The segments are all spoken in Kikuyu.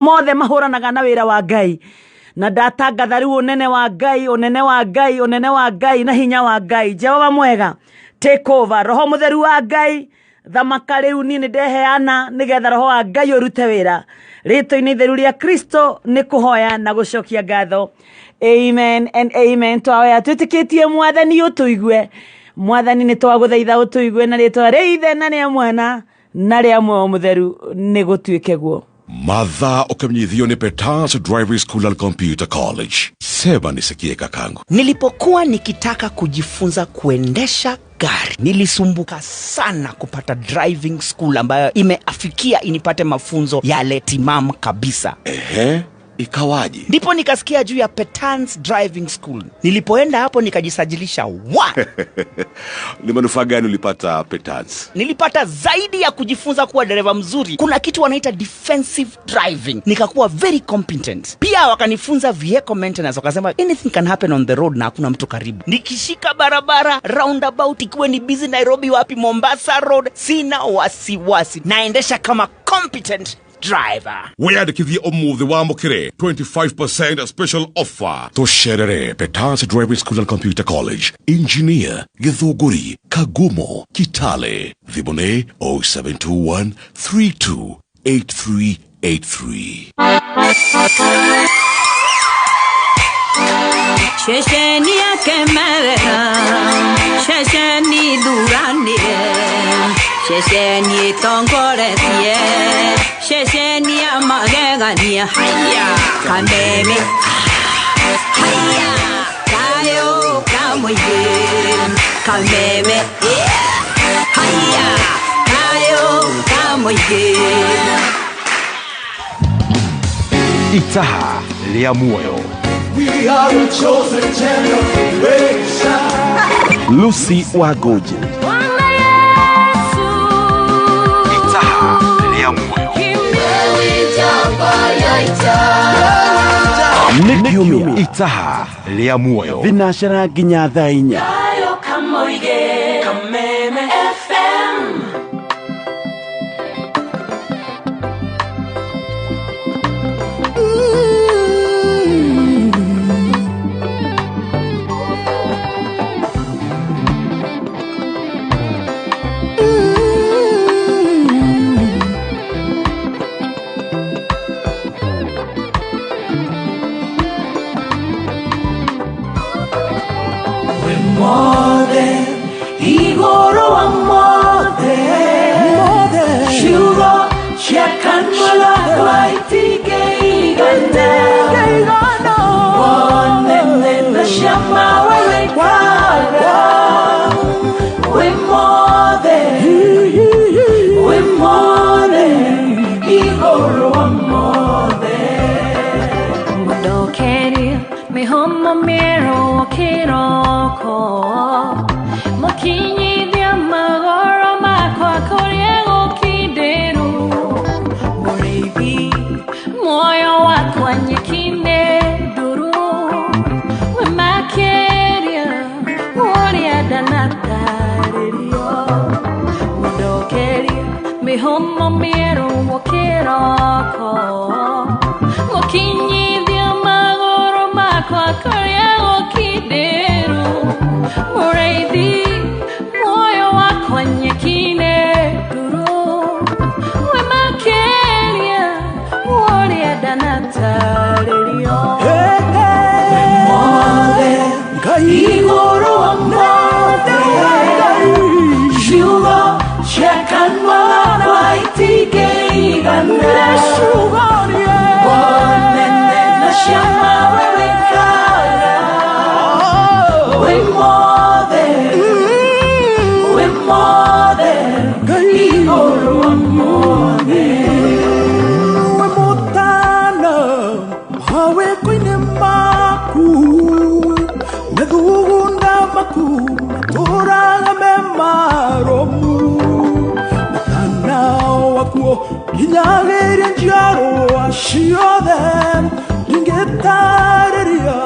Mothe mahũranaga na wĩra wa Ngai, na ndatangatha rĩu ũnene wa Ngai, ũnene wa Ngai, ũnene wa Ngai na hinya wa Ngai. Jehova mwega, take over. Roho mũtheru wa Ngai, thamaka rĩu niĩ nĩ ndeheana nĩgetha roho wa Ngai ũrute wĩra. Rĩtwa-inĩ itheru rĩa Kristo nĩ kũhoya na gũcokia ngatho. Amen and amen. Twahoya twĩtĩkĩtie Mwathani ũtũigue. Mwathani nĩ twagũthaitha ũtũigue na rĩtwa rĩa Ithe na rĩa Mwana na rĩa Muoyo Mũtheru, nĩ gũtuĩke guo. Madha ukamenyithio ni Petals Driving School and Computer College. Sema nisikie kakangu. Nilipokuwa nikitaka kujifunza kuendesha gari, nilisumbuka sana kupata driving school ambayo imeafikia inipate mafunzo yale timamu kabisa. Ehe, ikawaje? Ndipo nikasikia juu ya Petans Driving School. Nilipoenda hapo nikajisajilisha wa. Ni manufaa gani ulipata Petans? Nilipata zaidi ya kujifunza kuwa dereva mzuri. Kuna kitu wanaita defensive driving. Nikakuwa very competent. Pia wakanifunza vehicle maintenance, wakasema anything can happen on the road na hakuna mtu karibu. Nikishika barabara roundabout, ikiwe ni busy Nairobi wapi Mombasa Road, sina wasiwasi. Naendesha kama competent driver. Wiyandikithie umuthi wamũkĩre 25% special offer. Tũcerere Petals Driving School and Computer College, Engineer Githunguri, Kagumo, Kitale. Thimũ nĩ 0721 328383. Ceceni ya Kemerera, ceceni thuranire, ceceni ĩtongoretie, ceceni ya magegania. Haya kameme, haya kayo kamũingĩ, kameme, haya kayo kamũingĩ. Itaha rĩa muoyo. We are a chosen generation. Lucy Wagoji. Itaha rĩa muoyo. Nĩ kiumia Itaha rĩa muoyo. Thinacara nginya thaa inya. Kameme FM. Mothe igũrũ wa mothe, ciugo cia kanua gakwa itingĩigana wonene na ciama we wĩkaga. Wĩ mothe, wĩ mothe, igũrũ wa mothe. Mũndokerie mĩhũmũ mĩerũ kĩroko, mũkinyithia magũrũ makwa kũrĩa gũkindĩru. Mũrĩithi muoyo wakwa nyeki-inĩ nduru, wĩ makĩria ũrĩa ndanatarĩrio. Mũndokerie mĩhũmũ mĩerũ kĩroko, mũkinyithia magũrũ makwa kũrĩa gũkindĩru. Mũrĩithi muoyo wakwa nyeki-inĩ nduru, wĩ makĩria ũrĩa ndanatarĩrio. Mothe igũrũ wa mothe, ciugo cia kanua gakwa itingĩigana wonene na ciama we wĩkaga. Wĩ mothe, wĩ mothe, igũrũ wa mothe. We mũtana mawĩko-inĩ maku, methugunda maku matũraga me marũmu. Mũtana wakuo nginyagĩria njiarwa ciothe, ndingĩtarĩria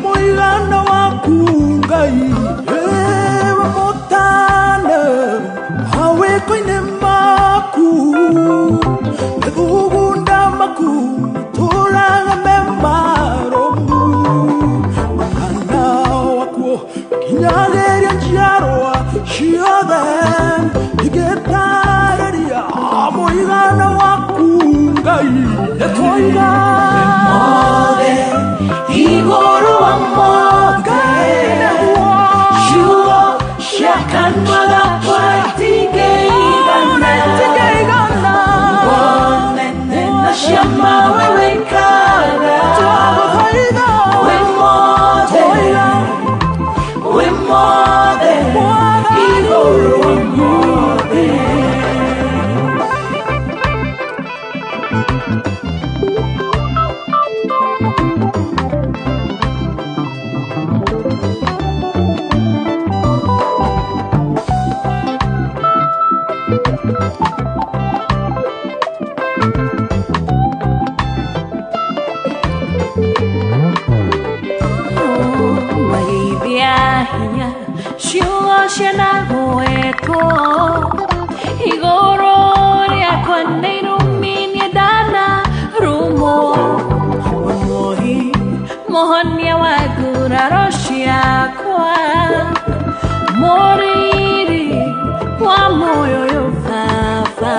mũigana waku Ngai. Ewe mũtana mawĩko-inĩ maku, methugunda maku Nĩtwoiga Mothe igũrũ wa mothe ciugo cia kanua gakwa itingĩigana itingĩigana wonene na ciama we wĩkaga Twagũthaitha wĩ mothe wĩ mothe igũrũ wa mothe. Magithia hinya ciugo cianagwetwo igũrũ rĩakwa nĩ irumi niĩ ndanarumwo Mũhi mũhonia wa nguraro ciakwa mũriri wa muoyo ũyũ baba.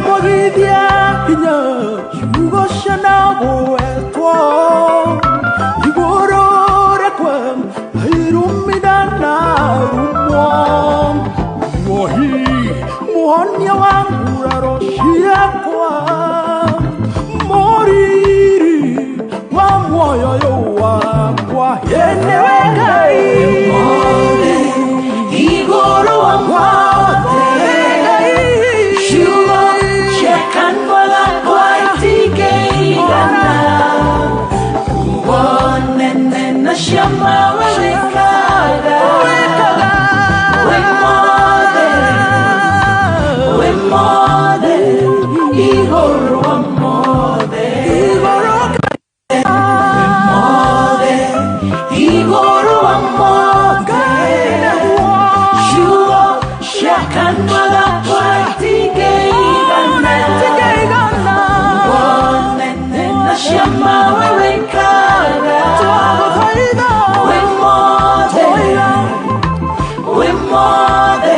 Mwagithia hinya ciugo cianagwetwo igũrũ rĩakwa irumida na rumwo muohi muhonia wa nguraro ciakwa mũriri wa muoyo ũyũ wakwa yenewe Ngai Igũrũ wa mothe ciugo cia kanua gakwa itingĩigana wonene na ciama we wĩkaga wĩ mothe wĩ mothe igũrũ wa mothe mothe igũrũ wa mothe ciugo cia kanua gakwa itingĩigana wonene na ciama we wĩkaga wĩ mothe wĩ mothe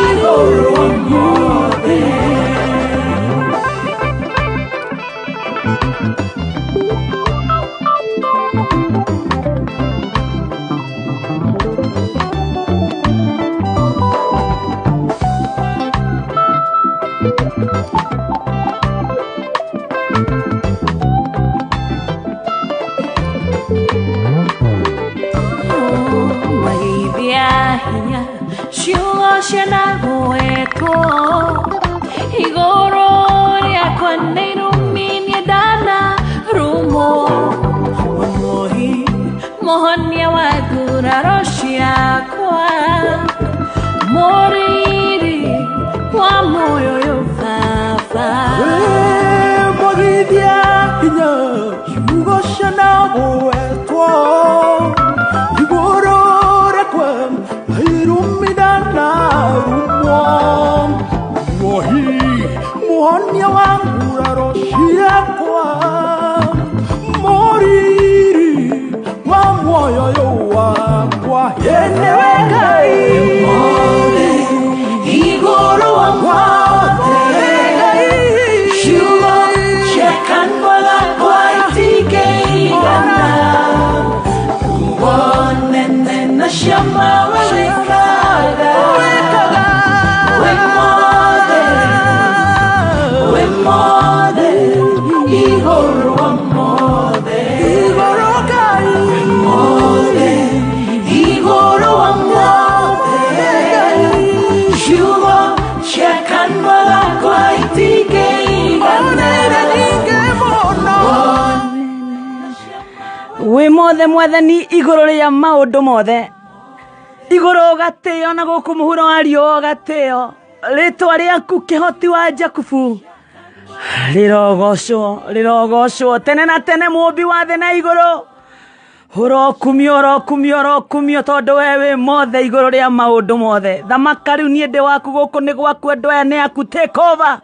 igũrũ wa mothe. Magithia hinya ciugo cianagwetwo igũrũ rĩakwa nĩ irumi niĩ ndanarumwo Mũhi mũhonia wa nguraro ciakwa mũriri wa muoyo ũyũ baba. Mwagithia hinya ciugo cianagwetwo igũrũ rĩakwa irumida na rumwo muohi muhonia wa nguraro ciakwa mũriri wa muoyo ũyũ wakwa yenewe Ngai Igũrũ wa mothe ciugo cia kanua gakwa itingĩigana wonene na ciama we wĩkaga wĩ mothe wĩ mothe igũrũ wa mothe mothe igũrũ wa mothe ciugo cia kanua gakwa itingĩigana wĩ mothe mwathani igũrũ rĩa maũndũ mothe igũrũ ũgatĩo na gũkũ mũhuro wa riũa ũgatĩo rĩtwa rĩaku kĩhoti wa Jakubu rĩrogocwo rĩrogocwo tene na tene mũmbi wa thĩ na igũrũ ũrokumio ũrokumio ũrokumio tondũ we wĩ mothe igũrũ rĩa maũndũ mothe thamaka rĩu niĩ ndĩ waku gũkũ nĩ gwaku andũ aya nĩ aku take over.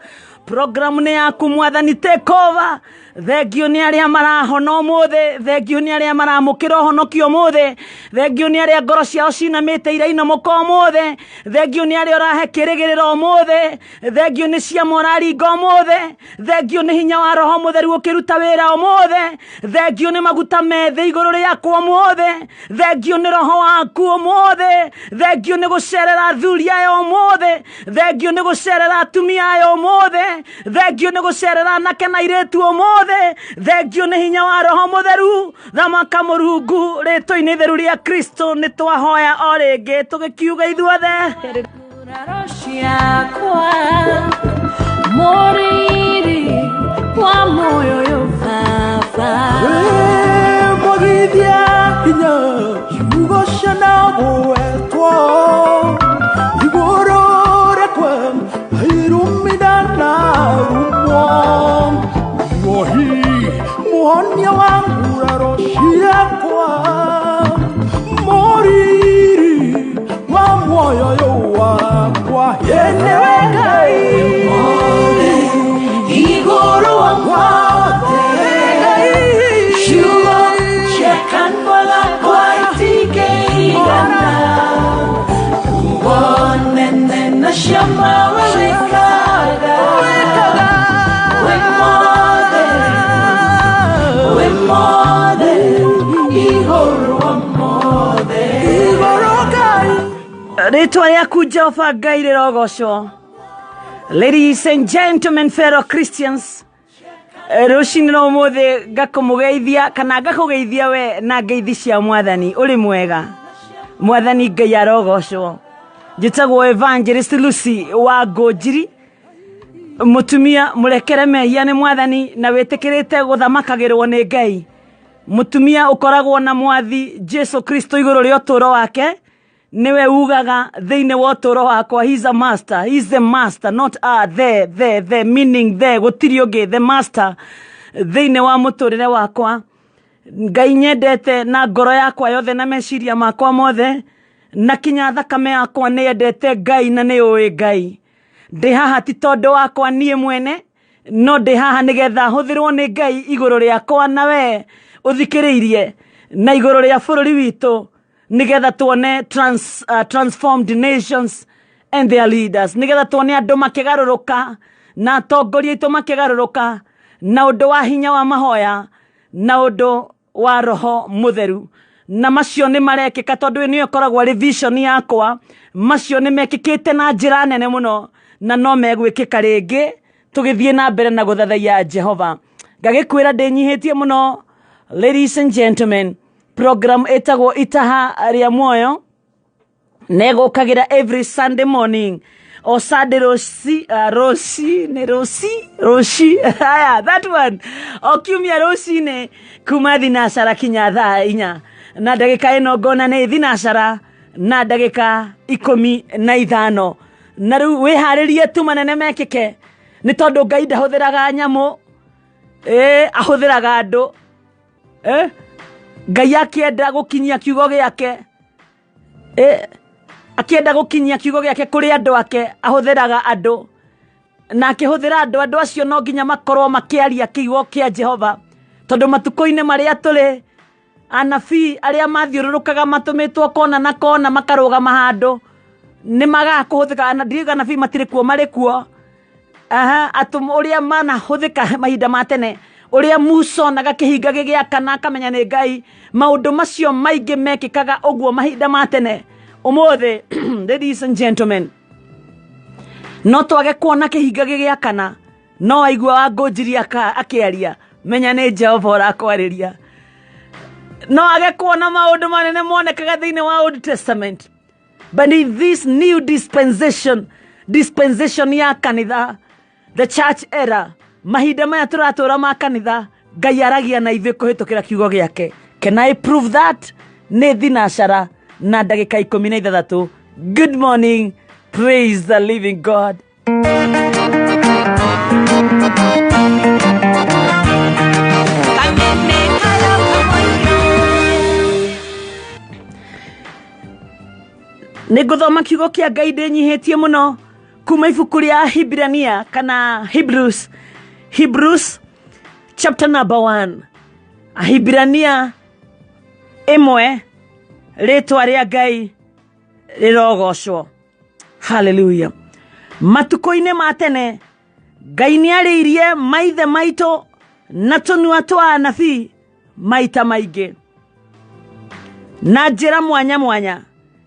Programu nĩ yaku mwathani, take over. Thengio nĩ arĩa marahona ũmũthĩ, thengio nĩ arĩa maramũkĩra ũhonokio ũmũthĩ, thengio nĩ arĩa ngoro ciao cinamĩte irainamũka ũmũthĩ, thengio nĩ arĩa ũrahe kĩrĩgĩrĩro ũmũthĩ, thengio nĩ ciama ũraringa ũmũthĩ, thengio nĩ hinya wa roho mũtheru ũkĩruta wĩra ũmũthĩ, thengio nĩ maguta methĩ igũrũ rĩakwa ũmũthĩ, thengio nĩ roho waku ũmũthĩ, thengio nĩ gũcerera athuri aya ũmũthĩ, thengio nĩ gũcerera atumia aya ũmũthĩ, thengio nĩ gũcerera anake na airĩtu ũmũthĩ, thengio nĩ hinya wa roho mũtheru. Thamaka mũrungu rĩtwa-inĩ itheru rĩa Kristo nĩ twahoya o rĩngĩ tũgĩkiuga ithuothe. Nguraro ciakwa mũriri wa muoyo ũyũ baba. Mwagithia hinya ciugo ciana gwetwo igũrũ rĩakwa irumida na rumwo muohi muhonia wa nguraro ciakwa mũriri wa muoyo ũyũ wakwa yenewe Ngai Igũrũ wa mothe ciugo cia kanua gakwa itingĩigana wonene na ciama we wĩkaga wĩ mothe wĩ mothe igũrũ wa mothe. Rĩtwa rĩaku Jehova Ngai rĩrogocwo. Ladies and gentlemen, fellow Christians, rũcinĩ rwa ũmũthĩ ngakũmũgeithia kana ngakũgeithia we na ngeithi cia mwathani. Ũrĩ mwega, mwathani Ngai arogocwo. Njĩtagwo Evangelist Lucy wa Ngũnjiri, mũtumia mũrekere mehia nĩ mwathani na wĩtĩkĩrĩte gũthamakagĩrwo nĩ Ngai, mũtumia ũkoragwo na mwathi Jesu Kristo igũrũ rĩa ũtũũro wake. Niwe ugaga thĩinĩ wa ũtũũro wakwa, he's a master, he's the master, not a the meaning the gũtirĩ ũngĩ, the master thĩinĩ wa mũtũrĩre wakwa. Ngai nyendete na ngoro yakwa yothe na meciria makwa mothe, na kinya thakame yakwa nĩ yendete Ngai na nĩ ũĩ Ngai. Ndĩ haha ti tondũ wakwa niĩ mwene, no ndĩ haha nĩgetha hũthĩrwo nĩ Ngai igũrũ rĩakwa na we ũthikĩrĩirie na igũrũ rĩa bũrũri witũ, nĩgetha tuone transformed nations and their leaders, nĩgetha tuone andũ makĩgarũrũka na atongoria aitũ makĩgarũrũka na ũndũ wa hinya wa mahoya na ũndũ wa roho mũtheru. Na macio nĩ marekĩka tondũ nĩyo ĩkoragwo arĩ vision yakwa. Macio nĩ mekĩkĩte na njĩra nene mũno na no megwĩkĩka rĩngĩ tũgĩthiĩ na mbere na gũthathaiya Jehova. Ngagĩkwĩra ndĩnyihĩtie mũno, ladies and gentlemen, program ĩtagwo Itaha rĩa Muoyo negũkagĩra every Sunday morning o Sunday roci roci-inĩ roci roci haya that one o kiumia rũcinĩ kuma thinacara kinya thaa inya na ndagĩka ĩno ngona nĩ thinacara na ndagĩka 15. Na rĩu wĩharĩrie tu manene mekĩke, nĩ tondũ Ngai ndahũthĩraga nyamũ, ahũthĩraga andũ. Ngai akĩenda gũkinyia kiugo gĩake, akĩenda gũkinyia kiugo gĩake kũrĩ andũ ake, ahũthĩraga andũ. Na akĩhũthĩra andũ, andũ acio no nginya makorwo makĩaria kiugo kĩa Jehova, tondũ matukũ-inĩ marĩa tũrĩ anabii arĩa mathiũrũrũkaga matũmĩtwo kona na kona makarũgama handũ nĩ magaga kũhũthĩka. Na ndiuga anabii matirĩ kuo, marĩ kuo. Aha, atũmwo ũrĩa manahũthĩka mahinda ma tene, ũrĩa Musa onaga kĩhinga gĩgĩakana akamenya nĩ Ngai, maũndũ macio maingĩ mekĩkaga ũguo mahinda ma tene. Ũmũthĩ, ladies and gentlemen, no twage kuona kĩhinga gĩgĩakana, no waigua wa Ngũnjiri akĩaria, menya nĩ Jehova ũrakwarĩria. No age kuona maũndũ manene monekaga thĩinĩ wa Old Testament, but in this new dispensation, dispensation ya kanitha, the church era, mahinda maya tũratũra ma kanitha, Ngai aragia na ithuĩ kũhĩtũkĩra kiugo gĩake. Can I prove that? Nĩ thinacara na ndagĩka 16. Good morning, praise the living God. Nĩ ngũthoma kiugo kĩa Ngai ndĩnyihĩtie mũno Kuma ibuku rĩa Hibirania kana Hebrews, Hebrews chapter number 1, Ahibirania 1, rĩtwa rĩa Ngai rĩrogocwo. Haleluya. Matukũ-inĩ ma tene Ngai nĩ arĩirie maithe maitũ na tũnua twa anabii maita maingĩ na njĩra mwanya mwanya,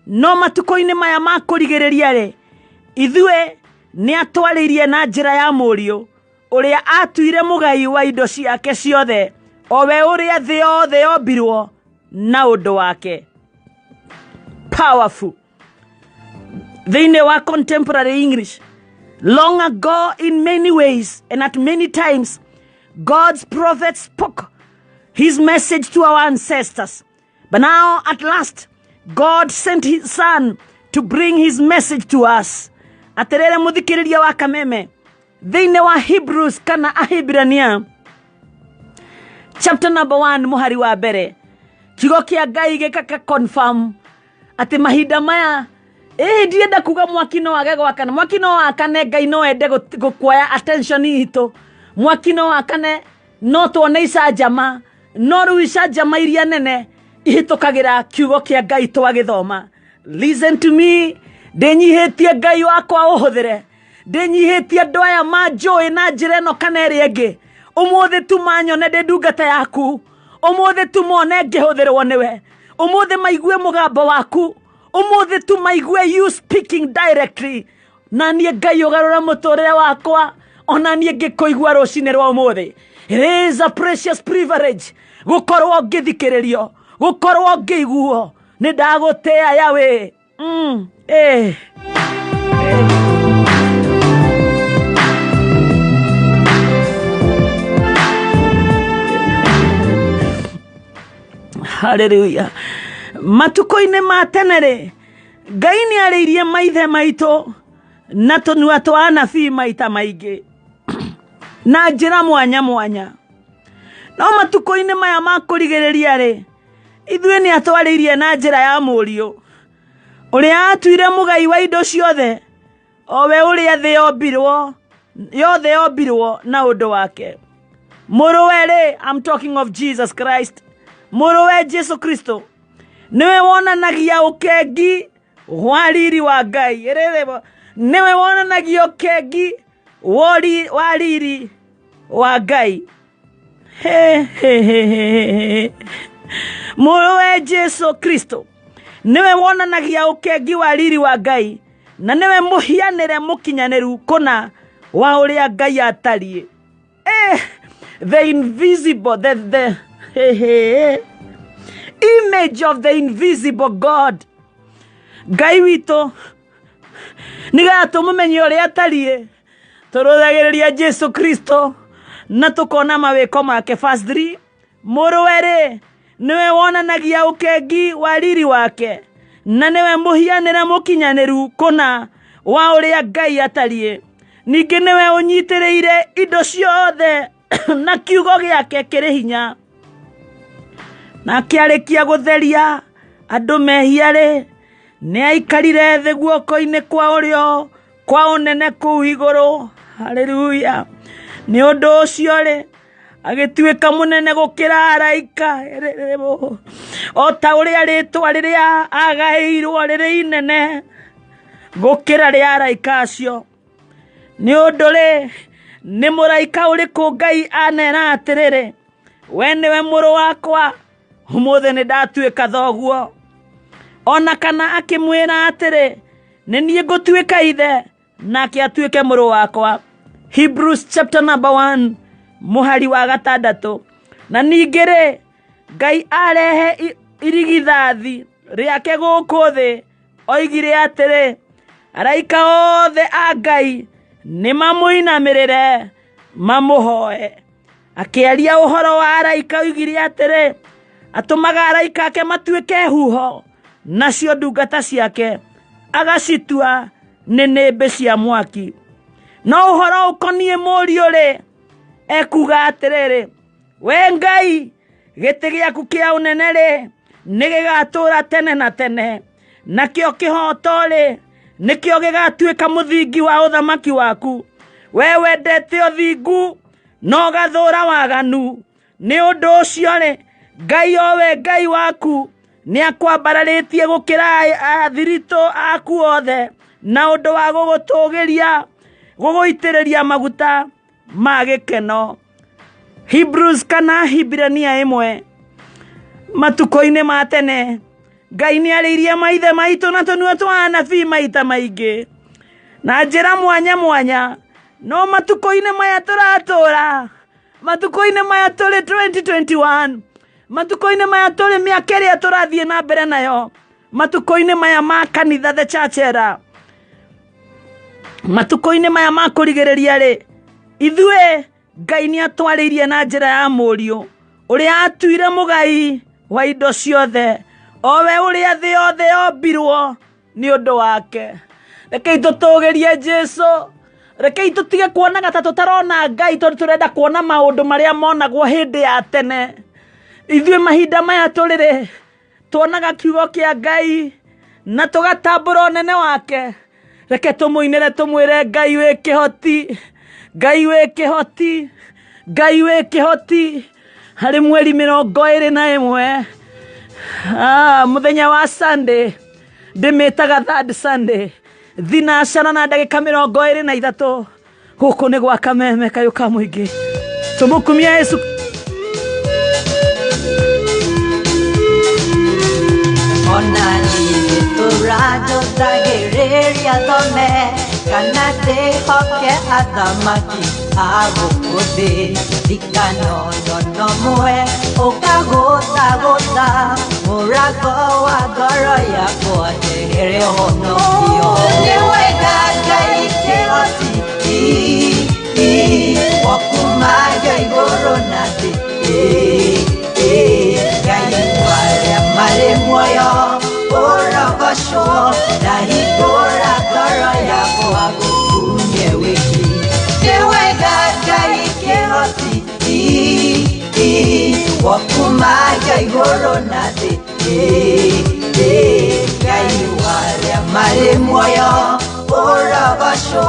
no matukũ-inĩ maya ma kũrigĩrĩria rĩ, ithuĩ nĩ atwarĩirie na njĩra ya mũriũ ũrĩa atuire mũgai wa indo ciake ciothe, o we ũrĩa thĩ yothe yombirwo na ũndũ wake. Powerful. Thĩinĩ wa contemporary English, long ago in many ways and at many times, God's prophets spoke his message to our ancestors. But now at last, God sent his son to bring his message to us. Atĩrĩrĩ mũthikĩrĩria wa Kameme, thĩinĩ wa Hebrews kana Ahibirania chapter number 1 mũhari wa mbere, kiugo kĩa Ngai gĩkaka confirm atĩ mahinda maya ĩĩ ndienda kuga mwaki no age gwakana, mwaki no wakane, Ngai no ende gũkuoya attention itũ, mwaki no wakane, no tuone icanjama, no rĩu icanjama iria nene ihĩtũkagĩra kiugo kĩa Ngai twagĩthoma. Listen to me, ndĩnyihĩtie Ngai wakwa ũhũthĩre, ndĩnyihĩtie andũ aya manjũĩ na njĩra ĩno kana ĩrĩa ĩngĩ, ũmũthĩ tu manyone ndĩ ndungata yaku, ũmũthĩ tu mone ngĩhũthĩrwo nĩwe, ũmũthĩ maigue mũgambo waku, ũmũthĩ tu maigue you speaking directly, na niĩ Ngai ũgarũra mũtũrĩre wakwa, ona niĩ ngĩkũigua rũcinĩ rwa ũmũthĩ. It is a precious privilege gũkorwo ngĩthikĩrĩrio, gũkorwo ngĩiguo. Nĩ ndagũtĩa Yahweh. Hallelujah. Matukũ-inĩ ma tene rĩ, Ngai nĩ arĩirie maithe maitũ na tũnua twa anabii maita maingĩ na njĩra mwanya mwanya, no matukũ-inĩ maya ma kũrigĩrĩria rĩ, ithuĩ nĩ atwarĩirie na njĩra ya mũriũ ũrĩa atuire mũgai wa indo ciothe, o we ũrĩa thĩ yombirwo yothe yombirwo na ũndũ wake. Mũrũwe rĩ, I'm talking of Jesus Christ, mũrũwe Jesu Kristo nĩwe wonanagia ũkengi wa riri wa Ngai. Ĩrĩrĩ, nĩwe wonanagia ũkengi wa riri wa Ngai. He, he, he, he, he. Mũrũwe Jesu Kristo nĩwe wonanagia ũkengi wa riri wa Ngai, na nĩwe mũhianĩre mũkinyanĩru kũna wa ũrĩa Ngai atariĩ. The invisible, the he, he, image of the invisible God. Ngai witũ nĩgetha tũmũmenye ũrĩa atariĩ, tũrũthagĩrĩria Jesu Kristo na tũkona mawĩko make. Verse 3, mũrũwe rĩ nĩwe wonanagia ũkengi wa riri wake, na nĩwe mũhianĩre mũkinyanĩru kũna wa ũrĩa Ngai atariĩ. Ningĩ nĩwe ũnyitĩrĩire indo ciothe na kiugo gĩake kĩrĩ hinya. Na akĩarĩkia gũtheria andũ mehia rĩ, nĩ aikarire thĩ guoko-inĩ kwa ũrĩo kwa ũnene kũu igũrũ. Haleluya. Nĩ ũndũ ũcio rĩ, agĩtuĩka mũnene gũkĩra araika, o ta ũrĩa rĩtwa rĩrĩa agaĩirwo rĩrĩ inene gũkĩra rĩa araika acio. Nĩ ũndũ rĩ, nĩ mũraika ũrĩkũ Ngai anera atĩrĩrĩ, we nĩwe mũrũ wakwa, ũmũthĩ nĩ ndatuĩka thoguo? Ona kana akĩmwĩra atĩrĩ, nĩ niĩ ngũtuĩka ithe, nake atuĩke mũrũ wakwa. Hebrews chapter number 1 mũhari wa 6. Na ningĩ rĩ, Ngai arehe irigithathi rĩake gũkũ thĩ, oigire atĩrĩ, araika othe a Ngai nĩ mamũinamĩrĩre mamũhoe. Akĩaria ũhoro wa araika oigire atĩrĩ, atũmaga araika ake matuĩke huho, nacio ndungata ciake agacitua nĩ nĩmbĩ cia mwaki. No ũhoro ũkoniĩ mũriũ rĩ, ekuga atĩrĩrĩ, we Ngai, gĩtĩ gĩaku kĩa ũnene rĩ, nĩ gĩgatũũra tene na tene, nakĩo kĩhooto rĩ, Nĩkĩo gĩgatuĩka mũthingi wa ũthamaki waku. We wendete ũthingu na ũgathũũra waganu. Nĩ ũndũ ũcio rĩ, Ngai owe Ngai waku nĩakwambararĩtie gũkĩra athiritũ aku othe na ũndũ wa gũgũtũgĩria gũgũitĩrĩria maguta ma gĩkeno. Hebrews kana Hibrania 1. Matukũ-inĩ ma tene Ngai nĩarĩirie maithe maitũ na tũnua twa anabii maita maingĩ na njĩra mwanya mwanya, no matukũ-inĩ maya tũratũra, matukũ-inĩ maya tũrĩ 2021, matukũ-inĩ maya tũrĩ mĩaka ĩrĩa tũrathiĩ na mbere nayo, matukũ-inĩ maya ma kanitha the church era, matukũ-inĩ maya ma kũrigĩrĩria rĩ, ithuĩ Ngai nĩatwarĩirie na njĩra ya mũriũ ũrĩa atuire mũgai wa indo ciothe, owe ũrĩa thĩ yothe yombirwo nĩ ũndũ wake. Rekei tũtũgĩrie Jesũ. Rekei tũtige kuonaga ta tũtarona Ngai tondũ tũrenda kuona maũndũ marĩa monagwo hĩndĩ ya tene. Ithuĩ mahinda maya tũrĩ-rĩ, tuonaga kiugo kĩa Ngai na tũgatambũra ũnene wake. Reke tũmũinĩre tũmwĩre Ngai wĩ kĩhoti, Ngai wĩ kĩhoti, Ngai wĩ kĩhoti. Harĩ mweri 21, mũthenya wa Sunday, ndĩmĩtaga third Sunday, thinacara na ndagĩka 23, gũkũ nĩ gwa Kameme kayũ ka mũingĩ. Tũmũkumia Yesu. Ona niĩ tũranjũthagĩrĩria thome kana ndĩhoke athamaki a gũkũ thĩ, ndikanonono mwe ũkagũthagũtha mũrango wa ngoro yakwa njehere ũhonokio. Nĩ wega Ngai kĩhoti wakumaga igũrũ na thĩ, Ngai warĩa marĩ muoyo ũrogocwo, ndahingũra ngoro yakwa ngũkumie wiki. Nĩ wega Ngai kĩhoti wakumaga igũrũ na thĩ, Ngai warĩa marĩ muoyo ũrogocwo,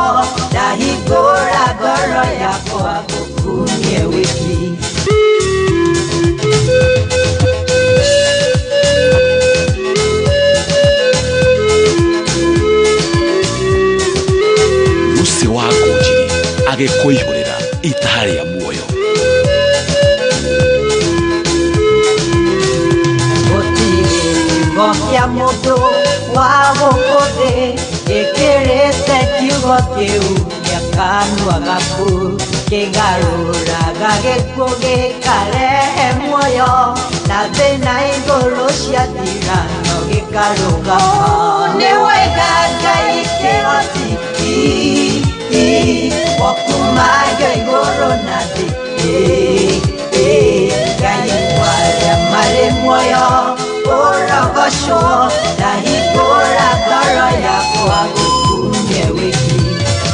ndahingũra ngoro yakwa ngũkumie wiki. Lucy wa Ngũnjiri agĩkũihũrĩra itaha rĩa muoyo. Gũtirĩ kiugo kĩa mũndũ wa gũkũ thĩ gĩkĩrĩte kiugo kĩu gĩa kanua gaku, kĩgarũraga gĩkuũ gĩkarehe muoyo, na thĩ na igũrũ ciathira no gĩkarũgama. Nĩ wega Ngai kĩhoti wakumaga igũrũ na thĩ, Ngai warĩa marĩ muoyo ũrogocwo, ndahingũra ngoro yakwa ngũkumie wiki.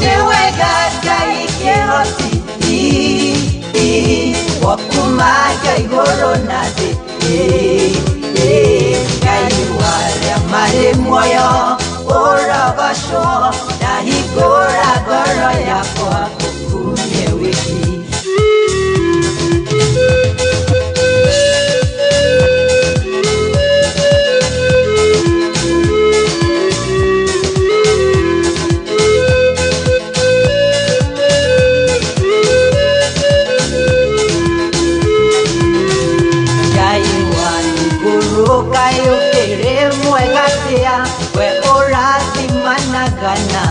Nĩ wega Ngai kĩhoti wakumaga igũrũ na thĩ, Ngai warĩa marĩ muoyo ũrogocwo, ndahingũra ngoro yakwa ngũkumie wiki. Ngai wa igũrũ kaĩ ũkĩrĩ mwega atĩa, we ũrathimanaga na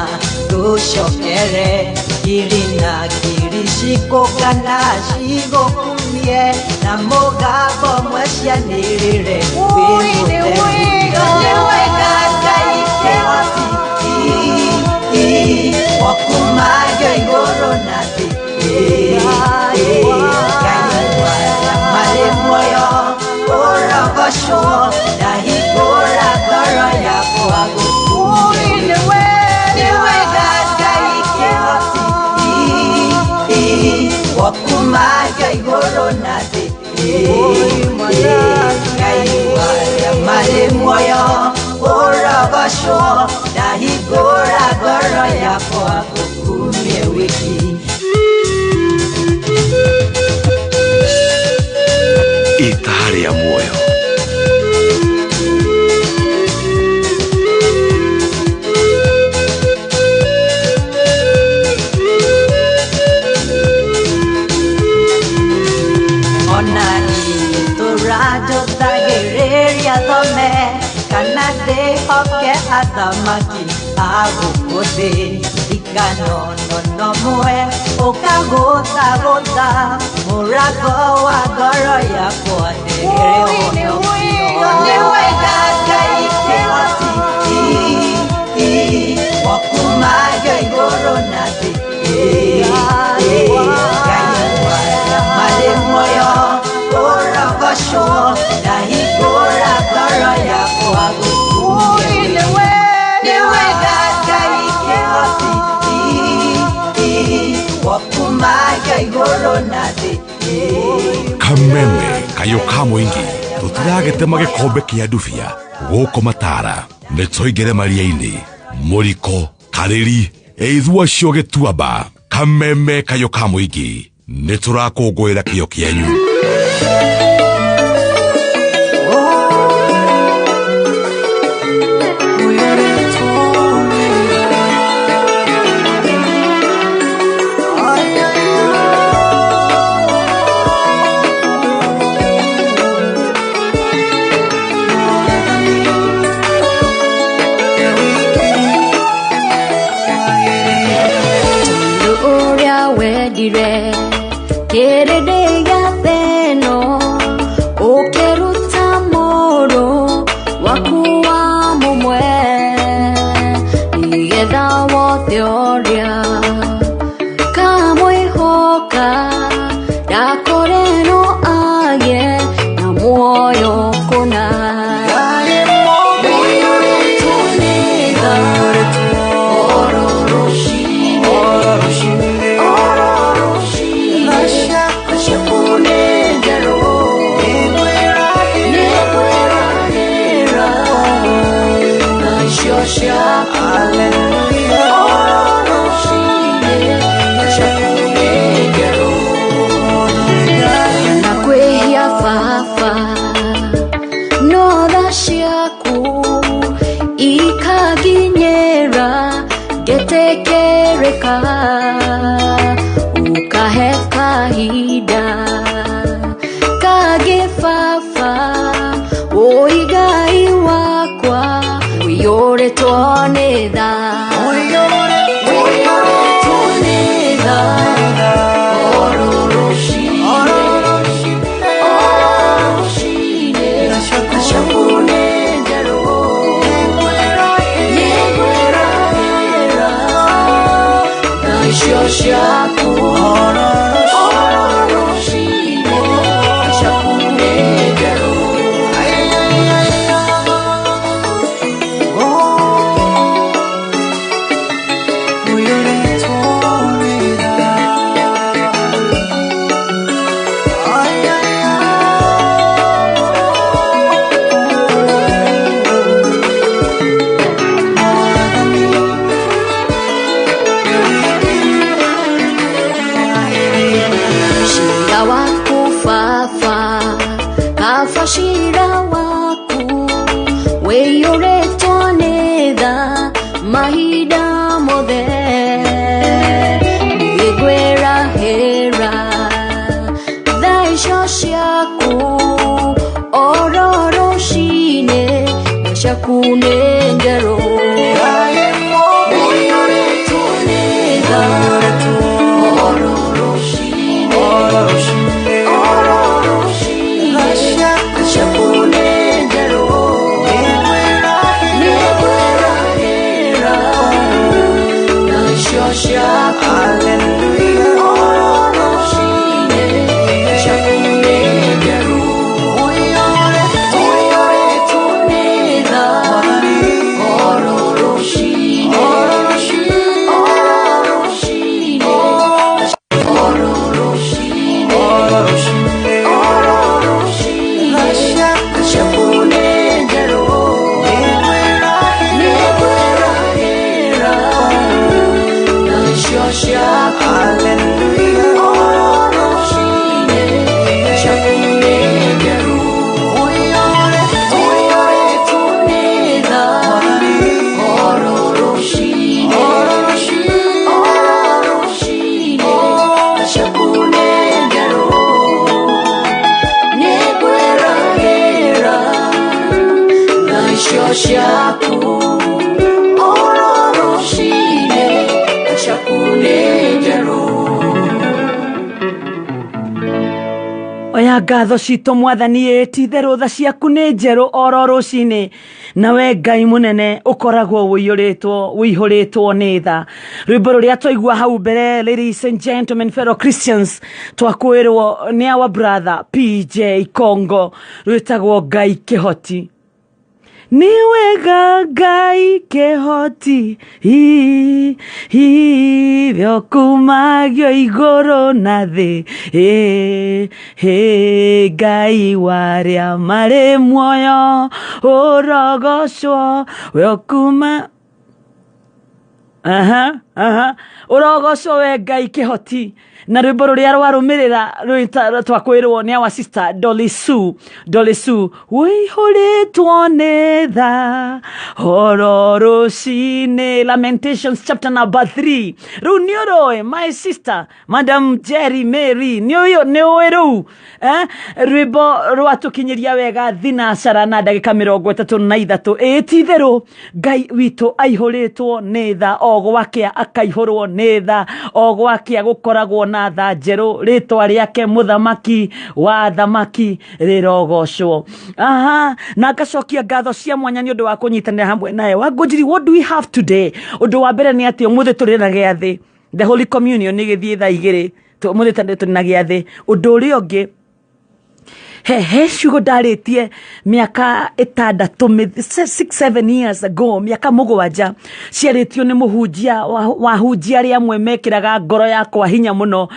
ndũcokere, ngiri na ngiri cikũngana cigũkumie, na mũgambo mwe cianĩrĩre wĩ mũtheru. Nĩ wega Ngai kĩhoti wakumaga igũrũ na thĩ, Ngai warĩa marĩ muoyo ũrogocwo, ndahingũra ngoro yakwa ngũkumie. Nĩ wega Ngai kĩhoti wakumaga igũrũ na thĩ, Ngai warĩa marĩ muoyo ũrogocwo, ndahingũra e wiki. Itaha rĩa muoyo. Ona tũrajũthagĩrĩria thome kana ndĩhoke athamaki a gũkũ thĩ ikanonono mwe ũkagũthagũtha mũrango wa ngoro yakwa ndĩrĩ ũhonokio nĩ wega Ngai kĩhoti wakumaga igũrũ na thĩ Ngai marĩ muoyo ũrogocwo ndahingũra ngoro yakwa gũkuhĩ nĩ wega Ngai kĩhoti wakumaga igũrũ na thĩ. Kameme kayo ka mũingĩ tũtiragetema gĩkombe kĩa ndubia gũkũ Matara nĩ tũingĩre maria-inĩ mũriko karĩri ĩithua cio gĩtuamba. Kameme kayo ka mũingĩ nĩ tũrakũngũĩra kĩo kĩanyu. Oh, Ngatho ciaku oro rũcinĩ, tha ciaku nĩ njerũ. Oya ngatho citũ mwathani, ĩ ti-itherũ tha ciaku nĩ njerũ oro rũcinĩ, nawe Ngai mũnene ũkoragwo ũiyũrĩtwo ũihũrĩtwo nĩ tha. Rwĩmbo rũrĩa twaigua hau mbere, ladies and gentlemen, fellow Christians, twakwĩrwo nĩ our brother PJ Congo, rwĩtagwo Ngai Kĩhoti. Nĩ wega Ngai Kĩhoti, hi hi vyokumagio igũrũ na thĩ, ĩ hĩ Ngai warĩa marĩ muoyo ũrogocwo wekuma. Aha, aha. Ũrogocwo we Ngai Kĩhoti. Na rwĩmbo rũrĩa rwarũmĩrĩra twakwĩrwo nĩ our sister Dolly Sue. Dolly Sue, ũihũrĩtwo nĩ tha oro rũcinĩ, Lamentations chapter number 3. Rĩu nĩ ũrũĩ my sister Madam Jerry Mary, nĩ ũĩ rĩu rwĩmbo rwatũkinyĩria wega thinacara na ndagĩka 33. Ĩ ti-itherũ Ngai witũ aihũrĩtwo nĩ tha, o gwakĩa akaihũrwo nĩ tha, o gwakĩa gũkoragwo na tha njerũ, rĩtwa rĩake mũthamaki wa thamaki rĩrogocwo. Aha, na ngacokia ngatho cia mwanya nĩ ũndũ wa kũnyitanĩra hamwe nawe. Wangũnjiri, what do we have today? Ũndũ wa mbere nĩ atĩ ũmũthĩ tũrĩ na gĩathĩ, the Holy Communion nĩ gĩthiĩ thaa 2, ũmũthĩ tũrĩ na gĩathĩ. Ũndũ ũrĩa ũngĩ, he ciugo ndarĩtie mĩaka 6, 7 years ago, mĩaka 7, ciarĩtio nĩ mũhunjia wahunjia arĩa amwe mekĩraga ngoro yakwa hinya mũno.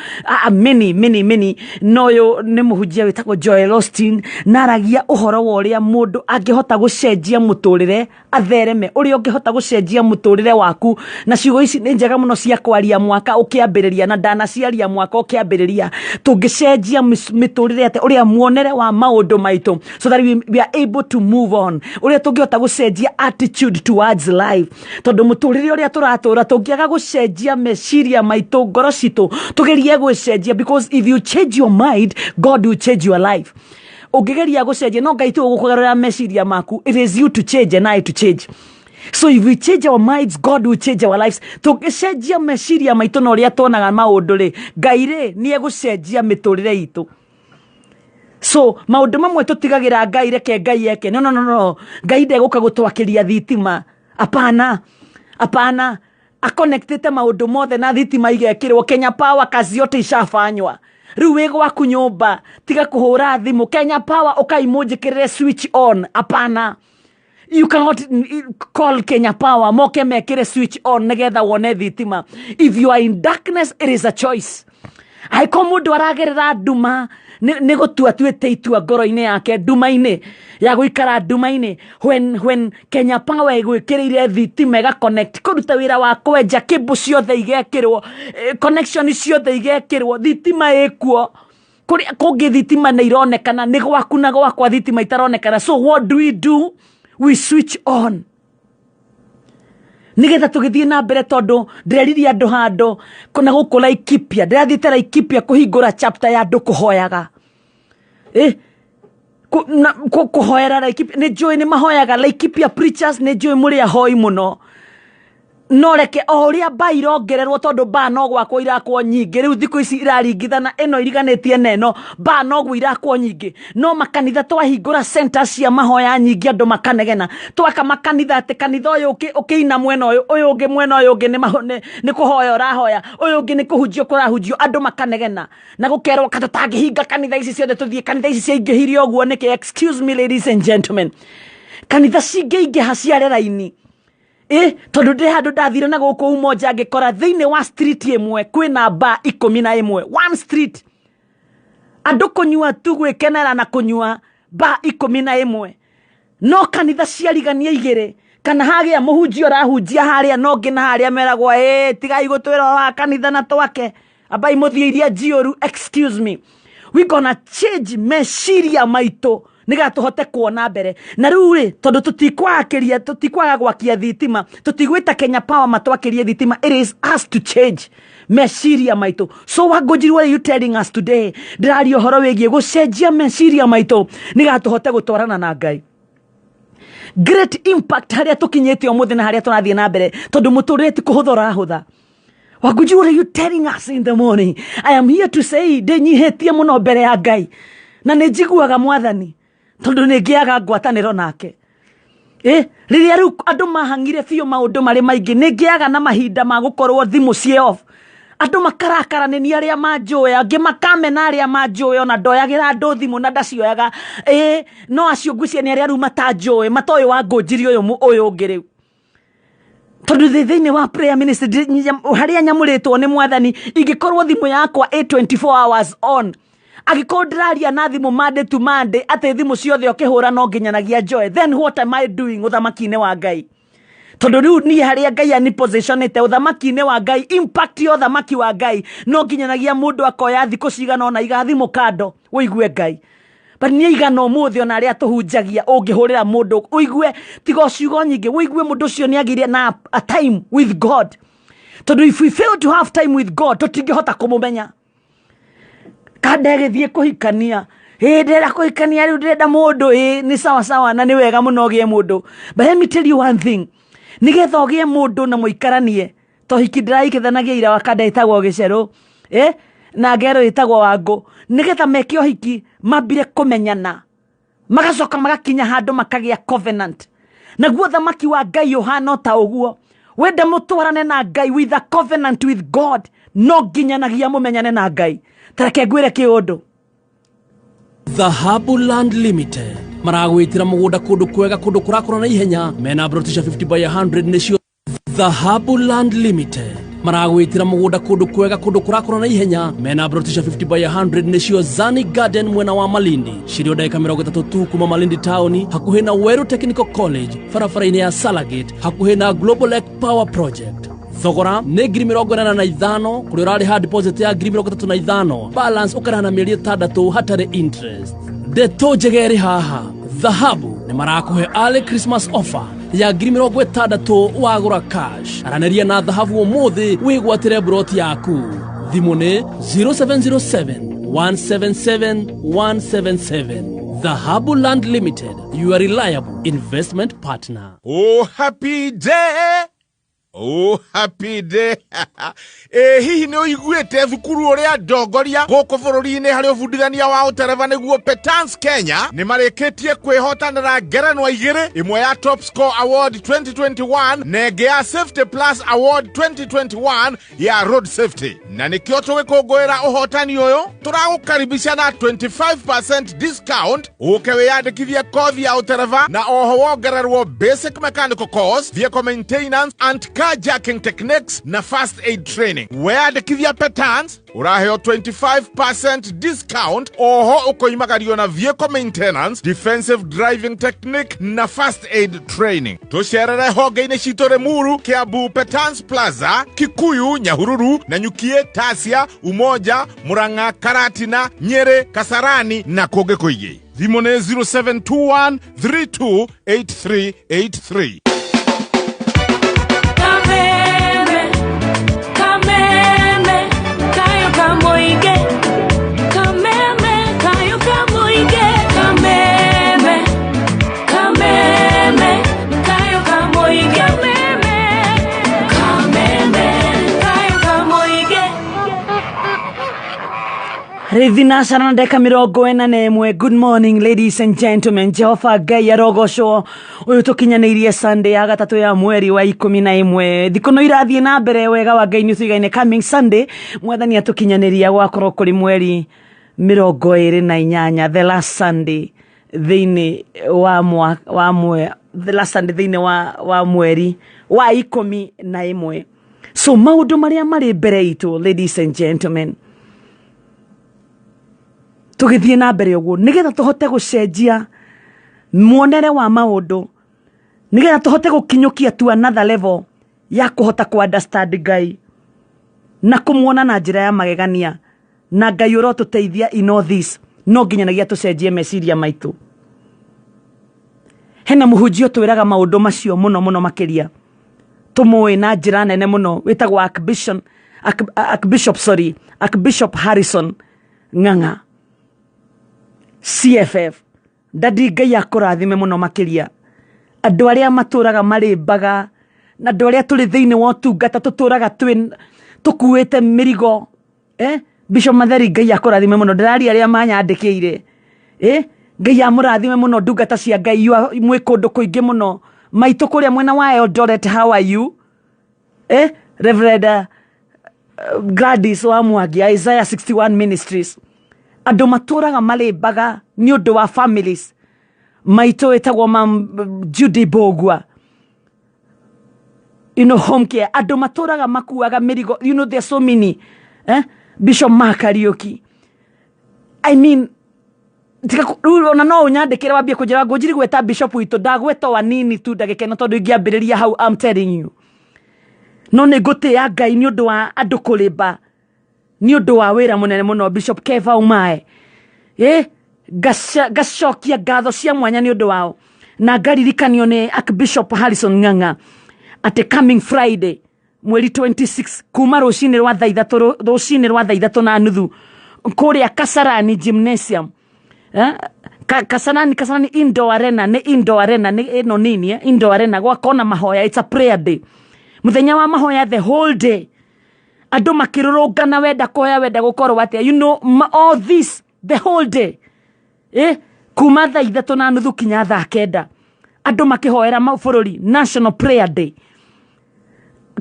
Many, many, many. No ũyũ nĩ mũhunjia wĩtagwo Joel Osteen, na aragia ũhoro wa ũrĩa mũndũ angĩhota gũcenjia mũtũrĩre athereme, ũrĩa ũngĩhota gũcenjia mũtũrĩre waku. Na ciugo ici nĩ njega mũno cia kwaria mwaka ũkĩambĩrĩria, na ndanaciaria mwaka ũkĩambĩrĩria. Tũngĩcenjia mĩtũrĩre atĩa, ũrĩa muonere wa maũndũ maitũ, so that we are able to move on, ũrĩa tũngĩhota gũcenjia attitude towards life, tondũ mũtũrĩre ũrĩa tũratũra tũngĩaga gũcenjia meciria maitũ, ngoro citũ tũgerie gwĩcenjia, because if you change your mind, God will change your life. Ũngĩgeria gũcenjia, no Ngai tu ũgũkũgarũrĩra meciria maku. It is you to change and I to change. So if we change our minds, God will change our lives. Tũngĩcenjia meciria maitũ na ũrĩa tuonaga maũndũ rĩ, Ngai rĩ nĩ egũcenjia mĩtũrĩre itũ. So maũndũ mamwe tũtigagĩra Ngai, reke Ngai eke. No, no, no, no. Ngai ndegũka gũtwakĩria thitima. Apana, apana. Akonektĩte maũndũ mothe na thitima igekĩrwo. Kenya Power kazi yote ishafanywa. Rĩu wĩ gwaku nyũmba, tiga kũhũra thimũ Kenya Power ũkai mũnjĩkĩrĩre switch on. Apana, you cannot call Kenya Power moke mekĩre switch on nĩgetha wone thitima. If you are in darkness, it is a choice. Angĩkorwo mũndũ aragerera nduma, nĩ gũtua tuĩte itua ngoro-inĩ yake, nduma-inĩ ya gũikara nduma-inĩ, when Kenya Power ĩgwĩkĩrĩire thitima ĩgaconnect, kũruta wĩra wa kwenja cable ciothe igekĩrwo, connection ciothe igekĩrwo, thitima ĩkuo. Kũrĩa kũngĩ thitima nĩ ironekana, nĩ gwaku na gwakwa thitima itaronekana. So what do we do? We switch on nigetha tũgĩthiĩ na mbere, tondũ ndĩreririe andũ handũ na gũkũ Laikipia, ndĩrathiĩte Laikipia kũhingũra chapter ya andũ kũhoyaga. Kũhoera Laikipia, nĩ njũĩ nĩ mahoyaga Laikipia preachers, nĩ njũĩ mũrĩ ahoi mũno, no reke o ũrĩa mbaa irongererwo, tondũ mbaa no gwakwo irakwo nyingĩ rĩu thikũ ici, iraringithana ĩno iriganĩtie na ĩno, mbaa noguo irakwo nyingĩ. No makanitha twahingũra center cia mahoya nyingĩ, andũ makanegena. Twaka makanitha atĩ kanitha ũyũ ũkĩina mwena ũyũ, ũyũ ũngĩ mwena ũyũ ũngĩ nĩ kũhoya ũrahoya, ũyũ ũngĩ nĩ kũhunjio kũrahunjio, andũ makanegena na gũkerwo ka tũtangĩhinga kanitha ici ciothe tũthiĩ kanitha ici ciaingĩhire ũguo nĩkĩ? Excuse me, ladies and gentlemen, kanitha cingĩingĩha ciare raini, tondũ ndĩ handũ ndathire na gũkũ Umoja, ngĩkora thĩinĩ wa street ĩmwe kwĩna bar 11, one street, andũ kũnyua tu, gwĩkenera na kũnyua, bar 11. No kanitha ciarigania igĩrĩ, kana hagĩa mũhunjia ũrahunjia harĩa no ngĩ na harĩa, meragwo, ĩ tigai gũtwĩra wa kanitha na twake, ambai mũthiĩ iria njiũru. Excuse me, we gonna change meciria maitũ nĩgetha tũhote kuona mbere. Na rĩu rĩ, tondũ tũtikwakĩria, tũtikwaga gwakia thitima, tũtigwĩta Kenya Power matwakĩrie thitima, it is us to change meciria maitũ. So Wangũnjiri, what are you telling us today? Ndĩraria ũhoro wĩgiĩ gũcenjia meciria maitũ nĩgetha tũhote gũtwarana na Ngai. Great impact harĩa tũkinyĩte ũmũthĩ na harĩa tũrathiĩ na mbere, tondũ mũtũrĩre ti kũhũtha ũrahũtha. Waguji, what are you telling us in the morning? I am here to say ndĩnyihĩtie mũno mbere ya Ngai na nĩ njiguaga mwathani tondũ nĩ ngĩaga ngwatanĩro nake. Rĩrĩa rĩu andũ mahang'ire biũ maũndũ marĩ maingĩ, nĩ ngĩaga na mahinda ma gũkorwo thimũ ciĩ off. Andũ makarakara nĩ niĩ arĩa manjũĩ, angĩ makamena arĩa manjũĩ, ona ndoyagĩra andũ thimũ na ndacioyaga. No acio ngwĩciria nĩ arĩa rĩu matanjũĩ, matoĩ wa ngũnjiri ũyũ ũyũ ũngĩ rĩu. Tondũ thĩinĩ wa prayer ministry harĩa nyamũrĩtwo nĩ mwathani, ingĩkorwo thimũ yakwa ĩ 24 hours on, angĩkorwo ndĩraria na thimũ Monday to Monday, atĩ thimũ ciothe ũkĩhũra no nginyanagia njoe, then what am I doing ũthamaki-inĩ wa Ngai? Tondũ rĩu niĩ harĩa Ngai ani positionĩte ũthamaki-inĩ wa Ngai, impact ya ũthamaki wa Ngai no nginyanagia mũndũ akoya thikũ cigana ũna iga thimũ kando ũigue Ngai. But niĩ igana ũmũthĩ ona arĩa tũhunjagia, ũngĩhũrĩra mũndũ ũigue tiga ciugo nyingĩ, ũigue mũndũ ũcio nĩ agĩire na a time with God. Tondũ if we fail to have time with God, tũtingĩhota kũmũmenya. Kanda ĩgĩthiĩ kũhikania, ĩ ndĩrenda kũhikania rĩu, ndĩrenda mũndũ, ĩ nĩ sawa sawa na nĩ wega mũno ũgĩe mũndũ. But let me tell you one thing, nĩgetha ũgĩe mũndũ na mũikaranie, to hiki ndĩraikithanagia ira wa kanda ĩtagwo gĩcerũ, na ngero ĩtagwo wangũ, nĩgetha meke ũhiki mambire kũmenyana, magacoka magakinya handũ makagĩa covenant. Naguo thamaki wa Ngai ũhana ta ũguo, wenda mũtwarane na Ngai with a covenant with God, no nginyanagia mũmenyane na Ngai. Tareke ngwĩre kĩũndũ. Dhahabu Land Limited maragwĩtĩra mũgũnda kũndũ kwega, kũndũ kũrakũra na ihenya, mena broti cia 50 by 100 nĩcio. Dhahabu Land Limited maragwĩtĩra mũgũnda kũndũ kwega, kũndũ kũrakũra na ihenya, mena broti cia 50 by 100 nĩcio Zani Garden mwena wa Malindi, cirio ndagĩka 30 tu kuma Malindi taũni, hakuhĩ na Weru Technical College, barabara-inĩ ya Salagate, hakuhĩ na Global Lake Power Project. Thogora nĩ 85,000, kũrĩa ũrarĩha deposit ya 35,000, balance ũkarĩha na mĩeri 6 hatarĩ interest. Ndeto njega ĩrĩ haha, Dhahabu nĩ marakũhe early Christmas offer ya 60,000 wagũra cash. Aranĩria na Dhahabu ũmũthĩ wĩgwatĩre broti yaku. Thimũ nĩ 0707 177 177. Dhahabu Land Limited, your reliable investment partner. Oh, happy day! Oh, happy day! Hihi nĩ ũiguĩte thukuru ũrĩa ndongoria gũkũ bũrũri-inĩ harĩ ũbundithania wa ũtereba nĩguo Petans Kenya nĩ marĩkĩtie kwĩhotanĩra ngerenwa igĩrĩ, ĩmwe ya Top Score Award 2021 na ĩngĩ ya Safety Plus Award 2021 ya Road Safety. Na nĩkĩo tũgĩkũngũĩra ũhotani ũyũ, tũragũkaribisha na 25% discount ũke wĩyandĩkithie kothi ya ũtereba na oho wongererwo basic mechanical course, vehicle maintenance and carjacking techniques na first aid training. Weyandĩkithia Petans ũraheo 25% discount, oho ũkoimagario na vehicle maintenance, defensive driving technique na first aid training. Tũcerere honge-inĩ citũ Limuru, Kiambu Petans Plaza, Kikuyu, Nyahururu, Nanyukie, Tasia, Umoja, Murang'a, Karatina, Nyeri, Kasarani na kũngĩ kũingĩ. Thimũ nĩ 0721 328383. Kameme, kameme, kayo kamoige. Kameme, kayo kamoige. Kameme, kameme, kayo kamoige. Kameme, kameme, kayo kamoige. Rĩthina na ndeka 41. Good morning, ladies and gentlemen. Jehova Ngai arogocwo, ũyũ tũkinyanĩirie Sunday ya gatatũ ya mweri wa 11. Thikũ no irathiĩ na mbere, wega wa Ngai nĩ ũtũigaine. Coming Sunday mwathani atũkinyanĩria gwakorwo kũrĩ mweri 28, the last Sunday thĩinĩ wa mwa, wa mwe, the last Sunday thĩinĩ wa mweri wa 11. So maũndũ marĩa marĩ mbere itũ, ladies and gentlemen, tũgĩthiĩ na mbere ũguo nĩgetha tũhote gũcenjia muonere wa maũndũ, nĩgetha tũhote gũkinyũkia to another level ya kũhota kũ understand Ngai na kũmuona na njĩra ya magegania, na Ngai ũrotũteithia in all this, no nginyanagia tũcenjie meciria maitũ. Hena mũhunjia ũtwĩraga maũndũ macio mũno mũno makĩria, tũmũĩ na njĩra nene mũno, wĩtagwo Archbishop Harrison Ng'ang'a CFF. Dadi, Ngai akũrathime mũno makĩria. Andũ arĩa matũraga marĩmbaga na andũ arĩa tũrĩ thĩinĩ wa ũtungata tũtũraga twĩ tũkuĩte mĩrigo, eh? Bishop Matheri, Ngai akũrathime mũno. Ndĩraria arĩa manyandĩkĩire, eh? Ngai amũrathime mũno, ndungata cia Ngai. Mwĩ kũndũ kũingĩ mũno, maitũ kũrĩa mwena wa Eldoret. How are you, eh? Reverend Gladys wa Mwangi, Isaiah 61 Ministries. Andũ matũraga marĩmbaga nĩ ũndũ wa families. Maitũ ĩtagwo Mam Judy Bogua, home care. Andũ matũraga makuaga mĩrigo. There are so many, eh? Bishop Mark Kariuki, I mean, rĩu ona no ũnyandĩkĩre wambie kũnjĩra ngũnjiri gwĩta bishop witũ. Ndagwĩta o anini tu ndagĩka ĩno tondũ ingĩambĩrĩria hau, I'm telling you, no nĩ ngũtĩĩa Ngai nĩ ũndũ wa andũ kũrĩmba nĩ ũndũ wa wĩra mũnene mũno. Bishop Keva Umae, ngacokia ngatho cia mwanya nĩ ũndũ wao na ngaririkanio nĩ Archbishop Harrison Ng'ang'a atĩ coming Friday, mweri 26, kuma rũcinĩ rwa thaa 3, rũcinĩ rwa thaa 3:30, kũrĩa Kasarani Gymnasium, eh? Kasarani Indoor Arena, nĩ Indoor Arena, nĩ ĩno nini, eh? Indoor Arena gwakona mahoya. It's a prayer day, mũthenya wa mahoya, the whole day, andũ makĩrũrũngana, wenda kuoya, wenda gũkorwo atĩa, all this the whole day, eh? Kuma thaa 3:30 kinya thaa 9, andũ makĩhoera bũrũri, national prayer day,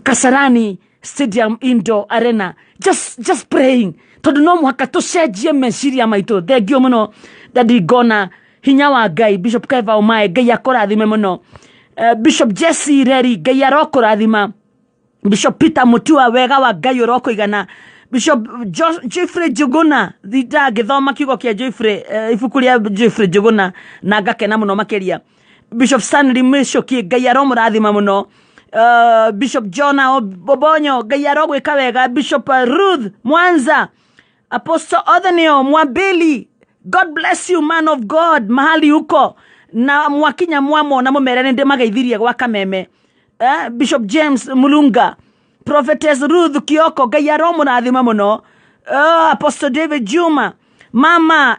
Kasarani Stadium Indoor Arena, just praying, tondũ no mũhaka tũcenjie meciria maitũ. Thengio mũno, dadi, ngona hinya wa Ngai. Bishop Keva Omae, Ngai akũrathime mũno. Bishop Jesse Reri, Ngai arokũrathima. Bishop Peter Mutua, wega wa Ngai ũrokũigana. Bishop Geoffrey Njuguna, thinda ngĩthoma kiugo kĩa Geoffrey, ibuku rĩa Geoffrey Njuguna, na ngakena mũno makĩria. Bishop Stanley Michuki, Ngai aromũrathima mũno. Bishop Jona Obonyo, Ngai arogwĩka wega. Bishop Ruth Mwanza, Apostle Othenio Mwambili, God bless you, man of God, mahali huko na mwakinya mwamona mũmere nĩ ndĩmageithirie gwa Kameme, eh? Bishop James Mulunga, Prophetess Ruth Kioko, Ngai aromũrathima mũno. Apostle David Juma, mama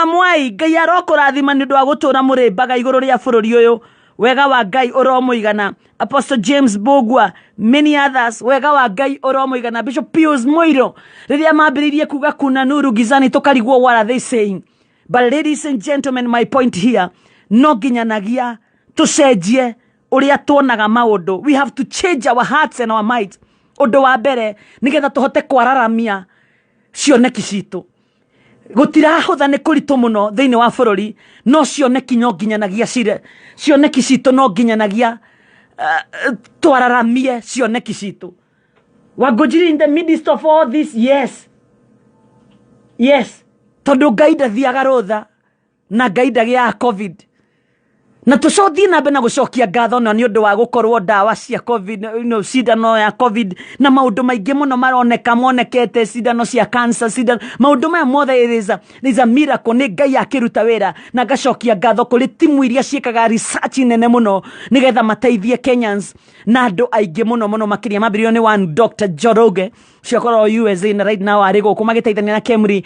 Mwai, Ngai arokũrathima nĩ ũndũ wa gũtũra mũrĩmbaga igũrũ rĩa bũrũri ũyũ. Wega wa Ngai ũromũigana. Apostle James Bogwa, many others, wega wa Ngai ũromũigana. Bishop Pius Moiro, rĩrĩa mambĩrĩirie kuga "kuna nuru gizani", tũkarigwo, what are they saying? But ladies and gentlemen, my point here, no nginyanagia tũcenjie ũrĩa tuonaga maũndũ. We have to change our hearts and our minds, ũndũ wa mbere, nĩgetha tũhote kwararamia cioneki citũ. Gũtirahũtha, nĩ kũritũ mũno thĩinĩ wa bũrũri, no cioneki no nginyanagia cire cioneki citũ, no nginyanagia twararamie cioneki citũ. Wangũnjiri, in the midst of all this, yes, tondũ Ngai ndathiaga rũtha na Ngai ndagĩaga COVID, na tũcothiĩ na mbere na gũcokia ngatho na nĩ ũndũ wa gũkorwo ndawa cia COVID, cindano ya COVID na maũndũ maingĩ mũno maroneka monekete, cindano cia cancer, cindano, maũndũ maya mothe, it is a miracle. Nĩ Ngai akĩruta wĩra, na ngacokia ngatho kũrĩ timu iria ciĩkaga research nene mũno nĩgetha mateithie Kenyans na andũ aingĩ mũno mũno makĩria. Mambĩrĩrio nĩ one Dr. Njoroge ciakorwo USA na right now arĩ gũkũ magĩteithania na Kemri,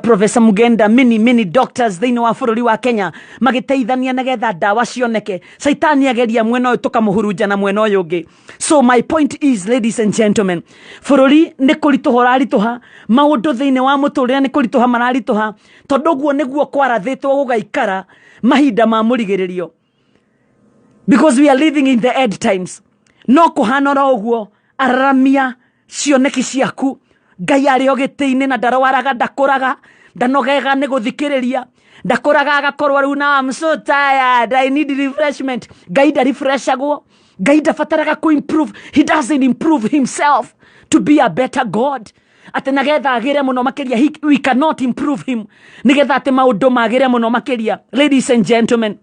Professor Mugenda, many many doctors thĩinĩ wa bũrũri wa Kenya magĩteithania nĩgetha ndawa cioneke. Caitani ageria mwena ũyũ, tũkamũhurunja na mwena ũyũ ũngĩ. So my point is, ladies and gentlemen, bũrũri nĩ kũritũha ũraritũha, maũndũ thĩinĩ wa mũtũrĩre nĩ kũritũha mararitũha, tondũ ũguo nĩguo kwarathĩtwo gũgaikara mahinda ma mũrigĩrĩrio, because we are living in the end times. No kũhana oro ũguo. Araramia cioneki ciaku. Ngai arĩ o gĩtĩ-inĩ na ndarwaraga, ndakũraga, ndanogega nĩ gũthikĩrĩria, ndakũraga agakorwo rĩu, "Now I'm so tired, I need refreshment." Ngai ndarefreshagwo. Ngai ndabataraga ku improve. He doesn't improve himself to be a better God, atĩ nagetha agĩre mũno makĩria. We cannot improve him nĩgetha atĩ maũndũ magĩre mũno makĩria. Ladies and gentlemen,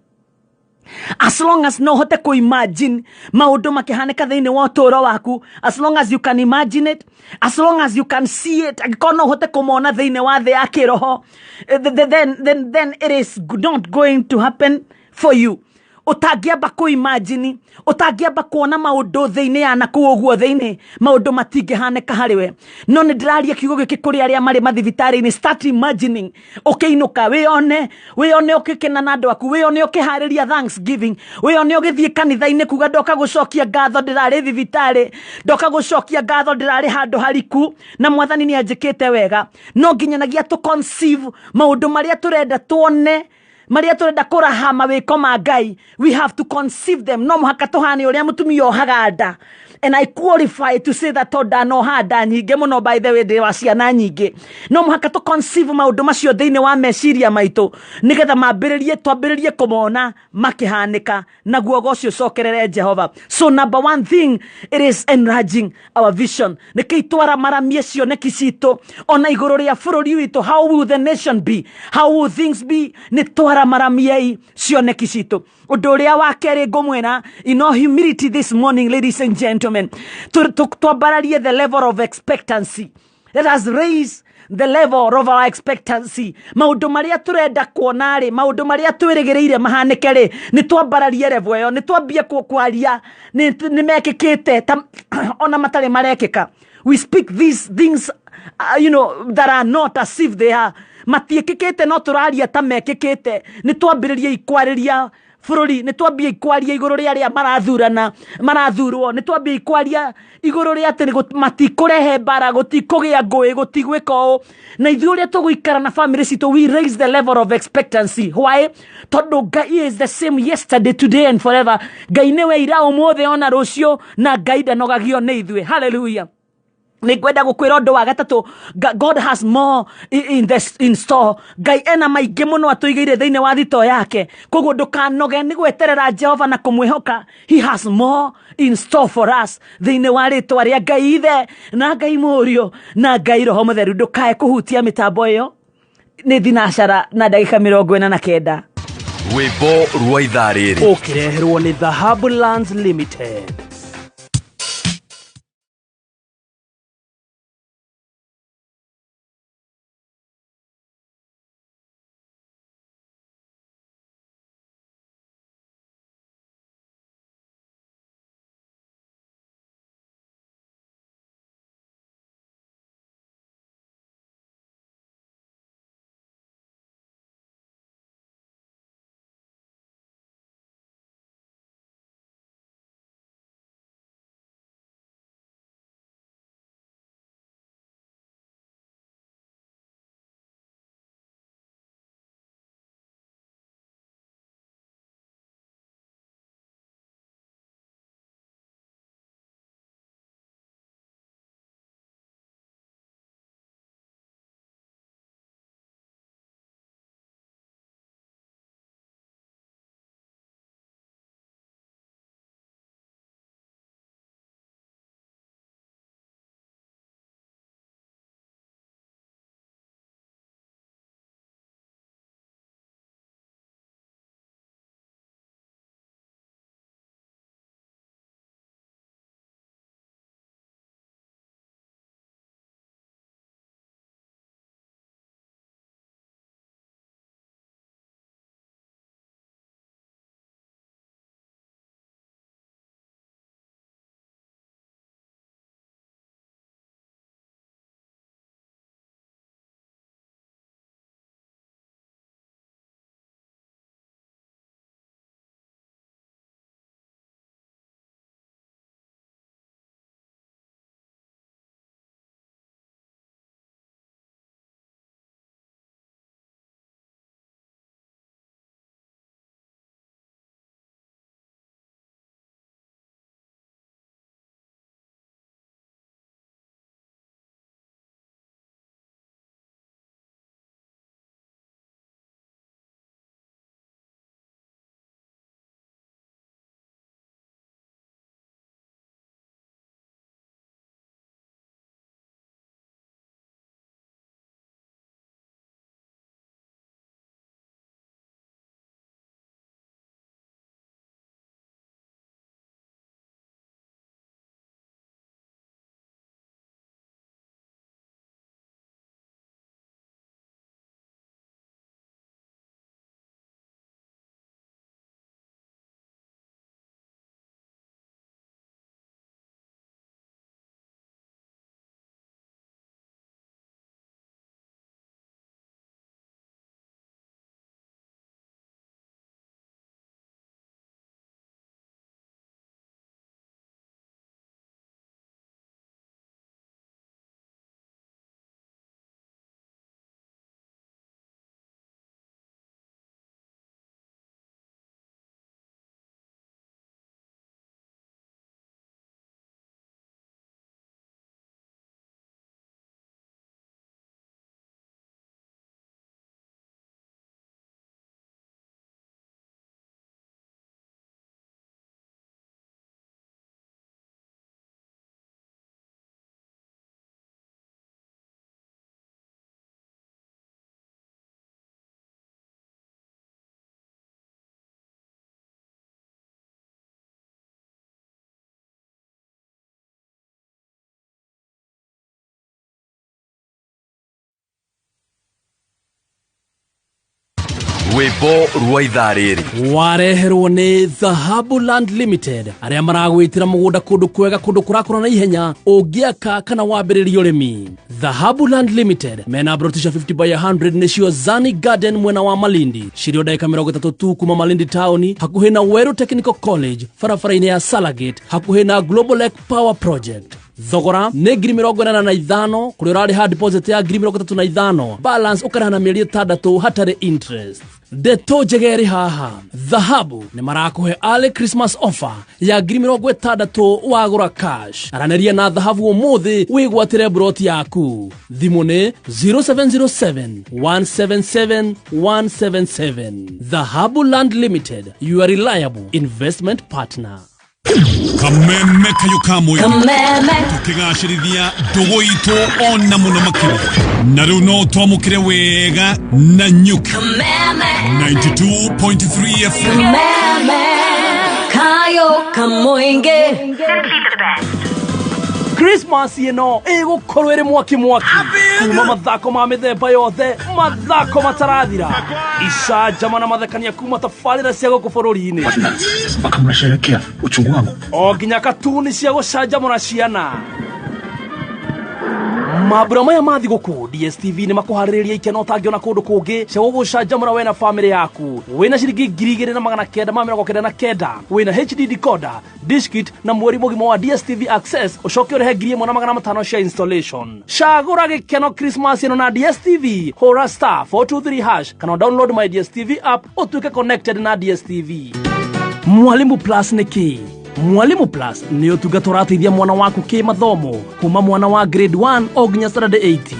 as long as no hote kuimagine maundu makihanĩka thĩinĩ wa ũtũũro waku, as long as you can imagine it, as long as you can see it, angĩkorwo no ũhote kũmona thĩinĩ wa thĩ ya kĩroho, then it is not going to happen for you. Ũtangĩamba kũimagine, ũtangĩamba kuona maũndũ thĩinĩ ya nakũu ũguo thĩinĩ, maũndũ matingĩhanĩka harĩ we. No nĩ ndĩraria kiugo gĩkĩ kũrĩ arĩa marĩ mathibitarĩ-inĩ, start imagining. Ũkĩinũka wĩyone, wĩyone ũgĩkena na andũ aku, wĩyone ũkĩharĩria thanksgiving, wĩyone ũgĩthiĩ kanitha-inĩ kuga ndoka gũcokia ngatho ndĩrarĩ thibitarĩ, ndoka gũcokia ngatho ndĩrarĩ handũ hariku na mwathani nĩ anjĩkĩte wega. No nginyanagia tũ conceive maũndũ marĩa tũrenda tuone, marĩa tũrenda kũraha mawĩko ma Ngai, we have to conceive them. No mũhaka tũhane ũrĩa mũtumia ohaga nda. And I qualify to say that tondũ ndanoha nda nyingĩ mũno, by the way, ndĩ wa ciana nyingĩ. No mũhaka tũ conceive maũndũ macio thĩinĩ wa meciria maitũ, nĩgetha mambĩrĩrie, twambĩrĩrie kũmona makĩhanĩka, naguo ũgoci ũcokerere Jehova. So number one thing, it is enlarging our vision. Nĩkĩi twaramaramie cioneki citũ ona igũrũ rĩa bũrũri witũ. How will the nation be? How will things be? Nĩ twaramaramiei cioneki citũ. Ũndũ ũrĩa wa kerĩ ngũmwĩra, in all humility this morning, ladies and gentlemen, twambararie the level of expectancy. Let us raise the level of our expectancy. Maũndũ marĩa tũrenda kuona rĩ, maũndũ marĩa twĩrĩgĩrĩire mahanĩke rĩ, nĩ twambararie level ĩyo, nĩ twambie kwaria nĩ mekĩkĩte ta ona matarĩ marekĩka. We speak these things that are not as if they are. Matiĩkĩkĩte no tũraria ta mekĩkĩte. Nĩ twambĩrĩrie kwarĩria bũrũri, nĩ twambie kwaria igũrũ rĩa arĩa marathurana, marathurwo, nĩ twambie kwaria igũrũ rĩa atĩ matikũrehe mbara, gũtikũgĩa ngũĩ, gũtigwĩka ũũ. Na ithuĩ ũrĩa tũgũikara na family citũ, we raise the level of expectancy. Why? Tondũ Ngai is the same yesterday, today and forever. Ngai nĩwe ira, ũmũthĩ ona rũciũ, na Ngai ndanogagio nĩ ithuĩ. Hallelujah. Nĩ ngwenda gũkwĩra ũndũ wa gatatũ, God has more in store. Ngai ena maingĩ mũno atũigĩire thĩinĩ wa thito yake, koguo ndũkanoge nĩ gweterera Jehova na kũmwĩhoka. He has more in store for us. Thĩinĩ wa rĩtwa rĩa Ngai Ithe na Ngai Mũriũ na Ngai Roho Mũtheru, ndũkae kũhutia mĩtambo ĩyo. Nĩ thinacara na ndagĩka 49. Rwĩmbo rwa ithaa rĩrĩ ũkĩreherwo nĩ Dhahabu Lands Limited. Rwĩmbo rwa ithaa rĩrĩ Wareherwo nĩ Dhahabu Land Limited, arĩa maragwĩtĩra mũgũnda kũndũ kwega, kũndũ kũrakũra na ihenya, ũngĩaka kana wambĩrĩria ũrĩmi. Dhahabu Land Limited mena broti cia 50 by 100, nĩcio Zani Garden, mwena wa Malindi, cirio ndagĩka 30 tu kuma Malindi taũni, hakuhĩ na Weru Technical College, barabara-inĩ ya Salagate, hakuhĩ na Global Lake Power Project. Thogora nĩ 85,000, kũrĩa ũrarĩha deposit ya 35,000, balance ũkarĩha na mĩeri 6 hatarĩ interest. Ndeto njega ĩrĩ haha, Dhahabu nĩ marakũhe early Christmas offer ya 60,000 wagũra cash. Aranĩria na Dhahabu ũmũthĩ wĩgwatĩre broti yaku. Thimũ nĩ 0707 177 177. Dhahabu Land Limited, your reliable investment partner. Kameme kayo kamwe. Kameme. Tukigacĩrithia ndũgũ itũ ona mũno makĩria, na rĩu no twamũkĩre wega na nyuki. Kameme. 92.3 FM. Kameme kayo kamoinge. Christmas ĩno ĩgũkorwo ĩrĩ mwaki mwaki, kuma mathako ma mĩthemba yothe, mathako matarathira, icanjama na mathekania kuma tabarĩra cia gũkũ bũrũri-inĩ. Mpaka mnasherekea uchungu wangu. O nginya katuni cia gũcanjamũra ciana. Mambura maya ma thigũkũ, DSTV nĩ makũharĩrĩria ikeno ũtangĩona kũndũ kũngĩ, cia gũgũcanjamũra we na famĩlĩ yaku. Wĩna ciringi 2,999, wĩna HD decoder, dish kit na mweri mũgima wa DSTV Access, ũcoke ũrĩhe 1,500 cia installation. Cagũra gĩkeno Christmas ĩno na DSTV. Hũra *423# kana download my DSTV app ũtuĩke connected na DSTV. Mwalimu Plus nĩ kĩĩ? Mwalimu Plus nĩ ũtungata ũrateithia mwana waku kĩmathomo, kuma mwana wa grade 1 o nginya standard 80.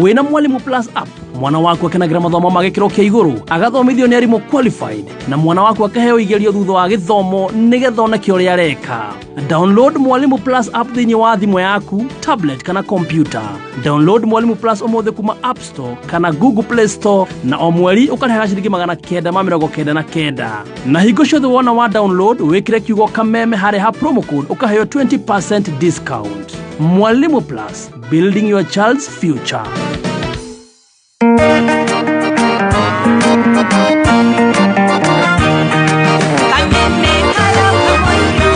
Wĩna Mwalimu Plus app, mwana waku akenagĩra mathomo ma gĩkĩro kĩa igũrũ, agathomithio nĩ arimũ qualified, na mwana waku akaheo igerio thutha wa gĩthomo nĩgetha oneke ũrĩa areka. Download Mwalimu Plus app thĩinĩ wa thimũ yaku, tablet kana computer. Download Mwalimu Plus ũmũthĩ kuma App Store kana Google Play Store, na o mweri ũkarĩhaga ciringi 999, na hingo ciothe wona wa download, wĩkĩre kiugo kameme harĩa ha promo code, ũkaheo 20% discount. Mwalimu Plus, building your child's future. Kameme kayo kamoinge.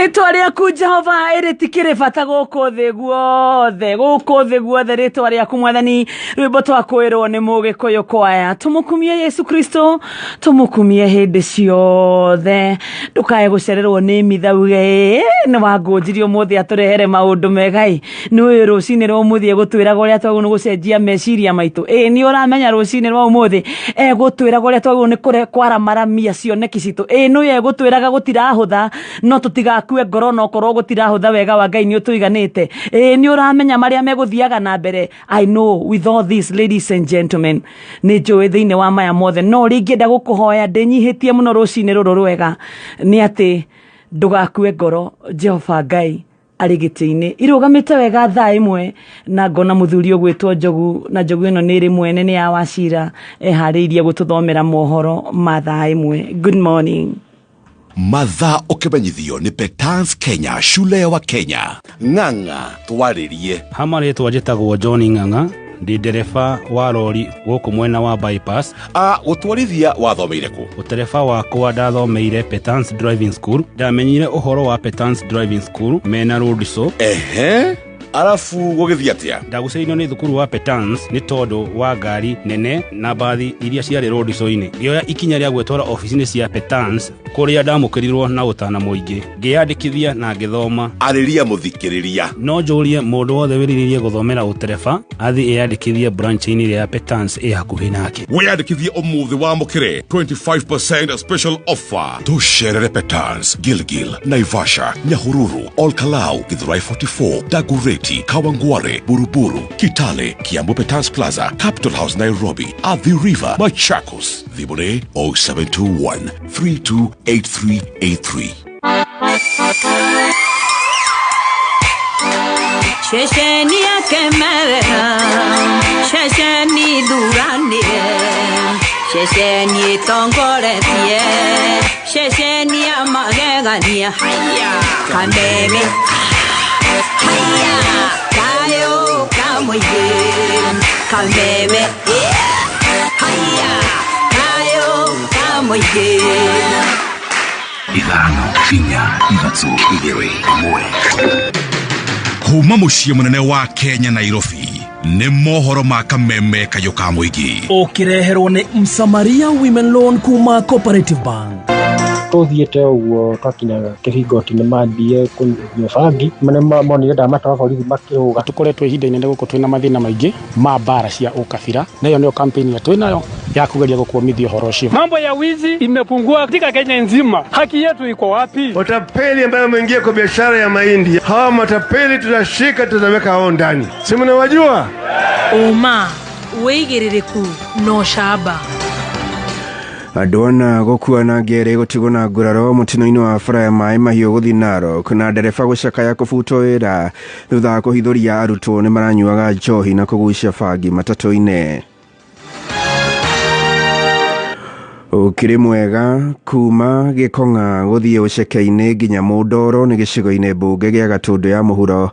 Rĩtwa rĩaku Jehova rĩtikĩrĩ bata gũkũ thĩ guothe, gũkũ thĩ guothe rĩtwa rĩaku Mwathani. Rwĩmbo twakwĩrwo nĩ Mũgĩkũyũ kwaya. Tũmũkumie Yesu Kristo, tũmũkumie hĩndĩ ciothe. Ndũkae gũcererwo nĩ mitha uge nĩ wangũnjirie ũmũthĩ atũrehere maũndũ mega ĩ. Nĩ ũyũ rũcinĩ rwa ũmũthĩ egũtwĩraga ũrĩa twagĩrĩirwo nĩ gũcenjia meciria maitũ. Ĩ nĩ ũramenya rũcinĩ rwa ũmũthĩ egũtwĩraga ũrĩa twagĩrĩirwo nĩ kwaramaramia cioneki citũ. Ĩ nĩ ũyũ egũtwĩraga gũtirahũtha no tũtigakue ngoro no korwo gũtirahũtha, wega wa Ngai nĩ ũtũiganĩte. Ĩ nĩ ũramenya marĩa megũthiaga na mbere. I know with all this, ladies and gentlemen, nĩ njũĩ thĩinĩ wa maya mothe, no rĩngĩ ngĩenda gũkũhoya ndĩnyihĩtie mũno rũcinĩ rũrũ rwega nĩ atĩ ndũgakue ngoro. Jehova Ngai arĩ gĩtĩ-inĩ irũgamĩte wega thaa ĩmwe na ngona mũthuri ũgwĩtwo Njogu, na Njogu ĩno nĩ ĩrĩ mwene, nĩ ya Wacira, eharĩirie gũtũthomera mohoro ma thaa ĩmwe. Good morning. Mathaa ũkĩmenyithio nĩ Petans Kenya, shule wa Kenya. Ng'ang'a twarĩrie. Hama rĩtwa njĩtagwo John Ng'ang'a, ndĩ ndereba wa rori gũkũ mwena wa bypass. Gũtwarithia wathomeire kũ? Ũtereba wakwa ndathomeire Petans Driving School. Ndamenyire ũhoro wa Petans Driving School mena road show. Ehe, arabu gũgĩthiĩ atĩa? Ndagucĩrĩirio nĩ thukuru wa Petans nĩ tondũ wa ngari nene na mbathi iria ciarĩ road show-inĩ. Ngĩoya ikinya rĩa gwĩtwara obici-inĩ cia Petans kũrĩa ndamũkĩrirwo na ũtana mũingĩ. Ngĩyandĩkithia na ngĩthoma. Arĩria mũthikĩrĩria. No njũrie mũndũ wothe wĩrirĩirie gũthomera ũtereba athiĩ eyandĩkithie branch-inĩ ĩrĩa ya Petans ĩ hakuhĩ nake. Wĩyandĩkithie ũmũthĩ wamũkĩre 25% special offer. Tũcerere Petans, Gilgil, Naivasha, Nyahururu, Olkalau, Githurai 44, Dagoretti, Kawangware, Buruburu, Kitale, Kiambu Petans Plaza, Capital House Nairobi, Athi River, Machakos. Thimũ nĩ 0721 328383. Ceceni ya Kemera, ceceni thuranire, ceceni ĩtongoretie, ceceni ya magegania. Haya kameme, haya kayo kamũingĩ, kameme, haya kayo kamũingĩ. 5 4 3 2 1. Kuma mũciĩ mũnene wa Kenya Nairobi nĩ mohoro ma kameme kayũ ka mũingĩ. Ũkĩreherwo nĩ Msamaria Women Loan kuma Cooperative Bank. Tũthiĩte ũguo twakinya kĩhingo atĩ nĩmanjie kũnyua bangi, nĩmonire ndamatwara borithi makĩrũga. Tũkoretwo ihinda inene gũkũ twĩna mathĩna maingĩ ma mbara cia ũkabira, na ĩyo nĩyo campaign ĩrĩa twĩnayo ya kũgeria gũkũmithia ũhoro ũcio. Mambo ya wizi imepungua katika Kenya nzima. Haki yetu iko wapi? Watapeli ambayo wameingia kwa biashara ya mahindi, hawa matapeli tutashika, tutaweka hao ndani. Si mnawajua? Ũma, wĩigĩrĩrĩku na ũcamba. Andũ ana gũkua na ngere gũtigwo na nguraro mũtino-inĩ wa bara ya maĩ mahiũ gũthiĩ Narok, na ndereba gũcakaya kũbutwo wĩra thutha wa kũhithũria arutwo nĩ maranyuaga njohi na kũgucia bangi matatũ-inĩ. Ũkĩrĩ mwega kuma Gĩkong'a gũthiĩ ũceke-inĩ nginya Mũndoro nĩ gĩcigo-inĩ mbunge gĩa Gatũndũ ya mũhuro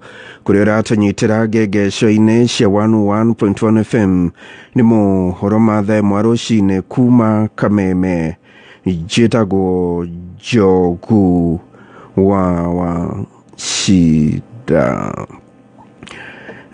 kũrĩa ũratũnyitĩra ngengeco-inĩ cia 101.1 FM. Nĩ mohoro ma thaa ĩmwe rũcinĩ kuma Kameme. Njĩtagwo Njogu wa Wachida.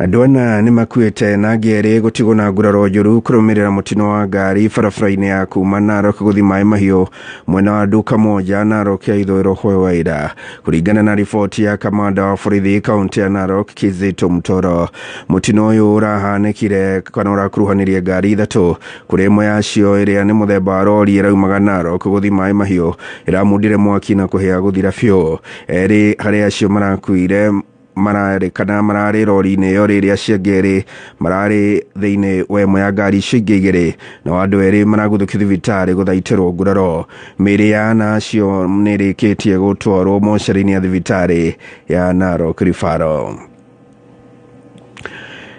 Andũ ana nĩ makuĩte na angĩ erĩ gũtigwo na nguraro njũru kũrũmĩrĩra mũtino wa ngari barabara-inĩ ya kuma Narok gũthiĩ Maĩ Mahiũ mwena wa Duka Moja, Narok ya ithũĩro hwe ira. Kũringana na riboti ya kamanda wa borithi kaunti ya Narok Kizito Mutoro, mũtino ũyũ ũrahanĩkire kana ũrakuruhanirie ngari ithatũ, kũrĩa ĩmwe yacio ĩrĩa nĩ mũthemba wa rori ĩraumaga Narok gũthiĩ Maĩ Mahiũ ĩramundire mwaki na kũhĩa gũthira biũ. Erĩ harĩ acio marakuire mararĩ kana mararĩ rori-inĩ ĩyo rĩrĩa acio angĩ erĩ mararĩ thĩinĩ wa ĩmwe ya ngari icio ingĩ igĩrĩ, nao andũ erĩ maraguthũkio thibitarĩ gũthaitĩrwo nguraro. Mĩĩrĩ ya ana acio nĩ ĩrĩkĩtie gũtwarwo mocarĩ-inĩ ya thibitarĩ ya Narok Referral.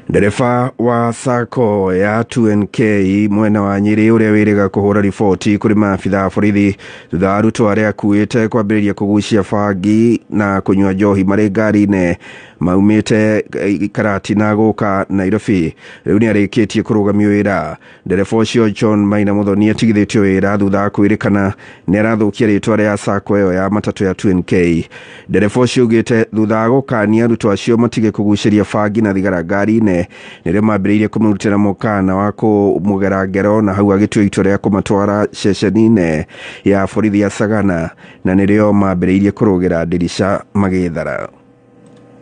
Ndereba wa sacco ya 2NK mwena wa Nyĩrĩ ũrĩa wĩrĩga kũhũra riboti kũrĩ maabitha a borithi thutha wa arutwo arĩa akuĩte kwambĩrĩria kũgucia bangi na kũnyua njohi marĩ ngari-inĩ maumĩte Karatina gũka Nairobi rĩu nĩ arĩkĩtie kũrũgamio wĩra. Ndereba ũcio John Maina Muthoni atigithĩtio wĩra thutha wa kwĩrĩkana nĩ arathũkia rĩtwa rĩa sacco ĩyo ya matatũ ya 2NK. Ndereba ũcio augĩte thutha wa gũkania arutwo acio matige kũgucĩria bangi na thigara ngari-inĩ nĩrĩo mambĩrĩirie kũmũrutĩra mũkana wa kũmũgera ngero na hau agĩtua itua rĩa kũmatwara ceceni-inĩ ya borithi ya Sagana na nĩrĩo mambĩrĩirie kũrũgĩra ndirica magĩthara.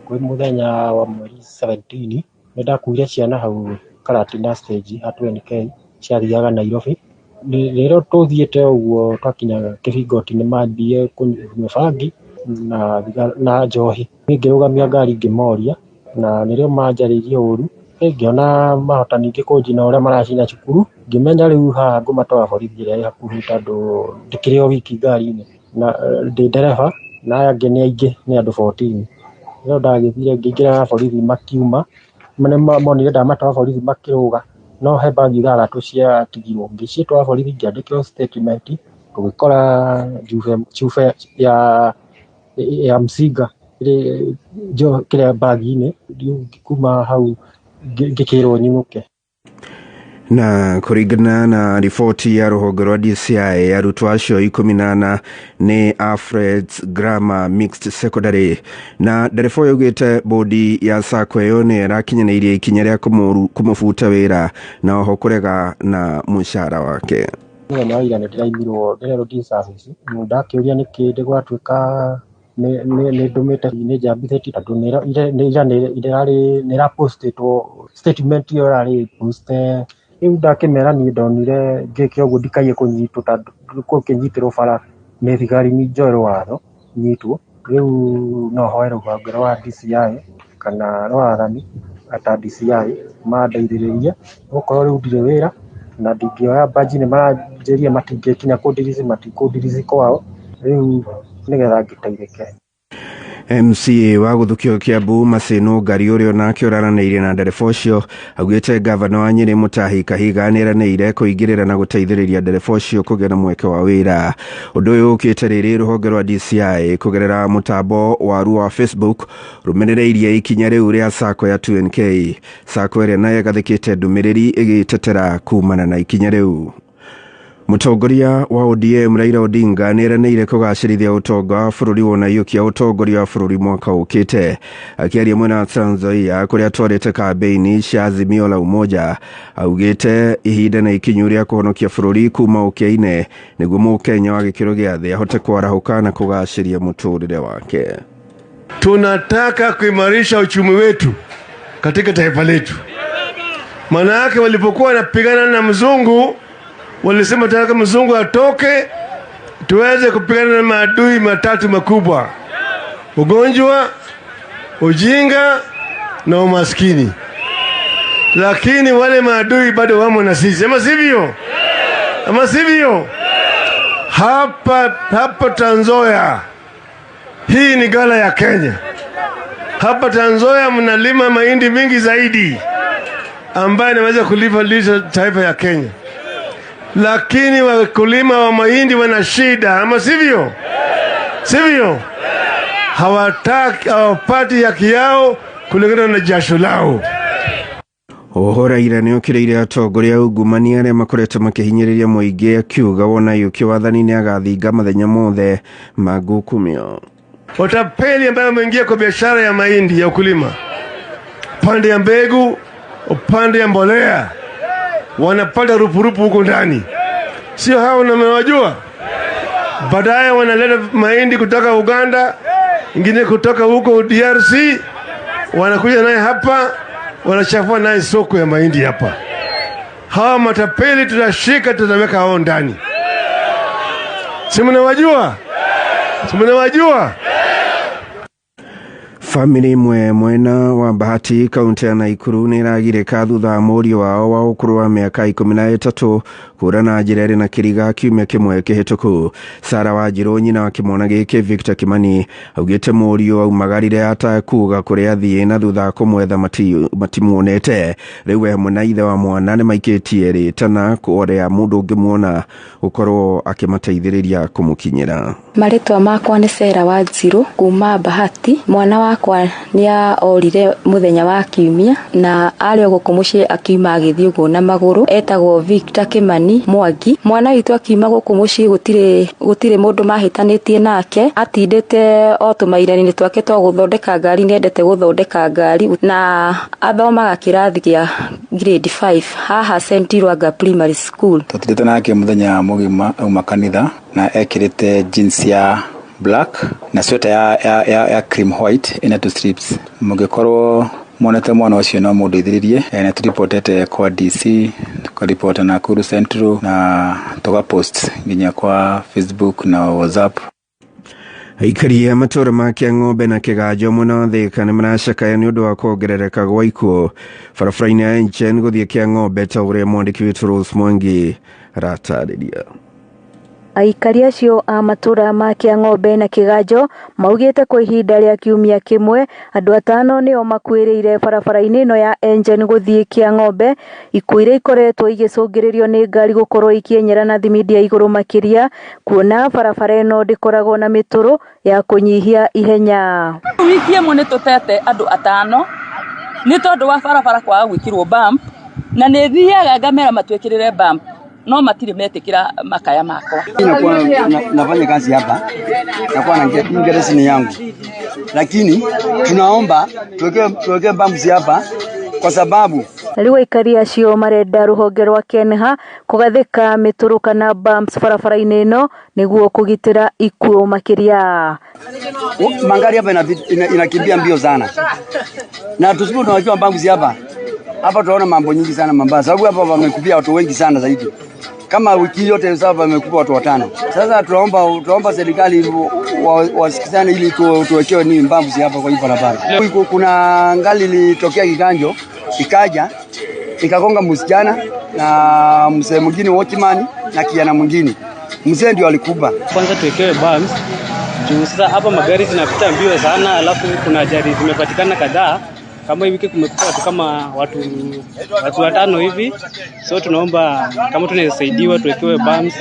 Kwĩ mũthenya wa mweri 17 nĩ ndakuire ciana hau Karatina stage ha 2NK ciathiaga Nairobi. Rĩrĩa tũthiĩte ũguo twakinya kĩbingoti nĩ mambirie kũnyua bangi na njohi. Niĩ ngĩrũgamia ngari ngĩmoria na nĩrĩo manjarĩirie ũru. Ngĩona mahota ningĩ kũnjina ũrĩa maracina cukuru, ngĩmenya rĩu haha ngũmatwara borithi ĩrĩa ĩ hakuhĩ tondũ ndĩkĩrĩ o wiki ngari-inĩ na ndĩ ndereba na aya angĩ nĩ aingĩ nĩ andũ 14. No ndagĩthire ngĩingĩra borithi makiuma, monire ndamatwara borithi makĩrũga, no he bagi ithathatũ ciatigirwo. Ngĩcitwara borithi ngĩandĩkĩrwo statement, tũgĩkora njube ya mcinga ĩrĩ kĩrĩa bagi-inĩ, kuma hau ngĩkĩrwo nyinũke. Na kũringana na riboti ya rũhonge rwa DCI arutwo acio 14 nĩ Alfred's Grammar Mixed Secondary na ndereba ũyũ augĩte bodi ya sacco ĩyo nĩ ĩrakinyanĩirie ikinya rĩa kũmũbuta wĩra na oho kũrega na mũcara wake. Mũthenya wa ira nĩ ndĩraimirwo ndĩrerwo ndi service, ndakĩũria nĩkĩ ndĩgwatuĩka nĩ ndũmĩte nĩ njambithĩtie tondũ ira nĩ ĩrapostĩtwo statement ĩyo ĩrarĩ poste. Rĩu ndakĩmera niĩ ndonire ngĩke ũguo ndikaiye kũnyitwo tondũ gũkĩnyitĩrwo bara nĩ thigari njoerwo watho nyitwo. Rĩu no hoe rũhonge rwa DCI kana rwa athani ata DCI mandeithĩrĩrie gũkorwo rĩu ndirĩ wĩra na ndingĩoya mbanji nĩ maranjĩria matingĩkinya kũndirici matikũndirici kwao rĩu nĩgetha ngĩteithĩke. MCA wa gũthukio Kiambu Maseno Ngari ũrĩa onake ũraranĩirie na ndereba ũcio augĩte gavana wa Nyĩrĩ Mutahi Kahiga nĩeranĩire kũingĩrĩra na gũteithĩrĩria ndereba ũcio kũgĩa na mweke wa wĩra. Ũndũ ũyũ ũkĩte rĩrĩ rũhonge rwa DCI kũgerera mũtambo waruo wa Facebook rũmenereirie ikinya rĩu rĩa sacco ya 2NK. Sacco ĩrĩa nayo ĩgathĩkĩte ndũmĩrĩri ĩgĩtetera kumana na ikinya rĩu. Mũtongoria wa ODM Raila Odinga nĩeranĩire kũgacĩrithia ũtonga wa bũrũri wonaiyũkia ũtongoria wa bũrũri mwaka ũkĩte. Akĩaria mwena wa Trans Nzoia kũrĩa atwarĩte kambĩini cia Azimio la Umoja augĩte ihinda na ikinyu rĩa kũhonokia bũrũri kuma ũkĩa-inĩ nĩguo mũkenya wa gĩkĩro gĩa thĩ ahote kwarahũka na kũgacĩria mũtũrĩre wake. Tunataka kuimarisha uchumi wetu katika taifa letu. Maana yake walipokuwa wanapigana na mzungu walisema tunataka mzungu atoke tuweze kupigana na maadui matatu makubwa: ugonjwa, ujinga na umaskini. Lakini wale maadui bado wamo na sisi, ama sivyo? Ama sivyo? Hapa Trans Nzoia, hii ni gala ya Kenya. Hapa Trans Nzoia mnalima mahindi mingi zaidi ambaye inaweza kulipa lisha taifa ya Kenya. Lakini wakulima wa mahindi wana shida, ama sivyo? Sivyo? Hawataki, hawapati haki yao kulingana na jasho lao. Oho Raila nĩokĩrĩire atongoria a ungumania arĩa makoretwo makĩhinyĩrĩria mũingĩ akiuga wona aiyũkia wathani nĩagathinga mathenya mothe ma ngukumio. Watapeli ambayo wameingia kwa biashara ya mahindi ya ukulima, upande ya mbegu, upande ya mbolea, wanapata rupurupu huko ndani. Sio hao mnawajua? Baadaye wanaleta mahindi kutoka Uganda, ingine kutoka huko DRC, wanakuja naye hapa, wanachafua naye soko ya mahindi hapa. Hawa matapeli tutashika, tutaweka hao ndani. Si mnawajua? Si mnawajua? Famĩlĩ ĩmwe mwena wa Bahati, kaunti ya Naikuru, nĩ ĩragirĩka thutha wa mũriũ wao wa ũkũrũ wa mĩaka 13 kũra na njĩra ĩrĩ na kĩriga kiumia kĩmwe kĩhĩtũku. Sara Wanjirũ, nyina wa kĩmwana gĩkĩ Victor Kimani, augĩte mũriũ aumagarire atakuga kũrĩa athiĩ na thutha wa kũmwetha matimuonete. Rĩu we hamwe na ithe wa mwana nĩ maikĩtie rĩtana kũrĩa mũndũ ũngĩmuona gũkorwo akĩmateithĩrĩria kũmũkinyĩra. Marĩtwa makwa nĩ Sarah Wanjirũ kuma Bahati. Mwana wakwa nĩ orire mũthenya wa kiumia na arĩ o gũkũ mũciĩ akiuma agĩthiĩ ũguo na magũrũ. Etagwo Victor Kimani Mwangi. Mwana witũ akiuma gũkũ mũciĩ gũtirĩ mũndũ mahĩtanĩtie nake, atindĩte o tũmaira-inĩ twake twa gũthondeka ngari, nĩendete gũthondeka ngari na athomaga kĩrathi kĩa grade 5 haha St. Rwanga Primary School. Twatindĩte nake mũthenya mũgima auma kanitha na ekĩrĩte jeans ya black na sweater ya cream white ina two strips. Mũngĩkorwo monete mwana ũcio no mũndeithĩrĩrie. Na tũripotete kwa DC, tukaripota Nakuru Central na tugapost nginya kwa Facebook na WhatsApp. Aikari a matũũra ma Kĩang'ombe na Kĩganjo mwena wa Thĩka nĩ maracakaya nĩ ũndũ wa kuongerereka gwa ikuũ barabara-inĩ ya Engen gũthiĩ Kĩang'ombe, ta ũrĩa mwandĩki witũ Rose Mwangi aratarĩria. Aikari acio a matũũra ma Kĩang'ombe na Kĩganjo maugĩte kwa ihinda rĩa kiumia kĩmwe andũ 5 nĩo makuĩrĩire barabara-inĩ ĩno ya Engen gũthiĩ Kĩang'ombe. Ikuũ iria ikoretwo igĩcũngĩrĩrio nĩ ngari gũkorwo ikĩenyera na thimindi ya igũrũ makĩria, kuona barabara ĩno ndĩkoragwo na mĩtũrũ ya kũnyihia ihenya. Wiki ĩmwe nĩ tũtete andũ 5 nĩ tondũ wa barabara kwaga gwĩkĩrwo bump, na nĩ thiaga ngamera matwĩkĩrĩre bump no matirĩ metĩkĩra makaya makwa. Nakuwa nafanya kazi hapa, nakuwa na ngeresi yangu, lakini tunaomba tuweke bumps hapa kwa sababu Rĩu aikari acio marenda rũhonge rwa KENHA kũgathĩka mĩtũrũ kana bumps barabara-inĩ ĩno nĩguo kũgitĩra ikuũ makĩria. Magari hapa inakimbia mbio sana, na tusipo tunawekewa bumps hapa hapa tunaona mambo nyingi sana mabaya, sababu hapa wamekupia watu wengi sana zaidi. Kama wiki yote sasa wamekupa watu 5. Sasa tunaomba serikali wasikizane ili tuwekewe ni bumps hapa kwa hii barabara. Kuna ngali ilitokea Kiganjo, ikaja ikagonga msichana na mzee mwingine watchman na kijana mwingine. Mzee ndio alikuba. Kwanza tuwekewe bumps juu sasa hapa magari zinapita mbio sana, alafu kuna ajali zimepatikana kadhaa. Kama hivi kumekuwa watu kama watu 5 hivi, so tunaomba kama tunaweza saidiwa tuwekewe bumps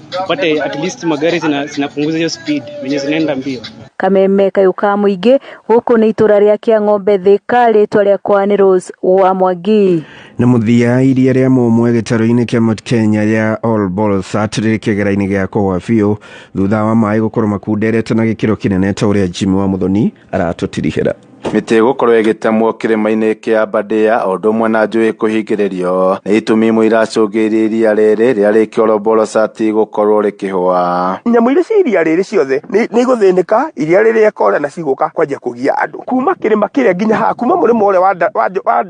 tupate at least magari zinapunguza hiyo speed wenye zinaenda mbio. Kameme kayuka mũingĩ gũkũ nĩ itũra rĩa Kĩang'ombe Thĩka, rĩtwa rĩakwa nĩ Rose wa Mwangi. Na mũthia iria rĩa mũmwe gĩtarũ-inĩ kĩa Mount Kenya ya All Bolsat rĩrĩ kĩgera-inĩ gĩa kũgwa biũ thutha wa maĩ gũkorwo makunderete na gĩkĩro kĩnene ta ũrĩa Jimmy wa Mũthoni aratũtirihĩra. Mĩtĩ gũkorwo ĩgĩtemwo kĩrĩma-inĩ kĩa Aberdare o ũndũ ũmwe na njũĩ kũhingĩrĩrio nĩ itũmi imwe iracũngĩrĩria iria rĩrĩ rĩa Lake Olbolosat gũkorwo rĩkĩhũa. Nyamũ iria cia iria rĩrĩ ciothe nĩ igũthĩnĩka, iria rĩrĩa kora na cigũka kwanjia kũgia andũ kuma kĩrĩma kĩrĩa nginya haha, kuma mũrĩmo ũrĩa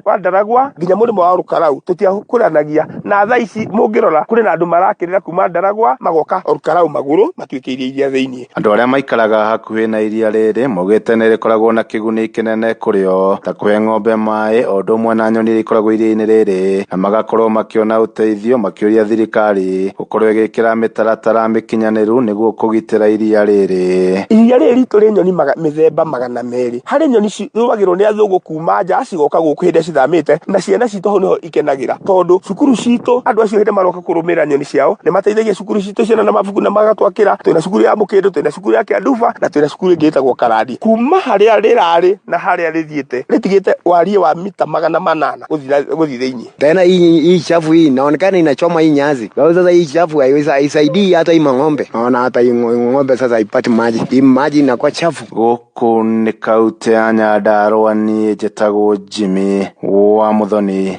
wa Ndaragwa nginya mũrĩmo wa Olkalau tũtiakũranagia na thaa ici mũngĩrora kũrĩ na andũ marakĩrĩra kuma Ndaragwa magoka Olkalau magũrũ matuĩkĩirie iria thĩinĩ. Andũ arĩa maikaraga hakuhĩ na iria rĩrĩ maugĩte nĩ rĩkoragwo na kĩguni kĩnene kũrĩ o ta kũhe ng'ombe maĩ o ũndũ ũmwe na nyoni iria ikoragwo iria-inĩ rĩrĩ, na magakorwo makĩona ũteithio makĩũria thirikari gũkorwo ĩgĩkĩra mĩtaratara mĩkinyanĩru nĩguo kũgitĩra iria rĩrĩ. Iria rĩrĩ ritũ rĩ nyoni mĩthemba 200. Harĩ nyoni cirũagĩrwo nĩ athũngũ kuma nja cigoka gũkũ hĩndĩ cithamĩte, na ciana citũ hau nĩho ikenagĩra tondũ cukuru citũ andũ acio hĩndĩ maroka kũrũmĩrĩra nyoni ciao nĩ mateithagia cukuru citũ ciana na mabuku na magatwakĩra. Twĩna cukuru ya Mũkĩndũ, twĩna cukuru ya Kĩanduba na twĩna cukuru ĩngĩ ĩtagwo Karandi. Kuma harĩa rĩrarĩ na harĩa rĩthiĩte rĩtigĩte wariĩ wa mita 800 gũthiĩ thĩinĩ. Tena hii chafu hii inaonekana inachoma hii nyasi. Kwa sasa hii chafu haisaidii hata hii ng'ombe. Naona hata hii ng'ombe sasa haipati maji. Hii maji inakuwa chafu. Gũkũ nĩ kaunti ya Nyandarua, niĩ njĩtagwo Jimmy wa Mũthoni.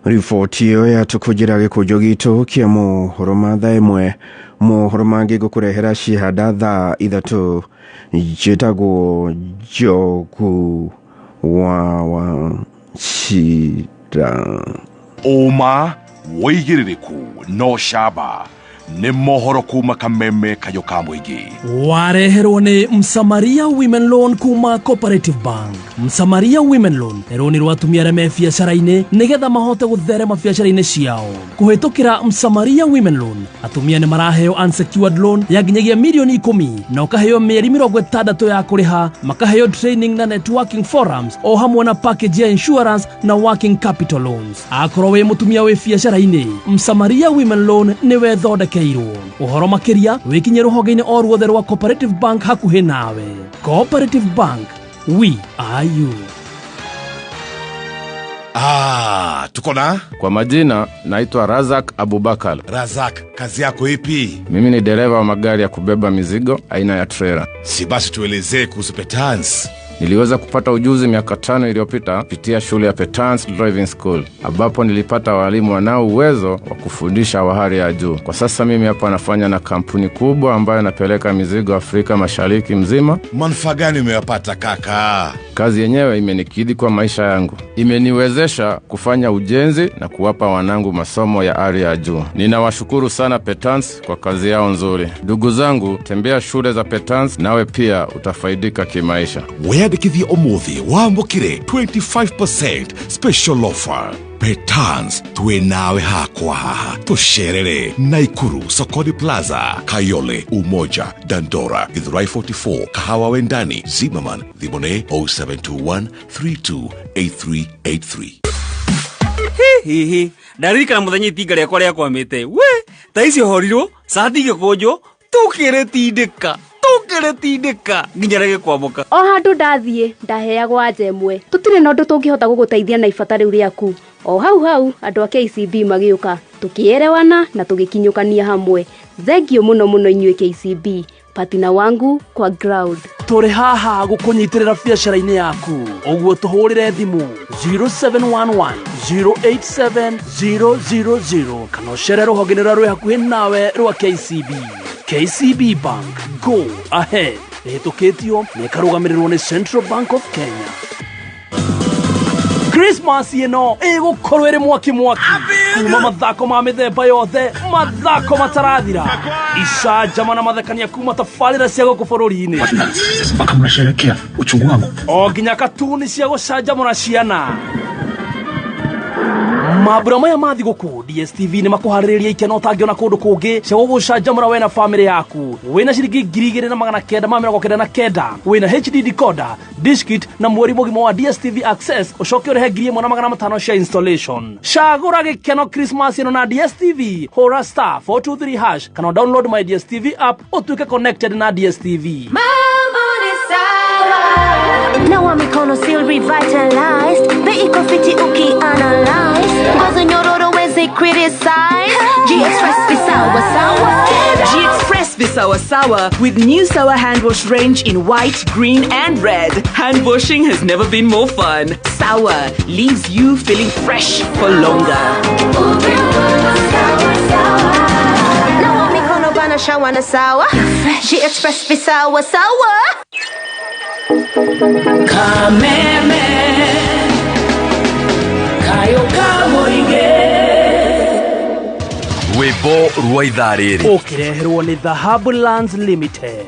Riboti ĩyo yatũkũnjĩra gĩkũnjo gitũ kĩa mohoro ma thaa 1, mohoro mangĩ ngũkũrehera cihanda thaa 3. Njĩtagwo Njogu wa Wachira. Ũma wĩigĩrĩrĩku no camba. Nĩ mohoro kuma kameme kayo ka mũingĩ. Wareherwo nĩ Msamaria Women Loan kuma Cooperative Bank. Msamaria Women Loan nĩ rũni rwa atumia arĩa me biacara-inĩ nĩgetha mahote gũtherema biacara-inĩ ciao. Kũhĩtũkĩra Msamaria Women Loan, atumia nĩ maraheo unsecured loan ya nginyagia mirioni 10 na ũkaheo mĩeri 60 ya kũrĩha, makaheo training na networking forums o hamwe na package ya insurance na working capital loans. Akorwo wĩ mũtumia wĩ biacara-inĩ, Msamaria Women Loan nĩwe thondekeirwo. Ũhoro makĩria wĩkinye rũhonge-inĩ o ruothe rwa Cooperative Bank hakuhĩ nawe. Cooperative Bank, we are you. Ah, tuko na Kwa majina naitwa Razak Abubakar. Razak, kazi yako ipi? Mimi ni dereva wa magari ya kubeba mizigo aina ya trailer. Si basi tuelezee kuhusu Petans. Niliweza kupata ujuzi miaka 5 iliyopita kupitia shule ya Petans Driving School, ambapo nilipata walimu wanao uwezo wa kufundisha wa hali ya juu. Kwa sasa mimi hapa nafanya na kampuni kubwa ambayo inapeleka mizigo Afrika Mashariki mzima. Manufaa gani umeyapata kaka? Kazi yenyewe imenikidhi kwa maisha yangu, imeniwezesha kufanya ujenzi na kuwapa wanangu masomo ya hali ya juu. Ninawashukuru sana Petans kwa kazi yao nzuri. Ndugu zangu, tembea shule za Petans, nawe pia utafaidika kimaisha. Weyandĩkithie ũmũthĩ wamũkĩre 25% special offer. Petans, twĩ nawe hakwa haha. Tũcerere Naikuru Sokoni Plaza, Kayole, Umoja, Dandora, Githurai 44, Kahawa Wendani, Zimmerman. Thimũ nĩ 0721 328383. Hihi ndaririkana muthenya itinga rĩakwa rĩakwamĩte we ta icio horirwo cati igĩkũnjwo tũkĩrĩtindĩka tũkĩrĩtindĩka nginya rĩgĩkwamũka. O handũ ndathiĩ ndaheagwo anja ĩmwe, tũtirĩ na ũndũ tũngĩhota gũgũteithia na ibata rĩu rĩaku. O hau hau andũ a KCB magĩũka, tũkĩerewana na tũgĩkinyũkania hamwe. Thengio mũno mũno inyuĩ KCB, patina wangu kwa ground. Tũrĩ haha gũkũnyitĩrĩra biacara-inĩ yaku, ũguo tũhũrĩre thimũ 0711 087 000 kana ũcere rũhonge-inĩ rũrĩa rwĩ hakuhĩ nawe rwa KCB. KCB Bank, go ahead. Ĩhĩtũkĩtio na ĩkarũgamĩrĩrwo nĩ Central Bank of Kenya. Christmas ĩno ĩgũkorwo ĩrĩ mwaki mwaki, kuma mathako ma mĩthemba yothe, mathako matarathira, icanjama na mathekania kuma tabarĩra cia gũkũ bũrũri-inĩ, mpaka mnasherekea uchungu wangu, o nginya katuni cia gũcanjamũra ciana. Mambura maya ma thigũkũ DSTV nĩ makũharĩrĩria ikeno ũtangĩona kũndũ kũngĩ cia gũgũcanjamũra we na bamĩrĩ yaku. Wĩna ciringi 2999 wĩna HD decoder, dish kit na mweri mũgima wa DSTV access, ũcoke ũrĩhe 1500 cia installation. Cagũra gĩkeno Christmas ĩno na DSTV. Hũra star 423 hash kana download my DSTV app ũtuĩke connected na DSTV. Mambo ni sawa. Nawa mikono still revitalized. Bei iko fiti ukianalyze. Ngozi nyororo wezi criticize. G-Express visawa sawa. G-Express Visawa Sawa with new Sawa hand wash range in white, green and red. Hand washing has never been more fun. Sawa leaves you feeling fresh for longer. Nawa mikono bana shawa na sawa. G-Express Visawa Sawa. Kameme kayo kamoige. Rwĩmbo rwa ithaa rĩrĩ ũkĩreherwo nĩ Dhahabu Lands Limited.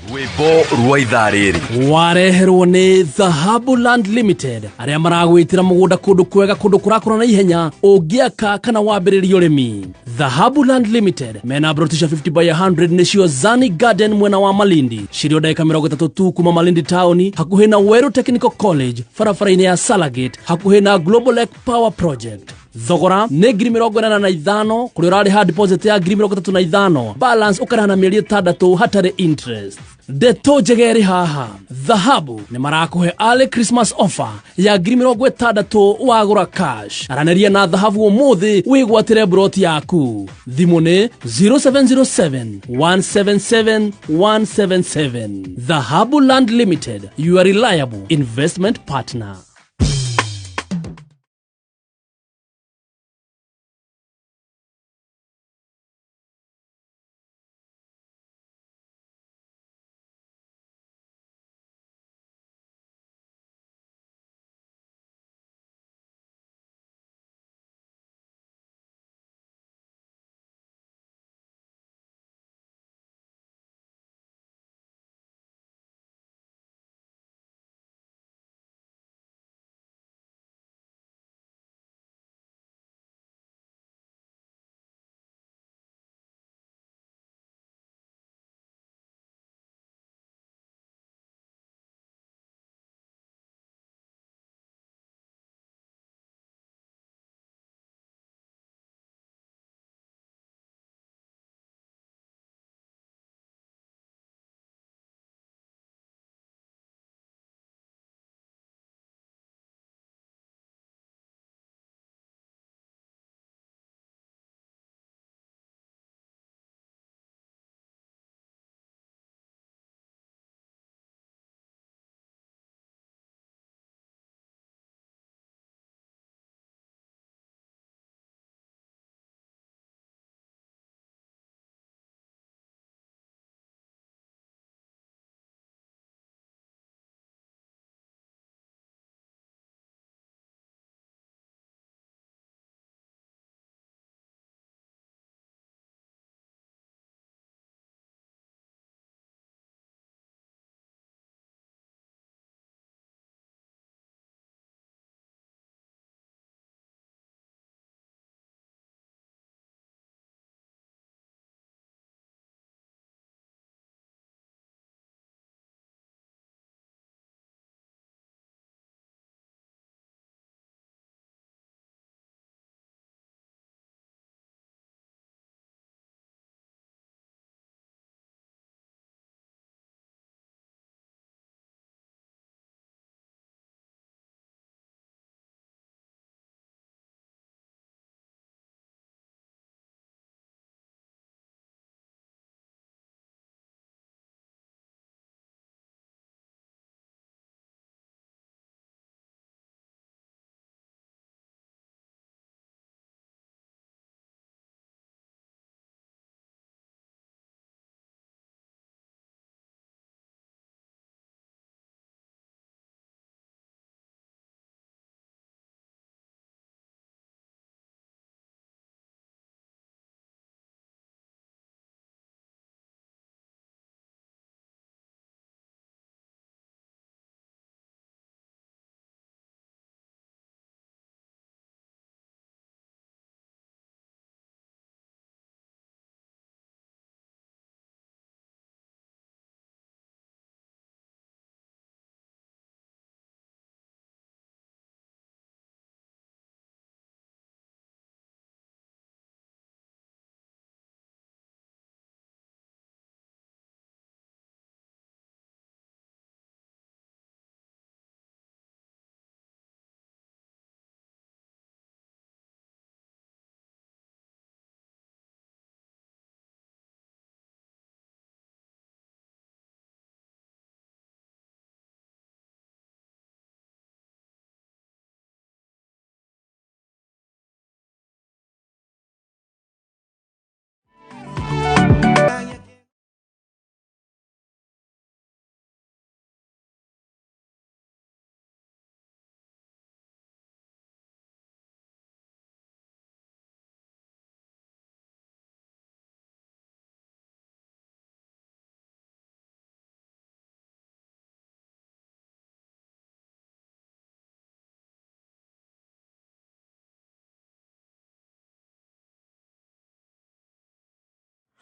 Rwĩmbo rwa ithaa rĩrĩ Wareherwo nĩ Dhahabu Land Limited arĩa maragwĩtĩra mũgũnda kũndũ kwega, kũndũ kũrakũra na ihenya, ũngĩaka kana wambĩrĩria ũrĩmi. Dhahabu Land Limited mena broti cia 50 by 100 nĩcio Zani Garden mwena wa Malindi, cirio ndagĩka 30 tu kuma Malindi taũni, hakuhĩ na Weru Technical College, barabara-inĩ ya Salagate, hakuhĩ na Global Lake Power Project. Thogora nĩ 85,000, kũrĩa ũrarĩha deposit ya 35,000, balance ũkarĩha na mĩeri 6 hatarĩ interest. Ndeto njega ĩrĩ haha, Dhahabu nĩ marakũhe early Christmas offer ya 60,000 wagũra cash. Aranĩria na Dhahabu ũmũthĩ wĩgwatĩre broti yaku. Thimũ nĩ 0707 177 177. Dhahabu Land Limited, your reliable investment partner.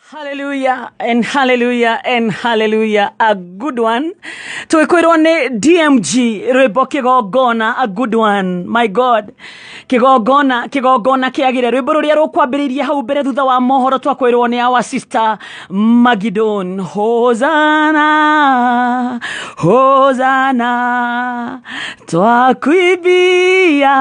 Hallelujah and hallelujah and hallelujah, a good one. Tũgĩkwĩrwo nĩ DMG rwĩmbo kĩgongona, a good one, my God. Kĩgongona, kĩgongona kĩagĩre, rwĩmbo rũrĩa rũkwambĩrĩirie hau mbere thutha wa mohoro twakwĩrwo nĩ our sister Magidon. Hosanna, Hosanna, twakuimbia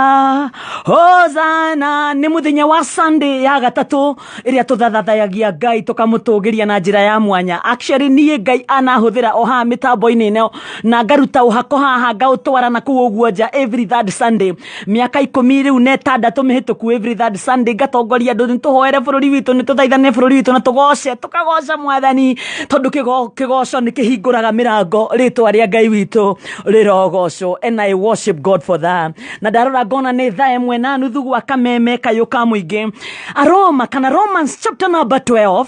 Hosanna. Nĩ mũthenya wa Sunday ya gatatũ ĩrĩa tũthathathayagia Ngai tũkamũtũgĩria na njĩra ya mwanya. Actually niĩ Ngai anahũthĩra o haha mĩtambo-inĩ ĩno na ngaruta ũhako haha ngaũtwara na kũu ũguo nja every third Sunday, mĩaka 16 mĩhĩtũku, every third Sunday ngatongoria andũ nĩ tũhoere bũrũri witũ, nĩ tũthaithane bũrũri witũ na tũgoce, tũkagoca Mwathani tondũ kĩgoco nĩ kĩhingũraga mĩrango. Rĩtwa rĩa Ngai witũ rĩrogocwo, and I worship God for that. Na ndarora ngona nĩ 1:30 gwa kameme kayũ ka mũingĩ. Aroma kana Romans chapter number 12,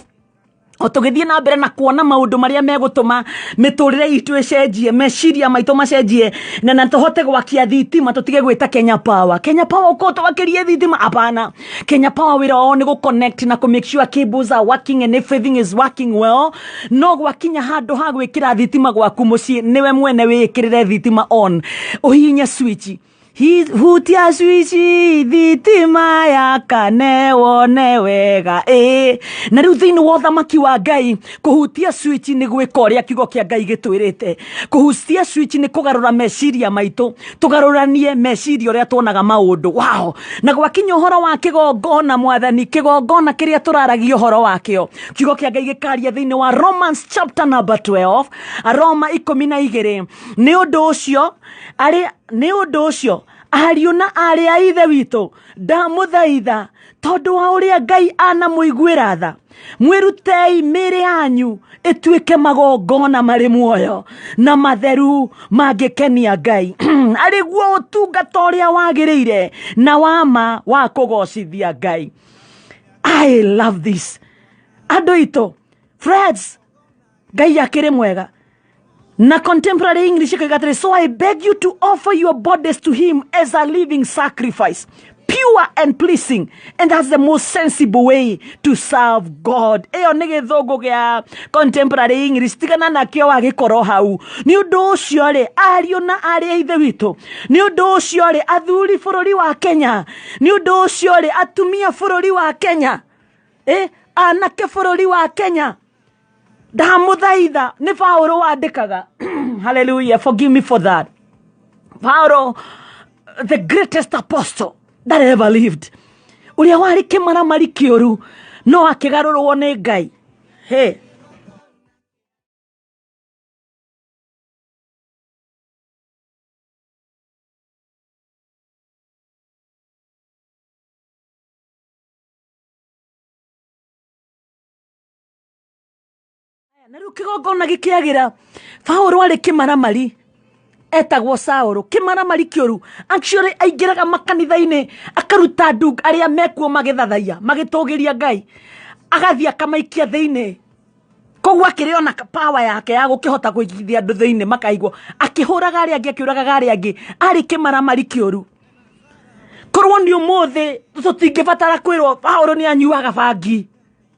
o tũgĩthiĩ na mbere na kuona maũndũ marĩa megũtũma mĩtũrĩre itũ ĩcenjie, meciria maitũ macenjie, na tũhote gwakia thitima, tũtige gwĩta Kenya Power. Kenya Power ũkorwo tũwakĩrie thitima? Hapana. Kenya Power wĩra wao nĩ gũ-connect na kũ make sure cables are working and everything is working well. No gwakinya handũ ha gwĩkĩra thitima gwaku mũciĩ, nĩwe mwene wĩĩkĩrĩre thitima on, ũhihinye switch. Hutia switch, thitima yakane wone wega. Ĩ na rĩu thĩinĩ wa ũthamaki wa Ngai, kũhutia switch nĩ gwĩka ũrĩa kiugo kĩa Ngai gĩtwĩrĩte. Kũhutia switch nĩ kũgarũra meciria maitũ, tũgarũranie meciria ũrĩa tuonaga maũndũ. Wow. Na gwakinya ũhoro wa kĩgongona, Mwathani, kĩgongona kĩrĩa tũraragia ũhoro wakĩo, kiugo kĩa Ngai gĩkaria thĩinĩ wa Romans chapter number 12, Aroma 12: nĩ ũndũ ũcio arĩ nĩ ũndũ ũcio ariũ na aarĩ a Ithe witũ, ndamũthaitha tondũ wa ũrĩa Ngai anamũiguĩra tha, mwĩrutei mĩĩrĩ yanyu ĩtuĩke magongona marĩ muoyo na matheru mangĩkenia Ngai, arĩ guo ũtungata ũrĩa wagĩrĩire na wama wa kũgocithia Ngai. I love this. Andũ aitũ, friends, Ngai akĩrĩ mwega. Na contemporary English ĩkoiga atĩrĩ, "So I beg you to offer your bodies to him as a living sacrifice, pure and pleasing, and that's the most sensible way to serve God." Ĩyo nĩ gĩthũngũ gĩa contemporary English, tigana nakĩo wagĩkorwo hau. Nĩ ũndũ ũcio rĩ, ariũ na aarĩ a Ithe witũ, nĩ ũndũ ũcio rĩ, athuri bũrũri wa Kenya, nĩ ũndũ ũcio rĩ, atumia bũrũri wa Kenya, anake bũrũri wa Kenya, ndamũthaitha. Nĩ Paũlũ wandĩkaga. Hallelujah, forgive me for that. Paulo, the greatest apostle that ever lived, ũrĩa warĩ kĩmaramari kĩũru no akĩgarũrwo nĩ Ngai. Hey. Na rĩu kĩgongona gĩkĩagĩra. Paũlũ arĩ kĩmaramari, etagwo Saũlũ, kĩmaramari kĩũru. Actually aingĩraga makanitha-inĩ akaruta andũ arĩa mekuo magĩthathaiya, magĩtũgĩria Ngai, agathiĩ akamaikia thĩinĩ. Koguo akĩrĩ ona power yake ya gũkĩhota kũigithia andũ thĩinĩ makaigwo, akĩhũraga arĩa angĩ, akĩũragaga arĩa angĩ, arĩ kĩmaramari kĩũru. Korwo nĩ ũmũthĩ, tũtingĩbatara kwĩrwo Paũlũ nĩ anyuaga bangi,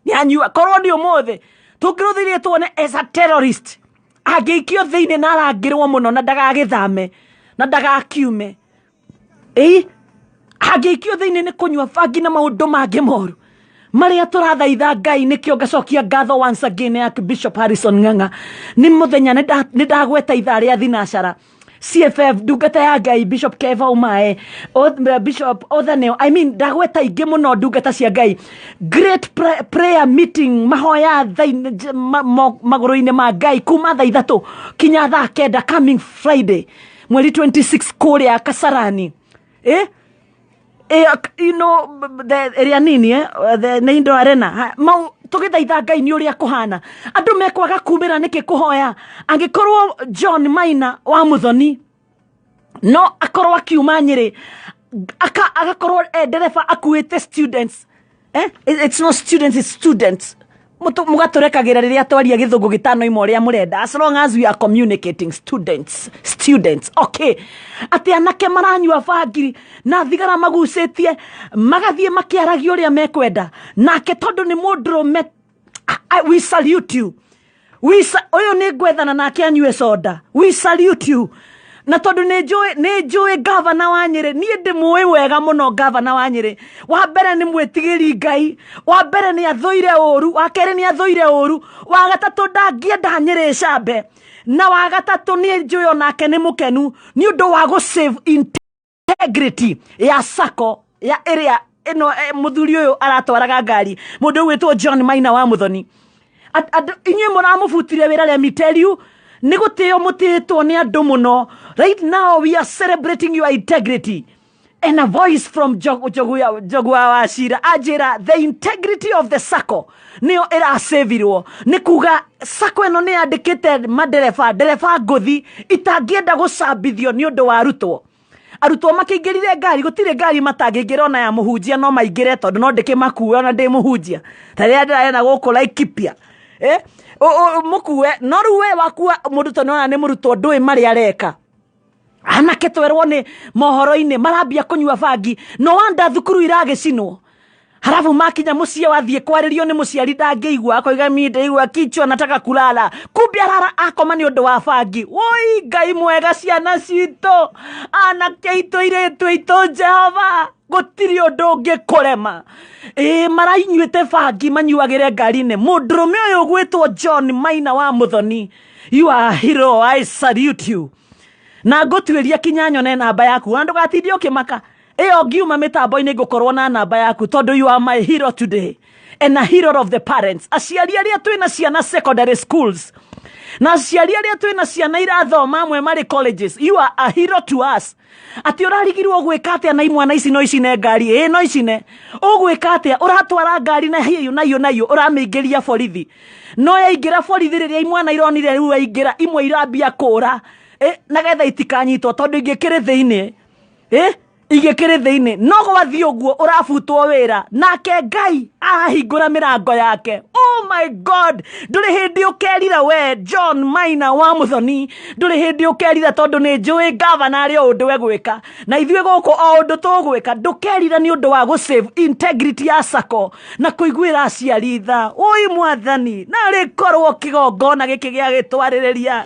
nĩ anyua. Korwo nĩ ũmũthĩ, tũngĩrũthĩrie tuone as a terrorist angĩikio thĩinĩ na arangĩrwo mũno na ndagagĩthame na ndagakiume. Ĩ angĩikio thĩinĩ nĩ kũnyua bangi na maũndũ mangĩ moru marĩa tũrathaitha Ngai. Nĩkĩo ngacokia ngatho once again ya Bishop Harrison Ng'ang'a. Nĩ mũthenya nĩ ndagweta ithaa rĩa thinacara CFF, ndungata ya Ngai Bishop Keva Umae, Bishop Othaneo, I mean, ndagweta ingĩ mũno ndungata cia Ngai. Great prayer meeting, mahoya magũrũ-inĩ ma Ngai kuma 3:00 kinya 9:00, coming Friday mweri 26 kũrĩa Kasarani, the ĩrĩa nini, the nĩ Indo Arena. Mau tũgĩthaitha Ngai nĩ ũrĩa kũhana andũ mekwaga kumĩra nĩkĩ kũhoya. Angĩkorwo John Maina wa Muthoni no akorwo akiuma Nyĩrĩ, agakorwo e ndereba akuĩte students, It's not students, it's students. Mũgatũrekagĩra rĩrĩa twaria gĩthũngũ gĩtano ima ũrĩa mũrenda, as long as we are communicating. Students, students, okay. Atĩ anake maranyua bangi na thigara magucĩtie, magathiĩ makĩaragia ũrĩa mekwenda, nake tondũ nĩ mũndũrũme. We salute you. Ũyũ nĩ ngwethana nake anyue soda. We salute you. Na tondũ nĩ njũĩ gavana wa Nyĩrĩ, niĩ ndĩmũĩ wega mũno gavana wa Nyĩrĩ. Wa mbere nĩ mwĩtigĩri Ngai, wa mbere nĩ athũire ũru, wa kerĩ nĩ athũire ũru, wa gatatũ ndangĩenda Nyĩrĩ ĩcambe, na wa gatatũ nĩ njũĩ onake nĩ mũkenu nĩ ũndũ wa gũ save integrity ya sacco ya ĩrĩa ĩno, mũthuri ũyũ aratwaraga ngari, mũndũ ũgwĩtwo John Maina wa Muthoni. Andũ inyuĩ mũramũbutire wĩra, let me tell you, nĩ gũtĩo mũtĩĩtwo nĩ andũ mũno. Right now we are celebrating your integrity. And a voice from Jogua wa Cira anjĩra the integrity of the sacco nĩyo ĩracavirwo. Nĩ kuga sacco ĩno nĩ yandĩkĩte madereba, ndereba ngũthi itangĩenda gũcambithio nĩ ũndũ wa arutwo. Arutwo makĩingĩrire ngari, gũtirĩ ngari matangĩingĩra ona ya mũhunjia no maingĩre, tondũ no ndĩkĩmakue ona ndĩ mũhunjia. Ta rĩrĩa ndĩrarĩ gũkũ Laikipia, mũkue. No rĩu we wakua mũndũ tondũ nĩwona nĩ mũrutwo ndũĩ marĩa areka. Anake twerwo nĩ mohoro-inĩ marambia kũnyua bangi, no wanda thukuru iragĩcinwo. Halafu makinya mũciĩ wathiĩ kwarĩrio nĩ mũciari ndangĩigua, akoiga mi ndaigua kichwa, nataka kulala, kumbe arara akoma nĩ ũndũ wa bangi. Woi Ngai mwega, ciana citũ, anake aitũ, airĩtu aitũ, Jehova, gũtirĩ ũndũ ũngĩkũrema. Ĩ marainyuĩte bangi manyuagĩre ngari-inĩ. Mũndũrũme ũyũ ũgwĩtwo John Maina wa Muthoni, you are a hero, I salute you. Na ngũtuĩria kinya nyone namba yaku, na ndũgatinde ũkĩmaka, ĩyo ngiuma mĩtambo-inĩ ngũkorwo na namba yaku, tondũ you are my hero today and a hero of the parents. Aciari arĩa twĩna ciana secondary schools na aciari arĩa twĩna ciana irathoma, amwe marĩ colleges, you are a hero to us. Atĩ ũrarigirwo gwĩka atĩa na imwana ici no icine ngari? Ĩ no icine. Ũgwĩka atĩa? Ũratwara ngari na hiũ na hiũ na hiũ, ũramĩingĩria borithi. No yaingĩra borithi, rĩrĩa imwana ironire rĩu yaingĩra, imwe irambia kũra nagetha itikanyitwo, tondũ ingĩkĩrĩ thĩinĩ, igĩkĩrĩ thĩinĩ. No gwathiĩ ũguo ũrabutwo wĩra, nake Ngai arahingũra mĩrango yake. Oh my God, ndũrĩ hĩndĩ ũkerira we John Maina wa Muthoni, ndũrĩ hĩndĩ ũkerira, tondũ nĩ njũĩ gavana arĩ o ũndũ egwĩka na ithuĩ gũkũ o ũndũ tũgwĩka. Ndũkerira nĩ ũndũ wa gũ save integrity ya sacco na kũiguĩra aciari tha. Ũi mwathani, narĩ korwo kĩgongona gĩkĩ gĩa gĩtwarĩrĩria.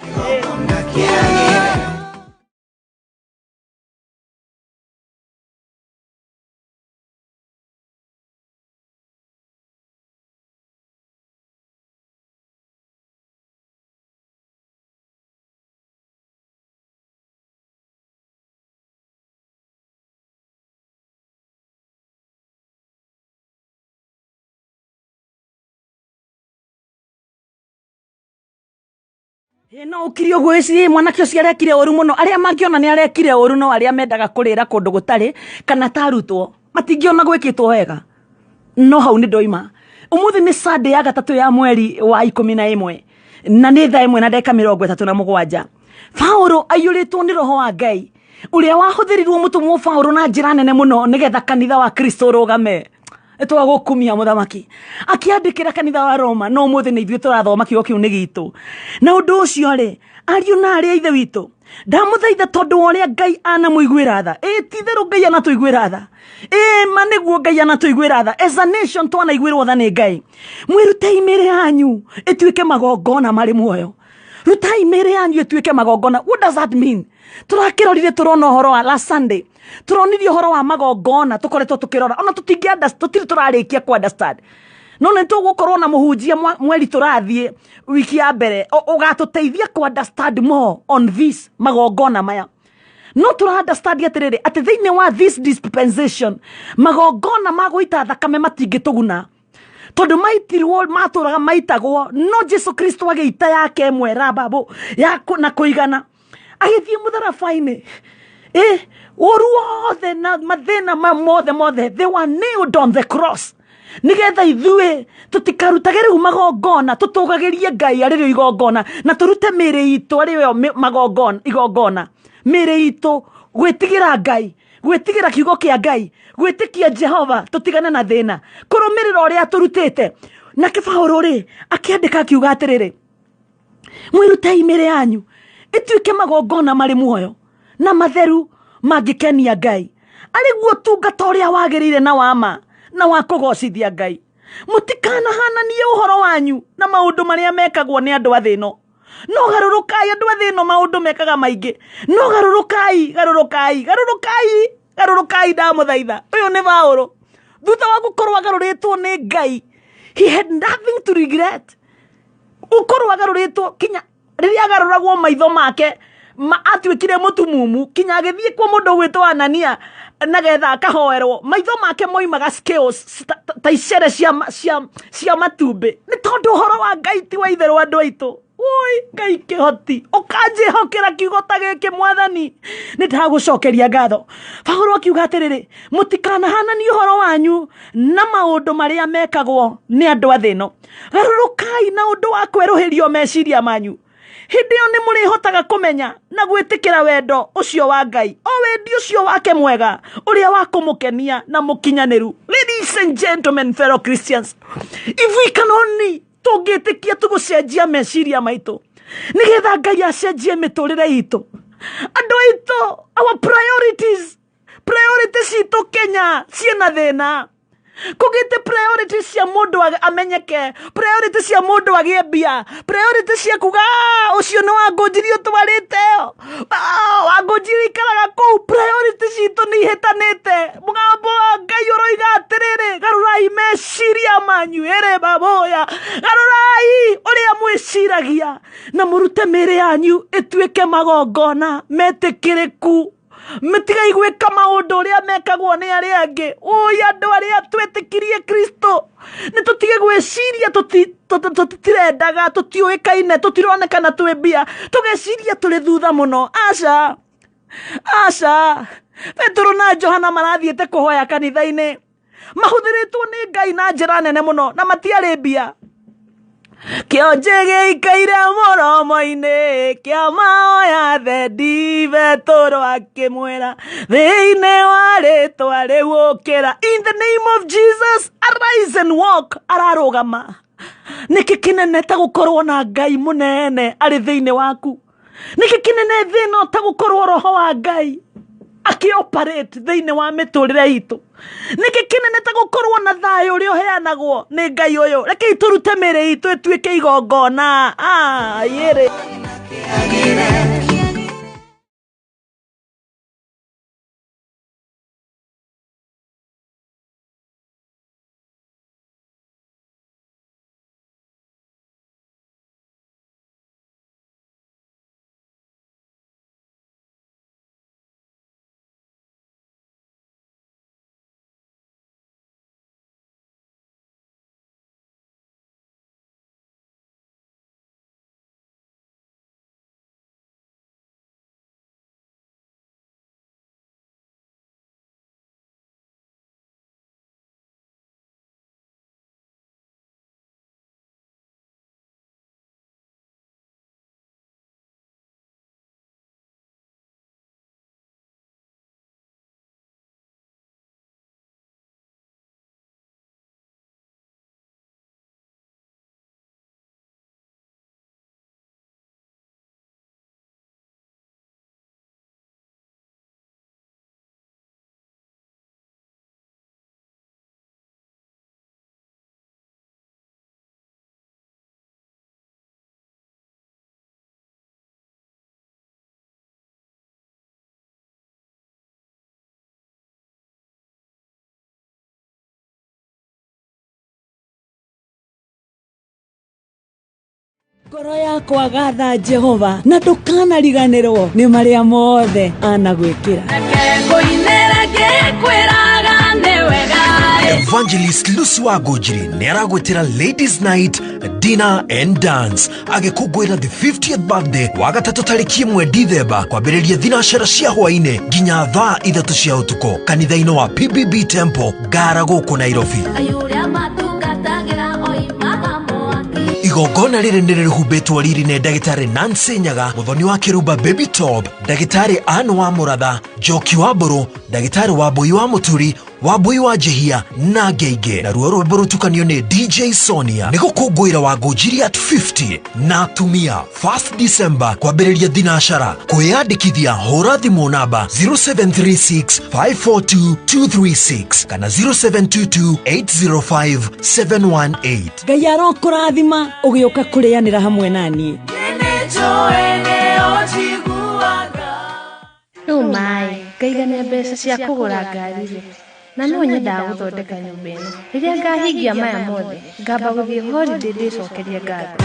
No ũkiri ũguo ĩci mwanake ũcio arekire ũru mũno. Arĩa mangĩona nĩ arekire ũru no arĩa mendaga kũrĩra kũndũ gũtarĩ, kana ta arutwo matingĩona gwĩkĩtwo wega. No hau nĩ ndoima. Ũmũthĩ nĩ Sunday ya gatatũ ya mweri wa 11, na nĩ thaa 1:37. Paulo aiyũrĩtwo nĩ roho wa Ngai ũrĩa wahũthĩrirwo mũtũmwo Paulo na njĩra nene mũno nĩgetha kanitha wa Kristo ũrũgame. Twagũkumia mũthamaki akĩandĩkĩra kanitha wa Roma, no ũmũthĩ nĩ ithuĩ tũrathoma kiugo kĩu nĩ gitũ. Na ũndũ ũcio rĩ, ariũ na arĩ a ithe witũ, ndamũthaitha tondũ wa ũrĩa Ngai anamũiguĩra tha. Ĩ ti-itherũ Ngai anatũiguĩra tha. Ĩ ma nĩguo Ngai anatũiguĩra tha. As a nation twanaiguĩrwo tha nĩ Ngai. Mwĩrutei mĩĩrĩ yanyu ĩtuĩke magongona marĩ muoyo. Rutai mĩĩrĩ yanyu ĩtuĩke magongona. What does that mean? Tũrakĩrorire tũrona ũhoro wa last Sunday, tũronirie ũhoro wa magongona, tũkoretwo tũkĩrora ona tũtirĩ tũrarĩkia ku understand. No nĩ tũgũkorwo na mũhunjia mweri tũrathiĩ wiki ya mbere ũgatũteithia ku understand more on this magongona maya. No tũra understand atĩrĩrĩ, atĩ thĩinĩ wa this dispensation magongona ma gũita thakame matingĩtũguna, tondũ maitirwo matũraga maitagwo, no Jesu Kristo agĩita yake ĩmwe rababo ya na kũigana, agĩthiĩ mũtharaba-inĩ. Ũru wothe na mathĩna ma mothe mothe, they were nailed on the cross, nĩgetha ithuĩ tũtikarutage rĩu magongona, tũtũgagĩrie Ngai arĩ rĩo igongona, na tũrute mĩĩrĩ itũ arĩ yo magongona, igongona, mĩĩrĩ itũ gwĩtigĩra Ngai, gwĩtigĩra kiugo kĩa Ngai, gwĩtĩkia Jehova, tũtigane na thĩna, kũrũmĩrĩra ũrĩa tũrutĩte. Nake Paulo rĩ akĩandĩka akiuga atĩrĩrĩ, mwĩrutei mĩĩrĩ yanyu ĩtuĩke magongona marĩ muoyo na matheru mangĩkenia Ngai, arĩ guo ũtungata ũrĩa wagĩrĩire na wa ma na wa kũgocithia Ngai. Mũtikanahananie ũhoro wanyu na maũndũ marĩa mekagwo nĩ andũ a thĩ ĩno. No garũrũkai, andũ a thĩ ĩno maũndũ mekaga maingĩ. No garũrũkai, garũrũkai, garũrũkai, garũrũkai, ndamũthaitha. Ũyũ nĩ Paũlũ. Thutha wa gũkorwo agarũrĩtwo nĩ Ngai, he had nothing to regret. Gũkorwo agarũrĩtwo kinya rĩrĩa agarũragwo maitho make ma atuĩkire mũtumumu, kinya agĩthiĩ kwa mũndũ ũgwĩtwo Anania nagetha akahoerwo, maitho make moimaga scales ta icere cia matumbĩ, nĩ tondũ ũhoro wa Ngai ti wa itherũ. Andũ aitũ, oi Ngai kĩhoti, ũkanjĩhokera kiugo ta gĩkĩ, Mwathani, nĩ ndagũcokeria ngatho. Paũlũ akiuga atĩrĩrĩ, mũtikanahananie ũhoro wanyu na maũndũ marĩa mekagwo nĩ andũ a thĩ ĩno. Garũrũkai na ũndũ wa kwerũhĩrio meciria manyu. Hĩndĩ ĩyo nĩ mũrĩhotaga kũmenya na gwĩtĩkĩra wendo ũcio wa Ngai, o wendi ũcio wake mwega, ũrĩa wa kũmũkenia na mũkinyanĩru. Ladies and gentlemen, fellow Christians, if we can only tũngĩtĩkia tũgũcenjia meciria maitũ nĩgetha Ngai acenjie mĩtũrĩre itũ, andũ aitũ, our priorities, priorities citũ Kenya ciĩna thĩna. Kũgĩte priority cia mũndũ amenyeke, priority cia mũndũ agĩe mbia, priority cia kuga, "Ah, ũcio nĩ Wangũnjiri ũtwarĩte ĩyo, Ah, Wangũnjiri ikaraga kũu." Priority citũ nĩ ihĩtanĩte. Mũgambo wa Ngai ũroiga atĩrĩrĩ, garũrai meciria manyu, ĩrĩ baboya, garũrai ũrĩa mwĩciragia na mũrute mĩĩrĩ yanyu ĩtuĩke magongona metĩkĩrĩku. Mĩtigai gwĩka maũndũ ũrĩa mekagwo nĩ arĩa angĩ. Ũi andũ arĩa twĩtĩkirie Kristo, nĩ tũtige gwĩciria tũtirendaga, tũtiũĩkaine, tũtironekana twĩ mbia, tũgeciria tũrĩ thutha mũno. Aca, aca. Petero na Johana marathiĩte kũhoya kanitha-inĩ, mahũthĩrĩtwo nĩ Ngai na njĩra nene mũno, na matiarĩ mbia. Kĩonje gĩikaire mũromo-inĩ kĩa maoya thendi, Petero akĩmwĩra, thĩinĩ wa rĩtwa rĩu ũkĩra. In the name of Jesus, arise and walk. Ararũgama. Nĩkĩ kĩnene ta gũkorwo na Ngai mũnene arĩ thĩinĩ waku? Nĩkĩ kĩnene thĩ ĩno ta gũkorwo roho wa Ngai akĩoperate thĩinĩ wa mĩtũrĩre itũ? Nĩkĩ kĩnene ta gũkorwo na thayũ ũrĩa ũheanagwo nĩ Ngai ũyũ? Rekei tũrute mĩĩrĩ itũ ĩtuĩke igongona. Ah, yĩrĩ. Ngoro yakwa gatha Jehova, na ndũkanariganĩrwo nĩ marĩa mothe anagwĩkĩra. Ngũinĩra ngĩkwĩraga nĩ wega. Evangelist Lucy Wangũnjiri nĩ aragwĩtĩra Ladies Night Dinner and Dance agĩkũngũĩra the 50th birthday wa gatatũ tarĩki 1 Dithemba, kwambĩrĩria thinacara cia hwaĩ-inĩ nginya thaa 3 cia ũtukũ, kanitha-inĩ wa PBB Temple, Ngara, gũkũ Nairobi. Ũrĩa matungatagĩra oimaga mwaki. Igongona rĩrĩ nĩ rĩhumbĩtwo riri nĩ ndagĩtarĩ Nancy Nyaga, mũthoni wa Kĩrumba Baby Top, ndagĩtarĩ Ann wa Mũratha, Njoki wa Mbũrũ, ndagĩtarĩ wa Mbũi wa Mũturi. Wambui wa Njihia na Ngeingĩ, naruo rwĩmbo rũtukanio nĩ DJ Sonia. Nĩ gũkũngũĩra Wangũnjiri at 50 na atumia 1st December kwambĩrĩria thinacara. Kwĩyandĩkithia hũra thimũ namba 0736 542 236 kana 0722 805 718. Ngai arokũrathima ũgĩũka kũrĩanĩra hamwe naniĩ. Rĩu maĩ ngaigania mbeca cia kũgũra ngari rĩ, na no nyendaga gũthondeka nyũmba ĩno. Rĩrĩa ngahingia maya mothe, ngamba gũthiĩ holiday ndĩcokerie ngatho.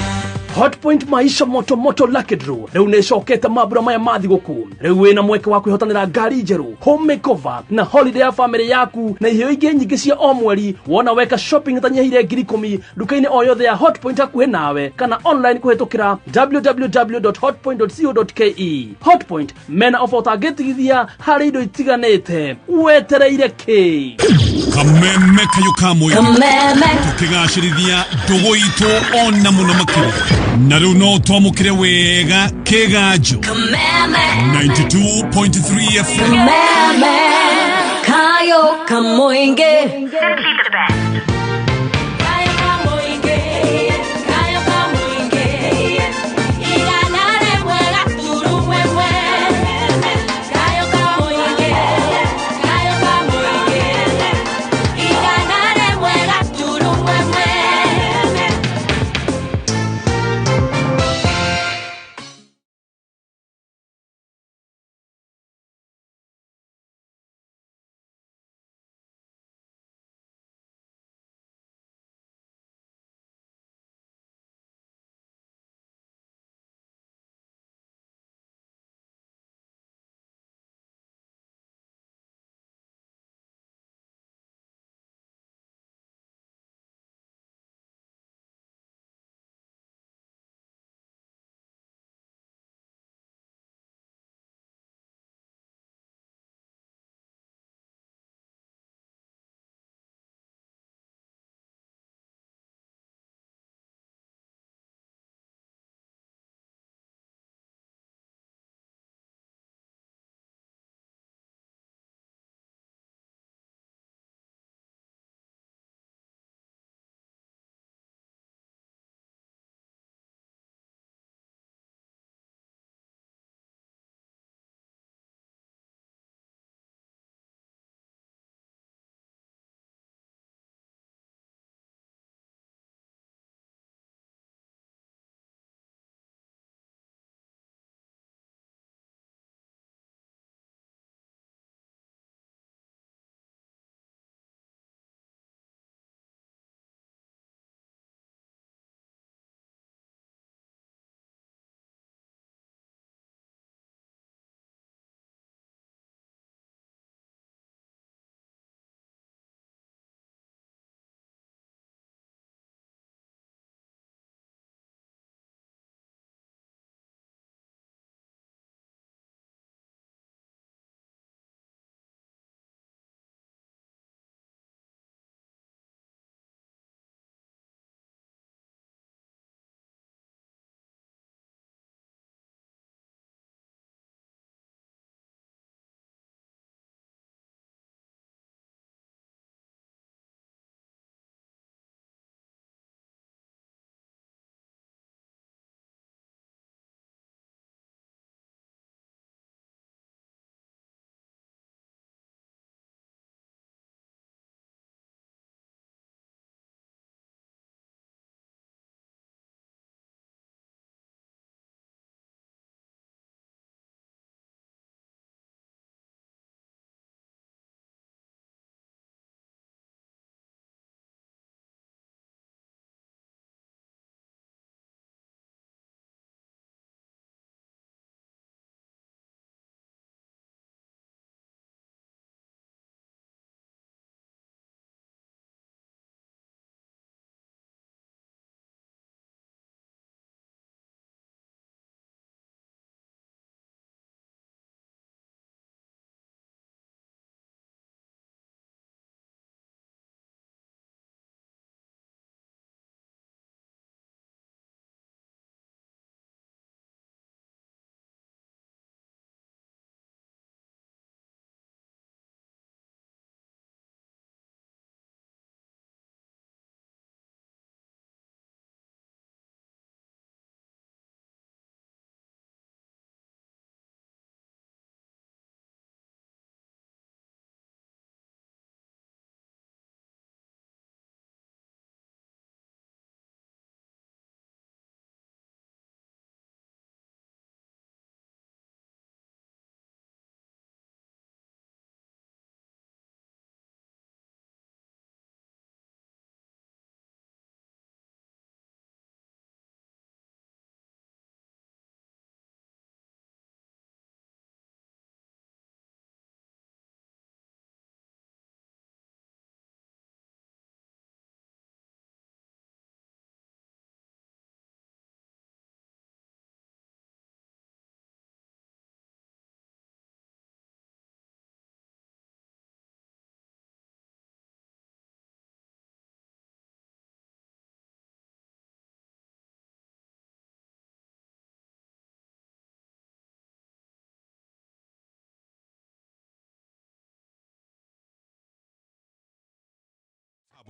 Hotpoint maisha moto moto Lucky Draw rĩu nĩ ĩcokete mambura maya ma thigũkũ. Rĩu wĩna mweke wa kwĩhotanĩra ngari njerũ, home makeover na holiday ya family yaku na iheo ingĩ nyingĩ cia o mweri wona weka shopping ĩtanyihĩire 10,000 nduka-inĩ o yothe ya Hotpoint hakuhĩ nawe kana online kũhĩtũkĩra www.hotpoint.co.ke. Hotpoint mena ofa ũtangĩtigithia harĩ indo itiganĩte. Wetereire kĩ? Kameme kayo kamwe. Kameme. Tukigacĩrithia ndũgũ itũ ona mũno makĩria. Na rĩu no twamũkĩre wega kĩganjo. Kameme. 92.3 FM. Kameme. Kayo kamoinge. Simply the best.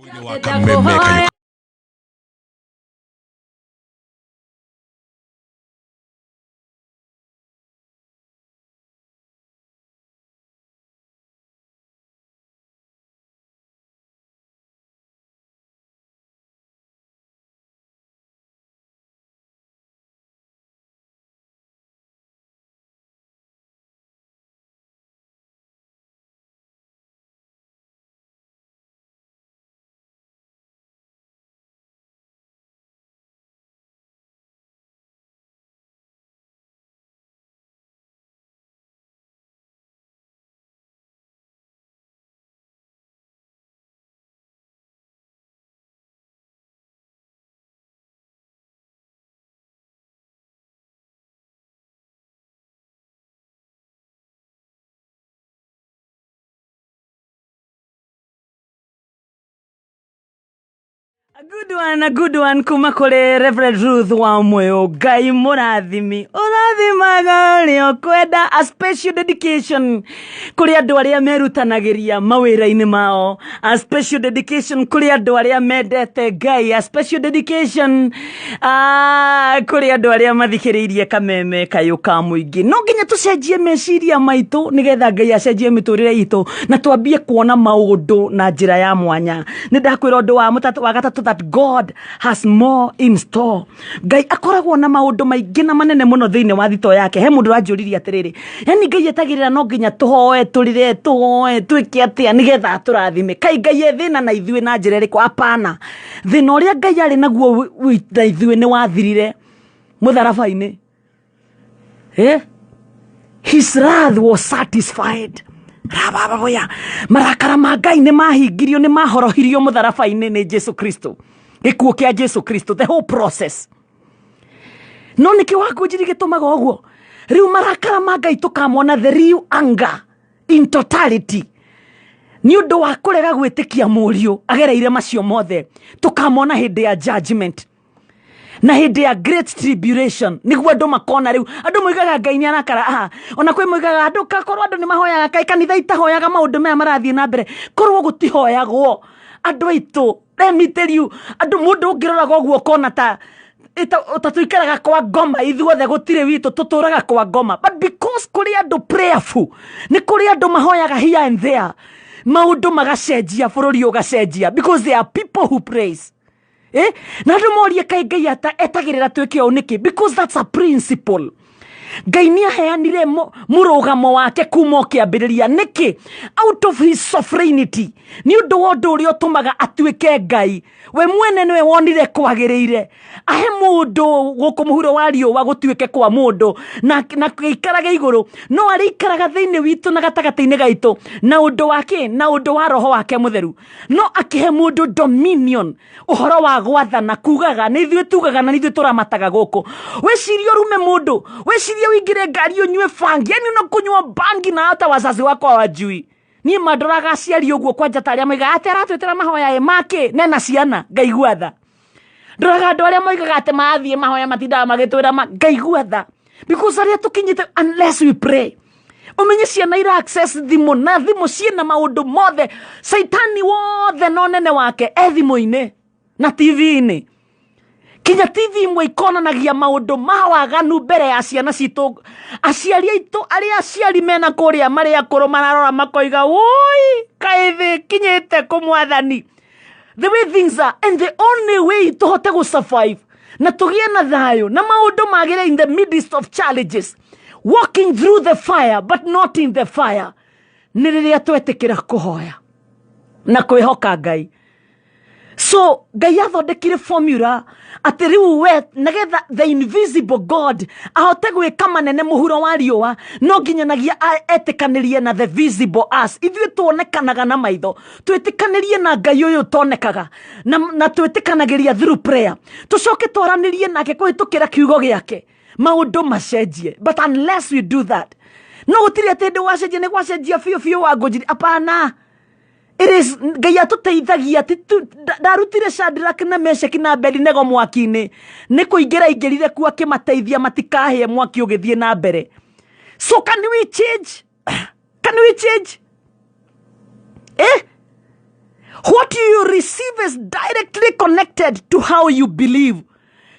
Kameme Kayũ. A good one, a good one kuma kũrĩ Reverend Ruth wa Moyo. Ngai mũrathimi ũrathimaga ũrĩa ũkwenda. A special dedication kũrĩ andũ arĩa merutanagĩria mawĩra-inĩ mao, a special dedication kũrĩ andũ arĩa mendete Ngai, a special dedication kũrĩ andũ arĩa mathikĩrĩirie Kameme Kayũ ka Mũingĩ. No nginya tũcenjie meciria maitũ nĩgetha Ngai acenjie mĩtũrĩre itũ na twambie kuona maũndũ na njĩra ya mwanya. Nĩ ndakwĩra ũndũ wa mũtatũ wa gatatũ, that God has more in store. Ngai akoragwo na maũndũ maingĩ na manene mũno thĩinĩ wa thito yake. He mũndũ ũranjũririe atĩrĩrĩ, yani Ngai etagĩrĩra no nginya tũhoe, tũrĩre, tũhoe, twĩke atĩa nĩgetha atũrathime? Kai Ngai e thĩna na ithuĩ na njĩra ĩrĩkũ? Hapana. Thĩna ũrĩa Ngai arĩ naguo na ithuĩ nĩ wathirire mũtharaba-inĩ. His wrath was satisfied. Rabababoya. Marakara ma Ngai nĩ mahingirio, nĩ mahorohirio mũtharaba-inĩ nĩ Jesu Kristo. Gĩkuũ kĩa Jesu Kristo, the whole process. No nĩkĩ wakũnjiri gĩtũmaga ũguo? Rĩu marakara ma Ngai tũkamona the real anger in totality. Nĩ ũndũ wa kũrega gwĩtĩkia mũriũ agereire macio mothe, tũkamona hĩndĩ ya judgment na hĩndĩ ya great tribulation. Nĩguo andũ makona. Rĩu andũ moigaga Ngai nĩ arakara. Aha, ona kwĩ moigaga andũ korwo andũ nĩ mahoyaga, kaĩ kanitha itahoyaga maũndũ maya marathiĩ na mbere, korwo gũtihoyagwo andũ aitũ. Let me tell you, andũ mũndũ ũngĩroraga ũguo ũkona ta ta tũikaraga kwa ngoma, ithuothe gũtirĩ witũ tũtũraga kwa ngoma, but because kũrĩ andũ prayerful, nĩ kũrĩ andũ mahoyaga here and there, maũndũ magacenjia, bũrũri ũgacenjia, because there are people who praise. Na andũ morie kaĩ Ngai etagĩrĩra twĩke ũũ nĩkĩ? Because that's a principle. Ngai nĩ aheanire mũrũgamo wake kuma o kĩambĩrĩria. Nĩkĩ? Out of his sovereignty, nĩ ũndũ wa ũndũ ũrĩa ũtũmaga atuĩke Ngai, we mwene nĩwe wonire kwagĩrĩire ahe mũndũ gũkũ mũhuro wa riũa gũtuĩke kwa mũndũ na gĩikarage igũrũ, no arĩikaraga thĩinĩ witũ na gatagatĩ-inĩ gaitũ na ũndũ wa kĩ? Na ũndũ wa roho wake mũtheru. No akĩhe mũndũ dominion, ũhoro wa gwathana, kugaga nĩ ithuĩ tugaga na nĩ ithuĩ tũramataga gũkũ. Wĩcirie ũrume mũndũ, wĩcirie ũingĩre ngari ũnyue bangi, yani unakunywa bangi na hata wazazi wako hawajui. Niĩ mandoraga aciari ũguo kwanja ta arĩa moigaga atĩ aratwĩtĩra mahoya ĩ makĩ nena ciana, ngaigua tha. Ndoraga andũ arĩa moigaga atĩ mathiĩ mahoya matindaga magĩtwĩra ngaigua tha, because arĩa tũkinyĩte, unless we pray, ũmenye ciana ira access thimũ, na thimũ ciĩna maũndũ mothe, caitani wothe na ũnene wake e thimũ-inĩ na T V-inĩ. Kinya TV imwe ikonanagia maũndũ ma waganu mbere ya ciana citũ. Aciari aitũ arĩa aciari mena kũrĩa marĩ akũrũ mararora makoiga, woi, kaĩ thĩ kinyĩte kũ mwathani? The way things are, and the only way tũhote gũ survive na tũgĩe na thayũ na maũndũ magĩre in the midst of challenges, walking through the fire but not in the fire, nĩ rĩrĩa twetĩkĩra kũhoya na kwĩhoka Ngai. So Ngai athondekire formula atĩ rĩu we nĩgetha the invisible God ahote gwĩka manene mũhuro wa riũa, no nginyanagia etĩkanĩrie na the visible us, ithuĩ tuonekanaga na maitho, twĩtĩkanĩrie na Ngai ũyũ ũtonekaga, na twĩtĩkanagĩria through prayer, tũcoke twaranĩrie nake kũhĩtũkĩra kiugo gĩake, maũndũ macenjie. But unless we do that, no gũtirĩ atĩ ndĩ wacenjia, nĩ gwacenjia biũ biũ wa ngũnjiri. Hapana. It is Ngai atũteithagia. Ndarutire Shadrach na Meshaki na Abednego mwaki-inĩ, nĩ kũingĩra aingĩrire kuo akĩmateithia matikahĩe mwaki ũgĩthiĩ na mbere. So can we change? Can we change? What you receive is directly connected to how you believe.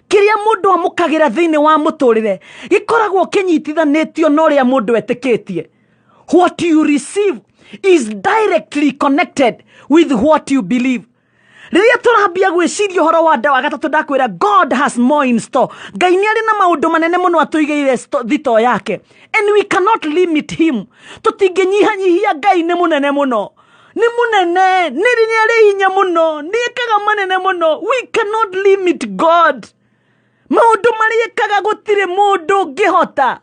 Kĩrĩa mũndũ amũkagĩra thĩinĩ wa mũtũrĩre gĩkoragwo kĩnyitithanĩtio na ũrĩa mũndũ etĩkĩtie. What you receive is directly connected with what you believe. Rĩrĩa tũrambia gwĩciria ũhoro wa ndawa gatatũ, ndakwĩra God has more in store. Ngai nĩ arĩ na maũndũ manene mũno atũigĩire thito yake, and we cannot limit him. Tũtingĩnyihanyihia Ngai, nĩ mũnene mũno, nĩ mũnene, nĩ arĩ hinya mũno, nĩ ekaga manene mũno. We cannot limit God. Maũndũ marĩa ekaga gũtirĩ mũndũ ũngĩhota.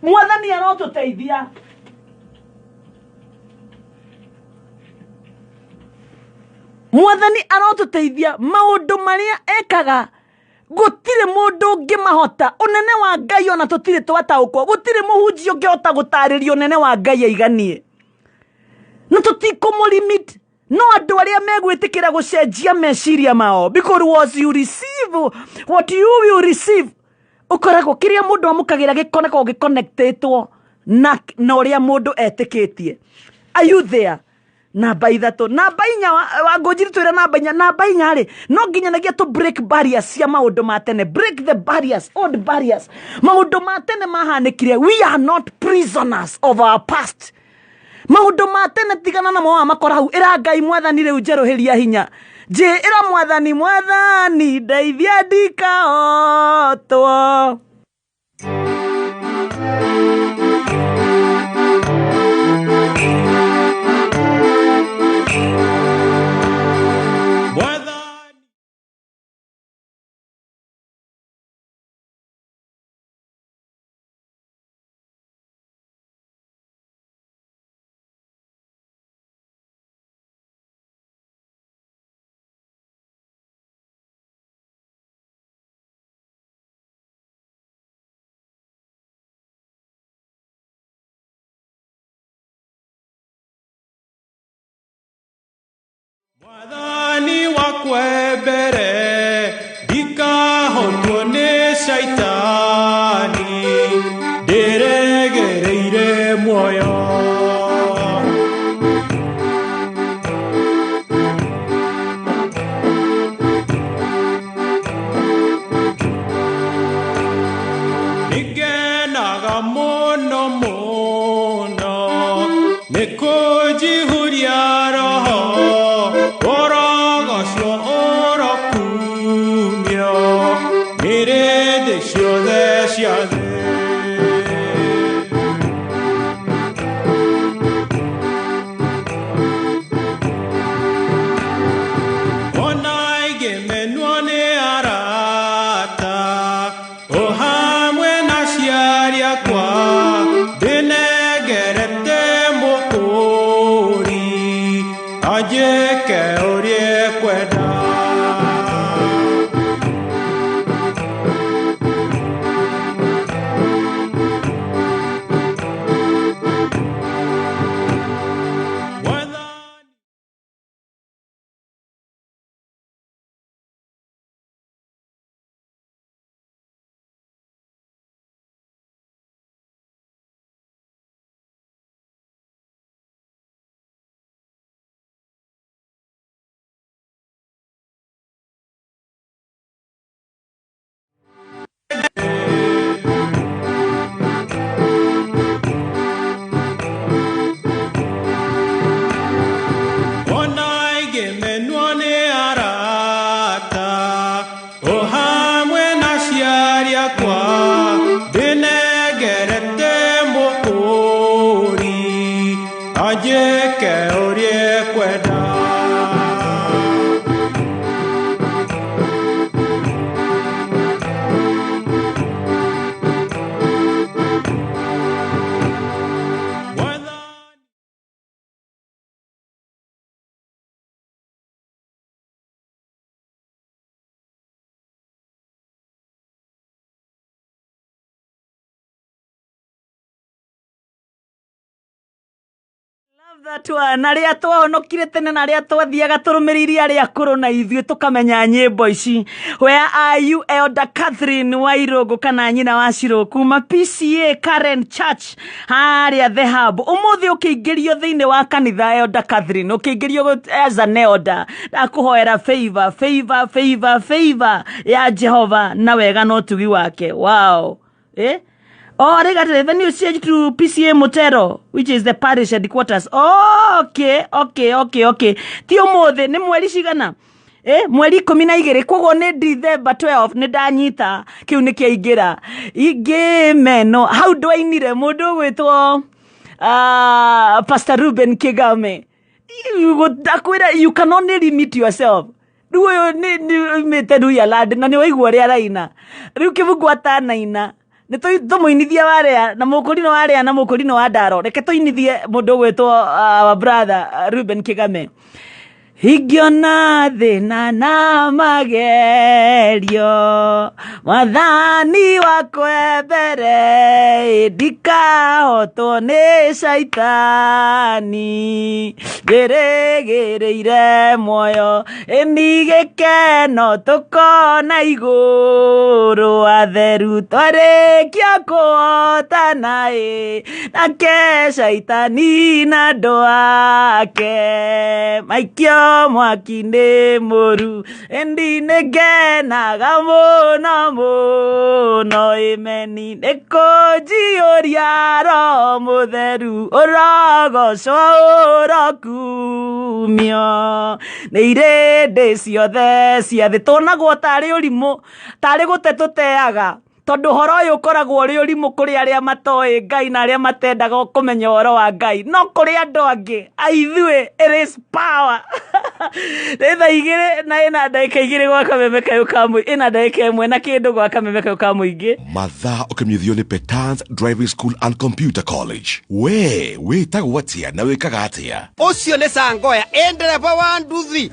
Mwathani arotũteithia. Mwathani arotũteithia. Maũndũ marĩa ekaga gũtirĩ mũndũ ũngĩmahota. Ũnene wa Ngai ona tũtirĩ twataũkwo, gũtirĩ mũhunjia ũngĩhota gũtarĩria ũnene wa Ngai aiganie, na tũtikũmũlimit. No andũ arĩa megwĩtĩkĩra gũcenjia meciria mao, because what you receive, what you will receive, ũkoragwo kĩrĩa mũndũ amũkagĩra gĩkoragwo gĩconnectĩtwo na ũrĩa mũndũ etĩkĩtie. Are you there? Namba ithatũ, namba inya, wangũnjiri twĩre namba inya. Namba inya rĩ, no nginyanagia tũ break barriers cia maũndũ ma tene. Break the barriers, old barriers, maũndũ ma tene mahanĩkire. We are not prisoners of our past. Maũndũ ma tene tigana namo, wa makora hau. Ĩra Ngai, Mwathani, rĩu njerũhĩria hinya. Njĩ ĩra Mwathani, Mwathani ndeithia ndikahotwo. Mwathani wakwa mbere ndikahotwo nĩ caitani, ndĩregereire muoyo. Nĩngenaga mũno mũno nĩ kũnjihũria roho, ũrogocwo ũrokumio nĩ rĩndĩ ciothe cia thĩ. Ona ingĩmenwo nĩ arata o hamwe na aciari akwa, ndĩnengerete mũkũũri anjĩke ũrĩa ekwenda. Ona ingĩmenwo nĩ arata o hamwe na aciari akwa, ndĩnengerete mũkũũri anjĩke ũrĩa ekwenda. That one, arĩa twahonokire tene na arĩa twathiaga tũrũmĩrĩire arĩa akũrũ na ithuĩ tũkamenya nyĩmbo ici. Where are you, Elder Catherine Wairũngũ kana nyina wa Shiro kuma PCA Karen Church harĩa The Hub. Ũmũthĩ ũkĩingĩrio thĩinĩ wa kanitha, Elder Catherine, ũkĩingĩrio as an elder, ndakũhoera favor, favor, favor, favor ya Jehova na wega na ũtugi wake. Wow. Eh? Oh, they got the new change to PCA Mutero, which is the parish headquarters. Oh, okay. Ti ũmũthĩ nĩ mweri cigana? Mweri 12, koguo nĩ December 12 nĩ ndanyita kĩu nĩ kĩaingĩra. Ingĩ meno hau ndwainire mũndũ ũgwĩtwo Pastor Ruben Kigame. Ndakwĩra you can only limit yourself. Rĩu ũyũ nĩ oimĩte Luhya Land na nĩ waigua ũrĩa araina. Rĩu kĩbungu atanaina nĩ tũmũinithie warĩa na mũkũrinũ warĩa na mũkũrinũ wa ndaro. Reke tũinithie mũndũ ũgwĩtwo our brother Ruben Kigame. Ingĩona thĩna na magerio, mwathani wakwa mbere, ndikahotwo nĩ caitani, ngĩrĩgĩrĩire muoyo, ĩni gĩkeno tũkona igũrũ, atheru twarĩkia kũhotana ĩ, nake caitani na andũ ake maikio mwaki nĩ mũru, ĩndi nĩ ngenaga mũno mũno, ĩmeni nĩ kũnjiyũria Roho Mũtheru, ũrogocwo ũrokumio nĩ irĩndĩ ciothe cia thĩ. Tuonagwo tarĩ ũrimũ, tarĩ gũte tũteaga, tondũ ũhoro ũyũ ũkoragwo ũrĩ ũrimũ kũrĩ arĩa matoĩ Ngai na arĩa matendaga kũmenya ũhoro wa Ngai, no kũrĩ andũ angĩ aithuĩ it is power. Nĩ thaa igĩrĩ na ĩna ndagĩka igĩrĩ gwa kameme kayũ ka mũingĩ, ĩna ndagĩka ĩmwe na kĩndũ gwa kameme kayũ ka mũingĩ. Mathaa ũkĩmenyithio nĩ Petans Driving School and Computer College. We wĩtagwo atĩa na wĩkaga atĩa? Ũcio nĩ Sangoya, ĩ ndereba wa nduthi.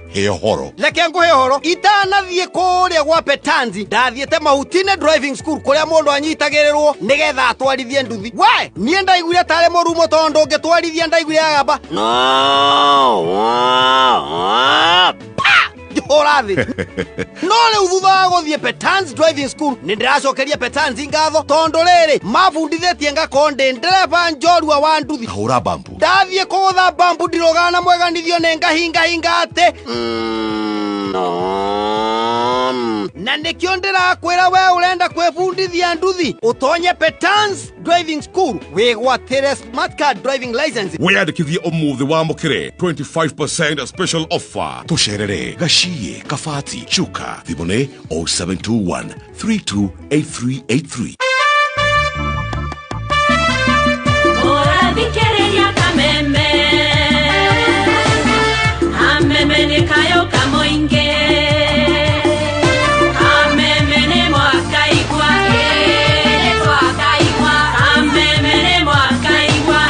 He ũhoro. Reke ngũhe ũhoro. Itanathiĩ kũrĩa gwa Petans, ndathiĩte Mahuti-inĩ Driving School kũrĩa mũndũ anyitagĩrĩrwo nĩgetha atwarithie nduthi. We, niĩ ndaiguire tarĩ mũrumo tondũ ngĩtwarithia ndaiguire agamba no, pa, ngĩhũra thĩ. No rĩu thutha wa gũthiĩ Petans Driving School nĩ ndĩracokeria Petans ngatho tondũ rĩrĩ mabundithĩtie ngakorwo ndĩ ndereba njorua wa nduthi. Hũra bambu. Ndathiĩ kũgũtha bambu ndirũgana na mweganithio nĩ ngahingahinga atĩ na nĩkĩo ndĩrakwĩra we ũrenda kwĩbundithia nduthi ũtonye Petans Driving School wĩgwatĩre smart card driving license. Wĩyandĩkithie ũmũthĩ wamũkĩre 25% special offer. Tũcerere Gaciĩ, Kabati, Chuka. Thimũ nĩ 0721 328383. Ũrathikĩrĩria kameme, kameme nĩ kayũ ka mũingĩ, kameme nĩ mwakaigua, ĩ twakaigua, kameme nĩ mwakaigua,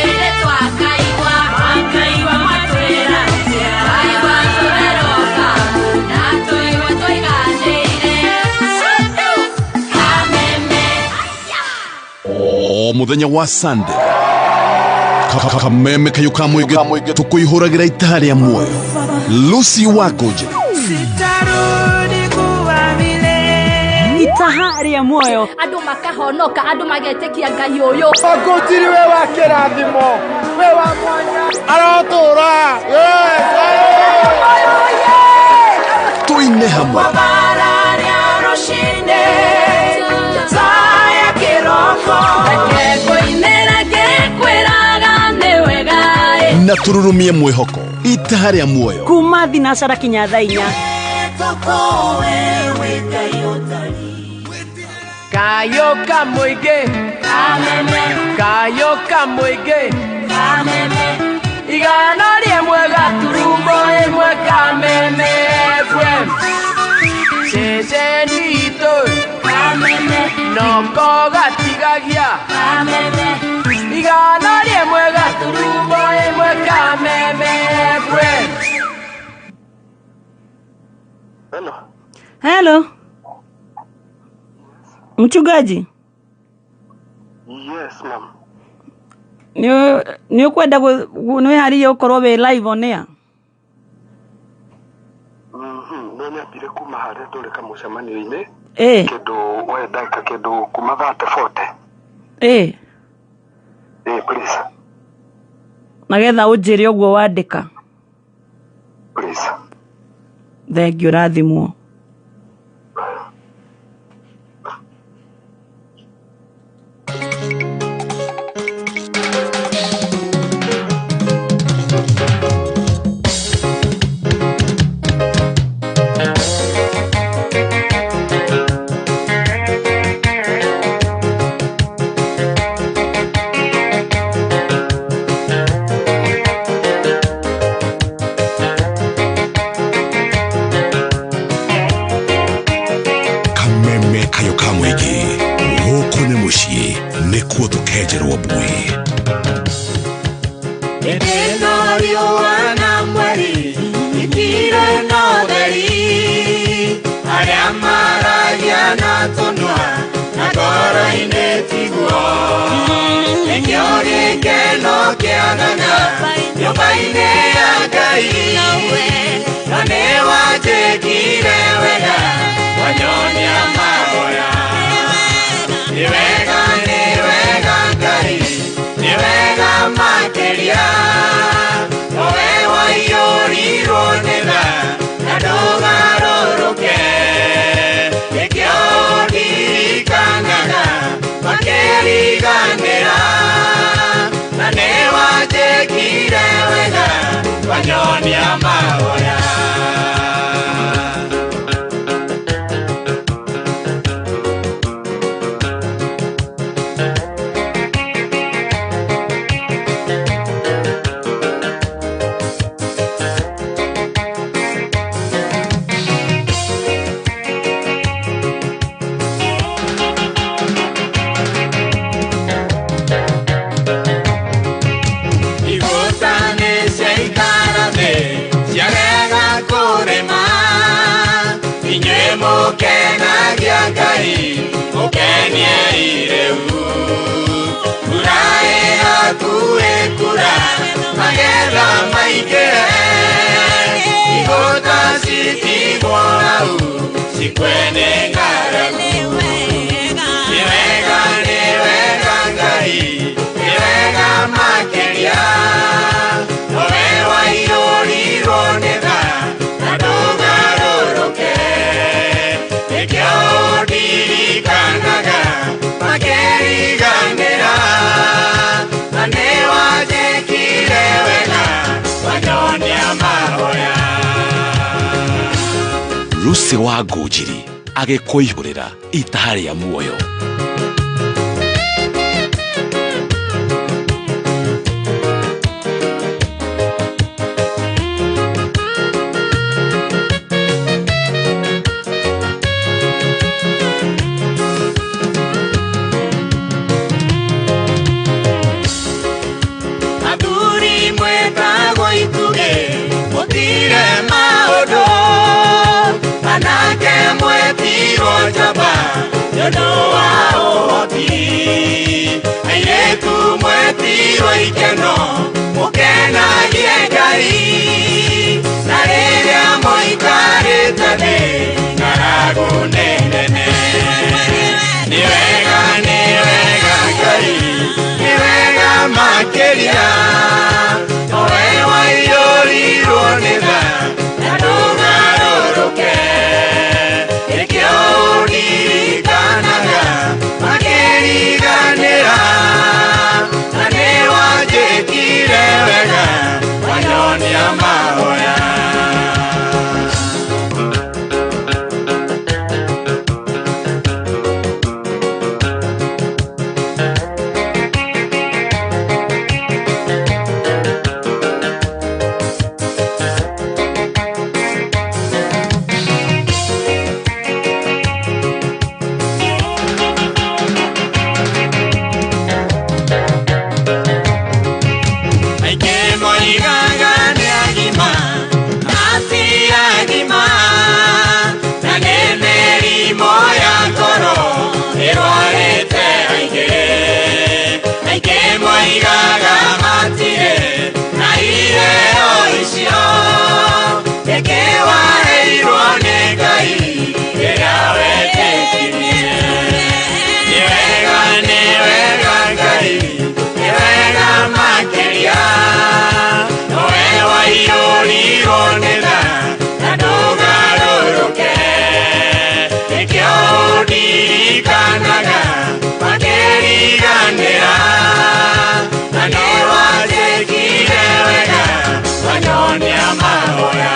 ĩ twakaigua, mwakaigua mwatwĩra atĩa, twaigua tũreroka, na twaigua tũiganĩire, kameme. O mũthenya wa Sunday kameme kayũ ka mũingĩ tũkũihũragĩra itaha rĩa muoyo. Lucy Wangũnjĩrĩ. Sitarudi kuwa vile. Itaha rĩa muoyo, andũ makahonoka, andũ magetĩkia Ngai ũyũ. Wangũnjiri we wa kĩrathimo, we wa mwanya, arotũra. Tũine hamwe. Na tũrurumie mwĩhoko itaha rĩa muoyo kuma thinacara kinya thaa inya. Kayo ka mũingĩ, kayo ka mũingĩ, igana rĩmwe gaturumo ĩmwe kameme FM, ceceni itũ noko gatigagia, igana rĩmwe gaturumo ĩmwe kameme FM. Hello. Hello. Mchungaji? Yes, ma'am. Nĩ ũkwenda nĩ wĩharĩirie gũkorwo wĩ live on air? Nĩ nyambire kuma harĩa tũrĩ kamũcemanio-inĩ. Ĩ. Kĩndũ we ndagĩka kĩndũ kuma 30 40. Ĩ. Ĩ, please. Nagetha ũnjĩre ũguo wandĩka. Please. Thengiũ, rathimwo. Kameme kayo ka mũingĩ gũkũ nĩ mũciĩ nĩkuo tũkenjerwo mbuĩ. Ĩno riũa na mweri itirĩ na ũtheri, arĩa maragia na tũnua na ngoro-inĩ tiguo. Nĩkĩo gĩkeno kĩagaga nyũmba-inĩ ya Ngai, na nĩwanjĩkire wega wanyonia mahoya. Nĩ wega, nĩ wega Ngai, nĩ wega makĩria, nowe waiyũrirwo nĩ tha na ndũgarũrũke. Nĩkĩo ndirikanaga makĩriganĩra, na nĩwanjĩkire wega wanyonia mahoya. Igũta nĩ ciaikara thĩ ciarega kũrĩma, inyuĩ mũkenagia Ngai mũkeniei rĩu. Mbura ĩhakuhĩ kura magetha maingĩhe, igũta citigwo hau cikue nĩ ng'aragu. Nĩ wega, nĩ wega Ngai, nĩ wega makĩria, nowe waiyũrirwo nĩ tha na ndũgarũrũke. Nĩkĩo ndirikanaga makĩriganĩra, na nĩwanjĩkire wega wanyonia mahoya. Lucy wa Ngũnjiri agĩkũihũrĩra itaha rĩa muoyo. Athuri mwĩtagwo itugĩ mũtire maũndũ, anake mwetirwo njamba nĩũndũ wa ũhoti, airĩtu mwetirwo ikeno mũkenagie Ngai, na rĩrĩa mũikarĩte thĩ ng'aragu nĩ nene. Nĩ wega, nĩ wega Ngai, nĩ wega makĩria, nowe waiyũrirwo nĩ tha na ndũgarũrũke. Nĩkĩo ndirikanaga makĩriganĩra, na nĩwanjĩkire wega wanyonia mahoya. Aingĩ moigaga nĩ agima Waiyũrirwo nĩ tha na ndũgarũrũke, nĩkĩo ũndirikanaga makĩriganĩra, na nĩwanjĩkire wega wanyonia mahoya.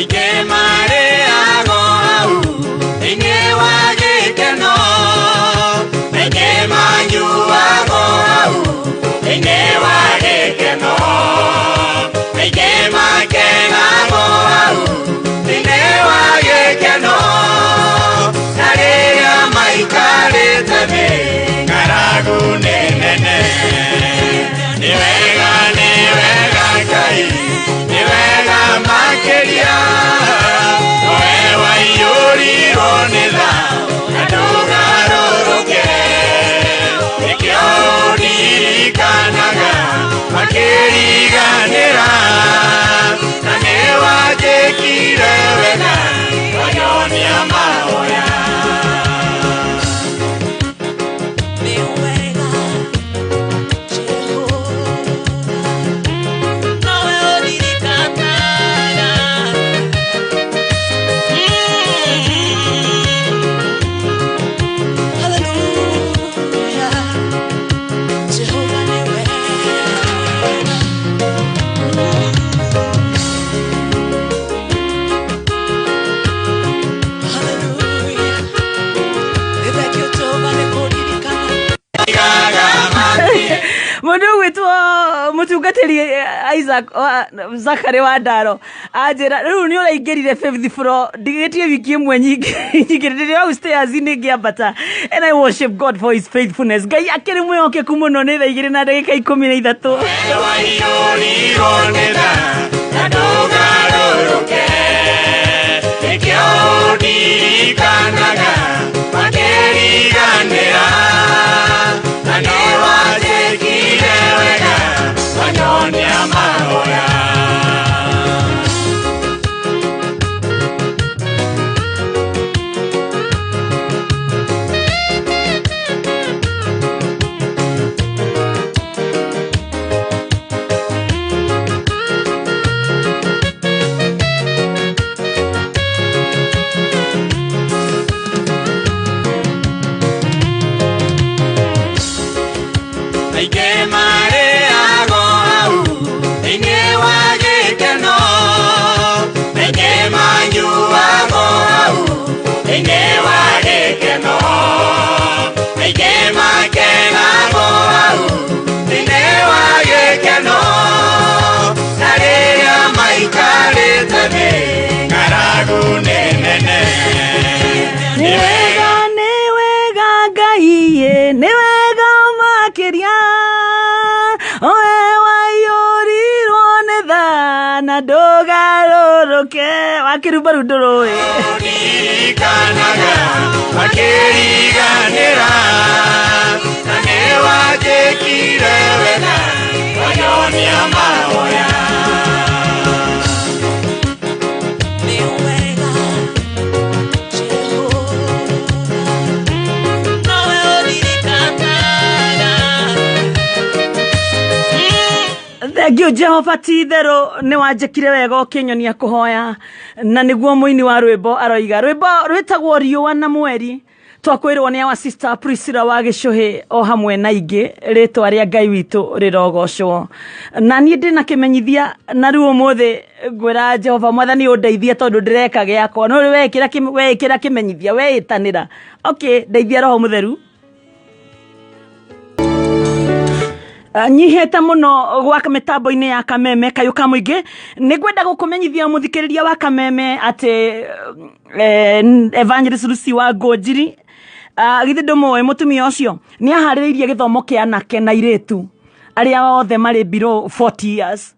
Aingĩ marĩago hau thĩinĩ wa gĩkeno, aingĩ manyuago hau thĩinĩ wa gĩkeno, aingĩ makenago hau thĩinĩ wa gĩkeno, na rĩrĩa maikarĩte thĩ ng'aragu nĩ nene. Nĩ wega, nĩ wega Ngai, nĩ wega makĩria, we waiyũrirwo nĩ tha na ndũgarũrũke, nĩkĩo ũndirikanaga makĩriganĩra, na nĩwanjĩkire wega wanyonia mahoya. Mundu gwitwo mutungatiri Isaac Zakari wa Ndaro anjira riu ni uraingirire fifth floor, ndigitie wiki imwe nyingĩ nyingĩ ndĩ upstairs inĩ ngĩambata, and I worship God for his faithfulness. Ngai akĩrĩ mwĩhokeku mũno. Nĩ 2:13. Waiyũrirwo nĩ tha na ndũgarũrũke, nĩkĩo ũndirikanaga makĩriganĩra, na nĩwanjĩkire wega wanyonia mahoya. Aingĩ marĩago hau thĩinĩ wa gĩkeno, aingĩ manyuago hau thĩinĩ wa gĩkeno, aingĩ makenago hau thĩinĩ wa gĩkeno, na rĩrĩa maikarĩte thĩ ng'aragu nĩ nene. Nĩ wega, nĩ wega Ngai, nĩ wega makĩria, we waiyũrirwo nĩ tha na ndũgarũrũke. Wakĩrumba rĩu ndũrũĩ. Ndirikanaga makĩriganĩra, na nĩwanjĩkire wega wanyonia mahoya. Thengiũ Jehova, ti itherũ nĩ wanjĩkire wega ũkĩnyonia kũhoya, na nĩguo mũini wa rwĩmbo aroiga. Rwĩmbo rwĩtagwo Riũa na Mweri, twakwĩrwo nĩ our sister Priscilla wa Gĩcũhĩ o hamwe na ingĩ. Rĩtwa rĩa Ngai witũ rĩrogocwo. Na niĩ ndĩna kĩmenyithia, na rĩu ũmũthĩ ngwĩra Jehova Mwathani ũndeithie, tondũ ndĩreka gĩakwa no rĩu weĩkĩra kĩmenyithia, weĩtanĩra. Okay, ndeithia Roho Mũtheru. Nyihĩte mũno gwa mĩtambo-inĩ ya Kameme kayũ ka mũingĩ. Nĩ ngwenda gũkũmenyithia mũthikĩrĩria wa Kameme atĩ Evangelist Lucy wa Ngũnjiri, githĩ ndũmũĩ mũtumia ũcio, nĩ aharĩrĩirie gĩthomo kĩa anake na airĩtu arĩa othe marĩ below 40 years,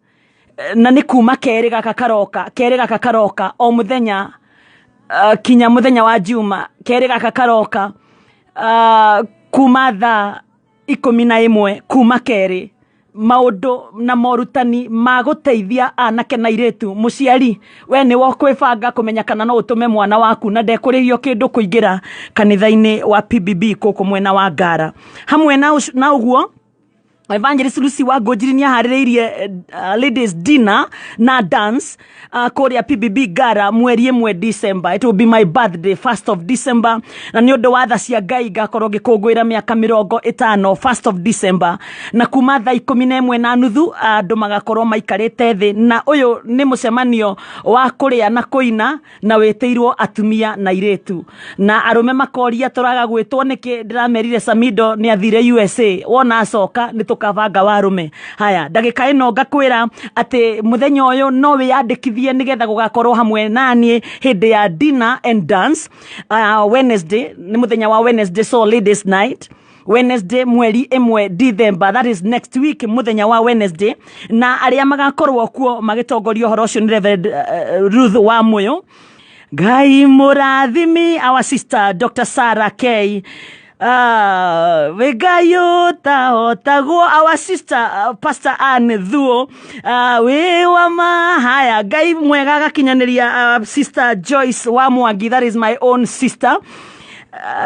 na nĩ kuma kerĩ gaka karoka, kerĩ gaka karoka o mũthenya. Kinya muthenya wa Juma keri gaka karoka kuma thaa 11 kuma keri maundu na morutani ma guteithia anake na iritu. Muciari we ni wokwibanga kumenya kana no utume mwana waku na ndekurihio kindu kuingira kanitha-ini wa PBB kuku mwena wa Ngara. Hamwe na uguo Evangelist Lucy wa Ngũnjiri nĩ aharĩrĩirie ladies dinner na dance kũrĩa PBB Ngara mweri 1 December. It will be my birthday 1st of December, na nĩ ũndũ wa tha cia Ngai ngakorwo ngĩkũngũĩra mĩaka 50 1st of December, na kuma thaa 11:30 andũ magakorwo maikarĩte thĩ, na ũyũ nĩ mũcemanio wa kũrĩa na kũina na wĩtĩirwo atumia na airĩtu na arũme makoria tũraga gwĩtwo nĩkĩ. Ndĩramerire Samido nĩ athire USA, wona acoka nĩ tũkabanga warume. Haya, ndagĩka ĩno ngakwĩra atĩ mũthenya ũyũ no wĩyandĩkithie nĩgetha gũgakorwo hamwe naniĩ hĩndĩ ya dinner and dance Wednesday. Nĩ mũthenya wa Wednesday, so ladies night Wednesday mweri 1 December, that is next week, muthenya wa Wednesday, na arĩa magakorwo kuo magĩtongoria ũhoro ũcio nĩ Reverend Ruth wa Muyo. Ngai mũrathimi our sister Dr. Sarah K. We Ngai ũtahotagwo our sister Pastor Ann Thuo, wĩ wa mahaya. Ngai mwega agakinyanĩria sister Joyce wa Mwangi, that is my own sister.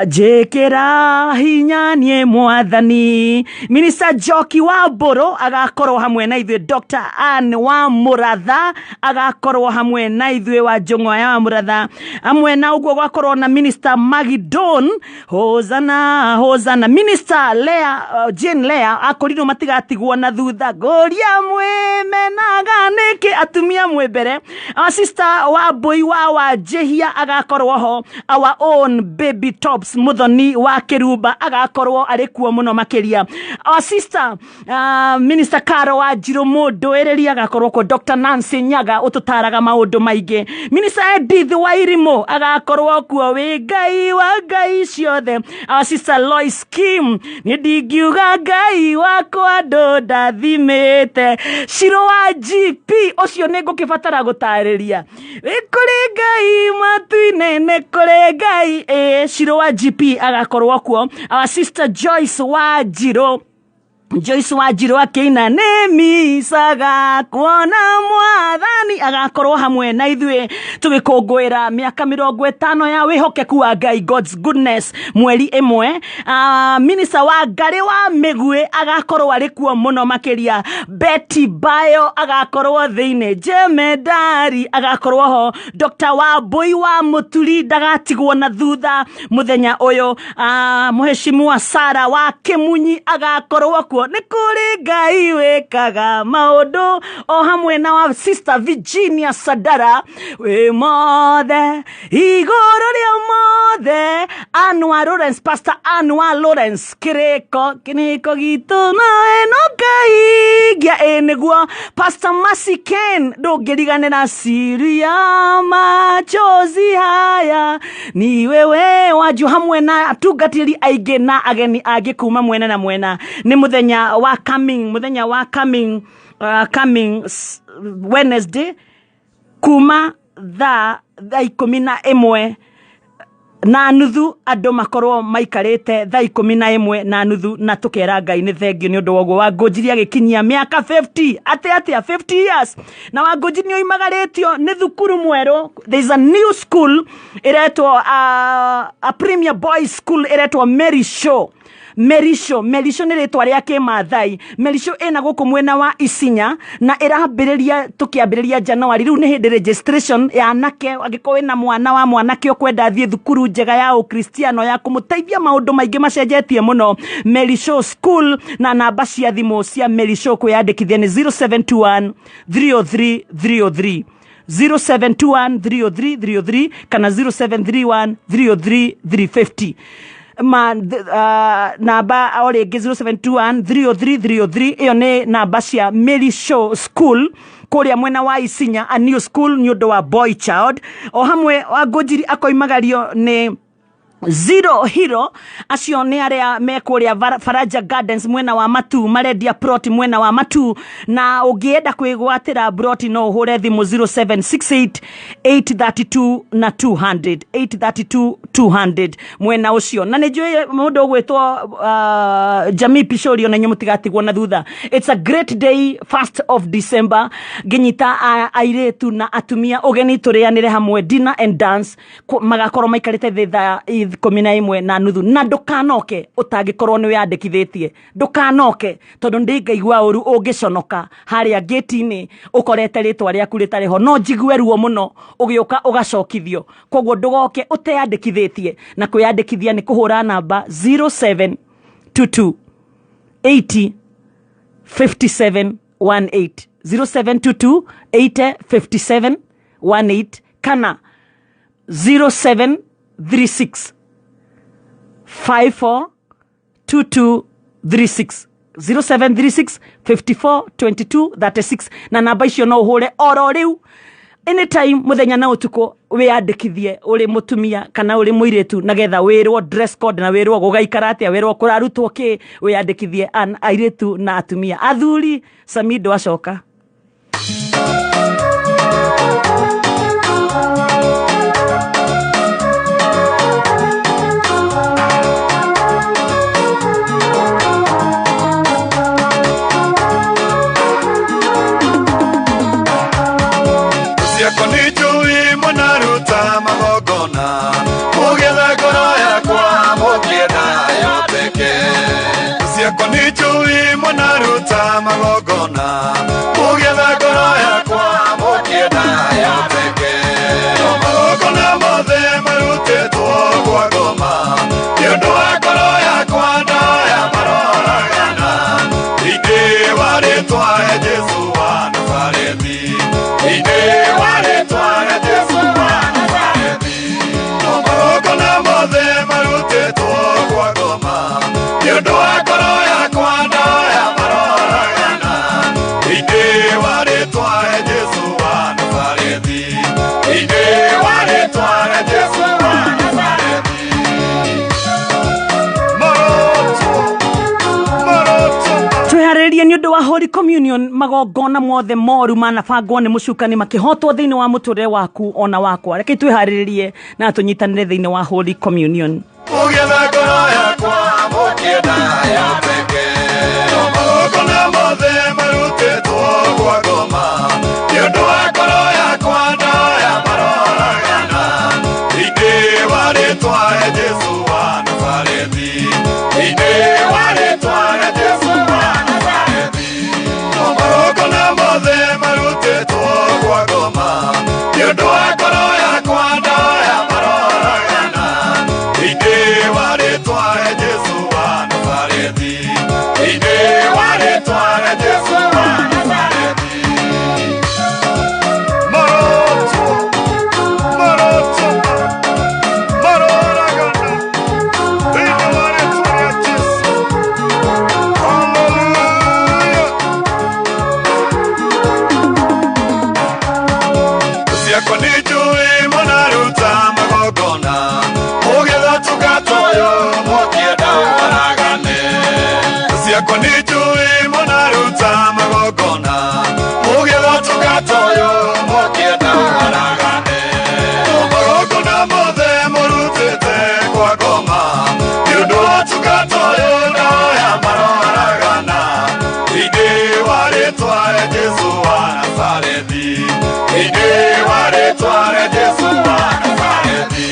Njĩkĩra hinya niĩ mwathani. Minister Njoki wa Mbũrũ agakorwo hamwe na ithuĩ, Dr. Ann wa Mũratha agakorwo hamwe na ithuĩ, wa Njũng'wa wa Mũratha hamwe na ũguo gwakorwo na Minister Magidon Hosana Hosana, Minister Lea, Jane Lea akorirwo matigatigwo na thutha. Ngũria mwĩmenaga nĩkĩ atumia mwĩ mbere. Our sister wa Mbũi wa Wanjĩhia agakorwo ho, our own baby Tops Muthoni wa Kirumba agakorwo arĩ kuo mũno makĩria. Our sister Minister Caro wa Njirũ Mũndũĩrĩri agakorwo kuo, Dr. Nancy Nyaga ũtũtaraga maũndũ maingĩ, Minister Edith Wairimu agakorwo kuo, wĩ Ngai wa Ngai ciothe. Our sister Lois Kim, nĩ ndingiuga Ngai wakwa andũ ndathimĩte. Ciro wa GP ũcio nĩ ngũkĩbatara gũtarĩria, wĩ kũrĩ Ngai matu-inĩ, nĩ kũrĩ Ngai. Ciro wa GP agakorwo kuo. Our sister Joyce wa Njirũ, Joyce wa Njirũ akĩina nĩ micaga kuona mwathani agakorwo hamwe na ithuĩ tũgĩkũngũĩra mĩaka 50 ya wĩhokeku wa Ngai, God's goodness, mweri 1. Minister wa Ngarĩ wa Mĩguĩ agakorwo arĩ kuo mũno makĩria, Betty Bayo agakorwo thĩinĩ, Jemedari agakorwo ho, Dr. Wambui wa Mũturi ndagatigwo na thutha mũthenya ũyũ, Mheshimiwa Sara wa Kĩmunyi agakorwo kuo, nĩ kũrĩ Ngai wĩkaga maũndũ, o hamwe na wa sister Virginia Sadara, wĩ mothe igũrũ rĩa mothe. Anwar Lawrence, Pastor Anwar Lawrence, kĩrĩko kĩrĩko gitũ nawe no Ngai ngia ĩ nĩguo. Pastor Mercy Ken ndũngĩriganĩra, siri ya machozi haya ni wewe wanju, hamwe na atungatĩri aingĩ na ageni angĩ kuma mwena na mwena. Nĩ mũthenya wa coming, mũthenya wa coming, coming Wednesday kuma thaa 11:30 andũ makorwo maikarĩte thaa 11:30, na tũkera Ngai nĩ thengio nĩ ũndũ wa ũguo. Wangũnjiri agĩkinyia mĩaka 50, atĩ 50 years, na Wangũnjiri nĩ oimagarĩtio nĩ thukuru mwerũ. There is a new school ĩretwo a Premier Boys School ĩretwo Mary Show. Merisho, Merisho nĩ rĩtwa rĩa kĩmathai. Merisho ĩna gũkũ mwena wa Isinya na ĩrambĩrĩria tũkĩambĩrĩria January. Rĩu nĩ hĩndĩ registration ya anake, angĩkorwo wĩna mwana wa mwanake ũkwenda athiĩ thukuru njega ya ũkristiano ya kũmũteithia maũndũ maingĩ macenjetie mũno, Merisho School, na namba cia thimũ cia Merisho kwĩyandĩkithia nĩ 0721 303 303, 0721 303 303 kana 0731 303 350. Namba o rĩngĩ 0721 303 303, ĩyo nĩ namba cia Mary Show School kũrĩa mwena wa Isinya, a new school nĩ ũndũ wa boy child. O hamwe Wangũnjiri akoimagario nĩ Zero Hero acio nĩ arĩa me kũrĩa Faraja Gardens mwena wa Matu, marendia plot mwena wa Matu, na ũngĩenda kwĩgwatĩra plot no ũhũre thimũ 0768 832 na 200 832 200 mwena ũcio. Na nĩ njũĩ mũndũ ũgwĩtwo Jamii Pishori, ona inyuĩ mũtigatigwo na thutha. It's a great day, 1st of December, ngĩnyita airĩtu na atumia ũgeni tũrĩanĩre hamwe dinner and dance. Magakorwo maikarĩte thĩ thaa 11:30, na ndũkanoke ũtangĩkorwo nĩ wĩyandĩkithĩtie. Ndũkanoke tondũ ndĩngaigua ũru ũngĩconoka harĩa gate-inĩ ũkorete rĩtwa rĩaku rĩtarĩ ho, no njigue ruo mũno ũgĩũka ũgacokithio. Koguo ndũgoke ũteyandĩkithĩtie, na kwĩyandĩkithia nĩ kũhũra namba 0722 80 57 18 0722 80 57 18 kana 0736 54 22 36 0736 54 22 36, na namba icio no ũhũre oro rĩu anytime muthenya na ũtukũ wĩyandĩkithie ũrĩ mũtumia kana ũrĩ mũirĩtu, nagetha wĩrwo dress code na wĩrwo gũgaikara atĩa, wĩrwo kũrarutwo kĩ, wĩyandĩkithie airĩtu na atumia. Athuri Samido acoka. Magogona mugetha ngoro yakwa mũkĩenda yoteke, magogona mothe marutĩtwo kwa ngoma nĩ ũndũ wa ngoro yakwa ndaya maroragana thĩinĩ wa rĩtwa rĩa Jesũ wa Nazarethi, thĩinĩ wa rĩtwa rĩa Jesũ wa Nazarethi. Magogona mothe marutĩtwo kwa ngoma nĩ ũndũ wa ngoro yakwa ndaya tweharĩrĩrie nĩ ũndũ wa Holy Communion. Magongona mothe moru manabangwo nĩ mũcukani makĩhotwo thĩinĩ wa mũtũrĩre waku ona wakwa. Reke twĩharĩrĩrie na tũnyitanĩre thĩinĩ wa Holy Communion. Mũgetha ngoro yakwa mũkĩenda yoteke, magongona mothe marutĩtwo kwa ngoma nĩ ũndũ wa ngoro yakwa ndaya maroragana thĩinĩ wa rĩtwa rĩa Jesũ wa Nazarethi, thĩinĩ wa rĩtwa rĩa Jesũ wa Nazarethi. Magongona mothe marutĩtwo kwa ngoma nĩ ũndũ wa ngoro yakwa ndaya maroragana thĩinĩ wa rĩtwa rĩa Jesũ wa Nazarethi, thĩinĩ wa rĩtwa rĩa Jesũ wa Nazarethi. Marotwo, marotwo, maroragana thĩinĩ wa rĩtwa rĩa Jesũ. Hallelujah. Ciakwa nĩ njũĩ mũnaruta magongona mũgetha tũgatoyo mũkĩenda waragane. Ciakwa nĩ njũĩ mũnaruta magongona mũgetha tũgatoyo mũkĩenda waragane. Magongona mothe mũrutĩte kwa ngoma nĩ ũndũ wa tũgatoyo ndaya maroragana thĩinĩ wa rĩtwa rĩa Jesũ wa Nazarethi, thĩinĩ wa rĩtwa rĩa Jesũ wa Nazarethi.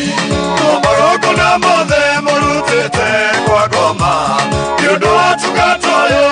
Magongona mothe mũrutĩte kwa ngoma nĩ ũndũ wa tũgatoyo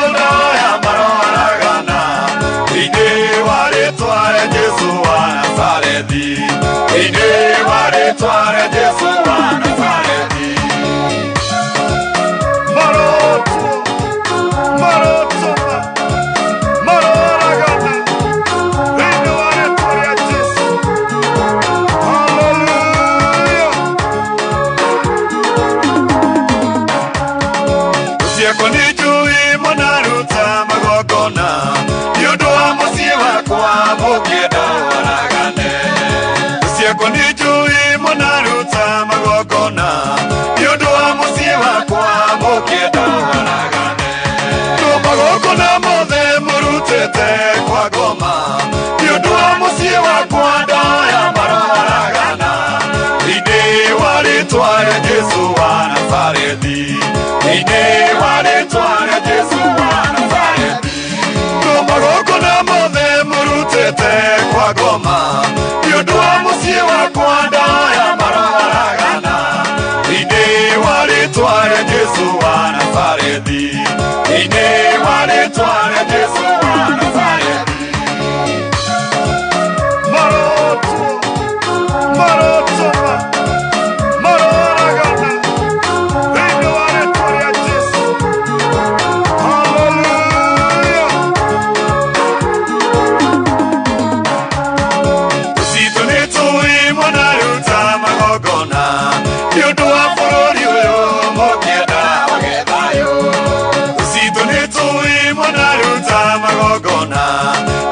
Jesu wa Nazarethi, thĩinĩ wa rĩtwa rĩa Jesu wa Nazarethi. Marotwo, marotwo, maroragana, thĩinĩ wa rĩtwa rĩa Jesu. Hallelujah. Tũcitũ nĩ tũĩ mũnaruta magongona nĩ ũndũ wa bũrũri ũyũ mũkĩenda wage thayũ. Tũcitũ nĩ tũĩ mũnaruta magongona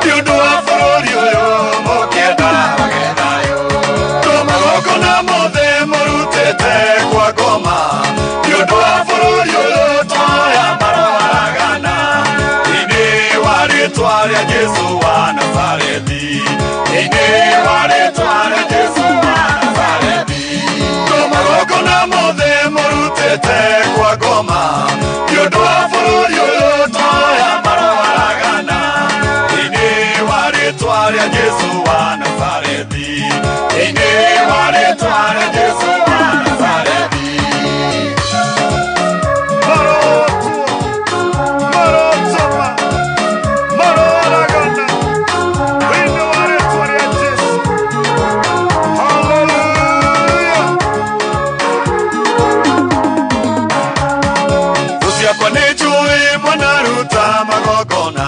nĩ ũndũ wa bũrũri ũyũ mũkĩenda wage thayũ. To magongona mothe mũrutĩte kwa ngoma nĩ ũndũ wa bũrũri ũyũ toya maroharagana thĩinĩ wa rĩtwa rĩa Jesu wa Nazarethi, thĩinĩ wa rĩtwa rĩa Jesu wa Nazarethi. To magongona mothe mũrutĩte kwa ngoma nĩ ũndũ wa bũrũri ũyũ toya maroharagana thĩinĩ wa rĩtwa rĩa Jesu wa Nazarethi, thĩinĩ wa rĩtwa rĩa Jesu wa Nazarethi. Marotwo, marotwo, maroragana, thĩinĩ wa rĩtwa rĩa Jesu. Hallelujah. Thũ ciakwa nĩ njũĩ mũnaruta magongona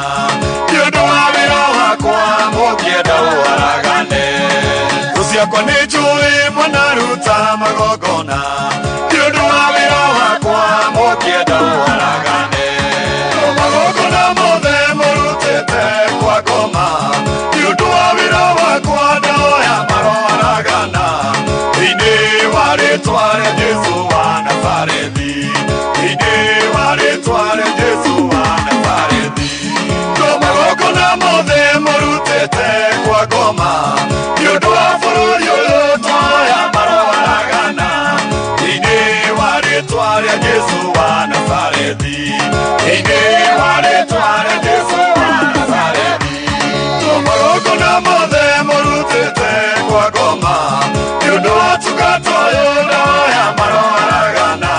nĩ ũndũ wa wĩra wakwa mũkĩenda ũharagane. Thũ ciakwa nĩ njũĩ mũnaruta magongona nĩ ũndũ wa wĩra wakwa mũkĩenda ũharagane. Magongona mothe mũrutĩte kwa ngoma nĩ ũndũ wa wĩra wakwa ndoya maroharagana thĩinĩ wa rĩtwa rĩa Jesu wa Nazarethi, thĩinĩ wa rĩtwa rĩa Jesu wa Nazarethi. To magongona mothe mũrutĩte kwa ngoma nĩ ũndũ wa bũrũri ũyũ toya maroharagana thĩinĩ wa rĩtwa rĩa Jesu wa Nazarethi, thĩinĩ wa rĩtwa rĩa Jesu wa Nazarethi. To magongona mothe mũrutĩte kwa ngoma nĩ ũndũ wa tungata ũyũ ndoya maroharagana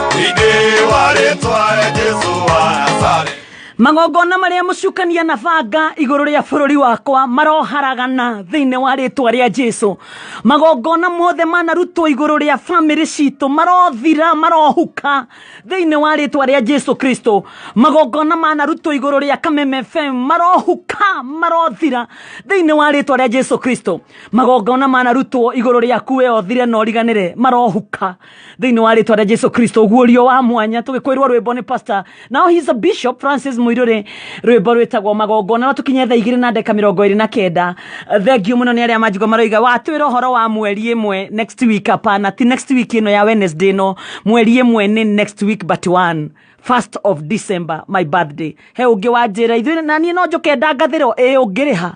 thĩinĩ wa rĩtwa rĩa Jesu wa Nazarethi. Magongona marĩa mũcukania na banga igũrũ rĩa bũrũri wakwa maroharagana thĩinĩ wa rĩtwa rĩa Jesu. Magongona mothe manarutwo igũrũ rĩa famĩlĩ citũ marothira, marohuka thĩinĩ wa rĩtwa rĩa Jesu Kristo. Magongona manarutwo igũrũ rĩa Kameme FM marohuka, marothira thĩinĩ wa rĩtwa rĩa Jesu Kristo. Magongona manarutwo igũrũ rĩaku we othire na ũriganĩre marohuka thĩinĩ wa rĩtwa rĩa Jesu Kristo. Guorio wa mwanya tũgĩkwĩrwo rwĩmbo nĩ pastor, now he's a bishop, Francis Muiruri, rwĩmbo rwĩtagwo magongona. No tũkinye thaa 2:29. Thengiũ mũno nĩ arĩa manjigua maroiga watwĩra ũhoro wa mweri ĩmwe next week. Hapana, ti next week ĩno ya Wednesday, no mweri ĩmwe nĩ next week but one, 1st of December, my birthday. He ũngĩ wanjĩra ithuĩ na niĩ no njũke ndangathĩrwo. Ĩ ũngĩrĩha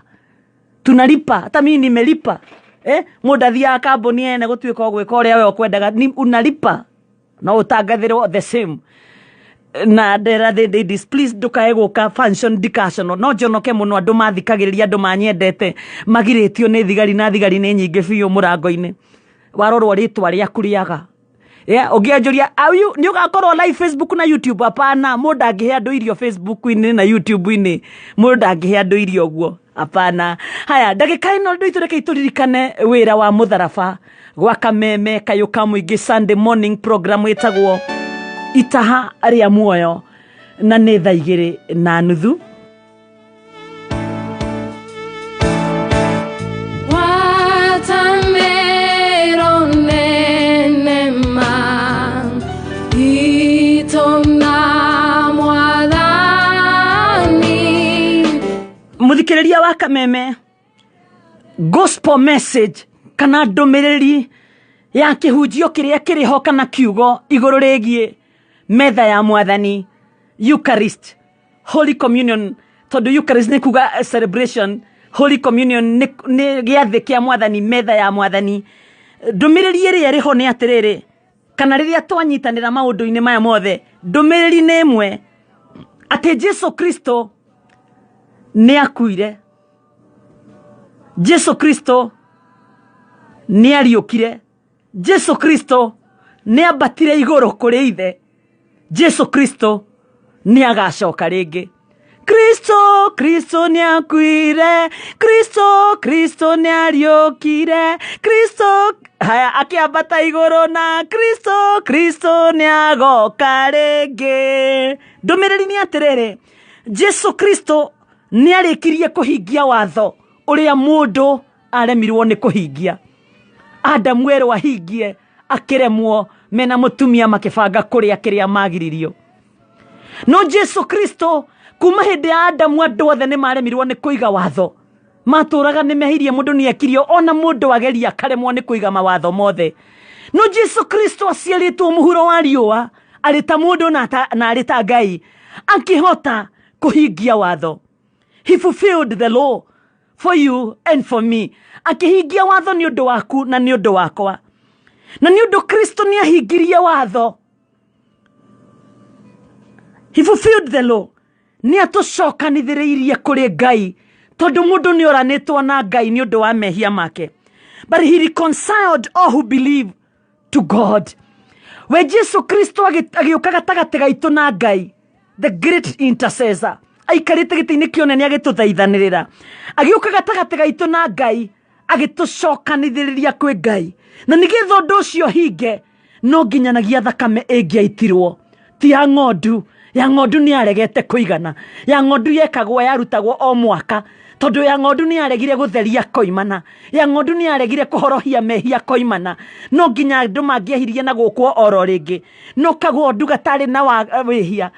tunalipa, hata mimi nimelipa. Mũndũ athiaga kambuni ene gũtuĩka o gwĩka ũrĩa we ũkwendaga, ni unalipa no ũtangathĩrwo the same. Na ndera the ladies, please ndukae gũka function discussion, no njonoke mũno andũ mathikagĩrĩria, andũ manyendete magirĩtio nĩ thigari, na thigari nĩ nyingĩ biũ mũrango-inĩ. Warorwo rĩtwa rĩaku rĩaga. Yeah, ũngĩanjũria nĩ ũgakorwo live Facebook na YouTube? Hapana, mũndũ angĩhe andũ irio Facebook-inĩ na YouTube-inĩ, mũndũ ndangĩhe andũ irio ũguo, hapana. Haya, ndagĩka ĩno andũ aitũ, reke tũririkane wĩra wa mũtharaba gwa Kameme kayũ ka mũingĩ Sunday morning program ĩtagwo Itaha rĩa Muoyo, na nĩ thaa 2:30. Watermelon itona mwathani. Muthikĩrĩria wa Kameme, gospel message kana ndũmĩrĩri ya kĩhunjio kĩrĩa kĩrĩ ho kana kiugo igũrũ rĩgiĩ metha ya mwathani, Eucharist, Holy Communion, tondũ Eucharist nĩ kuga celebration, Holy Communion nĩ gĩathĩ kĩa mwathani, metha ya mwathani. Ndũmĩrĩri ĩrĩa ĩrĩ ho nĩ atĩrĩrĩ, kana rĩrĩa twanyitanĩra maũndũ-inĩ maya mothe, ndũmĩrĩri nĩ ĩmwe, atĩ Jesu Kristo nĩ akuire, Jesu Kristo nĩ ariũkire, Jesu Kristo nĩ ambatire igũrũ kũrĩ ithe. Jesu Kristo nĩ agacoka rĩngĩ. Kristo, Kristo nĩ akuire, Kristo, Kristo nĩ ariũkire, Kristo haya akĩambata igũrũ na Kristo, Kristo nĩ agoka rĩngĩ. Ndũmĩrĩri nĩ atĩrĩrĩ, Jesu Kristo nĩ arĩkirie kũhingia watho ũrĩa mũndũ aremirwo nĩ kũhingia. Adamu erwo ahingie akĩremwo, mena mũtumia makĩbanga kũrĩa kĩrĩa magiririo. No Jesu Kristo kuma hĩndĩ ya Adamu andũ othe nĩ maremirwo nĩ kũiga watho. Matũraga nĩ mehirie, mũndũ nĩ ekirio, ona mũndũ ageria akaremwo nĩ kũiga mawatho mothe. No Jesu Kristo aciarĩtwo mũhuro wa riũa, arĩ ta mũndũ na arĩ ta Ngai, akĩhota kũhingia watho. He fulfilled the law for you and for me. Akĩhingia watho nĩ ũndũ waku na nĩ ũndũ wakwa. Na nĩ ũndũ Kristo nĩ ahingirie watho. He fulfilled the law. Nĩ atũcokanithĩrĩirie kũrĩ Ngai, tondũ mũndũ nĩ oranĩtwo na Ngai nĩ ũndũ wa mehia make. But he reconciled all who believe to God. We Jesu Kristo agĩũka gatagatĩ gaitũ na Ngai, the great intercessor, aikarĩte gĩtĩ-inĩ kĩa ũnene agĩtũthaithanĩrĩra. Agĩũka gatagatĩ gaitũ na Ngai, agĩtũcokanithĩrĩria kwĩ Ngai. Na nĩgetha ũndũ ũcio hinge, no nginyanagia thakame ĩngĩaitirwo, ti ya ng'ondu. Ya ng'ondu nĩ yaregete kũigana. Ya ng'ondu yekagwo, yarutagwo o mwaka, tondũ ya ng'ondu nĩ yaregire gũtheria koimana. Ya ng'ondu nĩ yaregire kũhorohia mehia koimana. No nginya andũ mangĩehirie na gũkwo oro rĩngĩ. No kagondu gatarĩ na wĩhia,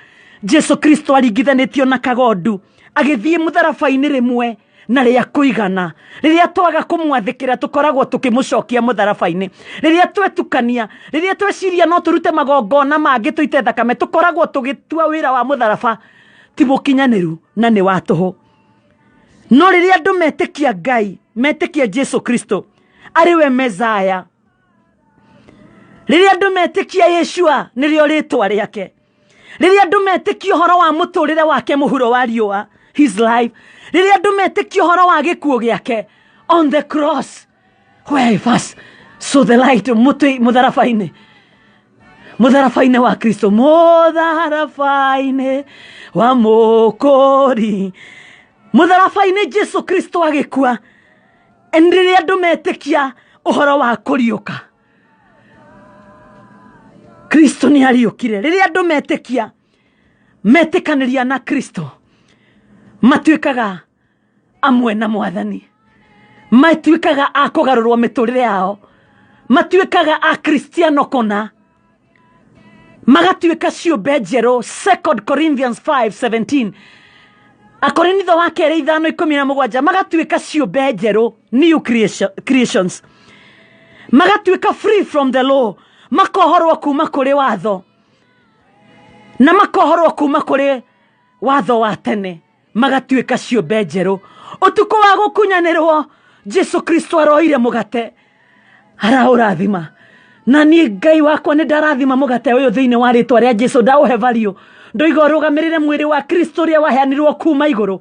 Jesu Kristo aringithanĩtio na kagondu, agĩthiĩ mũtharaba-inĩ rĩmwe na rĩa kũigana. Rĩrĩa twaga kũmwathĩkĩra, tũkoragwo tũkĩmũcokia mũtharaba-inĩ. Rĩrĩa twetukania, rĩrĩa tweciria no tũrute magongona mangĩ tũite thakame, tũkoragwo tũgĩtua wĩra wa mũtharaba ti mũkinyanĩru na nĩ wa tũhũ. No rĩrĩa andũ metĩkia Ngai, metĩkia Jesu Kristo arĩ we Messiah, rĩrĩa andũ metĩkia Yeshua nĩrĩo rĩtwa rĩake, rĩrĩa andũ metĩkia ũhoro wa mũtũrĩre wake mũhuro wa riũa, his life, rĩrĩa andũ metĩkia ũhoro wa gĩkuũ gĩake on the cross, where he first saw the light, mũtĩ mũtharaba-inĩ, mũtharaba-inĩ wa Kristo, mũtharaba-inĩ wa Mũkũri, mũtharaba-inĩ Jesu Kristo agĩkua. And rĩrĩa andũ metĩkia ũhoro wa kũriũka, Kristo nĩ ariũkire. Rĩrĩa andũ metĩkia, metĩkanĩria na Kristo, matuĩkaga amwe na Mwathani, matuĩkaga a kũgarũrwo mĩtũrĩre yao, matuĩkaga a Kristiano kũna, magatuĩka ciũmbe njerũ. 2 Corinthians 5:17, Akorinitho wa kerĩ 5:17, magatuĩka ciũmbe njerũ, new creations, magatuĩka free from the law, makohorwo kuma kũrĩ watho, na makohorwo kuma kũrĩ watho wa tene, magatuĩka ciũmbe njerũ. Ũtukũ wa gũkunyanĩrwo, Jesu Kristo aroire mũgate, araũrathima. Na niĩ Ngai wakwa nĩ ndarathima mũgate ũyũ thĩinĩ wa rĩtwa rĩa Jesu, ndaũhe value. Ndoiga ũrũgamĩrĩre mwĩrĩ wa Kristo ũrĩa waheanirwo kuma igũrũ.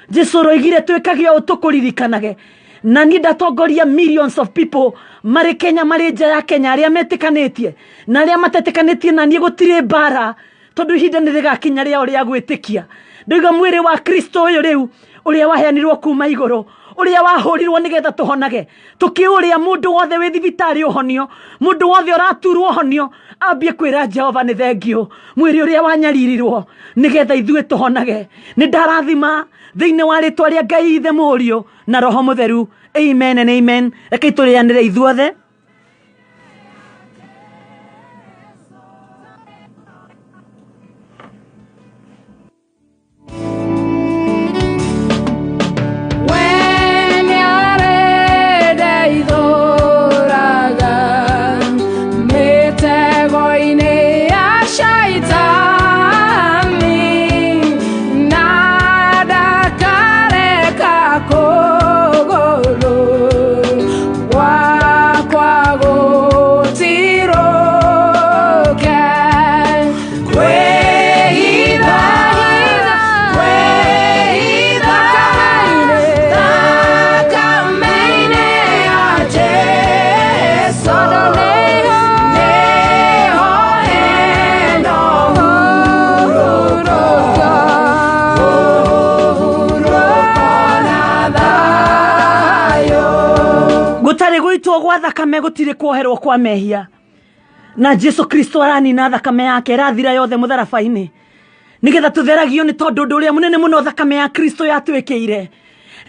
Jesu roigire twĩkage ũũ tũkũririkanage. Na niĩ ndatongoria millions of people marĩ Kenya, marĩ nja ya Kenya, arĩa metĩkanĩtie na arĩa matetĩkanĩtie na niĩ, gũtirĩ mbara, tondũ ihinda nĩ rĩgakinya rĩao rĩa gwĩtĩkia. Ndoiga mwĩrĩ wa Kristo ũyũ rĩu ũrĩa waheanirwo kuma igũrũ, ũrĩa wahũrirwo nĩgetha tũhonage, tũkĩũrĩa mũndũ wothe wĩ thibitarĩ ũhonio, mũndũ wothe ũraturwo ũhonio, ambie kwĩra Jehova nĩ thengiũ, mwĩrĩ ũrĩa wanyaririrwo nĩgetha ithuĩ tũhonage. Nĩ ndarathima thĩinĩ wa rĩtwa rĩa Ngai Ithe, Mũriũ na Roho Mũtheru. Amen and amen. Rekei tũrĩanĩre ithuothe. Kwa Kwa thakame gũtirĩ kuoherwo kwa mehia. Na Jesu Kristo aranina thakame yake ĩrathira yothe mũtharaba-inĩ, nĩgetha tũtheragio, nĩ tondũ ũndũ ũrĩa mũnene mũno thakame ya Kristo yatwĩkĩire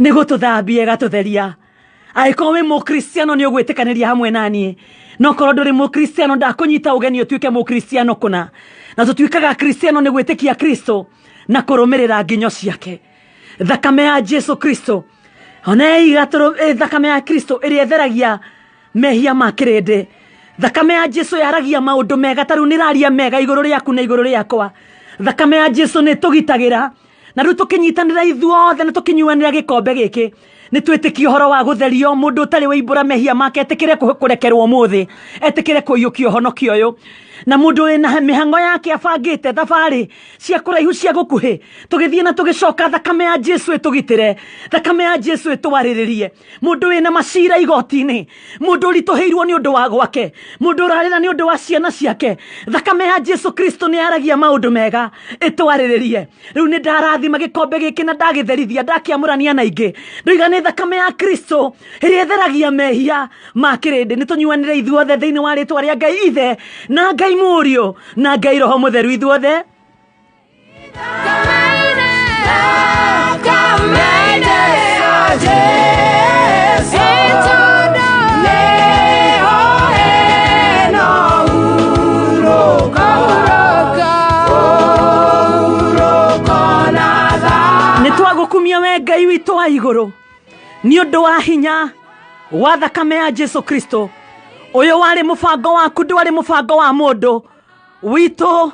nĩ gũtũthambia ĩgatũtheria. Angĩkorwo wĩ mũkristiano, nĩ ũgwĩtĩkanĩria hamwe na niĩ, no korwo ndũrĩ mũkristiano, ndakũnyita ũgeni ũtuĩke mũkristiano kũna. Na tũtuĩkaga kristiano nĩ gwĩtĩkia Kristo na kũrũmĩrĩra nginyo ciake. Thakame ya Jesu Kristo ona thakame ya Kristo ĩrĩa ĩtheragia mehia ma kĩrĩndĩ. Thakame ya Jesu yaragia maũndũ mega, ta rĩu nĩraria mega igũrũ rĩaku na igũrũ rĩakwa. Thakame ya Jesu nĩ tũgitagĩra. Na rĩu tũkĩnyitanĩra ithuothe na tũkĩnyuanĩra gĩkombe gĩkĩ, nĩ twĩtĩkie ũhoro wa gũtherio. Mũndũ ũtarĩ waimbũra mehia make etĩkĩre kũrekerwo ũmũthĩ, etĩkĩre kũiyũkia ũhonokio ũyũ. Na mũndũ wĩna mĩhang'o yake abangĩte thabarĩ cia kũraihu, cia gũkuhĩ, tũgĩthiĩ na tũgĩcoka, thakame ya Jesu ĩtũgitĩre, thakame ya Jesu ĩtwarĩrĩrie. Mũndũ wĩna macira igoti-inĩ, mũndũ ũritũhĩirwo nĩ ũndũ wa gwake, mũndũ ũrarĩra nĩ ũndũ wa ciana ciake, thakame ya Jesu Kristo nĩ yaragia maũndũ mega, ĩtwarĩrĩrie. Rĩu nĩ ndarathima gĩkombe gĩkĩ na ndagĩtherithia, ndakĩamũrania na ingĩ, ndoiga nĩ thakame ya Kristo ĩrĩa ĩtheragia mehia ma kĩrĩndĩ. Nĩ tũnyuanĩre ithuothe thĩinĩ wa rĩtwa rĩa Ngai Ithe na Ngai Mũriũ na Ngai Roho Mũtheru, ithuothe. Nĩ twagũkumia we Ngai witũ wa igũrũ nĩ ũndũ wa hinya wa thakame ya Jesu Kristo. Ũyũ warĩ mũbango waku, ndwarĩ mũbango wa mũndũ witũ.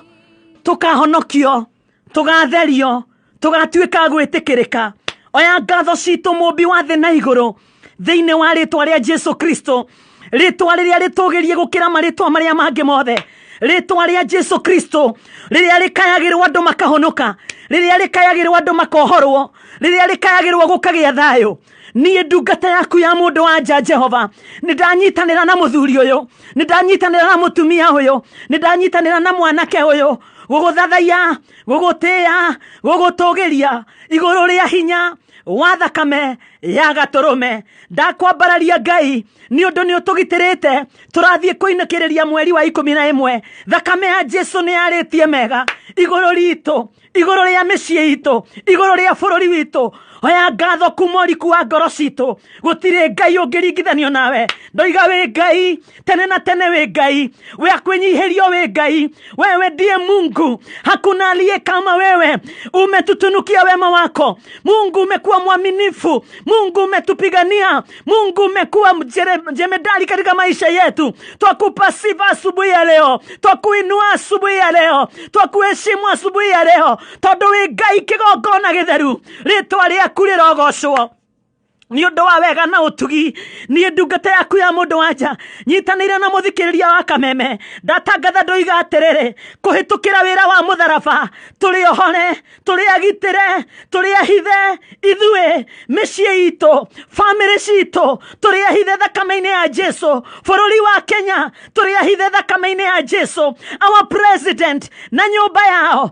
Tũkahonokio, tũgatherio, tũgatuĩka gwĩtĩkĩrĩka. Oya ngatho citũ, mũmbi wa thĩ na igũrũ, thĩinĩ wa rĩtwa rĩa Jesu Kristo, rĩtwa rĩrĩa rĩtũgĩrie gũkĩra marĩtwa marĩa mangĩ mothe, rĩtwa rĩa Jesu Kristo rĩrĩa rĩkayagĩrwo andũ makahonoka, rĩrĩa rĩkayagĩrwo andũ makohorwo, rĩrĩa rĩkayagĩrwo gũkagĩa thayũ. Niĩ ndungata yaku ya mũndũ wa nja, Jehova, nĩ ndanyitanĩra na mũthuri ũyũ, nĩ ndanyitanĩra na mũtumia ũyũ, nĩ ndanyitanĩra na mwanake ũyũ gũgũthathaiya, gũgũtĩĩa, gũgũtũgĩria igũrũ rĩa hinya wa thakame ya gatũrũme. Ndakwambararia Ngai nĩ ũndũ nĩ ũtũgitĩrĩte. Tũrathiĩ kũinũkĩrĩria mweri wa 11. Thakame ya Jesu nĩ yarĩtie mega igũrũ ritũ, igũrũ rĩa mĩciĩ itũ, igũrũ rĩa bũrũri witũ. Oya ngatho kuma ũriku wa ngoro citũ. Gũtirĩ Ngai ũngĩringithanio nawe. Ndoiga wĩ Ngai tene na tene, wĩ Ngai we akwĩnyihĩrio, wĩ Ngai, wewe ndiye Mungu, hakuna aliye kama wewe. Umetutunukia wema wako Mungu, umekuwa mwaminifu Mungu, umetupigania Mungu, umekuwa jemedari katika maisha yetu. Twakupa sifa asubuhi ya leo, twakuinua asubuhi ya leo, twakuheshimu asubuhi ya leo, tondu wĩ Ngai kĩgongona gĩtheru. Rĩtwa rĩaku rĩrogocwo nĩ ũndũ wa wega na ũtugi. Niĩ ndungata yaku ya mũndũ wanja nyitanĩire na mũthikĩrĩria wa kameme, ndatangatha, ndoiga atĩrĩrĩ, kũhĩtũkĩra wĩra wa mũtharaba tũrĩ ohore, tũrĩ agitĩre, tũrĩ ahithe, ithuĩ, mĩciĩ itũ, bamĩrĩ citũ, tũrĩ ahithe thakame-inĩ ya Jesu. Bũrũri wa Kenya tũrĩ ahithe thakame-inĩ ya Jesu. Our president na nyũmba yao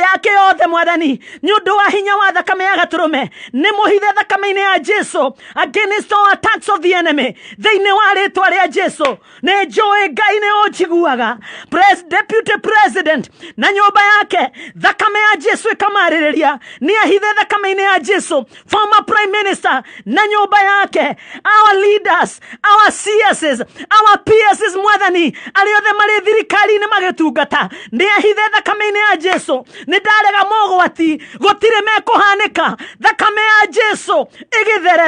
yake yothe, Mwathani, nĩ ũndũ wa hinya wa thakame ya gatũrũme, nĩ mũhithe thakame-inĩ ya Jesu against all attacks of the enemy, thĩinĩ wa rĩtwa rĩa Jesu. Nĩ njũĩ Ngai nĩ ũnjiguaga. Deputy president na nyũmba yake, thakame ya Jesu ĩkamarĩrĩria, nĩ ahithe thakame-inĩ ya Jesu. Former prime minister na nyũmba yake, our leaders, our CSs, our PSs, Mwathani, arĩa othe marĩ thirikari-inĩ magĩtungata, nĩ ahithe thakame-inĩ ya Jesu. Nĩ ndarega mogwati, gũtirĩ mekũhanĩka. Thakame ya Jesu ĩgĩtherera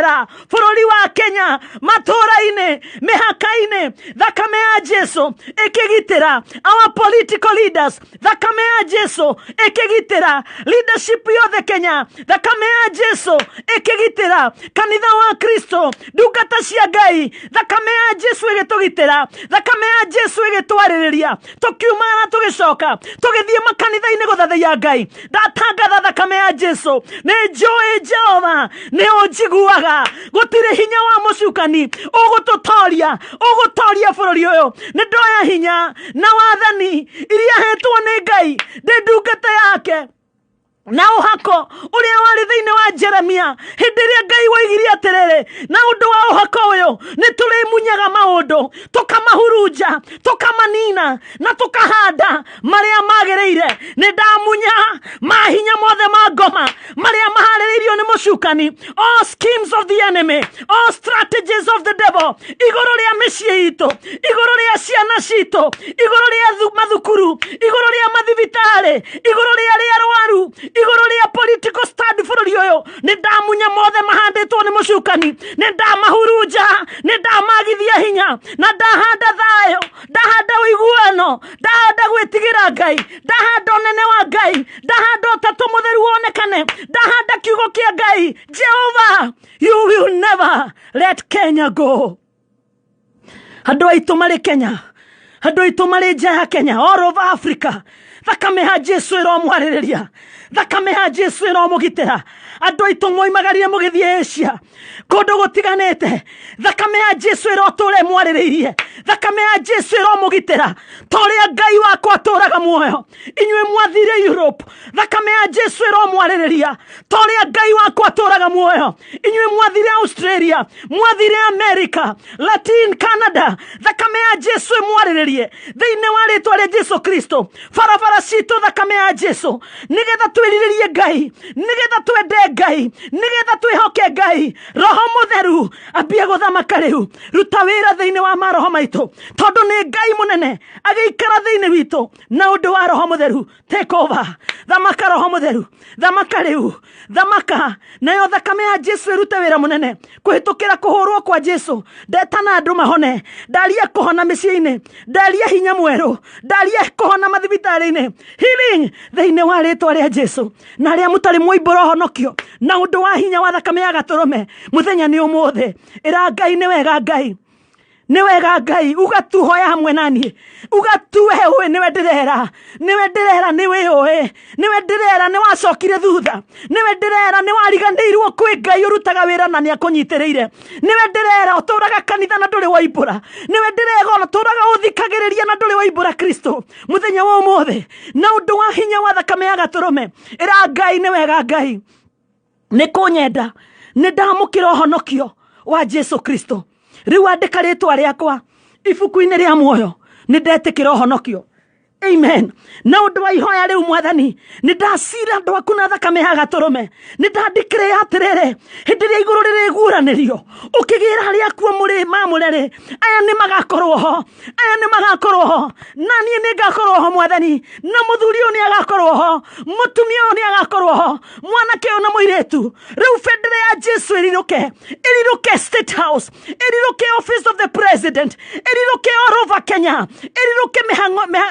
bũrũri wa Kenya, matũũra-inĩ, mĩhaka-inĩ, thakame ya Jesu ĩkĩgitĩra our political leaders, thakame ya Jesu ĩkĩgitĩra leadership yothe Kenya, thakame ya Jesu ĩkĩgitĩra kanitha wa Kristo, ndungata cia Ngai, thakame ya Jesu ĩgĩtũgitĩra, thakame ya Jesu ĩgĩtwarĩrĩria tũkiumagara, tũgĩcoka, tũgĩthiĩ makanitha-inĩ gũthathaiya Ngai. Ndatangatha thakame ya Jesu. Nĩ njũĩ Jehova nĩ ũnjiguaga. Gũtirĩ hinya wa mũcukani ũgũtũtoria, ũgũtoria bũrũri ũyũ. Nĩ ndoya hinya na wathani iria hetwo nĩ Ngai ndĩ ndungata yake. Na ũhako ũrĩa warĩ thĩinĩ wa Jeremia hĩndĩ ĩrĩa Ngai woigire atĩrĩrĩ, na ũndũ wa ũhako ũyũ nĩ tũrĩmunyaga maũndũ, tũkamahurunja, tũkamanina na tũkahanda marĩa magĩrĩire. Nĩ ndamunya mahinya mothe ma ngoma marĩa maharĩrĩirio nĩ mũcukani, all schemes of the enemy, all strategies of the devil, igũrũ rĩa mĩciĩ itũ, igũrũ rĩa ciana citũ, igũrũ rĩa mathukuru, igũrũ rĩa mathibitarĩ, igũrũ rĩa arĩa arwaru, igũrũ rĩa political stand bũrũri ũyũ. Nĩ ndamunya mothe mahandĩtwo nĩ mũcukani, nĩ ndamahurunja, nĩ ndamagithia hinya, na ndahanda thayũ, ndahanda ũiguano, ndahanda gwĩtigĩra Ngai, ndahanda ũnene wa Ngai, ndahanda ũtatũ mũtheru wonekane, ndahanda kiugo kĩa Ngai. Jehova, you will never let Kenya go. Andũ aitũ marĩ Kenya, andũ aitũ marĩ nja ya Kenya, all over Africa, thakame ya Jesu ĩromwarĩrĩria, thakame ya Jesu ĩromũgitĩra. Andũ aitũ mwoimagarire mũgĩthiĩ Asia, kũndũ gũtiganĩte, thakame ya Jesu ĩrotũra ĩmwarĩrĩirie, thakame ya Jesu ĩromũgitĩra ta ũrĩa Ngai wakwa atũraga muoyo. Inyuĩ mwathire Europe, thakame ya Jesu ĩromwarĩrĩria ta ũrĩa Ngai wakwa atũraga muoyo. Inyuĩ mwathire Australia, mwathire America, Latin, Canada, thakame ya Jesu ĩmwarĩrĩrie thĩinĩ wa rĩtwa rĩa Jesu Kristo. Barabara citũ, thakame ya Jesu, nĩgetha twĩrirĩrie Ngai, nĩgetha twende Ngai, nĩgetha twĩhoke Ngai. Roho Mũtheru ambie gũthamaka rĩu, ruta wĩra thĩinĩ wa maroho maitũ, tondũ nĩ Ngai mũnene agĩikara thĩinĩ witũ na ũndũ wa Roho Mũtheru. Take over, thamaka Roho Mũtheru, thamaka rĩu, thamaka. Nayo thakame ya Jesu ĩrute wĩra mũnene kũhĩtũkĩra kũhũrwo kwa Jesu. Ndetana andũ mahone, ndaria kũhona mĩciĩ-inĩ, ndaria hinya mwerũ, ndaria kũhona mathibitarĩ-inĩ, healing thĩinĩ wa rĩtwa rĩa Jesu. Na arĩa mũtarĩ mwoimbũra ũhonokio na ũndũ wa hinya wa thakame ya gatũrũme, mũthenya nĩ ũmũthĩ. Ĩra Ngai nĩ wega, Ngai nĩ wega, Ngai uga tu, hoya hamwe naniĩ, uga tu, we ũĩ nĩwe ndĩrera, nĩwe ndĩrera, nĩwe ũĩ, nĩwe ndĩrera, nĩ wacokire thutha, nĩwe ndĩrera, nĩ wariganĩirwo kwĩ Ngai ũrutaga wĩra na nĩ akũnyitĩrĩire, nĩwe ndĩrera ũtũraga kanitha na ndũrĩ waimbũra, nĩwe ndĩrega ũtũraga ũthikagĩrĩria na ndũrĩ waimbũra Kristo. Mũthenya wa ũmũthĩ na ũndũ wa hinya wa thakame ya gatũrũme, ĩra Ngai nĩ wega, Ngai nĩ kũnyenda, nĩ ndamũkĩra ũhonokio wa Jesu Kristo. Rĩu andĩka rĩtwa rĩakwa ibuku-inĩ rĩa muoyo, nĩ ndetĩkĩra ũhonokio. Amen. Na ũndũ wa ihoya rĩu, Mwathani, nĩ ndacira andũ aku na thakame ya gatũrũme. Nĩ ndandĩkĩrĩ atĩrĩrĩ, hĩndĩ ĩrĩa igũrũ rĩrĩguũranĩrio, ũkĩgĩra arĩa akuo mũrĩ mamũre rĩ, aya nĩ magakorwo ho, aya nĩ magakorwo ho, na niĩ nĩ ngakorwo ho, Mwathani, na mũthuri ũyũ nĩ agakorwo ho, mũtumia ũyũ nĩ agakorwo ho, mwanake ũyũ na mũirĩtu. Rĩu bendera ya Jesu ĩrirũke, ĩrirũke State House, ĩrirũke Office of the President, ĩrirũke all over Kenya, ĩrirũke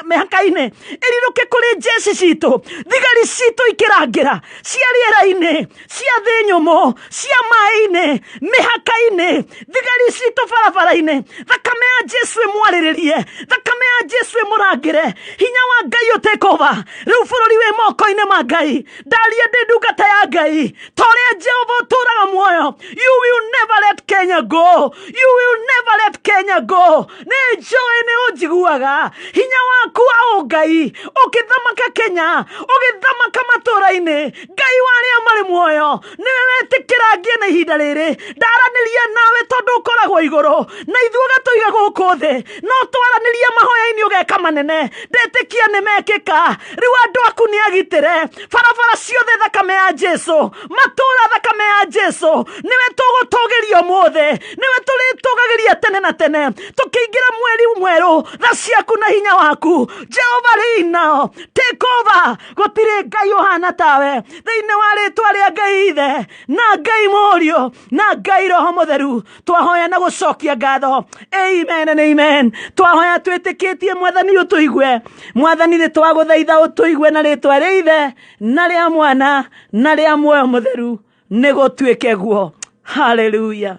mĩhaka-inĩ, ĩrirũke kũrĩ jeshi citũ, thigari citũ ikĩrangĩra cia rĩera-inĩ, cia thĩ nyũmũ, cia maĩ-inĩ, mĩhaka-inĩ, thigari citũ barabara-inĩ. Thakame ya Jesu ĩmwarĩrĩrie, thakame ya Jesu ĩmũrangĩre, hinya wa Ngai ũtake over. Rĩu bũrũri wĩ moko-inĩ ma Ngai. Ndaria ndĩ ndungata ya Ngai, ta ũrĩa Jehova ũtũraga muoyo, you will never let Kenya go, you will never let Kenya go. Nĩ njũĩ nĩ ũnjiguaga, hinya waku wa ũngai ũkĩthamaka Kenya, ũgĩthamaka matũũra-inĩ. Ngai wa arĩa marĩ muoyo, nĩwe wetĩkĩra ngie na ihinda rĩrĩ ndaranĩria nawe, tondũ ũkoragwo igũrũ na ithuĩ ũgatũiga gũkũ thĩ, no twaranĩria mahoya-inĩ ũgeka manene. Ndetĩkia nĩ mekĩka. Rĩu andũ aku nĩ agitĩre, barabara ciothe thakame ya Jesu, matũũra thakame ya Jesu. Nĩwe tũgũtũgĩria ũmũthĩ, nĩwe tũrĩtũgagĩria tene na tene. Tũkĩingĩra mweri mwerũ, tha ciaku na hinya waku, Jehova, reign now, take over. Gũtirĩ Ngai ũhana tawe. Thĩinĩ wa rĩtwa rĩa Ngai Ithe na Ngai Mũriũ na Ngai Roho Mũtheru, twahoya na gũcokia ngatho. Amen and amen. Twahoya twĩtĩkĩtie, Mwathani ũtũigue. Mwathani, nĩ twagũthaitha ũtũigue na rĩtwa rĩa Ithe na rĩa Mwana na rĩa Muoyo Mũtheru, nĩ gũtuĩke guo. Haleluya.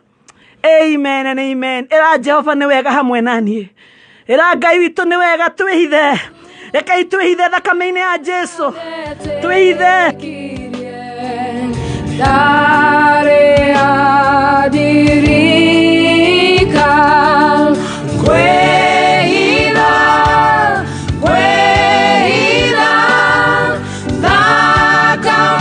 Amen and amen. Ĩra Jehova nĩ wega hamwe na niĩ. Ĩra Ngai witũ nĩ wega. Twĩhithe, rekei twĩhithe thakame-inĩ ya Jesu, twĩhithe. Dare adirika kwehitha, kwehitha thakame.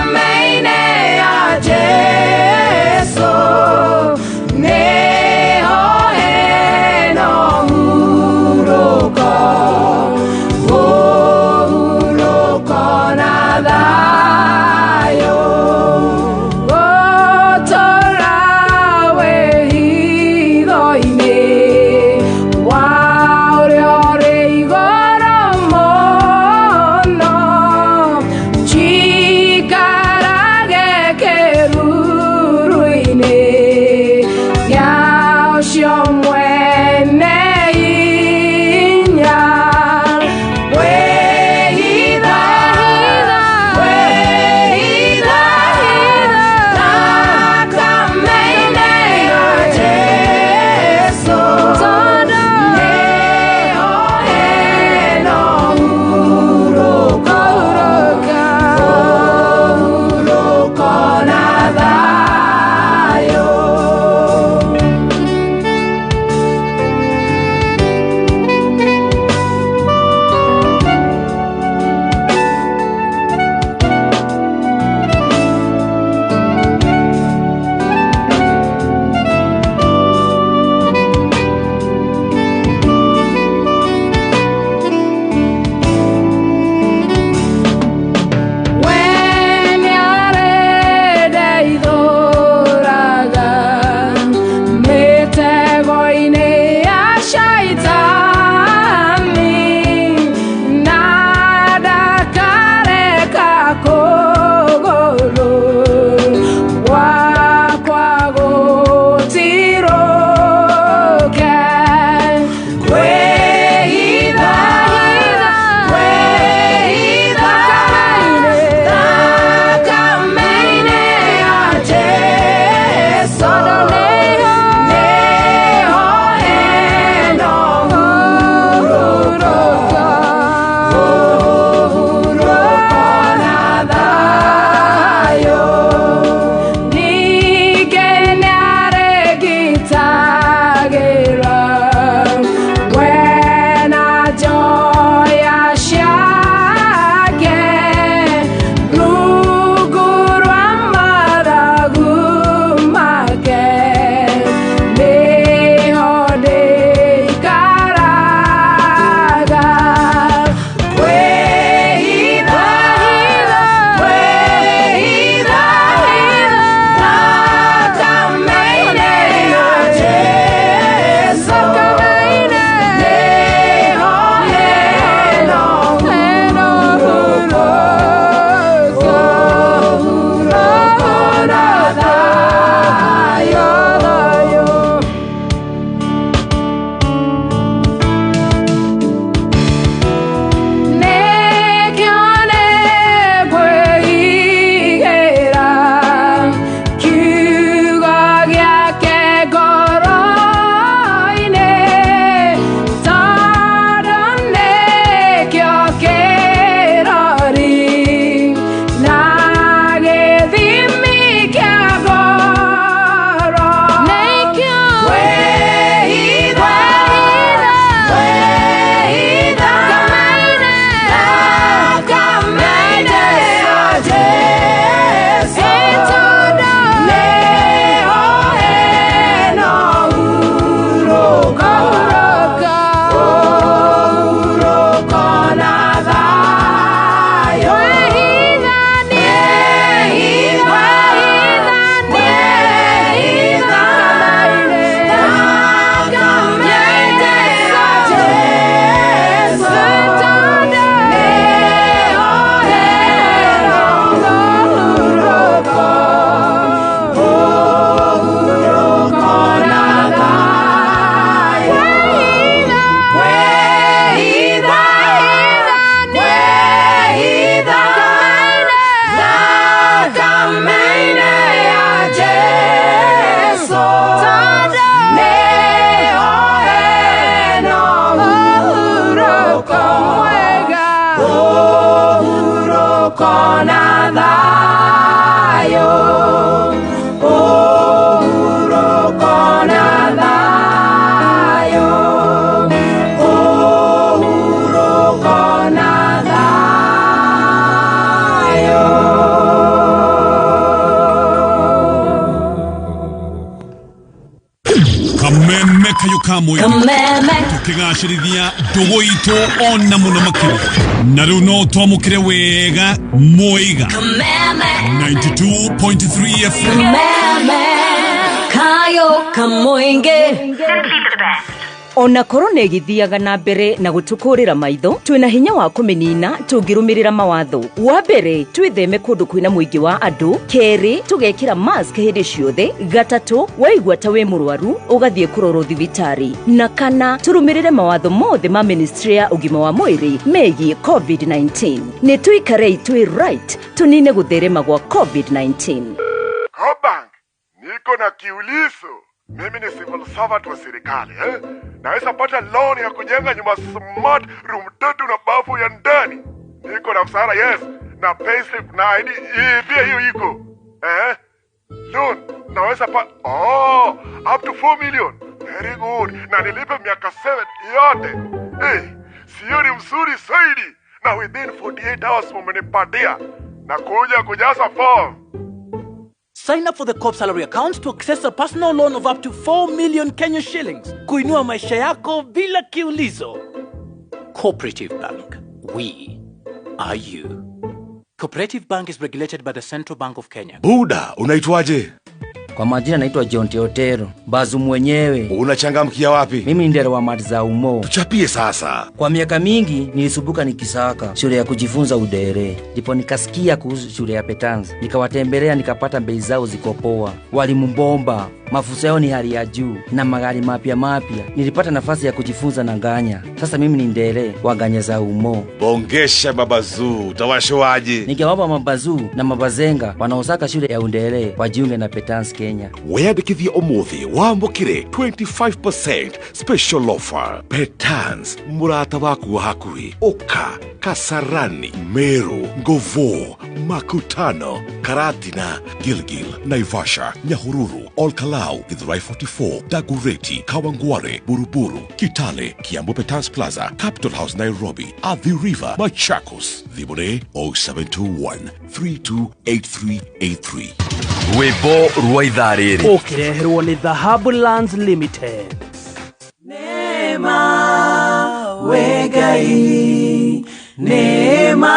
Nyoya ciake rungu rwa mathagu make nĩho ndĩikaraga. Kwĩhitha, kwĩhitha thakame-inĩ ya Jesũ, nĩho hena ũhurũko, ũhurũko na thayũ. Nĩkĩo nĩngwĩigĩra kiugo gĩake ngoro-inĩ, tondũ nĩkĩo kĩrori na gĩthimi kĩa ngoro. Kwĩhitha, kwĩhitha thakame-inĩ ya Jesũ, nĩho hena ũhurũko, ũhurũko na thayũ. Kwĩhitha, kwĩhitha thakame-inĩ ya Jesũ, nĩho hena ũhurũko, ũhurũko na thayũ. Kwĩhitha, kwĩhitha thakame-inĩ ya Jesũ, nĩho hena ũhurũko, ũhurũko na thayũ, ũhurũko na thayũ, ũhurũko na thayũ. Kameme kayo kamwe. Kameme. Tukigacĩrithia ndũgũ itũ ona mũno makĩria. Na rĩu no twamũkĩre wega Mũiga. Kameme. 92.3 FM. Kameme. Kayo kamoinge. Ona korona ĩgĩthiaga na mbere na gũtũkũrĩra maitho, twĩna hinya wa kũmĩnina tũngĩrũmĩrĩra mawatho. Wa mbere, twĩtheme kũndũ kwĩna mũingĩ wa andũ. Kerĩ, tũgekĩra mask hĩndĩ ciothe. Gatatũ, waigua ta wĩ mũrwaru ũgathiĩ kũrorwo thibitarĩ. Na kana, tũrũmĩrĩre mawatho mothe ma Ministry ya ũgima wa mwĩrĩ megiĩ COVID-19. Nĩ tũikarei twĩ right tũnine gũtherema gwa COVID-19. Cobank, niko na kiulizo. Mimi ni civil servant wa serikali eh? Naweza pata loan ya kujenga nyumba smart, room 3 na bafu ya ndani. Niko na mshahara yes, na payslip na ID pia hiyo iko. Eh? Loan naweza pa oh, up to 4 million. Very good. Na nilipe miaka 7 yote. Eh, sio ni mzuri zaidi. Na within 48 hours mumenipatia. Na kuja kujaza form. Sign up for the Co-op Salary Account to access a personal loan of up to 4 million Kenya shillings. Kuinua maisha yako bila kiulizo. Cooperative Bank. We are you. Cooperative Bank is regulated by the Central Bank of Kenya. Buda, unaitwaje? Kwa majina naitwa John Teotero, bazu mwenyewe. Unachangamkia wapi? Mimi ni ndere wa mali za umo. Tuchapie sasa. Kwa miaka mingi nilisumbuka nikisaka shule ya kujifunza udere. Ndipo nikasikia kuhusu shule ya Petanzi. Nikawatembelea nikapata bei zao ziko poa. Walimu bomba, mafunzo yao ni hali ya juu na magari mapya mapya. Nilipata nafasi ya kujifunza na nganya. Sasa mimi ni ndere wa nganya za umo. Bongesha babazu, utawashoaje? Ningewapa mabazu na mabazenga wanaosaka shule ya undere wajiunge na Petanzi Kenya. Kenya. Wĩyandĩkithie ũmũthĩ wamũkĩre 25% special offer. Petans, mũrata waku wa hakuhĩ. Ũka Kasarani, Meru, Ngovo, Makutano, Karatina, Gilgil, Naivasha, Nyahururu, Olkalau, Githurai 44, Dagoretti, Kawangware, Buruburu, Kitale, Kiambu Petans Plaza, Capital House Nairobi, Athi River, Machakos. Thimũ nĩ 0721 328383. Rwĩmbo rwa ithaa rĩrĩ Ũkĩreherwo nĩ Dhahabu Lands Limited. Neema we Ngai, neema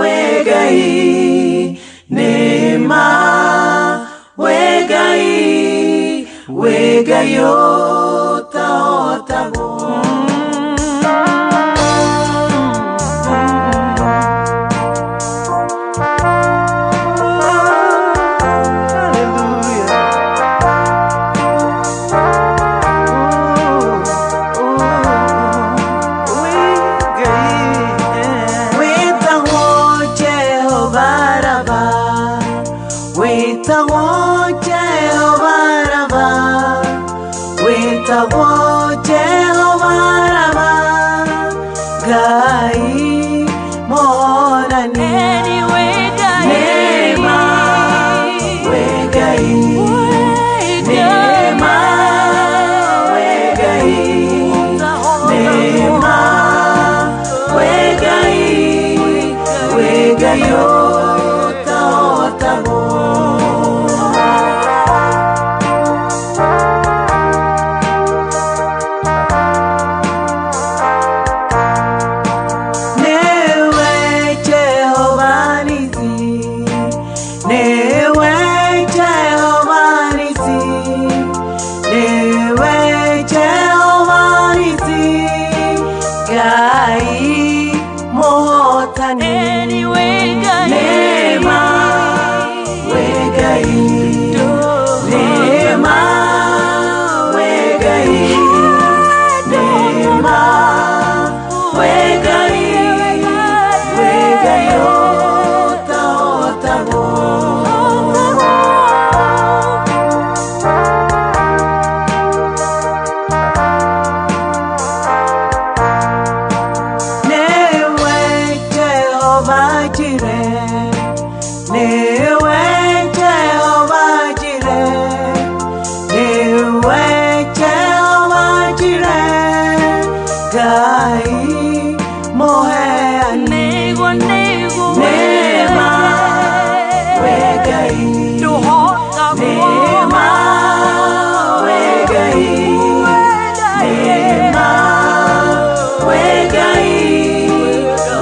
we Ngai, neema we Ngai, we Ngai ũtahotagwo. Wĩtagwo Jehova Raba, wĩtagwo Jehova Raba, wĩtagwo Jehova Raba, Ngai Mwathani. Neema we Ngai, neema we Ngai, neema we Ngai, we Ngai ũtahotagwo. Newe Jehova Nisi, newe Jehova Nisi, newe Jehova Nisi, Ngai Mũhotani. Neema we Ngai, neema we Ngai, neema we Ngai, we Ngai ũtahotagwo. Newe Jehova Jireh, newe Jehova Jireh, newe Jehova Jireh, Ngai Mũheani. Neema we Ngai, neema we Ngai, neema we Ngai,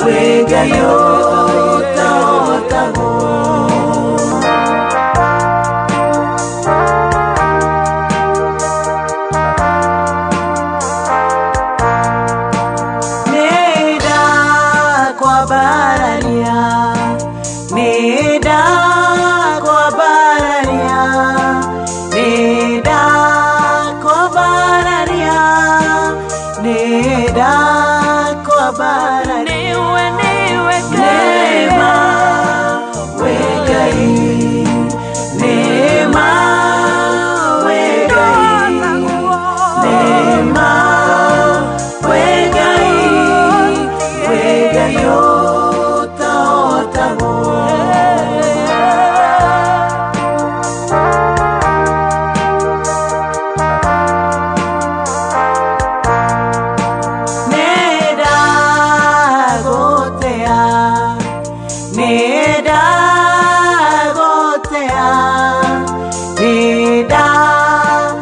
we Ngai ũtahotagwo. Nĩndakwambararia, nĩndakwambararia, nĩndakwambararia, nĩndakwambararia. Neema we Ngai, neema we Ngai, neema we Ngai, we Ngai ũtahotagwo. Nĩndagũtĩa, nĩndagũtĩa,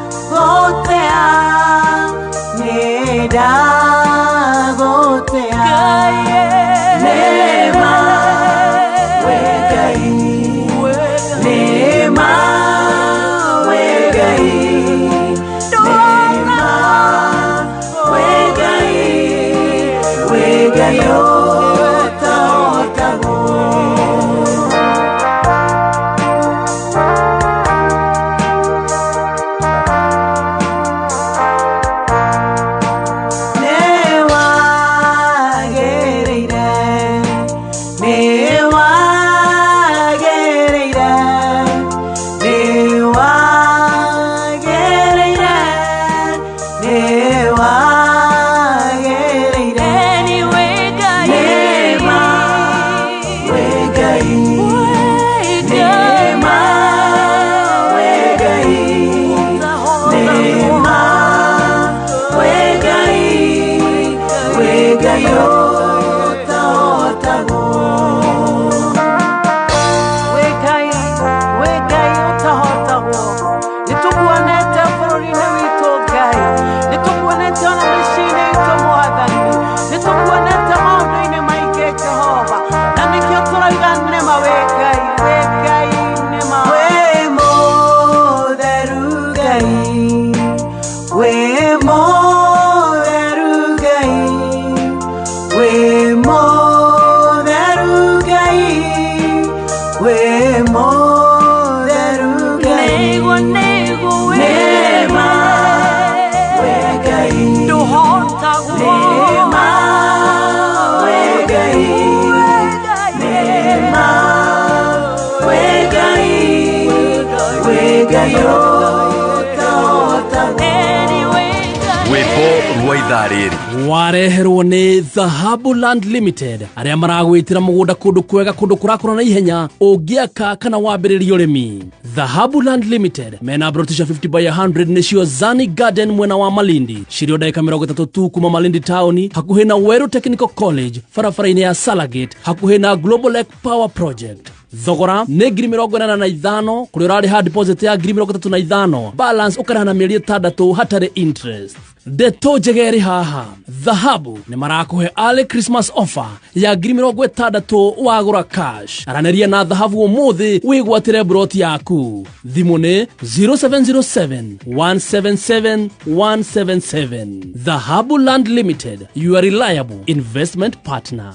nĩndagũtĩa, nĩndagũtĩa. Neema we Ngai, neema we Ngai, neema we Ngai, we Ngai ũtahotagwo. Nĩwagĩrĩire, nĩwagĩrĩire, Ithaa rĩrĩ Wareherwo nĩ Dhahabu Land Limited arĩa maragwĩtĩra mũgũnda kũndũ kwega, kũndũ kũrakũra na ihenya, ũngĩaka kana wambĩrĩria ũrĩmi. Dhahabu Land Limited mena broti cia 50 by 100, nĩcio Zani Garden, mwena wa Malindi, cirio ndagĩka 30 tu kuma Malindi taũni, hakuhĩ na Weru Technical College, barabara-inĩ ya Salagate, hakuhĩ na Global Lake Power Project. Thogora nĩ 85,000, kũrĩa ũrarĩha deposit ya 35,000, balance ũkarĩha na mĩeri 6 hatarĩ interest. Ndeto njega ĩrĩ haha, Dhahabu nĩ marakũhe early Christmas offer ya 60,000 wagũra cash. Aranĩria na Dhahabu ũmũthĩ wĩgwatĩre broti yaku. Thimũ nĩ 0707 177 177. Dhahabu Land Limited, your reliable investment partner.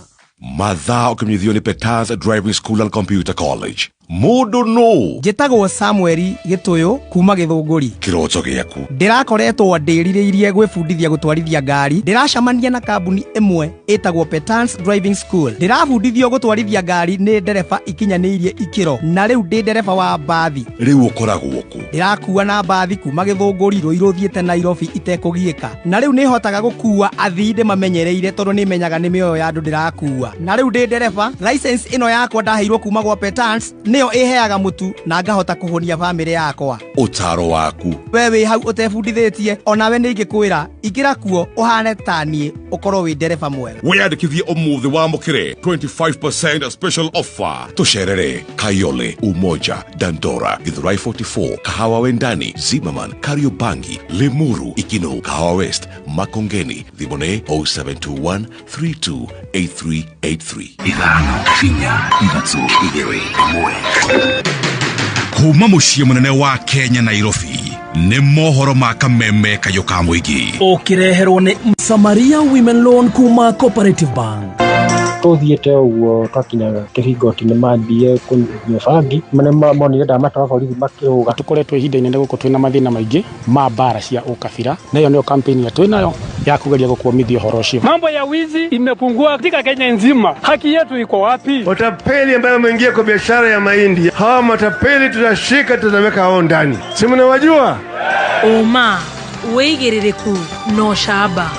Mathaa ũkĩmenyithio nĩ Peters Driving School and Computer College. Mũndũ no Njĩtagwo Samueli Gĩtũyũ kuma Gĩthũngũri. Kĩroto gĩaku. Ndĩrakoretwo ndĩrirĩirie gwĩbundithia gũtwarithia ngari. Ndĩracemania na kambuni ĩmwe ĩtagwo Petans Driving School. Ndĩrabundithio gũtwarithia ngari nĩ ndereba ikinyanĩirie ikĩro, na rĩu ndĩ ndereba wa mbathi. Rĩu ũkoragwo kũ? Ndĩrakua na mbathi kuma Gĩthũngũri Rũirũ thiĩte Nairobi itekũgiĩka, na rĩu nĩhotaga gũkua athii ndĩmamenyereire, tondũ nĩmenyaga nĩ mĩoyo ya andũ ndĩrakua. Na rĩu ndĩ ndereba. License ĩno yakwa ndaheirwo kuma gwa Petans nĩyo ĩheaga mũtu na ngahota kũhũnia bamĩrĩ yakwa. Ũtaro waku. We wĩ hau ũtebundithĩtie, onawe nĩ ingĩkwĩra ingĩra kuo ũhane ta niĩ, ũkorwo wĩ ndereba mwega. Wĩyandĩkithie ũmũthĩ wamũkĩre 25% special offer. Tũcerere Kayole, Umoja, Dandora, Githurai 44, Kahawa Wendani, Zimmerman, Kariobangi, Limuru, Ikino, Kahawa West, Makongeni. Thimũ nĩ 0721 328383. 5, 4, 3, 2, 1. Kuma mũciĩ mũnene wa Kenya, Nairobi, nĩ mohoro ma kameme kayũ ka mũingĩ. Ũkĩreherwo nĩ Samaria Women Loan kuma Cooperative Bank. Tũthiĩte ũguo twakinya kĩhingo nĩ mambie kũnyua bangi, monire ndamatwara borithi makĩrũga. Tũkoretwo ihinda inene gũkũ twĩna mathĩna maingĩ ma mbara cia ũkabira, na ĩyo nĩyo kampeni ĩrĩa twĩnayo ya kũgeria gũkwamithia ũhoro ũcio. Mambo ya wizi imepungua katika Kenya nzima. Haki yetu iko wapi? Watapeli ambayo wameingia kwa biashara ya mahindi, hawa matapeli tutashika, tutaweka hao ndani, si mnawajua? Ũma, wĩigĩrĩrĩku na ũcamba.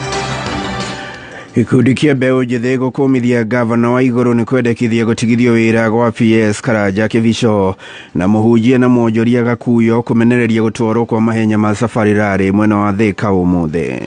Gĩkundi kĩa mbeũ njĩthĩ gũkũmithia gavana wa igũrũ nĩ kwendekithia gũtigithio wĩra gwa PS Karanja Kĩbico, na mũhunjia na mwonjoria Gakuyo kũmenereria gũtwarwo kwa mahenya ma Safari Rally mwena wa Thika ũmũthĩ.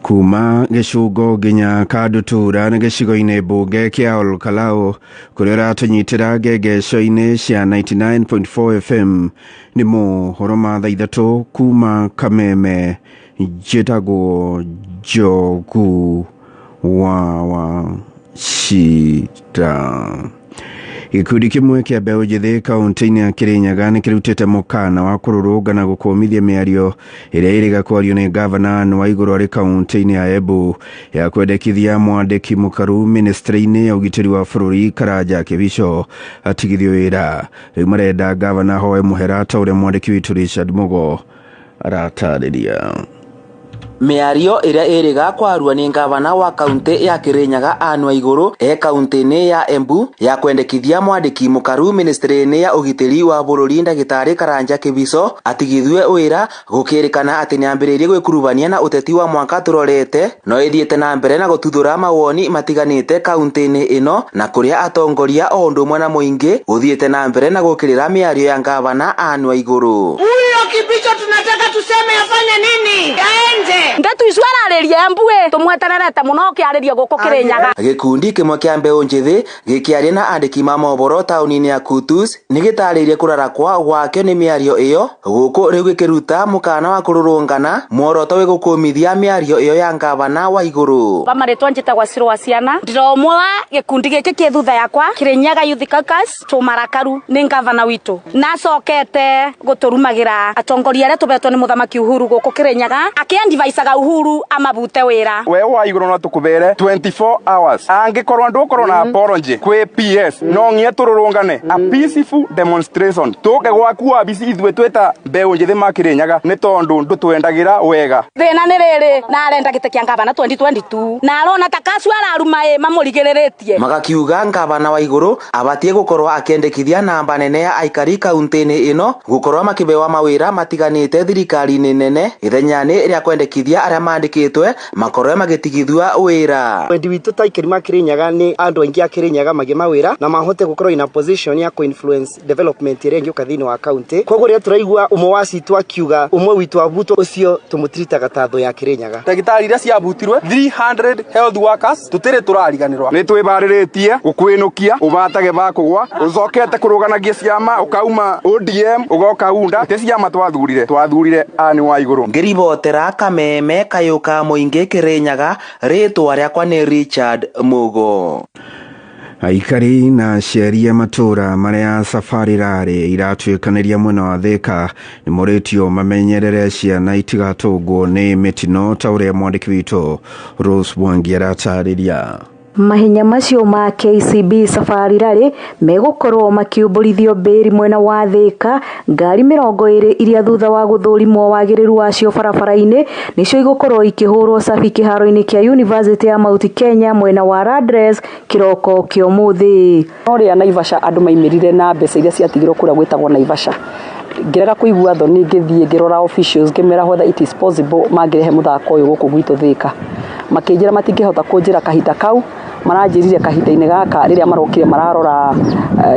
Kuma gĩcungo nginya Kandutura nĩ gĩcigo-inĩ mbunge kĩa Olkalau, kũrĩa ũratũnyitĩra ngengeco-inĩ cia 99.4 FM. Nĩ mohoro ma thaa 3 kuma Kameme. Njĩtagwo Njogu wa Wachira. Gĩkundi kĩmwe kĩa mbeũ njĩthĩ kaũntĩ-inĩ ya Kĩrĩnyaga nĩ kĩrutĩte mũkana wa kũrũrũngana gũkũmithia mĩario ĩrĩa ĩrĩga kwario nĩ gavana wa igũrũ arĩ kaũntĩ-inĩ ya Embu ya kwendekithia mwandĩki mũkaru ministry-inĩ ya ũgitĩri wa bũrũri Karanja Kĩbico atigithio wĩra. Rĩu marenda gavana hoe mũhera, ta ũrĩa mwandĩki witũ Richard Mugo aratarĩria. Mĩario ĩrĩa ĩrĩga kwarua nĩ ngavana wa kaunti ya Kĩrĩnyaga Anne Waigũrũ e kaunti-inĩ ya Embu ya kwendekithia mwandĩki mũkaru ministry-inĩ ya ũgitĩri wa bũrũri ndagĩtarĩ Karanja Kĩbico atigithue wĩra, gũkĩrĩkana atĩ nĩambĩrĩirie gwĩkurubania na ũteti wa mwaka tũrorete, no ĩthiĩte na mbere na gũtuthũra mawoni matiganĩte kaunti-inĩ ĩno, na kũrĩa atongoria o ũndũ ũmwe na mũingĩ gũthiĩte na mbere na gũkĩrĩra mĩario ya ngavana Anne Waigũrũ. Huyo Kibicho tunataka tuseme afanye nini? Aende. Ndeto icio ararĩria Embu tũmwetererete mũno ũkĩarĩria gũkũ Kĩrĩnyaga. Gĩkundi kĩmwe kĩa mbeũ njĩthĩ gĩkĩaria na andĩki ma mohoro taũni-inĩ ya Kutus nĩ gĩtarĩirie kũrarakwa gwakĩo nĩ mĩario ĩyo, gũkũ rĩu gĩkĩruta mũkana wa kũrũrũngana muoroto wĩ gũkũmithia mĩario ĩyo ya ngavana wa igũrũ. Pamarĩtwa njĩtagwo Cirũ wa Ciana, ndĩromwe wa gĩkundi gĩkĩ kĩ thutha yakwa Kĩrĩnyaga Youth Caucus, tũmarakaru nĩ ngavana witũ, nacokete gũtũrumagĩra atongoria arĩa tũbetwo nĩ mũthamaki Uhuru gũkũ Kĩrĩnyaga, akĩandivise Advisaga Uhuru amabute wĩra. We wa igũrũ no tũkũbere 24 hours angĩkorwo ndũkorwo na apology kwĩ PS no nginya tũrũrũngane a peaceful demonstration tũke gwaku wabici ithuĩ twĩta mbeũ njĩthĩ makĩrĩnyaga nĩ tondũ ndũtwendagĩra wega. Thĩna nĩ rĩrĩ na arenda gĩtĩ kĩa ngavana 2022 na arona ta kacu araruma ĩ mamũrigĩrĩrĩtie. Magakiuga ngavana wa igũrũ abatie gũkorwo akĩendekithia namba nene ya aikari kaunti-inĩ ĩno gũkorwo makĩbewa mawĩra matiganĩte thirikari-inĩ nene ithenya-inĩ rĩa kwendekithia arĩa mandĩkĩtwe makorwe magĩtigithua wĩra. Wendi witũ ta aikari ma Kĩrĩnyaga nĩ andũ aingĩ a Kĩrĩnyaga magĩe mawĩra na mahote gũkorwo in a position ya kũ-influence development ĩrĩa ĩngĩũka thĩinĩ wa county. Koguo rĩrĩa tũraigua ũmwe wa citũ akiuga ũmwe witũ abutwo ũcio tũmũtiritaga ta thũ ya Kĩrĩnyaga. Ndagĩtarĩ iria ciabutirwe 300 health workers tũtirĩ tũrariganĩrwa. Nĩ twĩbarĩrĩtie gũkwĩnũkia ũbatage bakũgwa ũcokete kũrũganagia ciama ũkauma ODM ũgoka UNDA ti ciama twathurire Anne Waigũrũ. Ngĩribotera Kameme Kayũka Mũingĩ Kĩrĩnyaga, rĩtwa rĩakwa nĩ Richard Mugo. Aikari na aciari a matũra marĩa Safari Rally iratuĩkanĩria mwena wa Thika nĩ morĩtio mamenyerere ciana itigatũngwo nĩ mĩtino ta ũrĩa mwandĩki witũ Rose Mwangi aratarĩria. Mahenya macio ma KCB Safari Rally megũkorwo makiumbũrithio mbĩri mwena wa Thika ngari 20 iria thutha wa gũthũrimwo wagĩrĩru wacio barabara-inĩ nĩcio igũkorwo ikĩhũrwo cabi kĩharo-inĩ kĩa University ya Mount Kenya mwena wa Radres kĩroko kĩa ũmũthĩ. Ũrĩa Naivasha andũ maimĩrire na mbeca iria ciatigirwo kũrĩa gwĩtagwo Naivasha. Ngĩrega kũigua thoni ngĩthiĩ ngĩrora officials ngĩmera whether it is possible mangĩrehe mũthako ũyũ gũkũ gwitũ Thika. Makĩnjĩra matingĩhota kũnjĩra kahinda kau, maranjĩrire kahinda-inĩ gaka rĩrĩa marokire mararora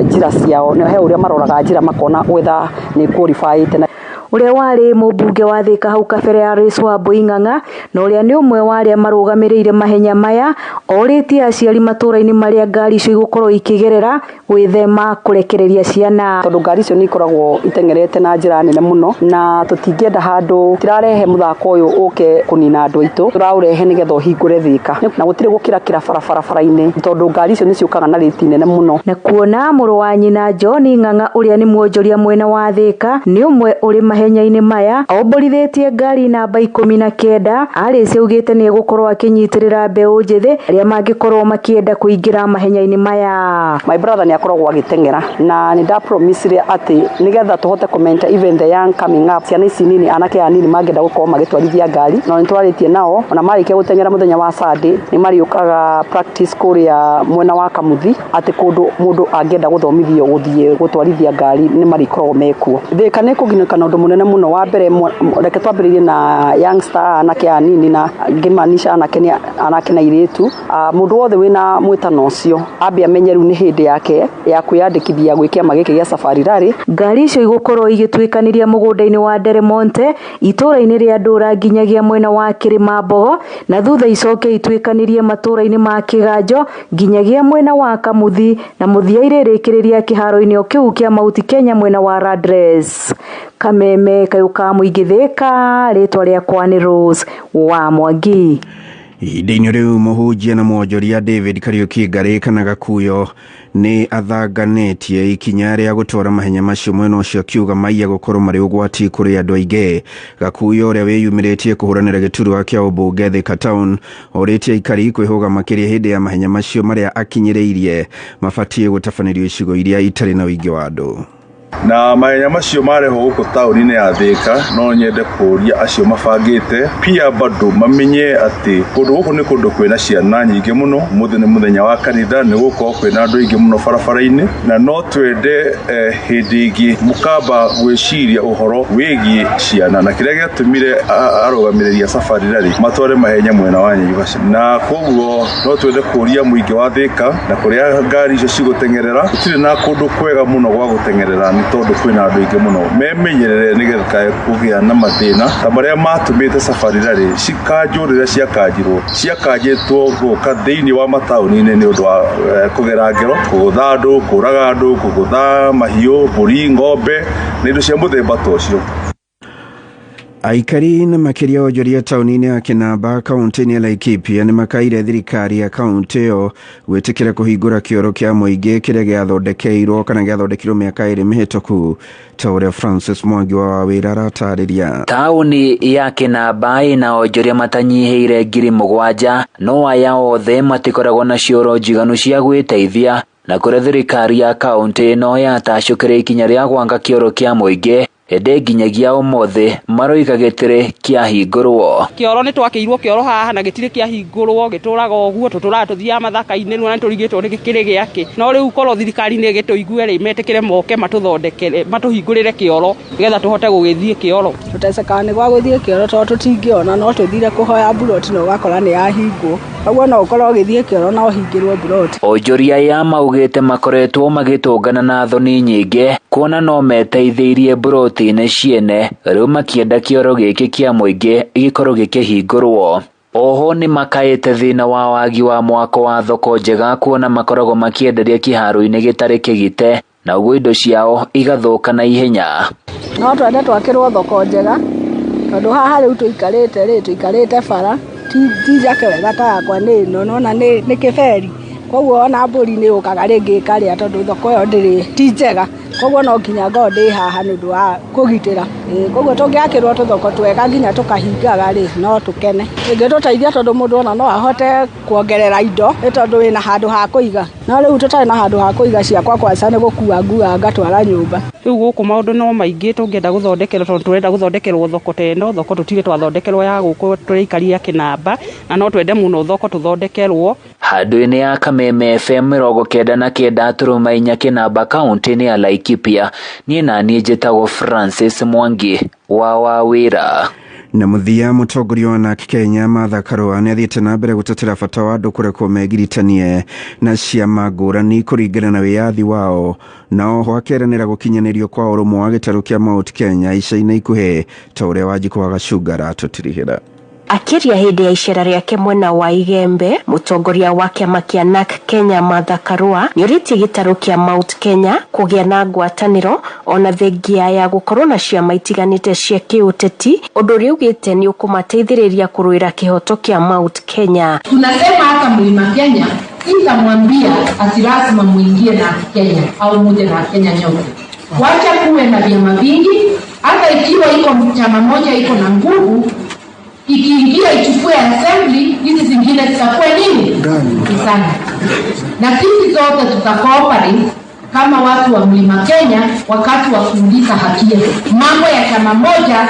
njĩra ciao, he ũrĩa maroraga njĩra makona whether nĩ qualified. Ũrĩa warĩ mũmbunge wa Thika hau kabere Alice Wambui Ng'ang'a na ũrĩa nĩ ũmwe wa arĩa marũgamĩrĩire mahenya maya orĩtie aciari matũra-inĩ marĩa ngari icio igũkorwo ikĩgerera gwĩthema kũrekereria ciana. Tondũ ngari icio nĩ ikoragwo iteng'erete na njĩra nene mũno na tũtingĩenda handũ tirarehe mũthako ũyũ ũke kũnina andũ aitũ, tũraũrehe nĩgetha ũhingũre Thika na gũtirĩ gũkĩrakĩra barabara-inĩ tondũ ngari icio nĩ ciũkaga na rĩti nene mũno. Na kuona mũrũ wa nyina John Ng'ang'a ũrĩa nĩ mwonjoria mwena wa Thika nĩ ũmwe ũrĩ mahenya-inĩ maya omborithĩtie ngari namba 19 Alice augĩte nĩ egũkorwo akĩnyitĩrĩra mbeũ njĩthĩ arĩa mangĩkorwo makĩenda kũingĩra mahenya-inĩ maya. My brother nĩ akoragwo agĩteng'era na nĩ ndapromisire atĩ nĩgetha tũhote kũmenta even the young coming up, ciana ici nini, anake anini mangĩenda gũkorwo magĩtwarithia ngari, na nĩ twarĩtie nao ona marĩkia gũteng'era mũthenya wa Sunday nĩ marĩũkaga practice kũrĩa mwena wa Kamuthi atĩ kũndũ mũndũ angĩenda gũthomithio gũthiĩ gũtwarithia ngari nĩ marĩkoragwo mekuo. Thika nĩ kũginĩka na ũndũ mũnene mũno. Wa mbere reke twambĩrĩrie na youngster anake anini na ngĩmaanisha anake nĩ anake na airĩtu. Mũndũ wothe wĩna mwĩtano ũcio ambe amenye rĩu nĩ hĩndĩ yake ya kwĩyandĩkithia gwĩ kĩama gĩkĩ gĩa Safari Rally. Ngari icio igũkorwo igĩtuĩkanĩria mũgũnda-inĩ wa Deremonte itũũra-inĩ rĩa Ndũra nginyagia mwena wa Kĩrĩma-Mbogo na thutha icoke ituĩkanĩrie matũũra-inĩ ma Kĩganjo nginyagia mwena wa Kamuthi na mũthia irĩrĩkĩrĩria kĩharo-inĩ o kĩu kĩa Mount Kenya mwena wa Radres. Kameme Kayũka Mũingĩ Thika, rĩtwa rĩakwa nĩ Rose wa Mwangi. Ihinda-inĩ rĩu mũhunjia na mwonjoria David Kariuki Ngarĩ kana Gakuyo nĩ athanganĩtie ikinya rĩa gũtwara mahenya macio mwena ũcio akiuga maiya gũkorwo marĩ ũgwati kũrĩ andũ aingĩ. Gakuyo ũrĩa wĩyumĩrĩtie kũhũranĩra gĩturwa kĩa ũmbunge Thika Town orĩtie aikari kwĩhũga makĩria hĩndĩ ya mahenya macio marĩa akinyĩrĩirie mabatiĩ gũtabanĩrio icigo iria itarĩ na ũingĩ wa andũ. Na mahenya macio marehwo gũkũ taũni-inĩ ya Thika no nyende kũũria acio mabangĩte pia bado mamenye atĩ kũndũ gũkũ nĩ kũndũ kwĩna ciana nyingĩ mũno. Ũmũthĩ nĩ mũthenya wa kanitha, nĩ gũkorwo kwĩna andũ aingĩ mũno barabara-inĩ, na no twende hĩndĩ ĩngĩ mũkamba gwĩciria ũhoro wĩgiĩ ciana na kĩrĩa gĩatũmire arũgamĩrĩri a Safari Rally matware mahenya mwena wa Naivasha. Na koguo no twende kũũria mũingĩ wa Thika na kũrĩa ngari icio cigũteng'erera gũtirĩ na kũndũ kwega mũno gwa gũteng'erera nĩ tondũ kwĩna andũ aingĩ mũno. Memenyerere nĩgetha kũgĩa na mathĩna ta marĩa matũmĩte Safari Rally cikanjwo rĩrĩa ciakanjirwo, ciakanjĩtwo gũka thĩinĩ wa mataũni-inĩ nĩ ũndũ wa kũgera ngero, kũgũtha andũ, kũraga andũ, kũgũtha mahiũ, mbũri, ng'ombe na indo cia mũthemba ta ũcio. Aikari na makĩria onjoria taũni-inĩ ya Kĩnamba kaũntĩ-inĩ ya Laikipia nĩ makaire thirikari ya kaũntĩ ĩyo gwĩtĩkĩra kũhingũra kĩoro kĩa mũingĩ kĩrĩa gĩathondekeirwo kana gĩathondekirwo mĩaka 2 mĩhĩtũku, ta ũrĩa Francis Mwangi wa Wawĩra aratarĩria. Taũni ya Kĩnamba ĩna onjoria matanyihĩire 7,000, no aya othe matikoragwo na cioro njiganu cia gwĩteithia, na kũrĩa thirikari ya kaũntĩ ĩno yatacũkĩra ikinya rĩa gwaka kĩoro kĩa mũingĩ, ĩndĩ nginyagia ũmũthĩ maroiga gĩtirĩ kĩahingũrwo. Kĩoro nĩ twakĩirwo kĩoro haha na gĩtirĩ kĩahingũrwo, gĩtũraga ũguo, tũtũraga tũthiaga mathaka-inĩ na nĩtũrigĩtwo nĩ kĩrĩ gĩakĩ. No rĩu korwo thirikari nĩ ĩgĩtũigue rĩ, metĩkĩre moke matũthondekere, matũhingũrĩre kĩoro nĩgetha tũhote gũgĩthiĩ kĩoro. Tũtecekaga nĩ gwa gũthiĩ kĩoro tondũ tũtingĩona, no tũthire kũhoya mburoti na ũgakora nĩ yahingwo. Koguo no ũkorwo ũgĩthiĩ kĩoro na ũhingĩrwo mburoti. Onjoria aya maugĩte makoretwo magĩtũngana na thoni nyingĩ kuona no meteithĩirie mburoti-inĩ ciene, rĩu makĩenda kĩoro gĩkĩ kĩa mũingĩ gĩkorwo gĩkĩhingũrwo. Oho nĩ makaĩte thĩna wa wagi wa mwako wa thoko njega kuona makoragwo makĩenderia kĩharo-inĩ gĩtarĩ kĩgite na ũguo indo ciao igathũka na ihenya. No twende twakĩrwo thoko njega tondũ haha rĩu tũikarĩte rĩ, tũikarĩte bara ti njake wega ta yakwa nĩ ĩno, nona nĩ kĩberi, koguo ona mbũri nĩ yũkaga rĩngĩ ĩkarĩa tondũ thoko ĩyo ndĩrĩ ti njega, koguo no nginya ngorwo ndĩ haha nĩ ũndũ wa kũgitĩra. Koguo tũngĩakĩrwo tũthoko twega nginya tũkahingaga rĩ, no tũkene. Ĩngĩtũteithia tondũ mũndũ ona no ahote kuongerera indo nĩ tondũ wĩna handũ ha kũiga, no rĩu tũtarĩ na handũ ha kũiga ciakwa kwanza nĩ gũkua nguaga ngatwara nyũmba. Rĩu gũkũ maũndũ no maingĩ tũngĩenda gũthondekerwo tondũ tũrenda gũthondekerwo thoko ta ĩno, thoko tũtirĩ twathondekerwo ya gũkũ tũraikaria Kĩnamba, na no twende mũno thoko tũthondekerwo. Handũ-inĩ ya Kameme FM 99.4 Kĩnamba kaũntĩ-inĩ ya Laikipia, niĩ na niĩ njĩtagwo Francis Mwangi wa Wawĩra. Na mũthia, mũtongoria wa NARC Kenya Martha Karua nĩ athiĩte na mbere gũtetera bata wa andũ kũrekwo megiritanie na ciama ngũrani kũringana na wĩyathi wao, na oho akeranĩra gũkinyanĩrio kwa ũrũmwe wa gĩtarũ kĩa Mount Kenya ica-inĩ ikuhĩ, ta ũrĩa Wanjikũ wa Gacunga aratũtirihĩra. Akĩria hĩndĩ ya icera rĩake mwena wa Igembe, mũtongoria wa kĩama kĩa NARC Kenya Martha Karua nĩorĩtie gĩtarũ kĩa Mount Kenya kũgĩa na ngwatanĩro ona thengia ya gũkorwo na ciama itiganĩte cia kĩũteti, ũndũ ũrĩa augĩte nĩ ũkũmateithĩrĩria kũrũĩra kĩhoto kĩa Mount Kenya. Tunasema hata Mlima Kenya sitamwambia ati lazima muingie na Kenya au muje na Kenya nyote. Wacha kuwe na vyama vingi, hata ikiwa iko chama moja iko na nguvu, ikiingia ichukue assembly, hizi zingine zitakuwa nini? Sana. Na sisi zote tutacooperate kama watu wa Mlima Kenya wakati wa kuuliza haki yetu. Mambo ya chama moja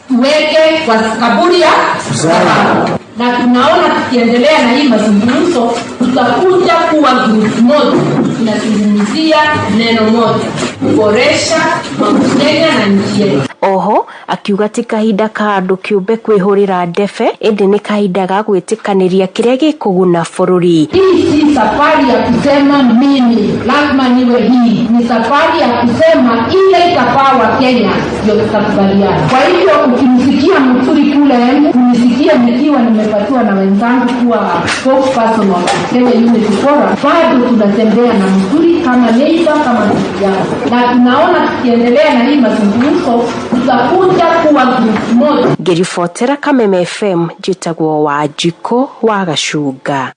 tuweke kwa kaburi ya sababu. Na tunaona tukiendelea na hii mazungumzo tutakuja kuwa group moja, tunazungumzia neno moja, kuboresha Mount Kenya na nchi yetu. Oho akiuga ti kahinda ka andu kiumbe kwihurira ndebe, indi ni kahinda ga gwitikanĩria kĩrĩa gĩkũguna bũrũri. Hii si safari ya kusema mimi lazima niwe hii, ni safari ya kusema ile itafaa wa Kenya ndio tutakubaliana. Kwa hivyo ukimsikia Muturi kule Embu, unisikia nikiwa nimepatiwa na wenzangu kuwa spokesperson wa Kenya Unity Forum, bado tunatembea na Muturi kama neighbor, kama ndugu yangu, na tunaona tukiendelea na hii mazungumzo tutakuja kuwa group moja. Ngĩribotera Kameme FM, njĩtagwo Wanjikũ wa Gacunga.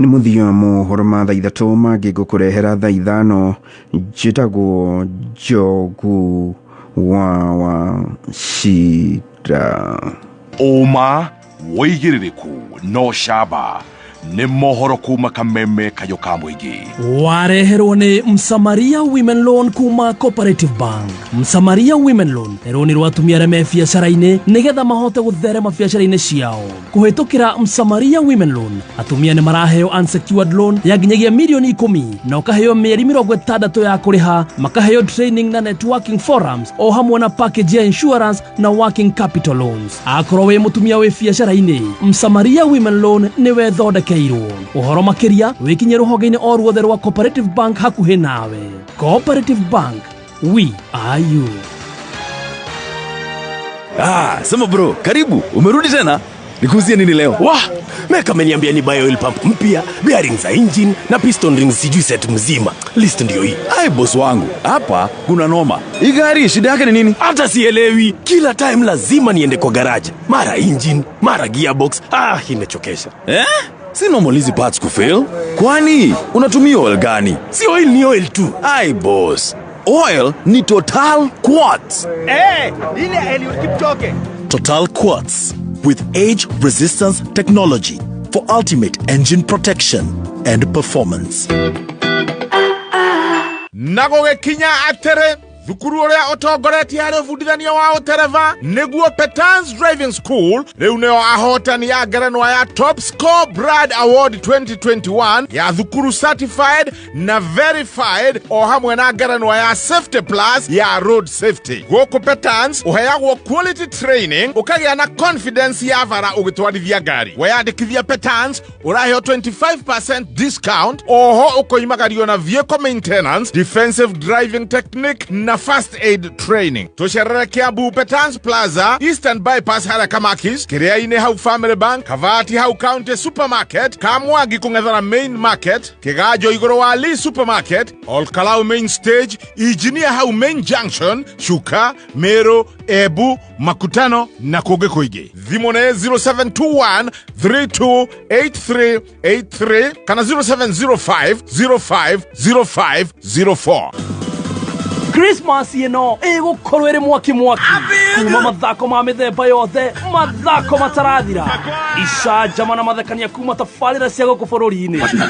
Nĩ mũthia wa mohoro ma thaa 3 mangĩ ngũkũrehera thaa 5. Njĩtagwo Njogu wa Wachira. Ũma wĩigĩrĩrĩku no camba nĩ mohoro kuma Kameme kayo ka mũingĩ. Wareherwo nĩ Msamaria Women Loan kuma Cooperative Bank. Msamaria Women Loan nĩ rũni rwa atumia arĩa me biacara-inĩ nĩgetha mahote gũtherema biacara-inĩ ciao. Kũhĩtũkĩra Msamaria Women Loan, atumia nĩ maraheo unsecured loan ya nginyagia milioni 10 na ũkaheo mĩeri 60 ya kũrĩha, makaheo training na networking forums o hamwe na package ya insurance na working capital loans. Akorwo wĩ mũtumia wĩ biacara-inĩ, Msamaria Women Loan nĩwe thondekeirwo. Ũhoro makĩria wĩkinye rũhonge-inĩ o ruothe rwa Cooperative Bank hakuhĩ nawe. Cooperative Bank, we are you. Sema bro, karibu, umerudi tena? Nikuuzie nini leo? Wah, Meka ameniambia ni buy oil pump mpya, bearing za engine na piston rings, sijui set mzima. List ndio hii. Ai, boss wangu, hapa kuna noma. Hii gari shida yake ni nini? Hata sielewi. Kila time lazima niende kwa garage. Mara engine, mara gearbox. Ah, imechokesha. Eh? Si normal hizi parts kufail? Kwani unatumia oil gani? Si oil ni oil tu. Ai boss, oil ni Total Quartz. Eh, ile Eliud Kipchoge. Total Quartz with age resistance technology for ultimate engine protection and performance. Na gũgĩkinya atĩrĩ, thukuru ũrĩa ũtongoretie harĩ ũbundithania wa ũtereba nĩguo Petans Driving School rĩu nĩo ahotani a ngerenwa ya Top Score Brad Award 2021 ya thukuru certified na verified, o hamwe na ngerenwa ya Safety Plus ya road safety. Gũkũ Petans ũheagwo quality training, ũkagĩa na confidence ya bara ũgĩtwarithia ngari. Weyandĩkithia Petans ũraheo 25% discount, oho ũkoimagario na vehicle maintenance, defensive driving technique na first aid training. Tucerere Kiambu Petans Plaza, Eastern Bypass harĩa Kamakis, Kĩrĩa-inĩ hau Family Bank, Kavati hau County Supermarket, Kamwangi kũng'ethera Main Market, Kĩganjo igũrũ wa Lee Supermarket, Olkalau Main Stage, Engineer hau Main Junction, Chuka, Meru, Embu, Makutano na kũngĩ kũingĩ. Thimũ nĩ 0721 328383 kana 0705 050504. Christmas ĩno ĩgũkorwo ĩrĩ mwaki mwaki, kuma mathako ma mĩthemba yothe, mathako matarathira, icanjama na mathekania kuma tabarĩra cia gũkũ bũrũri-inĩ,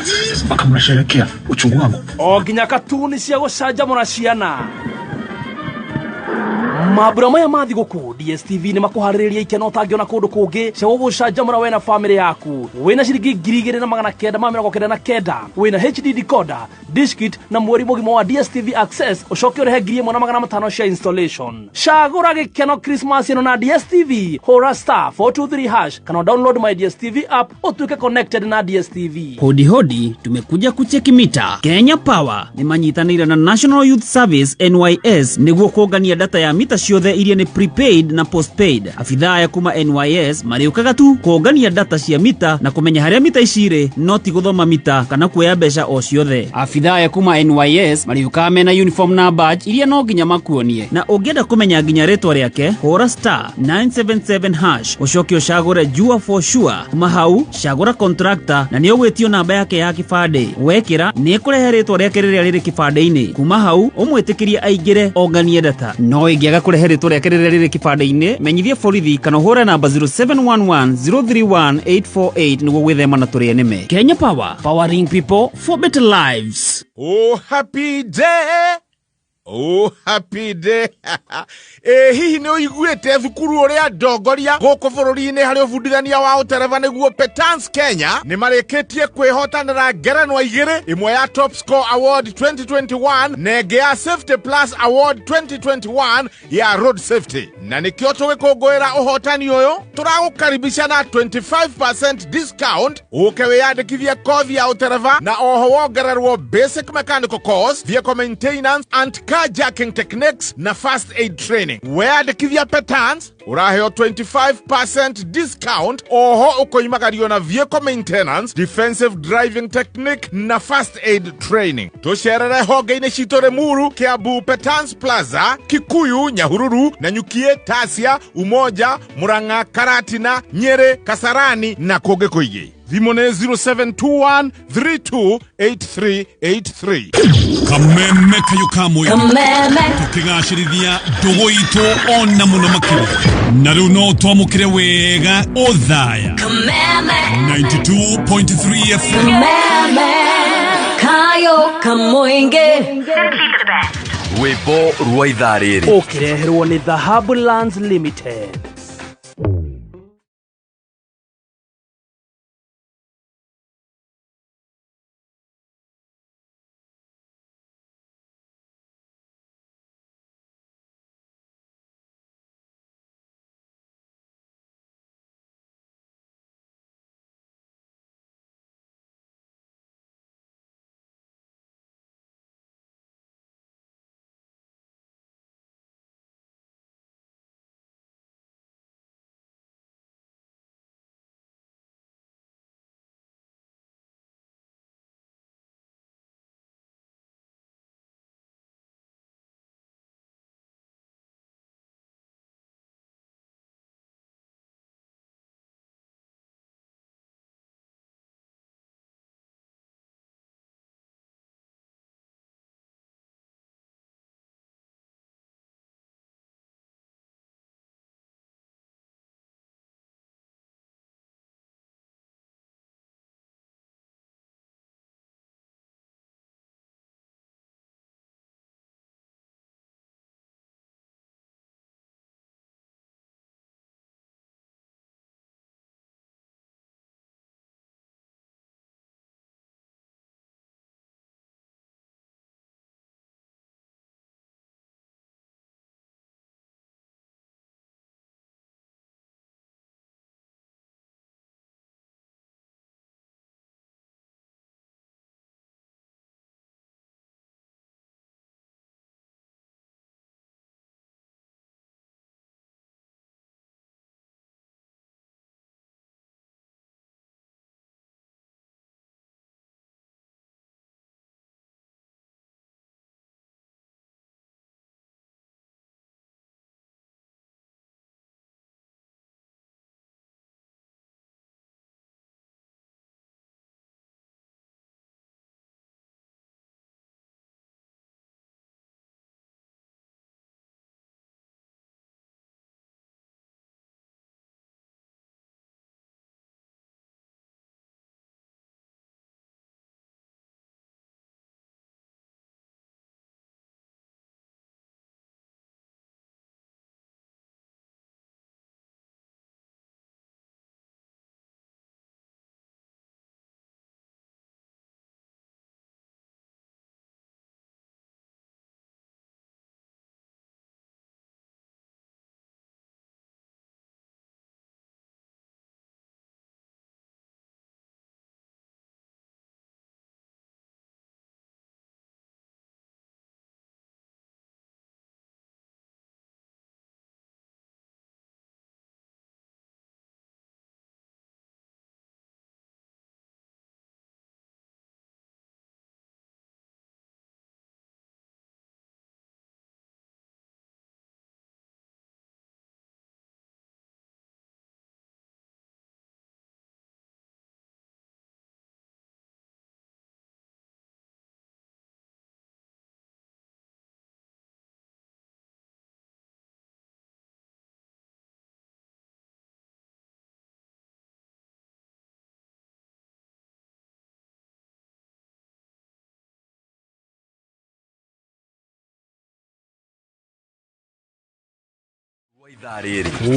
mpaka mnasherekea uchungu wangu, o nginya katuni cia gũcanjamũra ciana. Mambura maya ma thigũkũ DSTV nĩ makũharĩrĩria ikeno ũtangĩona kũndũ kũngĩ cia gũgũcanjamũra we na famĩlĩ yaku. Wĩna ciringi 2999 wĩna HD decoder, dish kit na mweri mũgima wa DSTV Access, ũcoke ũrĩhe 1500 cia installation. Cagũra gĩkeno Christmas ĩno na DSTV. Hũra star 423 hash kana download my DSTV app ũtuĩke connected na DSTV. Hodi hodi, tumekuja kucheki mita. Kenya Power nĩ manyitanĩire na National Youth Service NYS nĩguo kũngania data ya mita ciothe iria nĩ prepaid na postpaid. Abithaa ya kuma NYS marĩũkaga tu kũngania data cia mita na kũmenya harĩa mita ici irĩ, no ti gũthoma mita kana kuoya mbeca o ciothe. Abithaa ya kuma NYS marĩũkaga mena uniform na badge iria no nginya makuonie, na ũngĩenda kũmenya nginya rĩtwa rĩake, hũra star 977 hash ũcoke ũcagũre Jua for sure. Kuma hau cagũra contractor na nĩ ũgwĩtio namba yake ya kĩbandĩ. Wekĩra nĩ ĩkũrehe rĩtwa rĩake rĩrĩa rĩrĩ kĩbandĩ-inĩ. Kuma hau ũmwĩtĩkĩrie aingĩre onganie data. No ĩngĩaga kũrehe rĩtwa rĩake rĩrĩa rĩrĩ kĩbandĩ-inĩ, menyithie borithi kana ũhũre namba 0711 031 848 nĩguo gwĩthema na tũrĩe nĩme. Kenya Power, powering people for better lives. Oh happy day, oh happy day. Hihi nĩ ũiguĩte thukuru ũrĩa ndongoria gũkũ bũrũri-inĩ harĩ ũbundithania wa ũtereba nĩguo Petans Kenya nĩ marĩkĩtie kwĩhotanĩra ngerenwa igĩrĩ, ĩmwe ya Top Score Award 2021 na ĩngĩ ya Safety Plus Award 2021 ya road safety. Na nĩkĩo tũgĩkũngũĩra ũhotani ũyũ, tũragũkaribisha na 25% discount ũke wĩyandĩkithie kothi ya ũtereba na oho wongererwo basic mechanical course, vehicle maintenance and carjacking techniques na first aid training. Weyandĩkithia Petans ũraheo 25% discount, oho ũkoimagario na vehicle maintenance, defensive driving technique na first aid training. Tũcerere honge-inĩ citũ Limuru, Kiambu Petans Plaza, Kikuyu, Nyahururu, Nanyukie, Tasia, Umoja, Murang'a, Karatina, Nyeri, Kasarani na kũngĩ kũingĩ. Thimũ nĩ 0721 328383. Kameme kayo kamwe tukigacĩrithia ndũgũ itũ ona mũno makĩria, na rĩu no twamũkĩre wega ũthaya 92.3 FM. Kayo Kamũingĩ. Rwĩmbo rwa ithaa rĩrĩ ũkĩreherwo nĩ Dhahabu Lands Limited.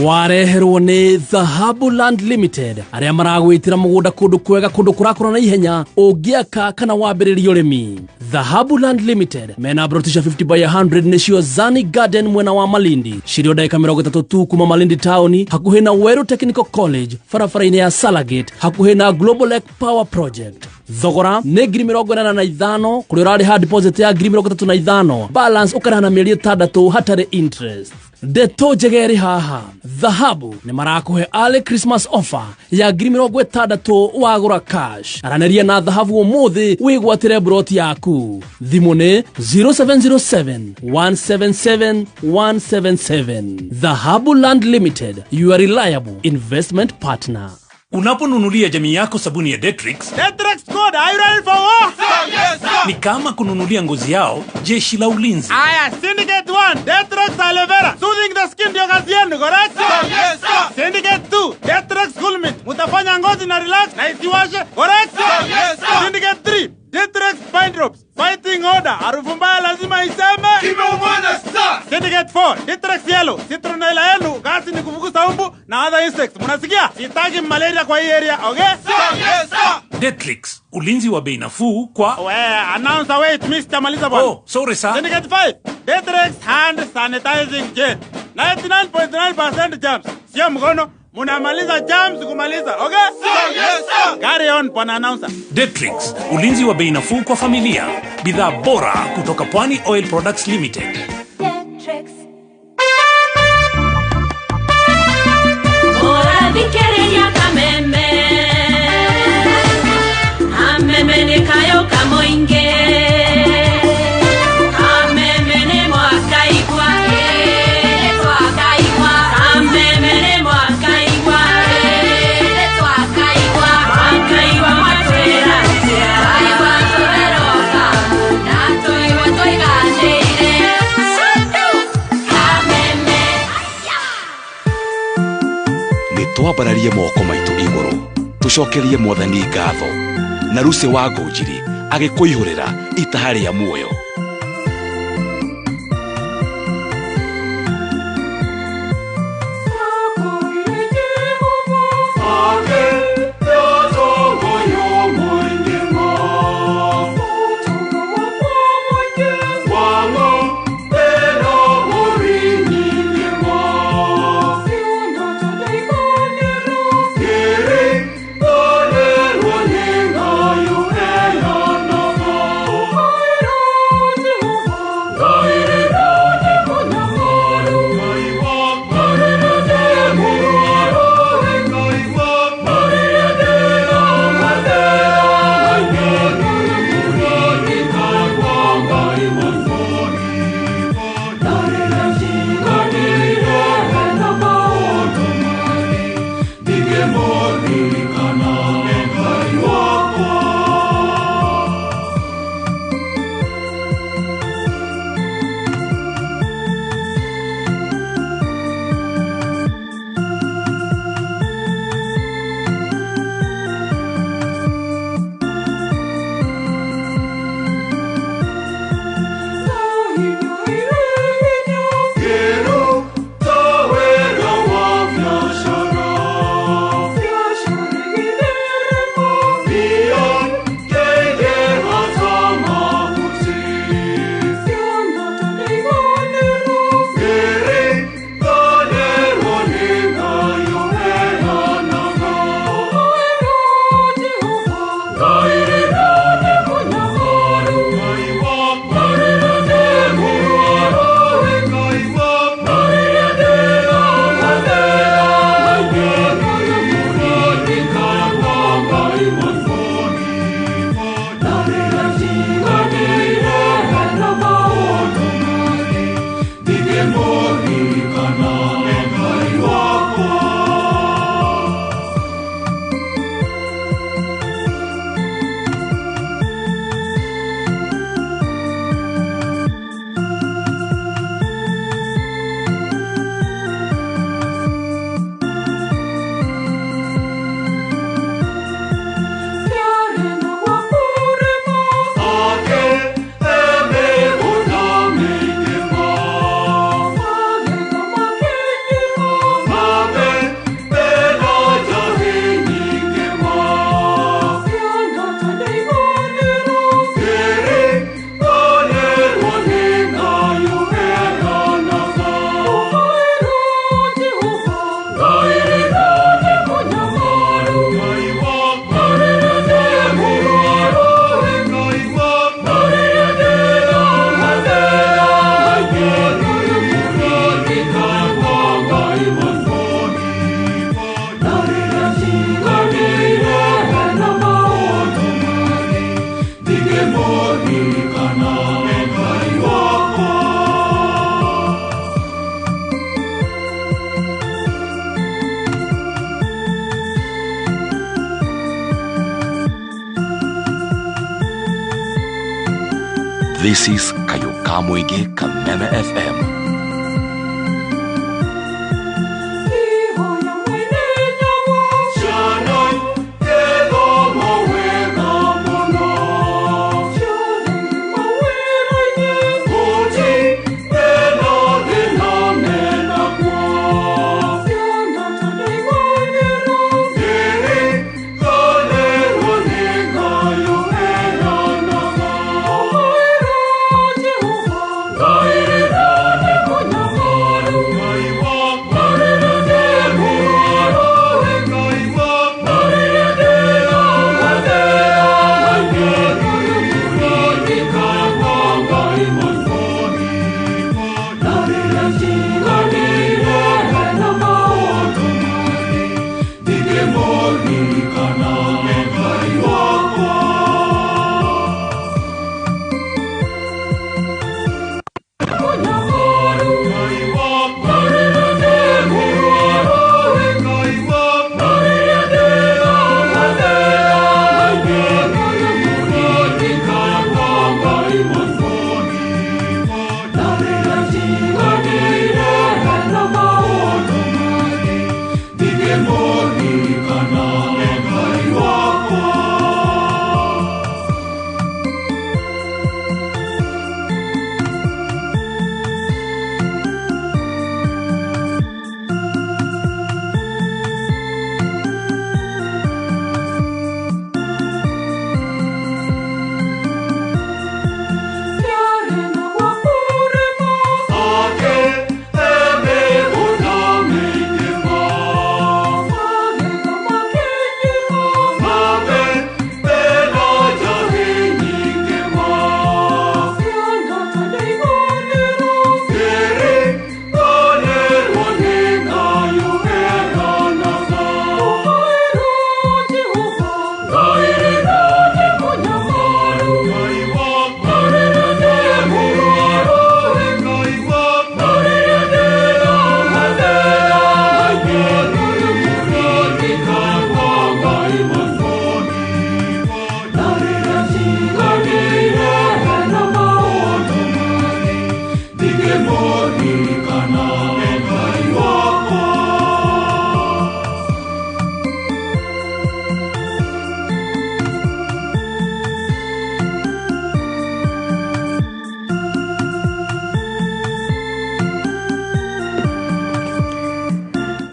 Wareherwo nĩ Dhahabu Land Limited arĩa maragwĩtĩra mũgũnda kũndũ kwega, kũndũ kũrakũra na ihenya, ũngĩaka kana wambĩrĩrie ũrĩmi. Dhahabu Land Limited mena broti cia 50 by 100 nĩcio Zani Garden mwena wa Malindi, cirio ndagĩka 30 tu kuma Malindi taũni, hakuhĩ na Weru Technical College, barabara-inĩ ya Salagate, hakuhĩ na Global Lake Power Project. Thogora nĩ 85,000 kũrĩa ũrarĩha deposit ya 35,000, balance ũkarĩha na mĩeri 6 hatarĩ interest. Ndeto njega ĩrĩ haha, Dhahabu nĩ marakũhe early Christmas offer ya 60,000 wagũra cash. Aranĩria na Dhahabu ũmũthĩ wĩgwatĩre broti yaku. Thimũ nĩ 0707 177 177. Dhahabu Land Limited, your reliable investment partner. Unaponunulia jamii yako sabuni ya Detrix, Detrix code, are you ready for war? Yes, sir. Ni kama kununulia ngozi yao jeshi la ulinzi. Aya, Syndicate 1, Detrix aloe vera, soothing the skin ndio kazi yenu, correct? Yes, sir. Syndicate 2, Detrix cool mint, mutafanya ngozi na relax na isiwashe, correct? Yes, sir. Syndicate 3, Detrix pine drops, fighting odor, harufu mbaya lazima iseme Kimeumana, sir. Syndicate 4, Detrix yellow, citronella yenu, kazi ni kufukuza umbu na other insects. Munasikia? Sitaki malaria kwa hii area, okay? Yes, sir. Detrix, ulinzi wa bei nafuu kwa We, announcer, wait, mimi sitamaliza bwana. Oh, sorry sir. Syndicate 5, Detrix hand sanitizing gel. 99.9% germs. Sio mkono, munamaliza germs kumaliza, okay? Yes, sir. Carry on, bwana announcer. Detrix, ulinzi wa bei nafuu kwa familia. Bidhaa bora kutoka Pwani Oil Products Limited. Ũrathikĩrĩria kameme, kameme nĩ kayo kamoingĩ, kameme nĩ mwakaigua, ĩ, twakaigua, kameme nĩ mwakaigua, ĩ, twakaigua, mwakaigua mwatwĩra atĩa, twaigua tũreroka, na twaigua tũiganĩire, kameme. Nĩ twambararie moko maitũ igũrũ tũcokerie mwathani ngatho na Ruce wa Ngũnjiri agĩkũihũrĩra itaha rĩa muoyo. Oh. This is Kayuka Mwingi, Kameme FM.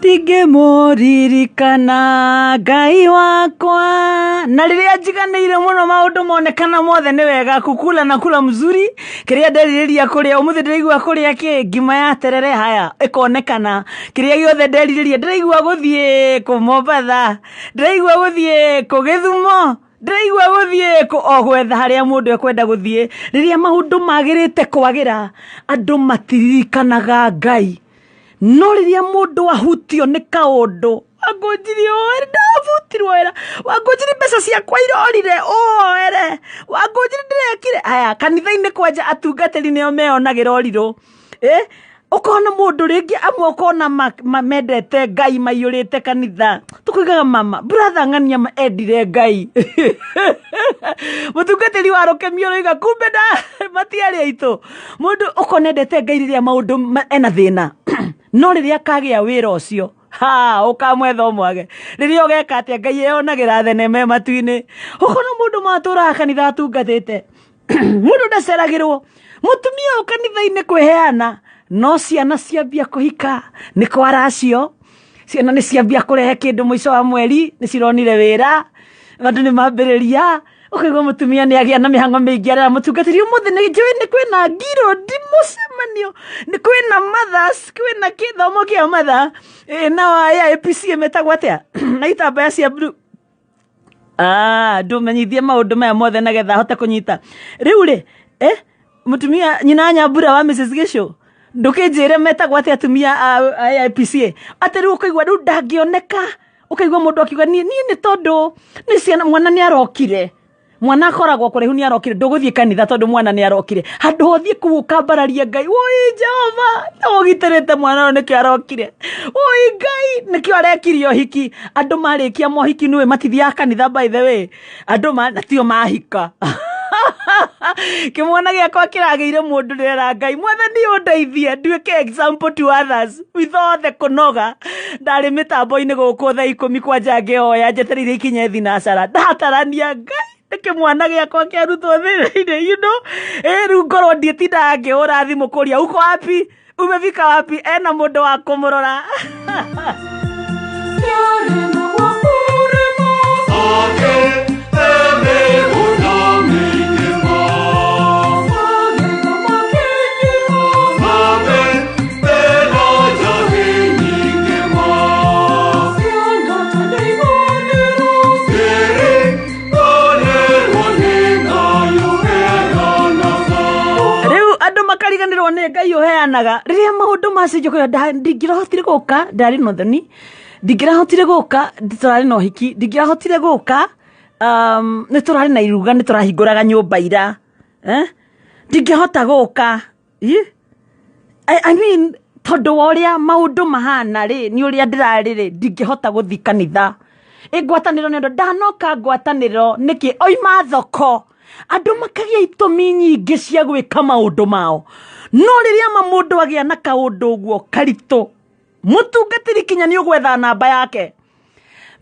Ndingĩmũririkana Ngai wakwa. Na rĩrĩa njiganĩire mũno maũndũ monekana mothe nĩ wega, kukula na kula mzuri, kĩrĩa nderirĩria kũrĩa ũmũthĩ ndĩraigua kũrĩa kĩ ngima ya terere, haya ĩkonekana. Kĩrĩa gĩothe nderirĩria, ndĩraigua gũthiĩ kũ Mombatha, ndĩraigua gũthiĩ kũ Gĩthumo, ndĩraigua gũthiĩ kũ, o gwetha harĩa mũndũ ekwenda gũthiĩ. Rĩrĩa maũndũ magĩrĩte kwagĩra, andũ matiririkanaga Ngai. No rĩrĩa mũndũ ahutio nĩ kaũndũ, Wangũnjiri oere, ndabutirwo wĩra, Wangũnjiri mbeca ciakwa irorire, oere, Wangũnjiri ndĩrekire. Aya, kanitha-inĩ kwanja atungatĩri nĩo meyonagĩra ũrirũ. Ũkona mũndũ rĩngĩ amwe ũkona mendete Ngai maiyũrĩte kanitha, tũkaugaga mama brother ng'ania endire Ngai. Mũtungatĩri wa Rũkemio ũroiga kumbe na matiarĩ aitũ. Mũndũ ũkona endete Ngai rĩrĩa maũndũ ena thĩna, no rĩrĩa akagĩa wĩra ũcio, ha ũkamwetha ũmwage. Rĩrĩa ũgeka atĩa, Ngai eyonagĩra thenema e matu-inĩ. Ũkona mũndũ matũraga kanitha atungatĩte, mũndũ ndaceragĩrwo, mũtumia ũyũ kanitha-inĩ kwĩheana, no ciana ciambia kũhika nĩ kwaracio, ciana nĩ ciambia kũrehe kĩndũ mũico wa mweri, nĩ cironire wĩra, andũ nĩ mambĩrĩria. Ũkaigua mũtumia nĩ agĩa na mĩhang'o mĩingĩ, arera mũtungatĩri ũmũthĩ nĩ njũĩ nĩ kwĩna ngiro ndi mũcemanio, nĩ kwĩna mothers, kwĩna gĩthomo kĩa mother, na wa AIPCA metagwo atĩa? Na itambaya cia blue. Ndũmenyithie maũndũ maya mothe nĩgetha ahote kũnyita. Rĩu rĩ, mũtumia nyina Nyambura wa Mrs Gĩcũ, ndũkĩnjĩre metagwo atĩa atumia a AIPCA? Atĩ rĩu ũkaigua rĩu ndangĩoneka, ũkaigua mũndũ akiuga niĩ nĩ tondũ nĩ ciana, mwana nĩ arokire. Mwana akoragwo kũraihu nĩ arokire, ndũgũthiĩ kanitha tondũ mwana nĩ arokire. Handũ hothiĩ kũu ũkambararia Ngai, woi Jehova, na ũgitĩrĩte mwana ũyũ nĩkĩo arokire, woi Ngai nĩkĩo arekirie ũhiki. Andũ marĩkia mohiki nĩũĩ matithiaga kanitha, by the way, andũ na tio mahika. Kĩmwana gĩakwa kĩragĩire mũndũ ndĩrera Ngai mwathani ũndeithie nduĩke example to others with all the kũnoga. Ndarĩ mĩtambo-inĩ gũkũ thaa 10 kwanja ngĩhoya njetereire ikinye thinacara ndatarania Ngai nĩ kĩmwana gĩakwa kĩarutwo thĩna-inĩ you know ĩ rĩu ngorwo ndiĩtindaga ngĩhũra thimũ kũria uko wapi umefika wapi ena mũndũ wa kũmũrora. Rĩu andũ makariganĩrwo nĩ Ngai ũheanaga rĩrĩa maũndũ macenjio kũrĩa ndingĩrahotire gũka ndarĩ na ũthoni ndingĩrahotire gũka tũrarĩ na ũhiki ndingĩrahotire gũka nĩ tũrarĩ na iruga nĩ tũrahingũraga nyũmba ira eh? Ndingĩhota gũka. I mean tondũ wa ũrĩa maũndũ mahana rĩ nĩ ũrĩa ndĩrarĩ rĩ ndingĩhota gũthiĩ kanitha. Ĩ ngwatanĩro nĩ ũndũ ndanoka ngwatanĩro nĩkĩ oima thoko andũ makagĩa itũmi nyingĩ cia gwĩka maũndũ mao no rĩrĩa ma mũndũ agĩa na kaũndũ ũguo karitũ mũtungatĩri kinya nĩ ũgwetha namba yake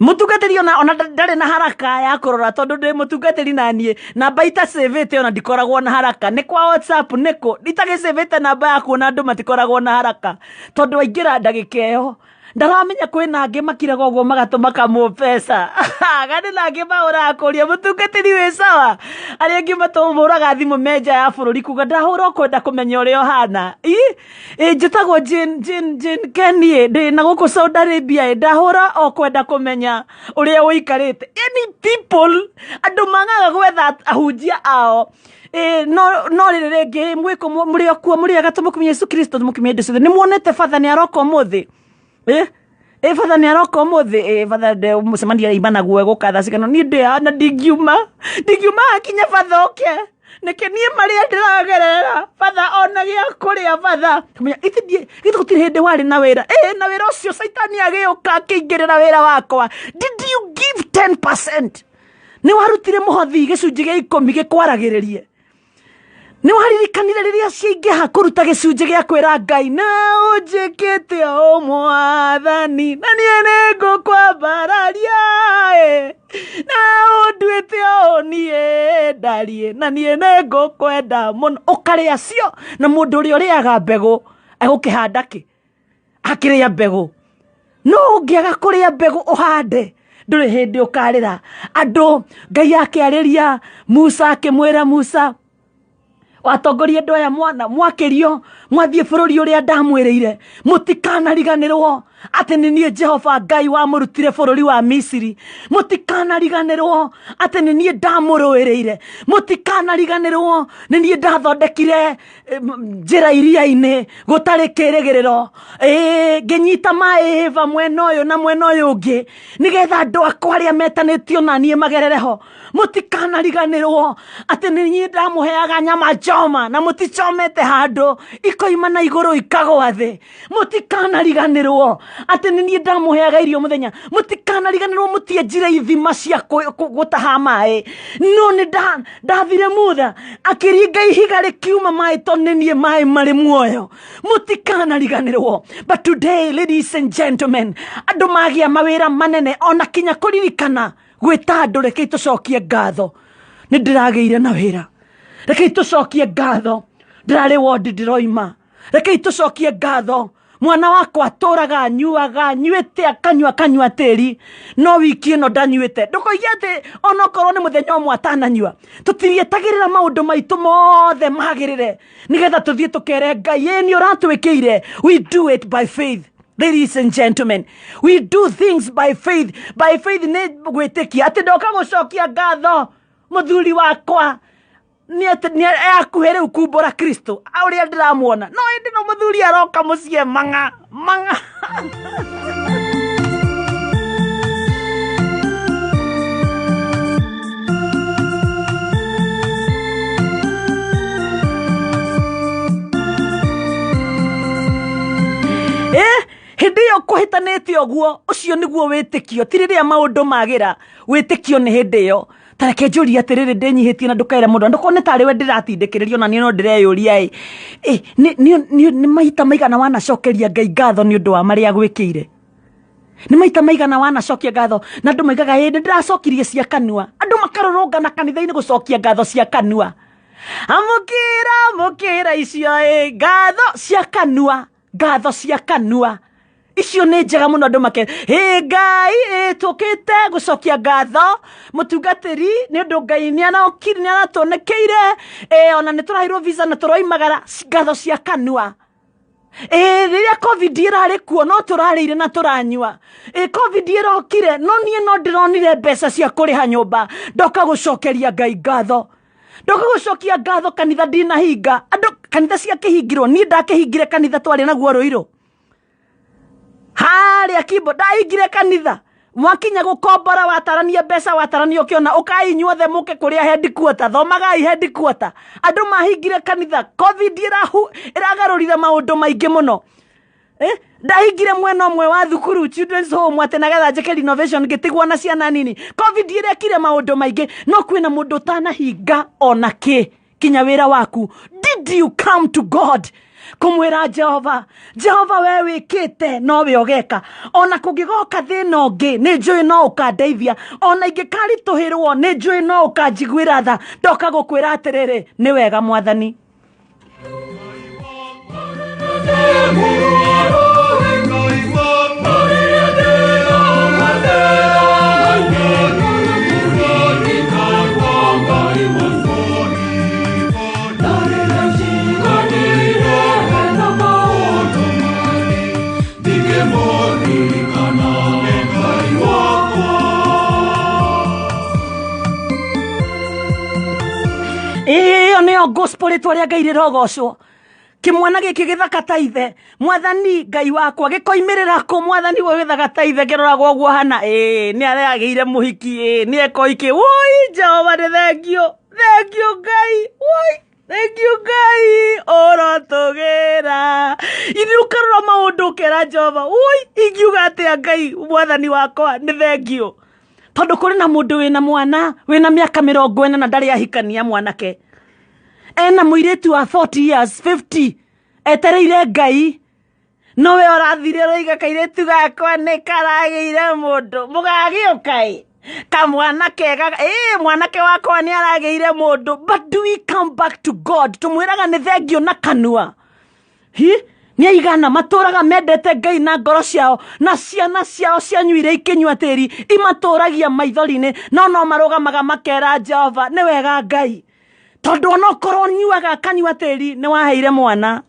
mũtungatĩri ona ndarĩ na haraka ya kũrora tondũ ndĩ mũtungatĩri na niĩ namba itacĩvĩte ona ndikoragwo na haraka nĩ kwa WhatsApp nĩkũ itagĩcĩvĩte namba yaku ona andũ matikoragwo na haraka tondũ waingĩra ndagĩka ĩyo ndaramenya kwĩna angĩ makiraga ũguo magatũma kamũmbeca gandĩ na angĩ mahũraga kũria mũtungatĩri wĩ sawa arĩa angĩ matũhũraga thimũ me nja ya bũrũri kuga ndahũra ũkwenda kũmenya ũrĩa ũhana. Ĩ njĩtagwo Jane Jane Jane Kenny ndĩ na gũkũ Saudi Arabia ĩ ndahũra o kwenda kũmenya ũrĩa ũikarĩte. Any people andũ magaga gwetha ahunjia ao. No rĩrĩ rĩngĩ mwĩkũ mũrĩ o kuo mũrĩ ega tũmũkumie Yesu Kristo tũmũkumie hĩndĩ ciothe nĩ muonete batha nĩ aroka ũmũthĩ. Batha nĩ aroka ũmũthĩ. Batha mũcemanio aima naguo egũka thaa cigana niĩ ndĩ haha na ndingiuma hakinya batha oke nĩkĩ niĩ marĩa ndĩragerera batha ona gĩa kũrĩa batha kamenya githĩ gũtirĩ hĩndĩ warĩ na wĩra na wĩra ũcio caitani agĩũka akĩingĩrĩra wĩra wakwa. Did you give 10%? Nĩ warutire mũhothi gĩcunjĩ gĩa 10 gĩkwaragĩrĩrie nĩ waririkanire rĩrĩa ciaingĩha kũruta gĩcunjĩ gĩa kwĩra Ngai na ũnjĩkĩte o mwathani na niĩ nĩngũkwambararia na ũnduĩte o niĩ ndariĩ na niĩ nĩngũkwenda mũno ũkarĩa cio na mũndũ ũrĩa ũrĩaga mbegũ egũkĩhanda kĩ akĩrĩa mbegũ no ũngĩaga kũrĩa mbegũ ũhande ndũrĩ hĩndĩ ũkarĩra andũ. Ngai akĩarĩria Musa akĩmwĩra Musa watongoria andũ aya mwana mwakĩrio mwathiĩ bũrũri ũrĩa ndamwĩrĩire mũtikanariganĩrwo atĩ nĩ niĩ Jehova Ngai wamũrutire bũrũri wa Misiri mũtikanariganĩrwo atĩ nĩ niĩ ndamũrũĩrĩire mũtikanariganĩrwo nĩ niĩ ndathondekire njĩra iria-inĩ gũtarĩ kĩrĩgĩrĩro ngĩnyita maĩ hĩba mwena ũyũ na mwena ũyũ ũngĩ nĩgetha andũ akwa arĩa metanĩtio na niĩ magerere ho mũtikanariganĩrwo atĩ nĩ niĩ ndamũheaga nyama choma na mũtichomete handũ ikoima na igũrũ ikagwa thĩ mũtikanariganĩrwo atĩ nĩ niĩ ndamũheaga irio mũthenya mũtikanariganĩrwo mũtienjire ithima cia gũtaha maĩ no nĩ ndathire mutha akĩringa ihiga rĩkiuma maĩ tondũ nĩ niĩ maĩ marĩ muoyo mũtikanariganĩrwo. But today ladies and gentlemen andũ magĩa mawĩra manene ona kinya kũririkana gwĩta andũ rekei tũcokie ngatho nĩ ndĩragĩire na wĩra rekei tũcokie ngatho ndĩrarĩ wondi ndĩroima rekei tũcokie ngatho mwana wakwa atũraga anyuaga anyuĩte akanyua akanyua tĩri no wiki ĩno ndanyuĩte ndũkoige atĩ onokorwo nĩ mũthenya ũmwe atananyua tũtirietagĩrĩra maũndũ maitũ mothe magĩrĩre nĩgetha tũthiĩ tũkere Ngai ĩ nĩ ũratwĩkĩire. We do it by faith. Ladies and gentlemen, we do things by faith. By faith nĩ gwĩtĩkia atĩ ndoka gũcokia ngatho mũthuri wakwa nĩ akuhĩ rĩu kumbũra Kristo ũrĩa ndĩramuona no ĩndĩ no mũthuri aroka mũciĩ mang'a mang'a. Hĩndĩ ĩyo kũhĩtanĩte ũguo ũcio nĩguo wĩtĩkio ti rĩrĩa maũndũ magĩra wĩtĩkio nĩ hĩndĩ ĩyo Ta reke njũrie atĩrĩrĩ, ndĩnyihĩtie na ndũkaĩre mũndũ, ndũkone tarĩ we ndĩratindĩkĩrĩrio, na niĩ no ndĩreyũria ĩ nĩ maita maigana wanacokeria Ngai ngatho nĩ ũndũ wa marĩa agwĩkĩire? Nĩ maita maigana wanacokia ngatho? Na andũ maigaga ĩ nĩ ndĩracokirie cia kanua. Andũ makarũrũngana kanitha-inĩ gũcokia ngatho cia kanua. Amũkĩra, amũkĩra icio ĩ ngatho cia kanua, ngatho cia kanua icio nĩ njega mũno. Andũ make ĩ Ngai ĩ tũkĩte gũcokia ngatho mũtungatĩri nĩ ũndũ Ngai nĩ arokire, nĩ aratuonekeire, ĩ ona nĩ tũraheirwo visa na tũroimagara. Ngatho cia kanua. Ĩ rĩrĩa COVID ĩrarĩ kuo no tũrarĩire na tũranyua. Ĩ COVID ĩrokire no niĩ no ndĩronire mbeca cia kũrĩha nyũmba. Ndoka gũcokeria Ngai ngatho, ndoka gũcokia ngatho. Kanitha ndinahinga, andũ kanitha ciakĩhingirwo, niĩ ndakĩhingire kanitha twarĩ naguo Rũirũ harĩa Kimbo, ndahingire kanitha. Mwakinya gũkombora, watarania mbeca, watarania ũkĩona ũkai inyuothe mũke kũrĩa headquarter, thomagai headquarter. Andũ mahingire kanitha, COVID ĩragarũrire maũndũ maingĩ mũno. Ndahingire mwena ũmwe wa thukuru, children's home, atĩ nagetha njĩke renovation, ngĩtigwo na ciana nini. COVID ĩrekire maũndũ maingĩ, no kwĩna mũndũ ũtanahinga ona kĩ kinya wĩra waku. Did you come to God kũmwĩra Jehova, Jehova, we wĩkĩte nowe ũgeka, ona kũngĩgoka thĩna ũngĩ nĩ njũĩ no ũkandeithia, ona ingĩkaritũhĩrwo nĩ njũĩ no ũkanjiguĩra tha. Ndoka gũkwĩra atĩrĩrĩ, nĩ wega Mwathani. Ĩyo nĩyo gospel, rĩtwa rĩa Ngai rĩrogocwo. Kĩmwana gĩkĩ gĩthaka ta ithe, Mwathani Ngai wakwa, gĩkoimĩrĩra kũ? Mwathani we gĩthaka ta ithe, kĩroragwo ũguo hana ĩĩ nĩ aragĩire mũhiki, ĩĩ nĩ ekoiki. Woi Jehova, nĩ thengio, thengio Ngai, woi thengio Ngai ũrotũgĩra. Ini ũkarora maũndũ ũkera Jehova, woi ingiuga atĩa Ngai Mwathani wakwa, nĩ thengio. Tondũ kũrĩ na mũndũ wĩna mwana wĩna mĩaka 40 na ndarĩ ahikania, mwanake ena mũirĩtu wa 40 years, 50, etereire Ngai, nowe ũrathire ũroiga kairĩtu gakwa nĩ karagĩire mũndũ mũgagĩũka ĩ kamwana kega, ĩ mwanake wakwa nĩ aragĩire mũndũ. But do we come back to God? Tũmwĩraga nĩ thengio na kanua. Hi nĩ aigana matũraga mendete Ngai na ngoro ciao, na ciana ciao cianyuire ikĩnyua tĩri imatũragia maithori-inĩ, no no marũgamaga makera Jehova nĩ wega Ngai, tondũ onokorwo nyuaga kanyua tĩri nĩ waheire mwana.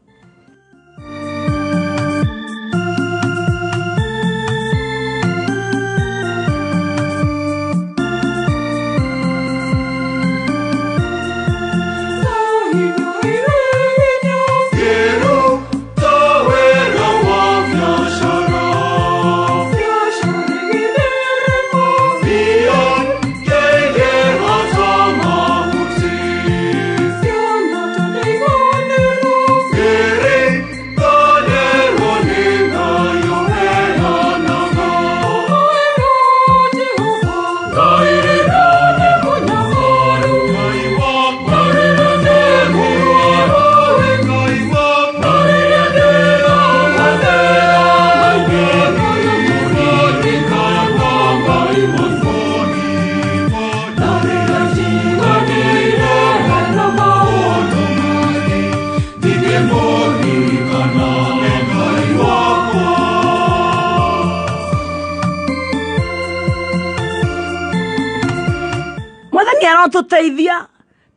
Mwathani arotũteithia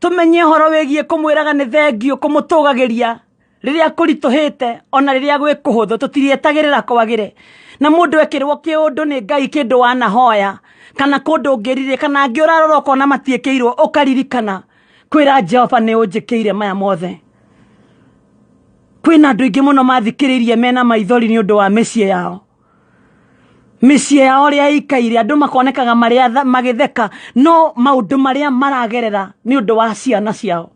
tũmenye ũhoro wĩgiĩ kũmwĩraga nĩ thengio, kũmũtũgagĩria rĩrĩa kũritũhĩte ona rĩrĩa gwĩ kũhũthũ. Tũtirietagĩrĩra kwagĩre na mũndũ ekĩrwo kĩũndũ nĩ Ngai, kĩndũ wanahoya kana kũndũ ũngĩrire kana angĩ ũrarora ũkona matiĩkĩirwo, ũkaririkana kwĩra Jehova nĩ ũnjĩkĩire maya mothe. Kwĩna andũ aingĩ mũno mathikĩrĩirie mena maithori nĩ ũndũ wa mĩciĩ yao, mĩciĩ yao ũrĩa ĩikaire. Andũ makonekaga marĩa magĩtheka, no maũndũ marĩa maragerera nĩ ũndũ wa ciana ciao.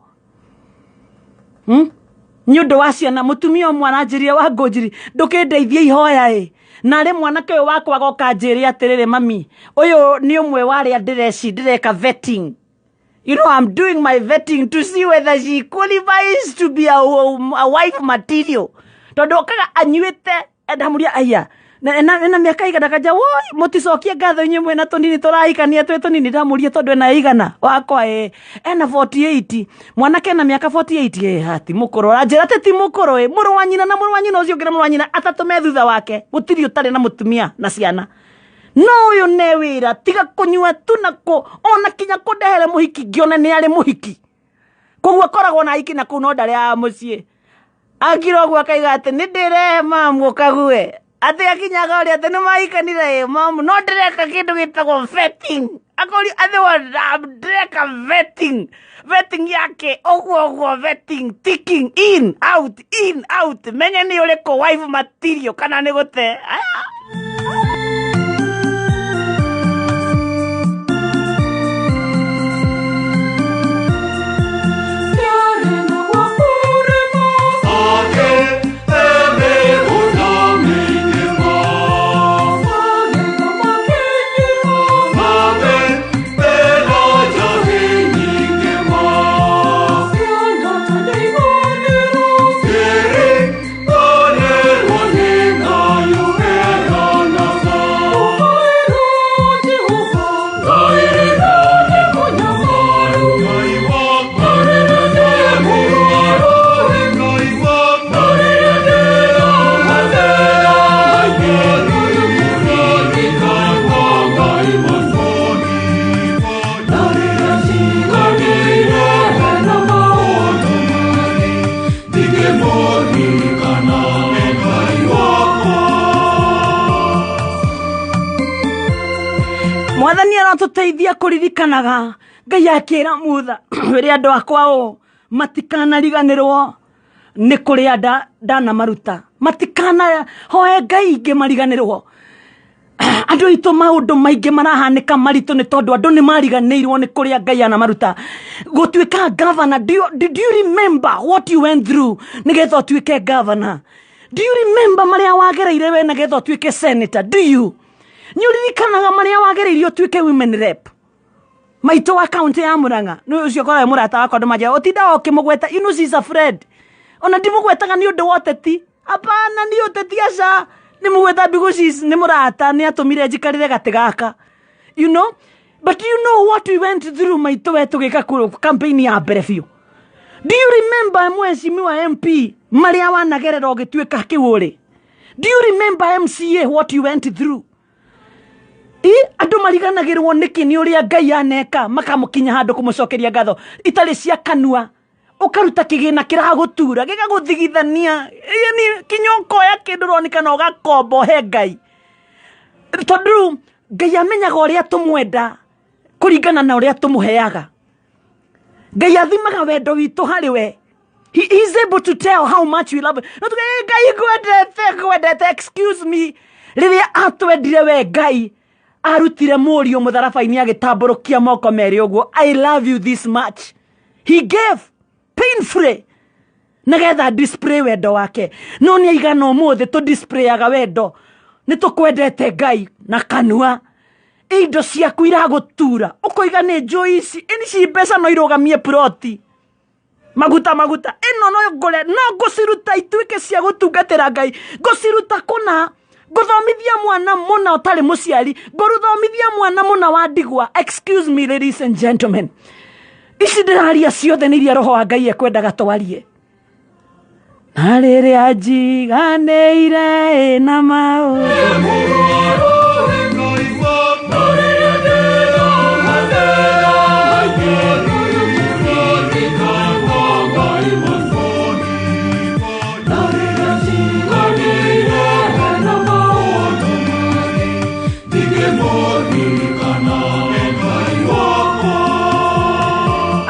Nĩ ũndũ wa ciana mũtumia ũmwe aranjĩrire wa ngũnjiri ndũkĩndeithie ihoya ĩ na rĩ mwanake ũyũ wakwa agoka njĩre atĩrĩrĩ mami ũyũ nĩ ũmwe wa arĩa ndĩreci ndĩreka vetting. You know, I'm doing my vetting to see whether she qualifies to be a wife material. Tondũ okaga anyuĩte ndamuria aya na mĩaka igana kanja woi mũticokie ngatho inyuĩ mwĩna tũnini tũrahikania twĩ tũnini ndamuria tondũ ena igana wakwa ĩ ena 48 mwanake ena mĩaka 48 ĩ hati mũkũrũ aranjĩra atĩ ti mũkũrũ ĩ mũrũ wa nyina na mũrũ wa nyina ũcio ũngĩ na mũrũ wa nyina atatũ me thutha wake gũtirĩ ũtarĩ na mũtumia na ciana no ũyũ ne wĩra tiga kũnyua tu na kũ ona kinya kũndehere mũhiki ngĩone nĩ arĩ mũhiki koguo akoragwo na aiki na kũu no ndarĩ a mũciĩ akira ũguo akaiga atĩ nĩ ndĩrehe mamu ũkague atĩ akinyaga ũrĩa atĩ nĩ mahikanire ĩ mamu no ndĩreka kĩndũ gĩtagwo vetting akoria atĩ wa ndĩreka vetting vetting yake ũguo ũguo vetting ticking in out in out menye nĩ ũrĩkũ wife material kana nĩ gũte aya. Mwathani arotũteithia kũririkanaga Ngai akĩra Mutha wĩre andũ akwa ũũ matikanariganĩrwo nĩ kũrĩa ndanamaruta matikana hoe Ngai ingĩ mariganĩrwo andũ aitũ maũndũ maingĩ marahanĩka maritũ nĩ tondũ andũ nĩ mariganĩirwo nĩ kũrĩa Ngai anamaruta gũtuĩka governor. Do you remember what you went through nĩgetha ũtuĩke governor? Do you remember marĩa wagereire we nĩgetha ũtuĩke senator? Do you nĩ ũririkanaga marĩa wagereirie ũtuĩke women rep maitũ wa kaunti ya Murang'a nĩ ũcio koragwo mũrata wakwa andũ manjĩraga ũtindaga ũkĩmũgweta, you know she's a friend ona ndimũgwetaga nĩ ũndũ wa ũteti hapana nĩ ũteti aca nĩ mũgweta because she's nĩ mũrata nĩ atũmire njikarĩre gatĩ gaka, you know, but you know what we went through maitũ we tũgĩka campaign ya mbere biũ. Do you remember mheshimiwa MP marĩa wanagerera ũgĩtuĩka kĩu ũrĩ? Do you remember MCA what you went through? I andũ mariganagĩrwo nĩkĩ nĩ ũrĩa Ngai aneka makamũkinya handũ kũmũcokeria ngatho itarĩ cia kanua ũkaruta kĩgĩna kĩragũtura gĩgagũthigithania yani kinya ũkoya kĩndũ ũronekana ũgakombo he Ngai tondũ Ngai amenyaga ũrĩa tũmwenda kũringana na ũrĩa tũmũheaga. Ngai athimaga wendo witũ harĩ we. He is able to tell how much we love. No tuge Ngai ngwendete ngwendete, excuse me, rĩrĩa atwendire we Ngai arutire mũriũ mũtharaba-inĩ agĩtambũrũkia moko merĩ ũguo, I love you this much. He gave painfully nĩgetha display wendo wake. No nĩ aigana ũmũthĩ tũ displayaga wendo nĩ tũkwendete Ngai na kanua indo ciaku iragũtura ũkoiga nĩ njũĩ ici ici mbeca no irũgamie ploti maguta maguta ĩno no ngũre no ngũciruta ituĩke cia gũtungatĩra Ngai ngũciruta kũna ngũthomithia mwana mũna ũtarĩ mũciari ngũthomithia mwana mũna wa ndigwa. Excuse me ladies and gentlemen, ici ndĩraria ciothe nĩ iria roho wa Ngai ekwendaga twarie na rĩrĩa njiganĩire na maũndũ.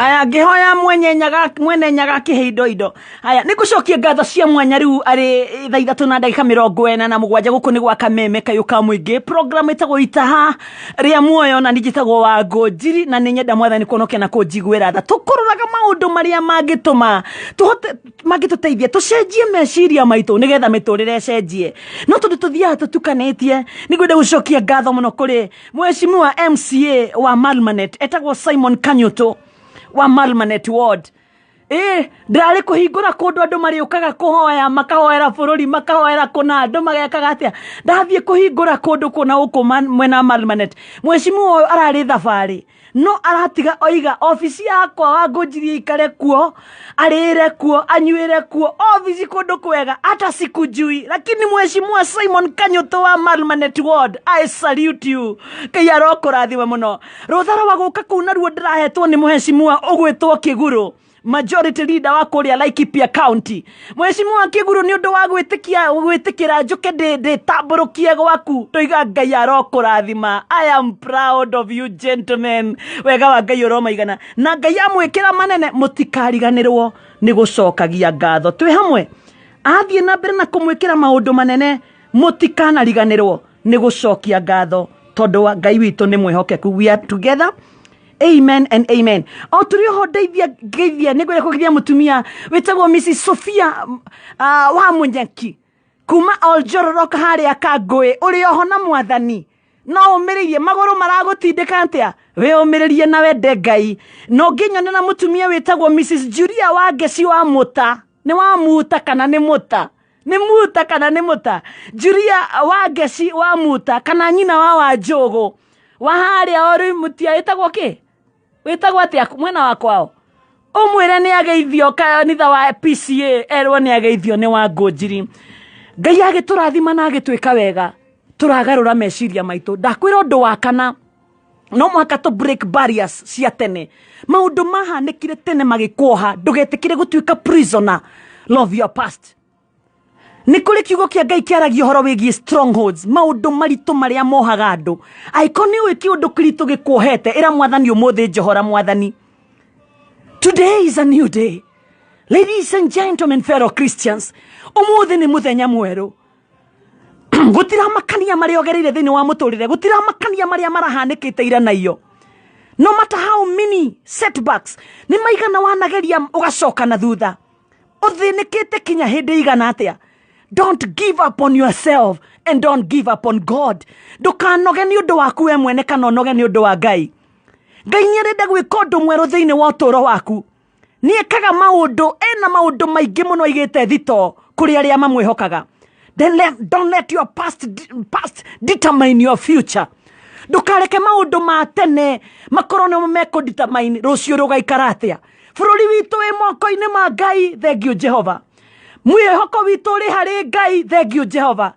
Aya, ngĩhoya mwenye nyaga, mwene nyaga akĩhe indo indo. Aya, nĩ ngũcokia ngatho cia mwanya. Rĩu arĩ thaa 3:47. Gũkũ nĩ gwa Kameme kayũ ka mũingĩ, program ĩtagwo Itaha rĩa Muoyo, na nĩ njĩtagwo wa Ngũnjiri, na nĩ nyenda Mwathani kuonokia na kũnjiguĩra tha. Tũkũrũraga maũndũ marĩa mangĩtũma tũhote, mangĩtũteithia tũcenjie meciria maitũ nĩgetha mĩtũrĩre ĩcenjie, no tondũ tũthiaga tũtukanĩtie, nĩ ngwenda gũcokia ngatho mũno kũrĩ mheshimiwa MCA wa Malmanet, etagwo Simon Kanyuto wa Malmanet Ward. Ĩ ndĩrarĩ kũhingũra kũndũ andũ marĩũkaga kũhoya, makahoera bũrũri, makahoera kũna, andũ magekaga atĩa. Ndathiĩ kũhingũra kũndũ kũna gũkũ mwena wa Malmanet, mheshimiwa ũyũ ararĩ thabarĩ, no aratiga oiga obici yakwa wa Ngũnjiri ikare kuo, arĩre kuo, anyuĩre kuo, obici kũndũ kwega, hata sikujui, lakini mheshimiwa Simon Kanyuto wa Malmanet Ward, I salute you. Ngai arokũrathima mũno. Rũtha rwa gũka kũu naruo ndĩrahetwo nĩ mheshimiwa ũgwĩtwo Kĩgurũ, majority leader wa kũrĩa Laikipia County. Mheshimiwa Kĩgurũ, nĩ ũndũ wa gwĩtĩkia gwĩtĩkĩra njũke ndĩtambũrũkie gwaku, ndoiga Ngai arokũrathima. I am proud of you gentlemen. Wega wa Ngai ũromaigana, na Ngai amwĩkĩra manene. Mũtikariganĩrwo nĩ gũcokagia ngatho. Twĩ hamwe, athiĩ na mbere na kũmwĩkĩra maũndũ manene. Mũtikanariganĩrwo nĩ gũcokia ngatho, tondũ wa Ngai witũ nĩ mwĩhokeku. We are together. Amen and amen. O tũrĩ oho, ndeithia ngeithia, nĩ ngwenda kũgeithia mũtumia wĩtagwo Mrs Sophia wa Mũnyeki kuma Oljororok harĩa Kangũĩ. Ũrĩ oho na Mwathani, no ũmĩrĩirie magũrũ maragũtindĩka atĩa, wĩũmĩrĩrie na wende Ngai. Na ũngĩnyonera mũtumia wĩtagwo Mrs Julia wa Ngeci wa Mũta, nĩ wa Muta kana nĩ Mũta, nĩ Muta kana nĩ Mũta, Julia wa Ngeci wa Muta, kana nyina wa Wanjũgũ wa harĩa ũrĩ mũtia, wĩtagwo kĩ, wĩtagwo atĩa mwena wa kwao, ũmwĩre nĩ ageithio kanitha wa PCA, erwo nĩ ageithio nĩ wa Ngũnjiri. Ngai agĩtũrathima na agĩtwĩka wega, tũragarũra meciria maitũ. Ndakwĩra ũndũ wa kana, no mũhaka tũ break barriers cia tene, maũndũ mahanĩkire tene magĩkuoha. Ndũgetĩkĩre gũtuĩka prisoner of your past. Nĩ kũrĩ kiugo kĩa Ngai kĩaragia ũhoro wĩgiĩ strongholds, maũndũ maritũ marĩa mohaga andũ. Angĩkorwo nĩ ũĩ kĩũndũ kĩritũ gĩkuohete, ĩra Mwathani ũmũthĩ, njohora Mwathani. Today is a new day, ladies and gentlemen, fellow Christians. Ũmũthĩ nĩ mũthenya mwerũ. Gũtiramakania marĩa ũgereire thĩinĩ wa mũtũrĩre, gũtiramakania marĩa marahanĩkĩte ira na iyo, no matter how many setbacks nĩ maigana wanageria ũgacoka na thutha, ũthĩnĩkĩte kinya hĩndĩ igana atĩa, don't give up on yourself and don't give up on God. Ndũkanoge nĩ ũndũ waku we mwene kana ũnoge nĩ ũndũ wa Ngai. Ngai nĩ arenda gwĩka ũndũ mwerũ thĩinĩ wa ũtũũro waku. Nĩ ekaga maũndũ, ena maũndũ maingĩ mũno aigĩte thito kũrĩ arĩa mamwĩhokaga. Then don't let your past determine your future. Ndũkareke maũndũ ma tene makorwo nĩmo mekũdetermine rũciũ rũgaikara atĩa. Bũrũri witũ wĩ moko-inĩ ma Ngai, thengiũ Jehova. Mwĩhoko witũ ũrĩ harĩ Ngai, thengiũ Jehova.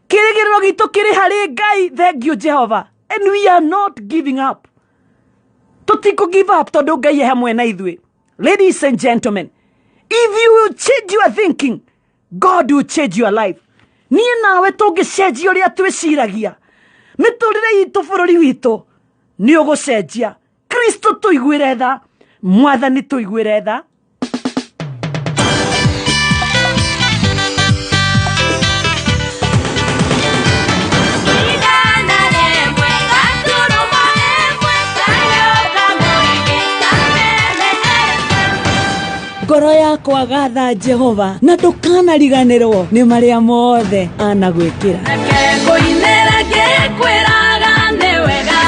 Kĩrĩgĩrĩro gitũ kĩrĩ harĩ Ngai, thengiũ Jehova. And we are not giving up. Tũtikũ give up tondũ Ngai e hamwe na ithuĩ. Ladies and gentlemen, if you will change your thinking, God will change your life. Niĩ nawe tũngĩcenjia ũrĩa twĩciragia, mĩtũrĩre itũ, bũrũri witũ nĩ ũgũcenjia. Kristo tũiguĩre tha, Mwathani tũiguĩre tha. Ngoro yakwa, gatha Jehova, na ndũkanariganĩrwo nĩ marĩa mothe anagwĩkĩra. Ngũinĩra ngĩkwĩraga nĩ wega.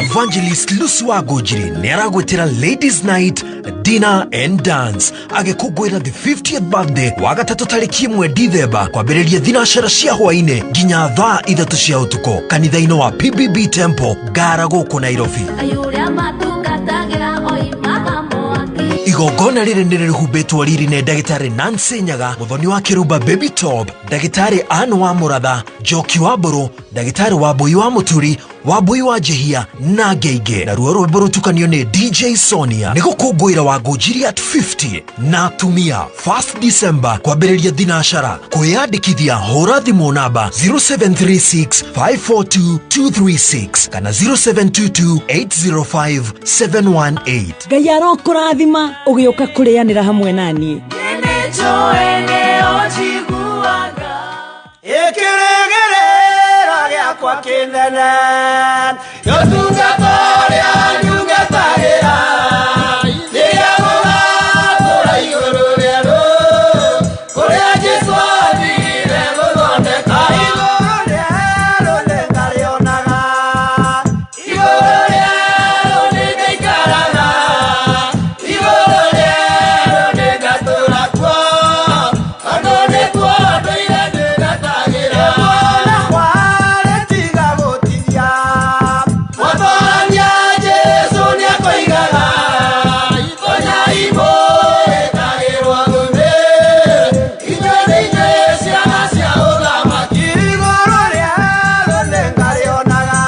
Evangelist Lucy wa Ngũnjiri nĩ aragwĩtĩra Ladies Night Dinner and Dance, agĩkũngũĩra the 50th birthday, wa gatatũ tarĩki 1 Dithemba, kwambĩrĩria 3:00 cia hwaĩ-inĩ nginya thaa 3 cia ũtukũ, kanitha-inĩ wa PBB Temple, Ngara, gũkũ Nairobi. Ũrĩa matungatagĩra oimaga mwaki. Igongona rĩrĩ nĩ rĩhumbĩtwo riri nĩ ndagĩtarĩ Nancy Nyaga, mũthoni wa Kĩrumba, Baby Top, ndagĩtarĩ Ann wa Mũratha, Njoki wa Mbũrũ. Ndagĩtarĩ Wambui wa Mũturi, Wambui wa Njihia na Ngeige. Naruo rwĩmbo rũtukanio nĩ DJ Sonia. Nĩ gũkũngũĩra Wangũnjiri at 50 na atumia 1st December kwambĩrĩria thinacara. Kwĩyandĩkithia hũra thimũ namba 0736 542 236 kana 0722 805 718. Ngai arokũrathima ũgĩũka kũrĩanĩra hamwe naniĩ. Ĩkĩrĩgĩrĩra gĩakwa kĩnene ũtungata ũrĩa ndungatagĩra rĩrĩa gũgatũra igũrũ rĩerũ kũrĩa Jesũ athire gũthondeka. Igũrũ rĩerũ nĩngarĩonaga, igũrũ rĩerũ nĩngaikaraga, igũrũ rĩerũ nĩngatũra kuo, tondũ nĩkuo ndũire ndungatagĩra. Mwana kwarĩ tiga gũtigia, mwatorania Jesũ nĩakoigaga, tonyai mũĩtagĩrwo thũmbĩ, inyuĩ nĩ inyuĩ ciana cia ũthamaki. Igũrũ rĩerũ nĩngarĩonaga,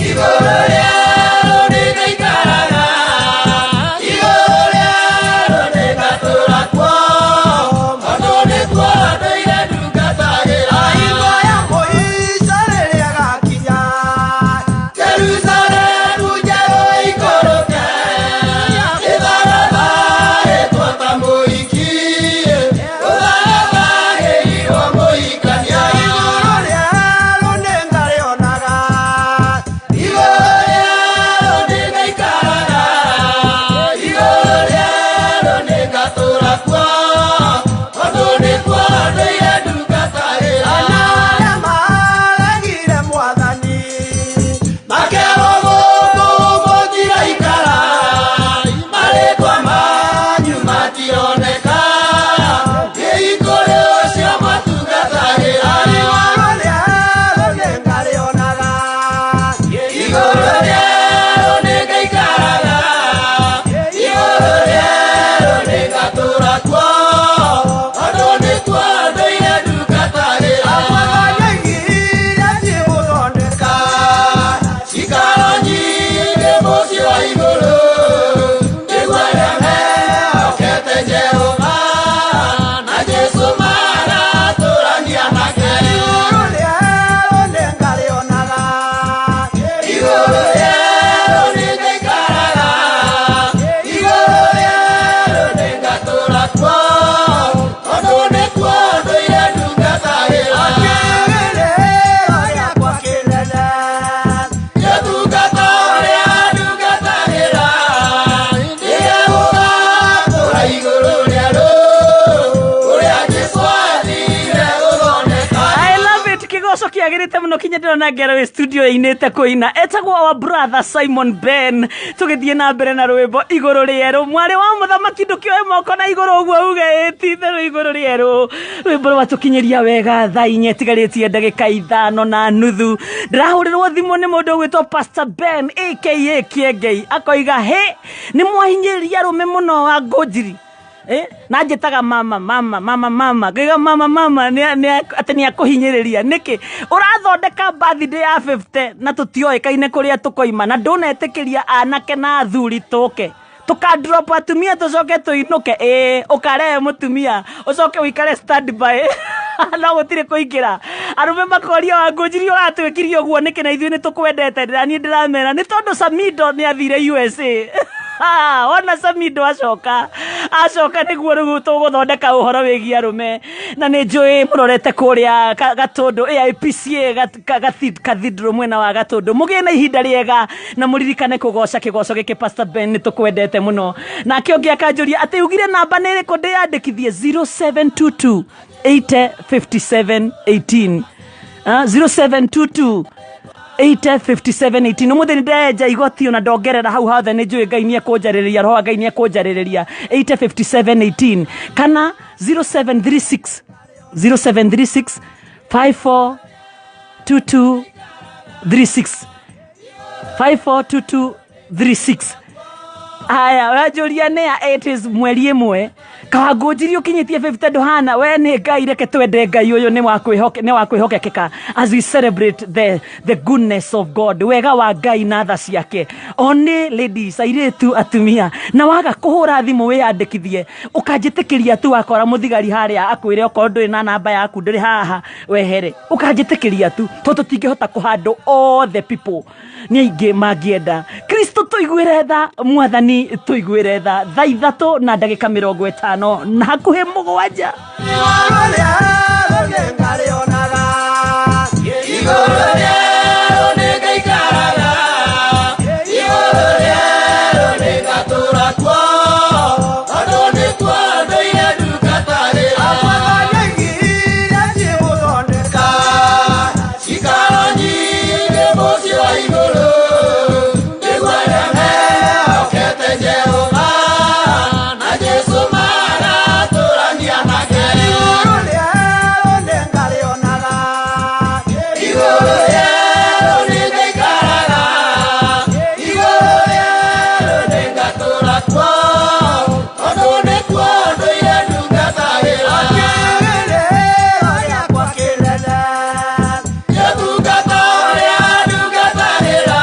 igũrũ rĩerũ nĩngaikaraga, igũrũ rĩerũ nĩngatũra kuo, tondũ nĩkuo ndũire ndungatagĩra. Hingo ya mũico rĩrĩa ĩgakinya, Jerusalemu njerũ ĩikũrũke, ĩthagathaĩtwo ta mũhiki, ũthagathagĩirwo mũhikania. Igũrũ rĩerũ nĩngarĩonaga, igũrũ rĩerũ nĩngaikaraga, igũrũ rĩerũ nĩngatũra kuo, tondũ nĩkuo ndũire ndungatagĩra. Na arĩa maregire Mwathani makerwo gũkũ mũtiraikara, marĩtwa manyu matironeka, ĩikũrũ cio matungatagĩra. Igũrũ rĩerũ nĩngarĩonaga, igũrũ rĩerũ nĩngaikaraga, igũrũ rĩerũ nĩngatũra kuo, tondũ nĩkuo ndũire ndungatagĩra. Mwathani aigire thiĩ gũthondeka cikaro nyingĩ mũciĩ wa igũrũ, nĩguo arĩa mehokete Jehova na Jesũ magatũrania nake. Igũrũ rĩerũ nĩngarĩonaga, igũrũ rĩerũ nĩngaikaraga, igũrũ rĩerũ nĩngatũra kuo, tondũ nĩkuo ndũire ndungatagĩra. Kĩrĩgĩrĩro gĩakwa kĩnene ũtungata ũrĩa ndungatagĩra, rĩrĩa gũgatũra igũrũ rĩerũ kũrĩa Jesũ athire gũthondeka. I love it. Kigoco kiagirite muno kinya ndirona ngero wi studio inite kuina. Etagwo our brother Simon Ben. Tugithie na mbere na rwimbo iguru rieru. Mwari wa muthamaki ndukioe moko na iguru uguo uge ĩ, ti itherũ iguru rieru. Rwimbo rwatukinyiria wega thaa inya itigarĩtie ndagĩka 5:30. Ndĩrahurirwo thimũ nĩ mũndũ ũgwĩtwo Pastor Ben aka Kiengei, akoiga he nĩ mwahinyĩrĩria arũme mũno wa Ngũnjiri. Na njĩtaga mama mama mama mama, ngaiga mama mama atĩ nĩ akũhinyĩrĩria nĩkĩ ũrathondeka birthday ya 50 na tũtioĩkaine kũrĩa tũkoima, na ndũnetĩkĩria anake na athuri tũke tũkadrop atumia tũcoke tũinũke. Ĩĩ, ũkarehe mũtumia ũcoke ũikare standby no gũtirĩ kũingĩra. Arũme makoria Wangũnjiri ũratwĩkirie ũguo nĩkĩ na ithuĩ nĩ tũkwendete. Niĩ ndĩramera nĩ tondũ Samido nĩ athire USA. Wona Samido acoka acoka nĩguo rĩu tũgũthondeka ũhoro wĩgiĩ arũme, na nĩ njũĩ mũrorete kũrĩa Gatũndũ AIPCA Cathedral mwena wa Gatũndũ. Mũgĩe na ihinda rĩega na mũririkane kũgoca kĩgoco gĩkĩ. Pastor Ben, nĩ tũkwendete mũno. Nake ũngĩ akanjũria atĩ ugire namba nĩ ĩrĩkũ ndĩyandĩkithie. 0722 80 57 18. 0722 80 57 18. Umuthi nĩ ndenja igoti ona ndongerera hau hothe, nĩ njũĩ Ngai nĩ ekũnjarĩrĩria, roho wa Ngai nĩ ekũnjarĩrĩria. 80 57 18 kana 0736 0736 54 22 36 54 22 36. Haya, ũranjũria nĩ ya it is mweri ĩmwe Kawangũnjiri ũkinyĩtie 50 ndũhana we nĩ Ngai. Reke twende Ngai ũyũ nĩ wa kwĩhokekeka as we celebrate the goodness of God, wega wa Ngai na tha ciake. One ladies, airĩtu, atumia, na waga kũhũra thimũ wĩyandĩkithie, ũkanjĩtĩkĩria tu wakora mũthigari harĩa akwĩre okorwo ndũrĩ na namba yaku ndũrĩ haha wehere, ũkanjĩtĩkĩria tu tondũ tũtingĩhota kũhandle all the people, nĩ aingĩ mangĩenda. Kristo tũiguĩre tha, Mwathani tũiguĩre tha. Thaa 3 na ndagĩka 57 na hakuhĩ 7. Igũrũ rĩerũ nĩngaikaraga, igũrũ rĩerũ nĩngatũũra kuo, tondũ nĩkuo ndũire ndungatagĩra. Cikaro nyingĩ mũciĩ wa igũrũ, nĩguo arĩa mehokete Jehova na Jesũ magatũrania nake. Igũrũ rĩerũ nĩngaikaraga, igũrũ rĩerũ nĩngatũũra kuo, tondũ nĩkuo ndũire ndungatagĩra. Gĩtungata ũrĩa ndungatagĩra,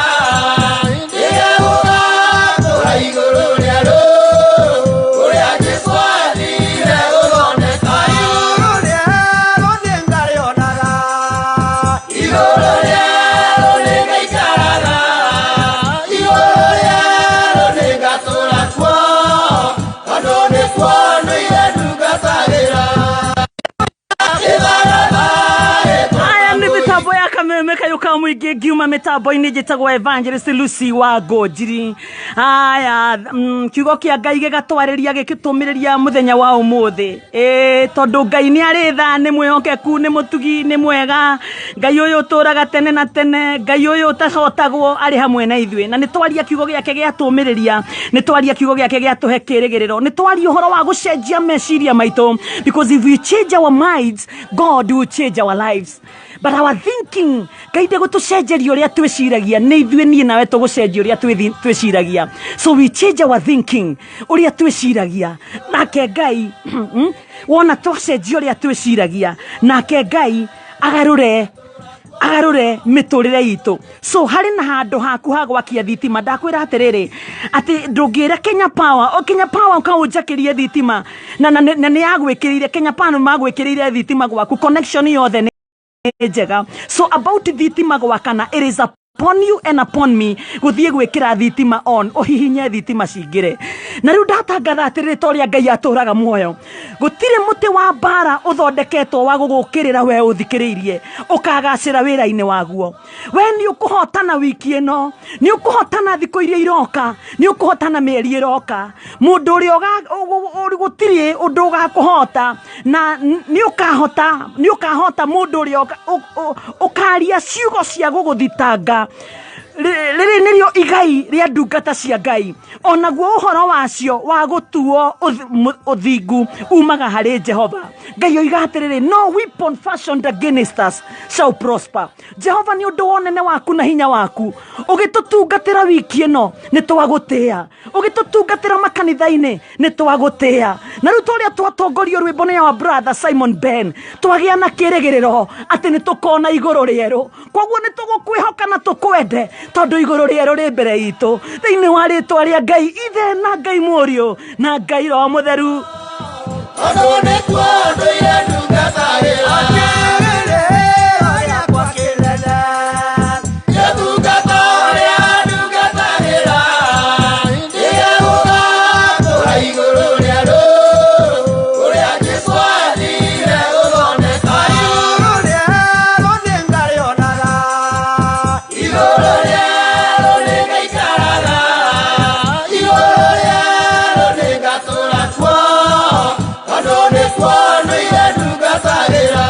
nĩwe ũgatũũra igũrũ rĩerũ, ũrĩa Jesũ athire gũthondeka. Igũrũ rĩerũ nĩngaikaraga, igũrũ rĩerũ nĩngatũũra kuo, tondũ nĩkuo ndũire ndungatagĩra. Aya nĩ mĩtambo ya Kameme kayũ ka mũingĩ, ngiuma mĩtambo-inĩ njĩtagwo Evangelist Lucy wa Ngũnjiri. Aya, kiugo kĩa Ngai gĩgatwarĩria gĩkĩtũmĩrĩria mũthenya wa ũmũthĩ, ĩ tondũ Ngai nĩ arĩ tha, nĩ mwĩhokeku, nĩ mũtugi, nĩ mwega. Ngai ũyũ ũtũraga tene na tene, Ngai ũyũ ũtahotagwo arĩ hamwe na ithuĩ, na nĩ twaria kiugo gĩake gĩatũmĩrĩria, nĩ twaria kiugo gĩake gĩatũhe kĩrĩgĩrĩro, nĩ twaria ũhoro wa gũcenjia meciria maitũ, because if we change our minds, God will change our lives. But our thinking, Ngai ndegũtũcenjeria ũrĩa twĩciragia, nĩ ithuĩ niĩ nawe tũgũcenjia ũrĩa twĩciragia. So we change our thinking, ũrĩa twĩciragia, nake Ngai wona twacenjia ũrĩa twĩciragia, nake Ngai agarũre mĩtũrĩre itũ. So harĩ na handũ haku ha gwakia thitima. Ndakwĩra atĩrĩrĩ, atĩ ndũngĩra Kenya Power, o Kenya Power ũkaũnjakĩrie thitima na nĩ yagwĩkĩrĩire. Kenya Power magwĩkĩrĩire thitima gwaku, connection yothe nĩ njega. So about thitima gwakana, it is upon you and upon me gũthiĩ gwĩkĩra thitima on, ũhihinye thitima cingĩre. Na rĩu ndatangatha atĩrĩrĩ, ta ũrĩa Ngai atũraga muoyo, gũtirĩ mũtĩ wa mbara ũthondeketwo wa gũgũkĩrĩra we ũthikĩrĩirie ũkagacĩra wĩra-inĩ waguo. We nĩ ũkũhotana wiki ĩno, nĩ ũkũhotana thikũ iria iroka, nĩ ũkũhotana mĩeri ĩroka. Mũndũ ũrĩa gũtirĩ ũndũ ũgakũhota na nĩ ũkahota, nĩ ũkahota mũndũ ũrĩa ũkaria ciugo cia gũgũthitanga. Rĩrĩ nĩrĩo igai rĩa ndungata cia Ngai, onaguo ũhoro wacio wa gũtuo ũthingu umaga harĩ Jehova. Ngai oiga atĩrĩrĩ, "No weapon fashioned against us shall prosper." Jehova, nĩ ũndũ wa ũnene waku na hinya waku ũgĩtũtungatĩra wiki ĩno, nĩ twagũtĩĩa. Ũgĩtũtungatĩra makanitha-inĩ, nĩ twagũtĩĩa. Na rĩu tũrĩa twatongorio rwĩmbo nĩ our brother Simon Ben, twagĩa na kĩrĩgĩrĩro atĩ nĩ tũkona igũrũ rĩerũ. Koguo nĩ tũgũkwĩhoka na tũkwende, tondũ igũrũ rĩerũ rĩ mbere itũ, thĩinĩ wa rĩtwa rĩa Ngai Ithe na Ngai Mũriũ na Ngai Roho Mũtheru. Tondũ nĩkuo ndũire ndungatagĩra. Gĩtungata ũrĩa ndungatagĩra, nĩwe ũgatũũra igũrũ rĩerũ, ũrĩa Jesũ athire gũthondeka. Igũrũ rĩerũ nĩngaikaraga, igũrũ rĩerũ nĩngatũũra kuo, tondũ nĩkuo ndũire ndungatagĩra.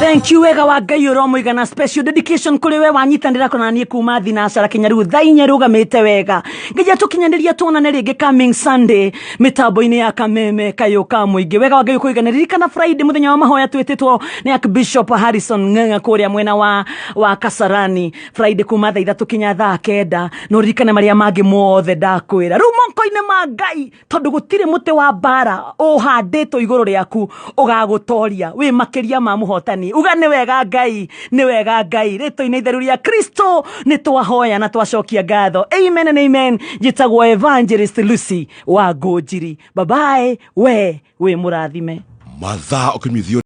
Thank you, wega wa Ngai ũromũigana. Special dedication kũrĩ we wanyitanĩra kona niĩ kuma thinacara kinya rĩu thaa 4 rũgamĩte wega. Ngai atũkinyanĩria tuonane rĩngĩ coming Sunday mĩtambo-inĩ ya Kameme kayũ ka mũingĩ. Wega wa Ngai ũkũigana. Ririkana Friday mũthenya wa mahoya twĩtĩtwo nĩ Archbishop Harrison Ng'ang'a kũrĩa mwena wa Kasarani, Friday kuma thaa 3 kinya thaa 9. No ririkane marĩa mangĩ mothe ndakwĩra rĩu moko-inĩ ma Ngai, tondũ gũtirĩ mũtĩ wa mbara ũhandĩtwo igũrũ rĩaku ũgagũtoria. Wĩ makĩria ma mũhotani. Uga nĩ wega Ngai, nĩ wega Ngai. Rĩtwa-inĩ itheru rĩa Kristo nĩ twahoya na twacokia ngatho. Amen and amen. Njĩtagwo Evangelist Lucy wa Ngũnjiri. Bye bye. We wĩ mũrathime. Mathaa ũkĩnyuithio.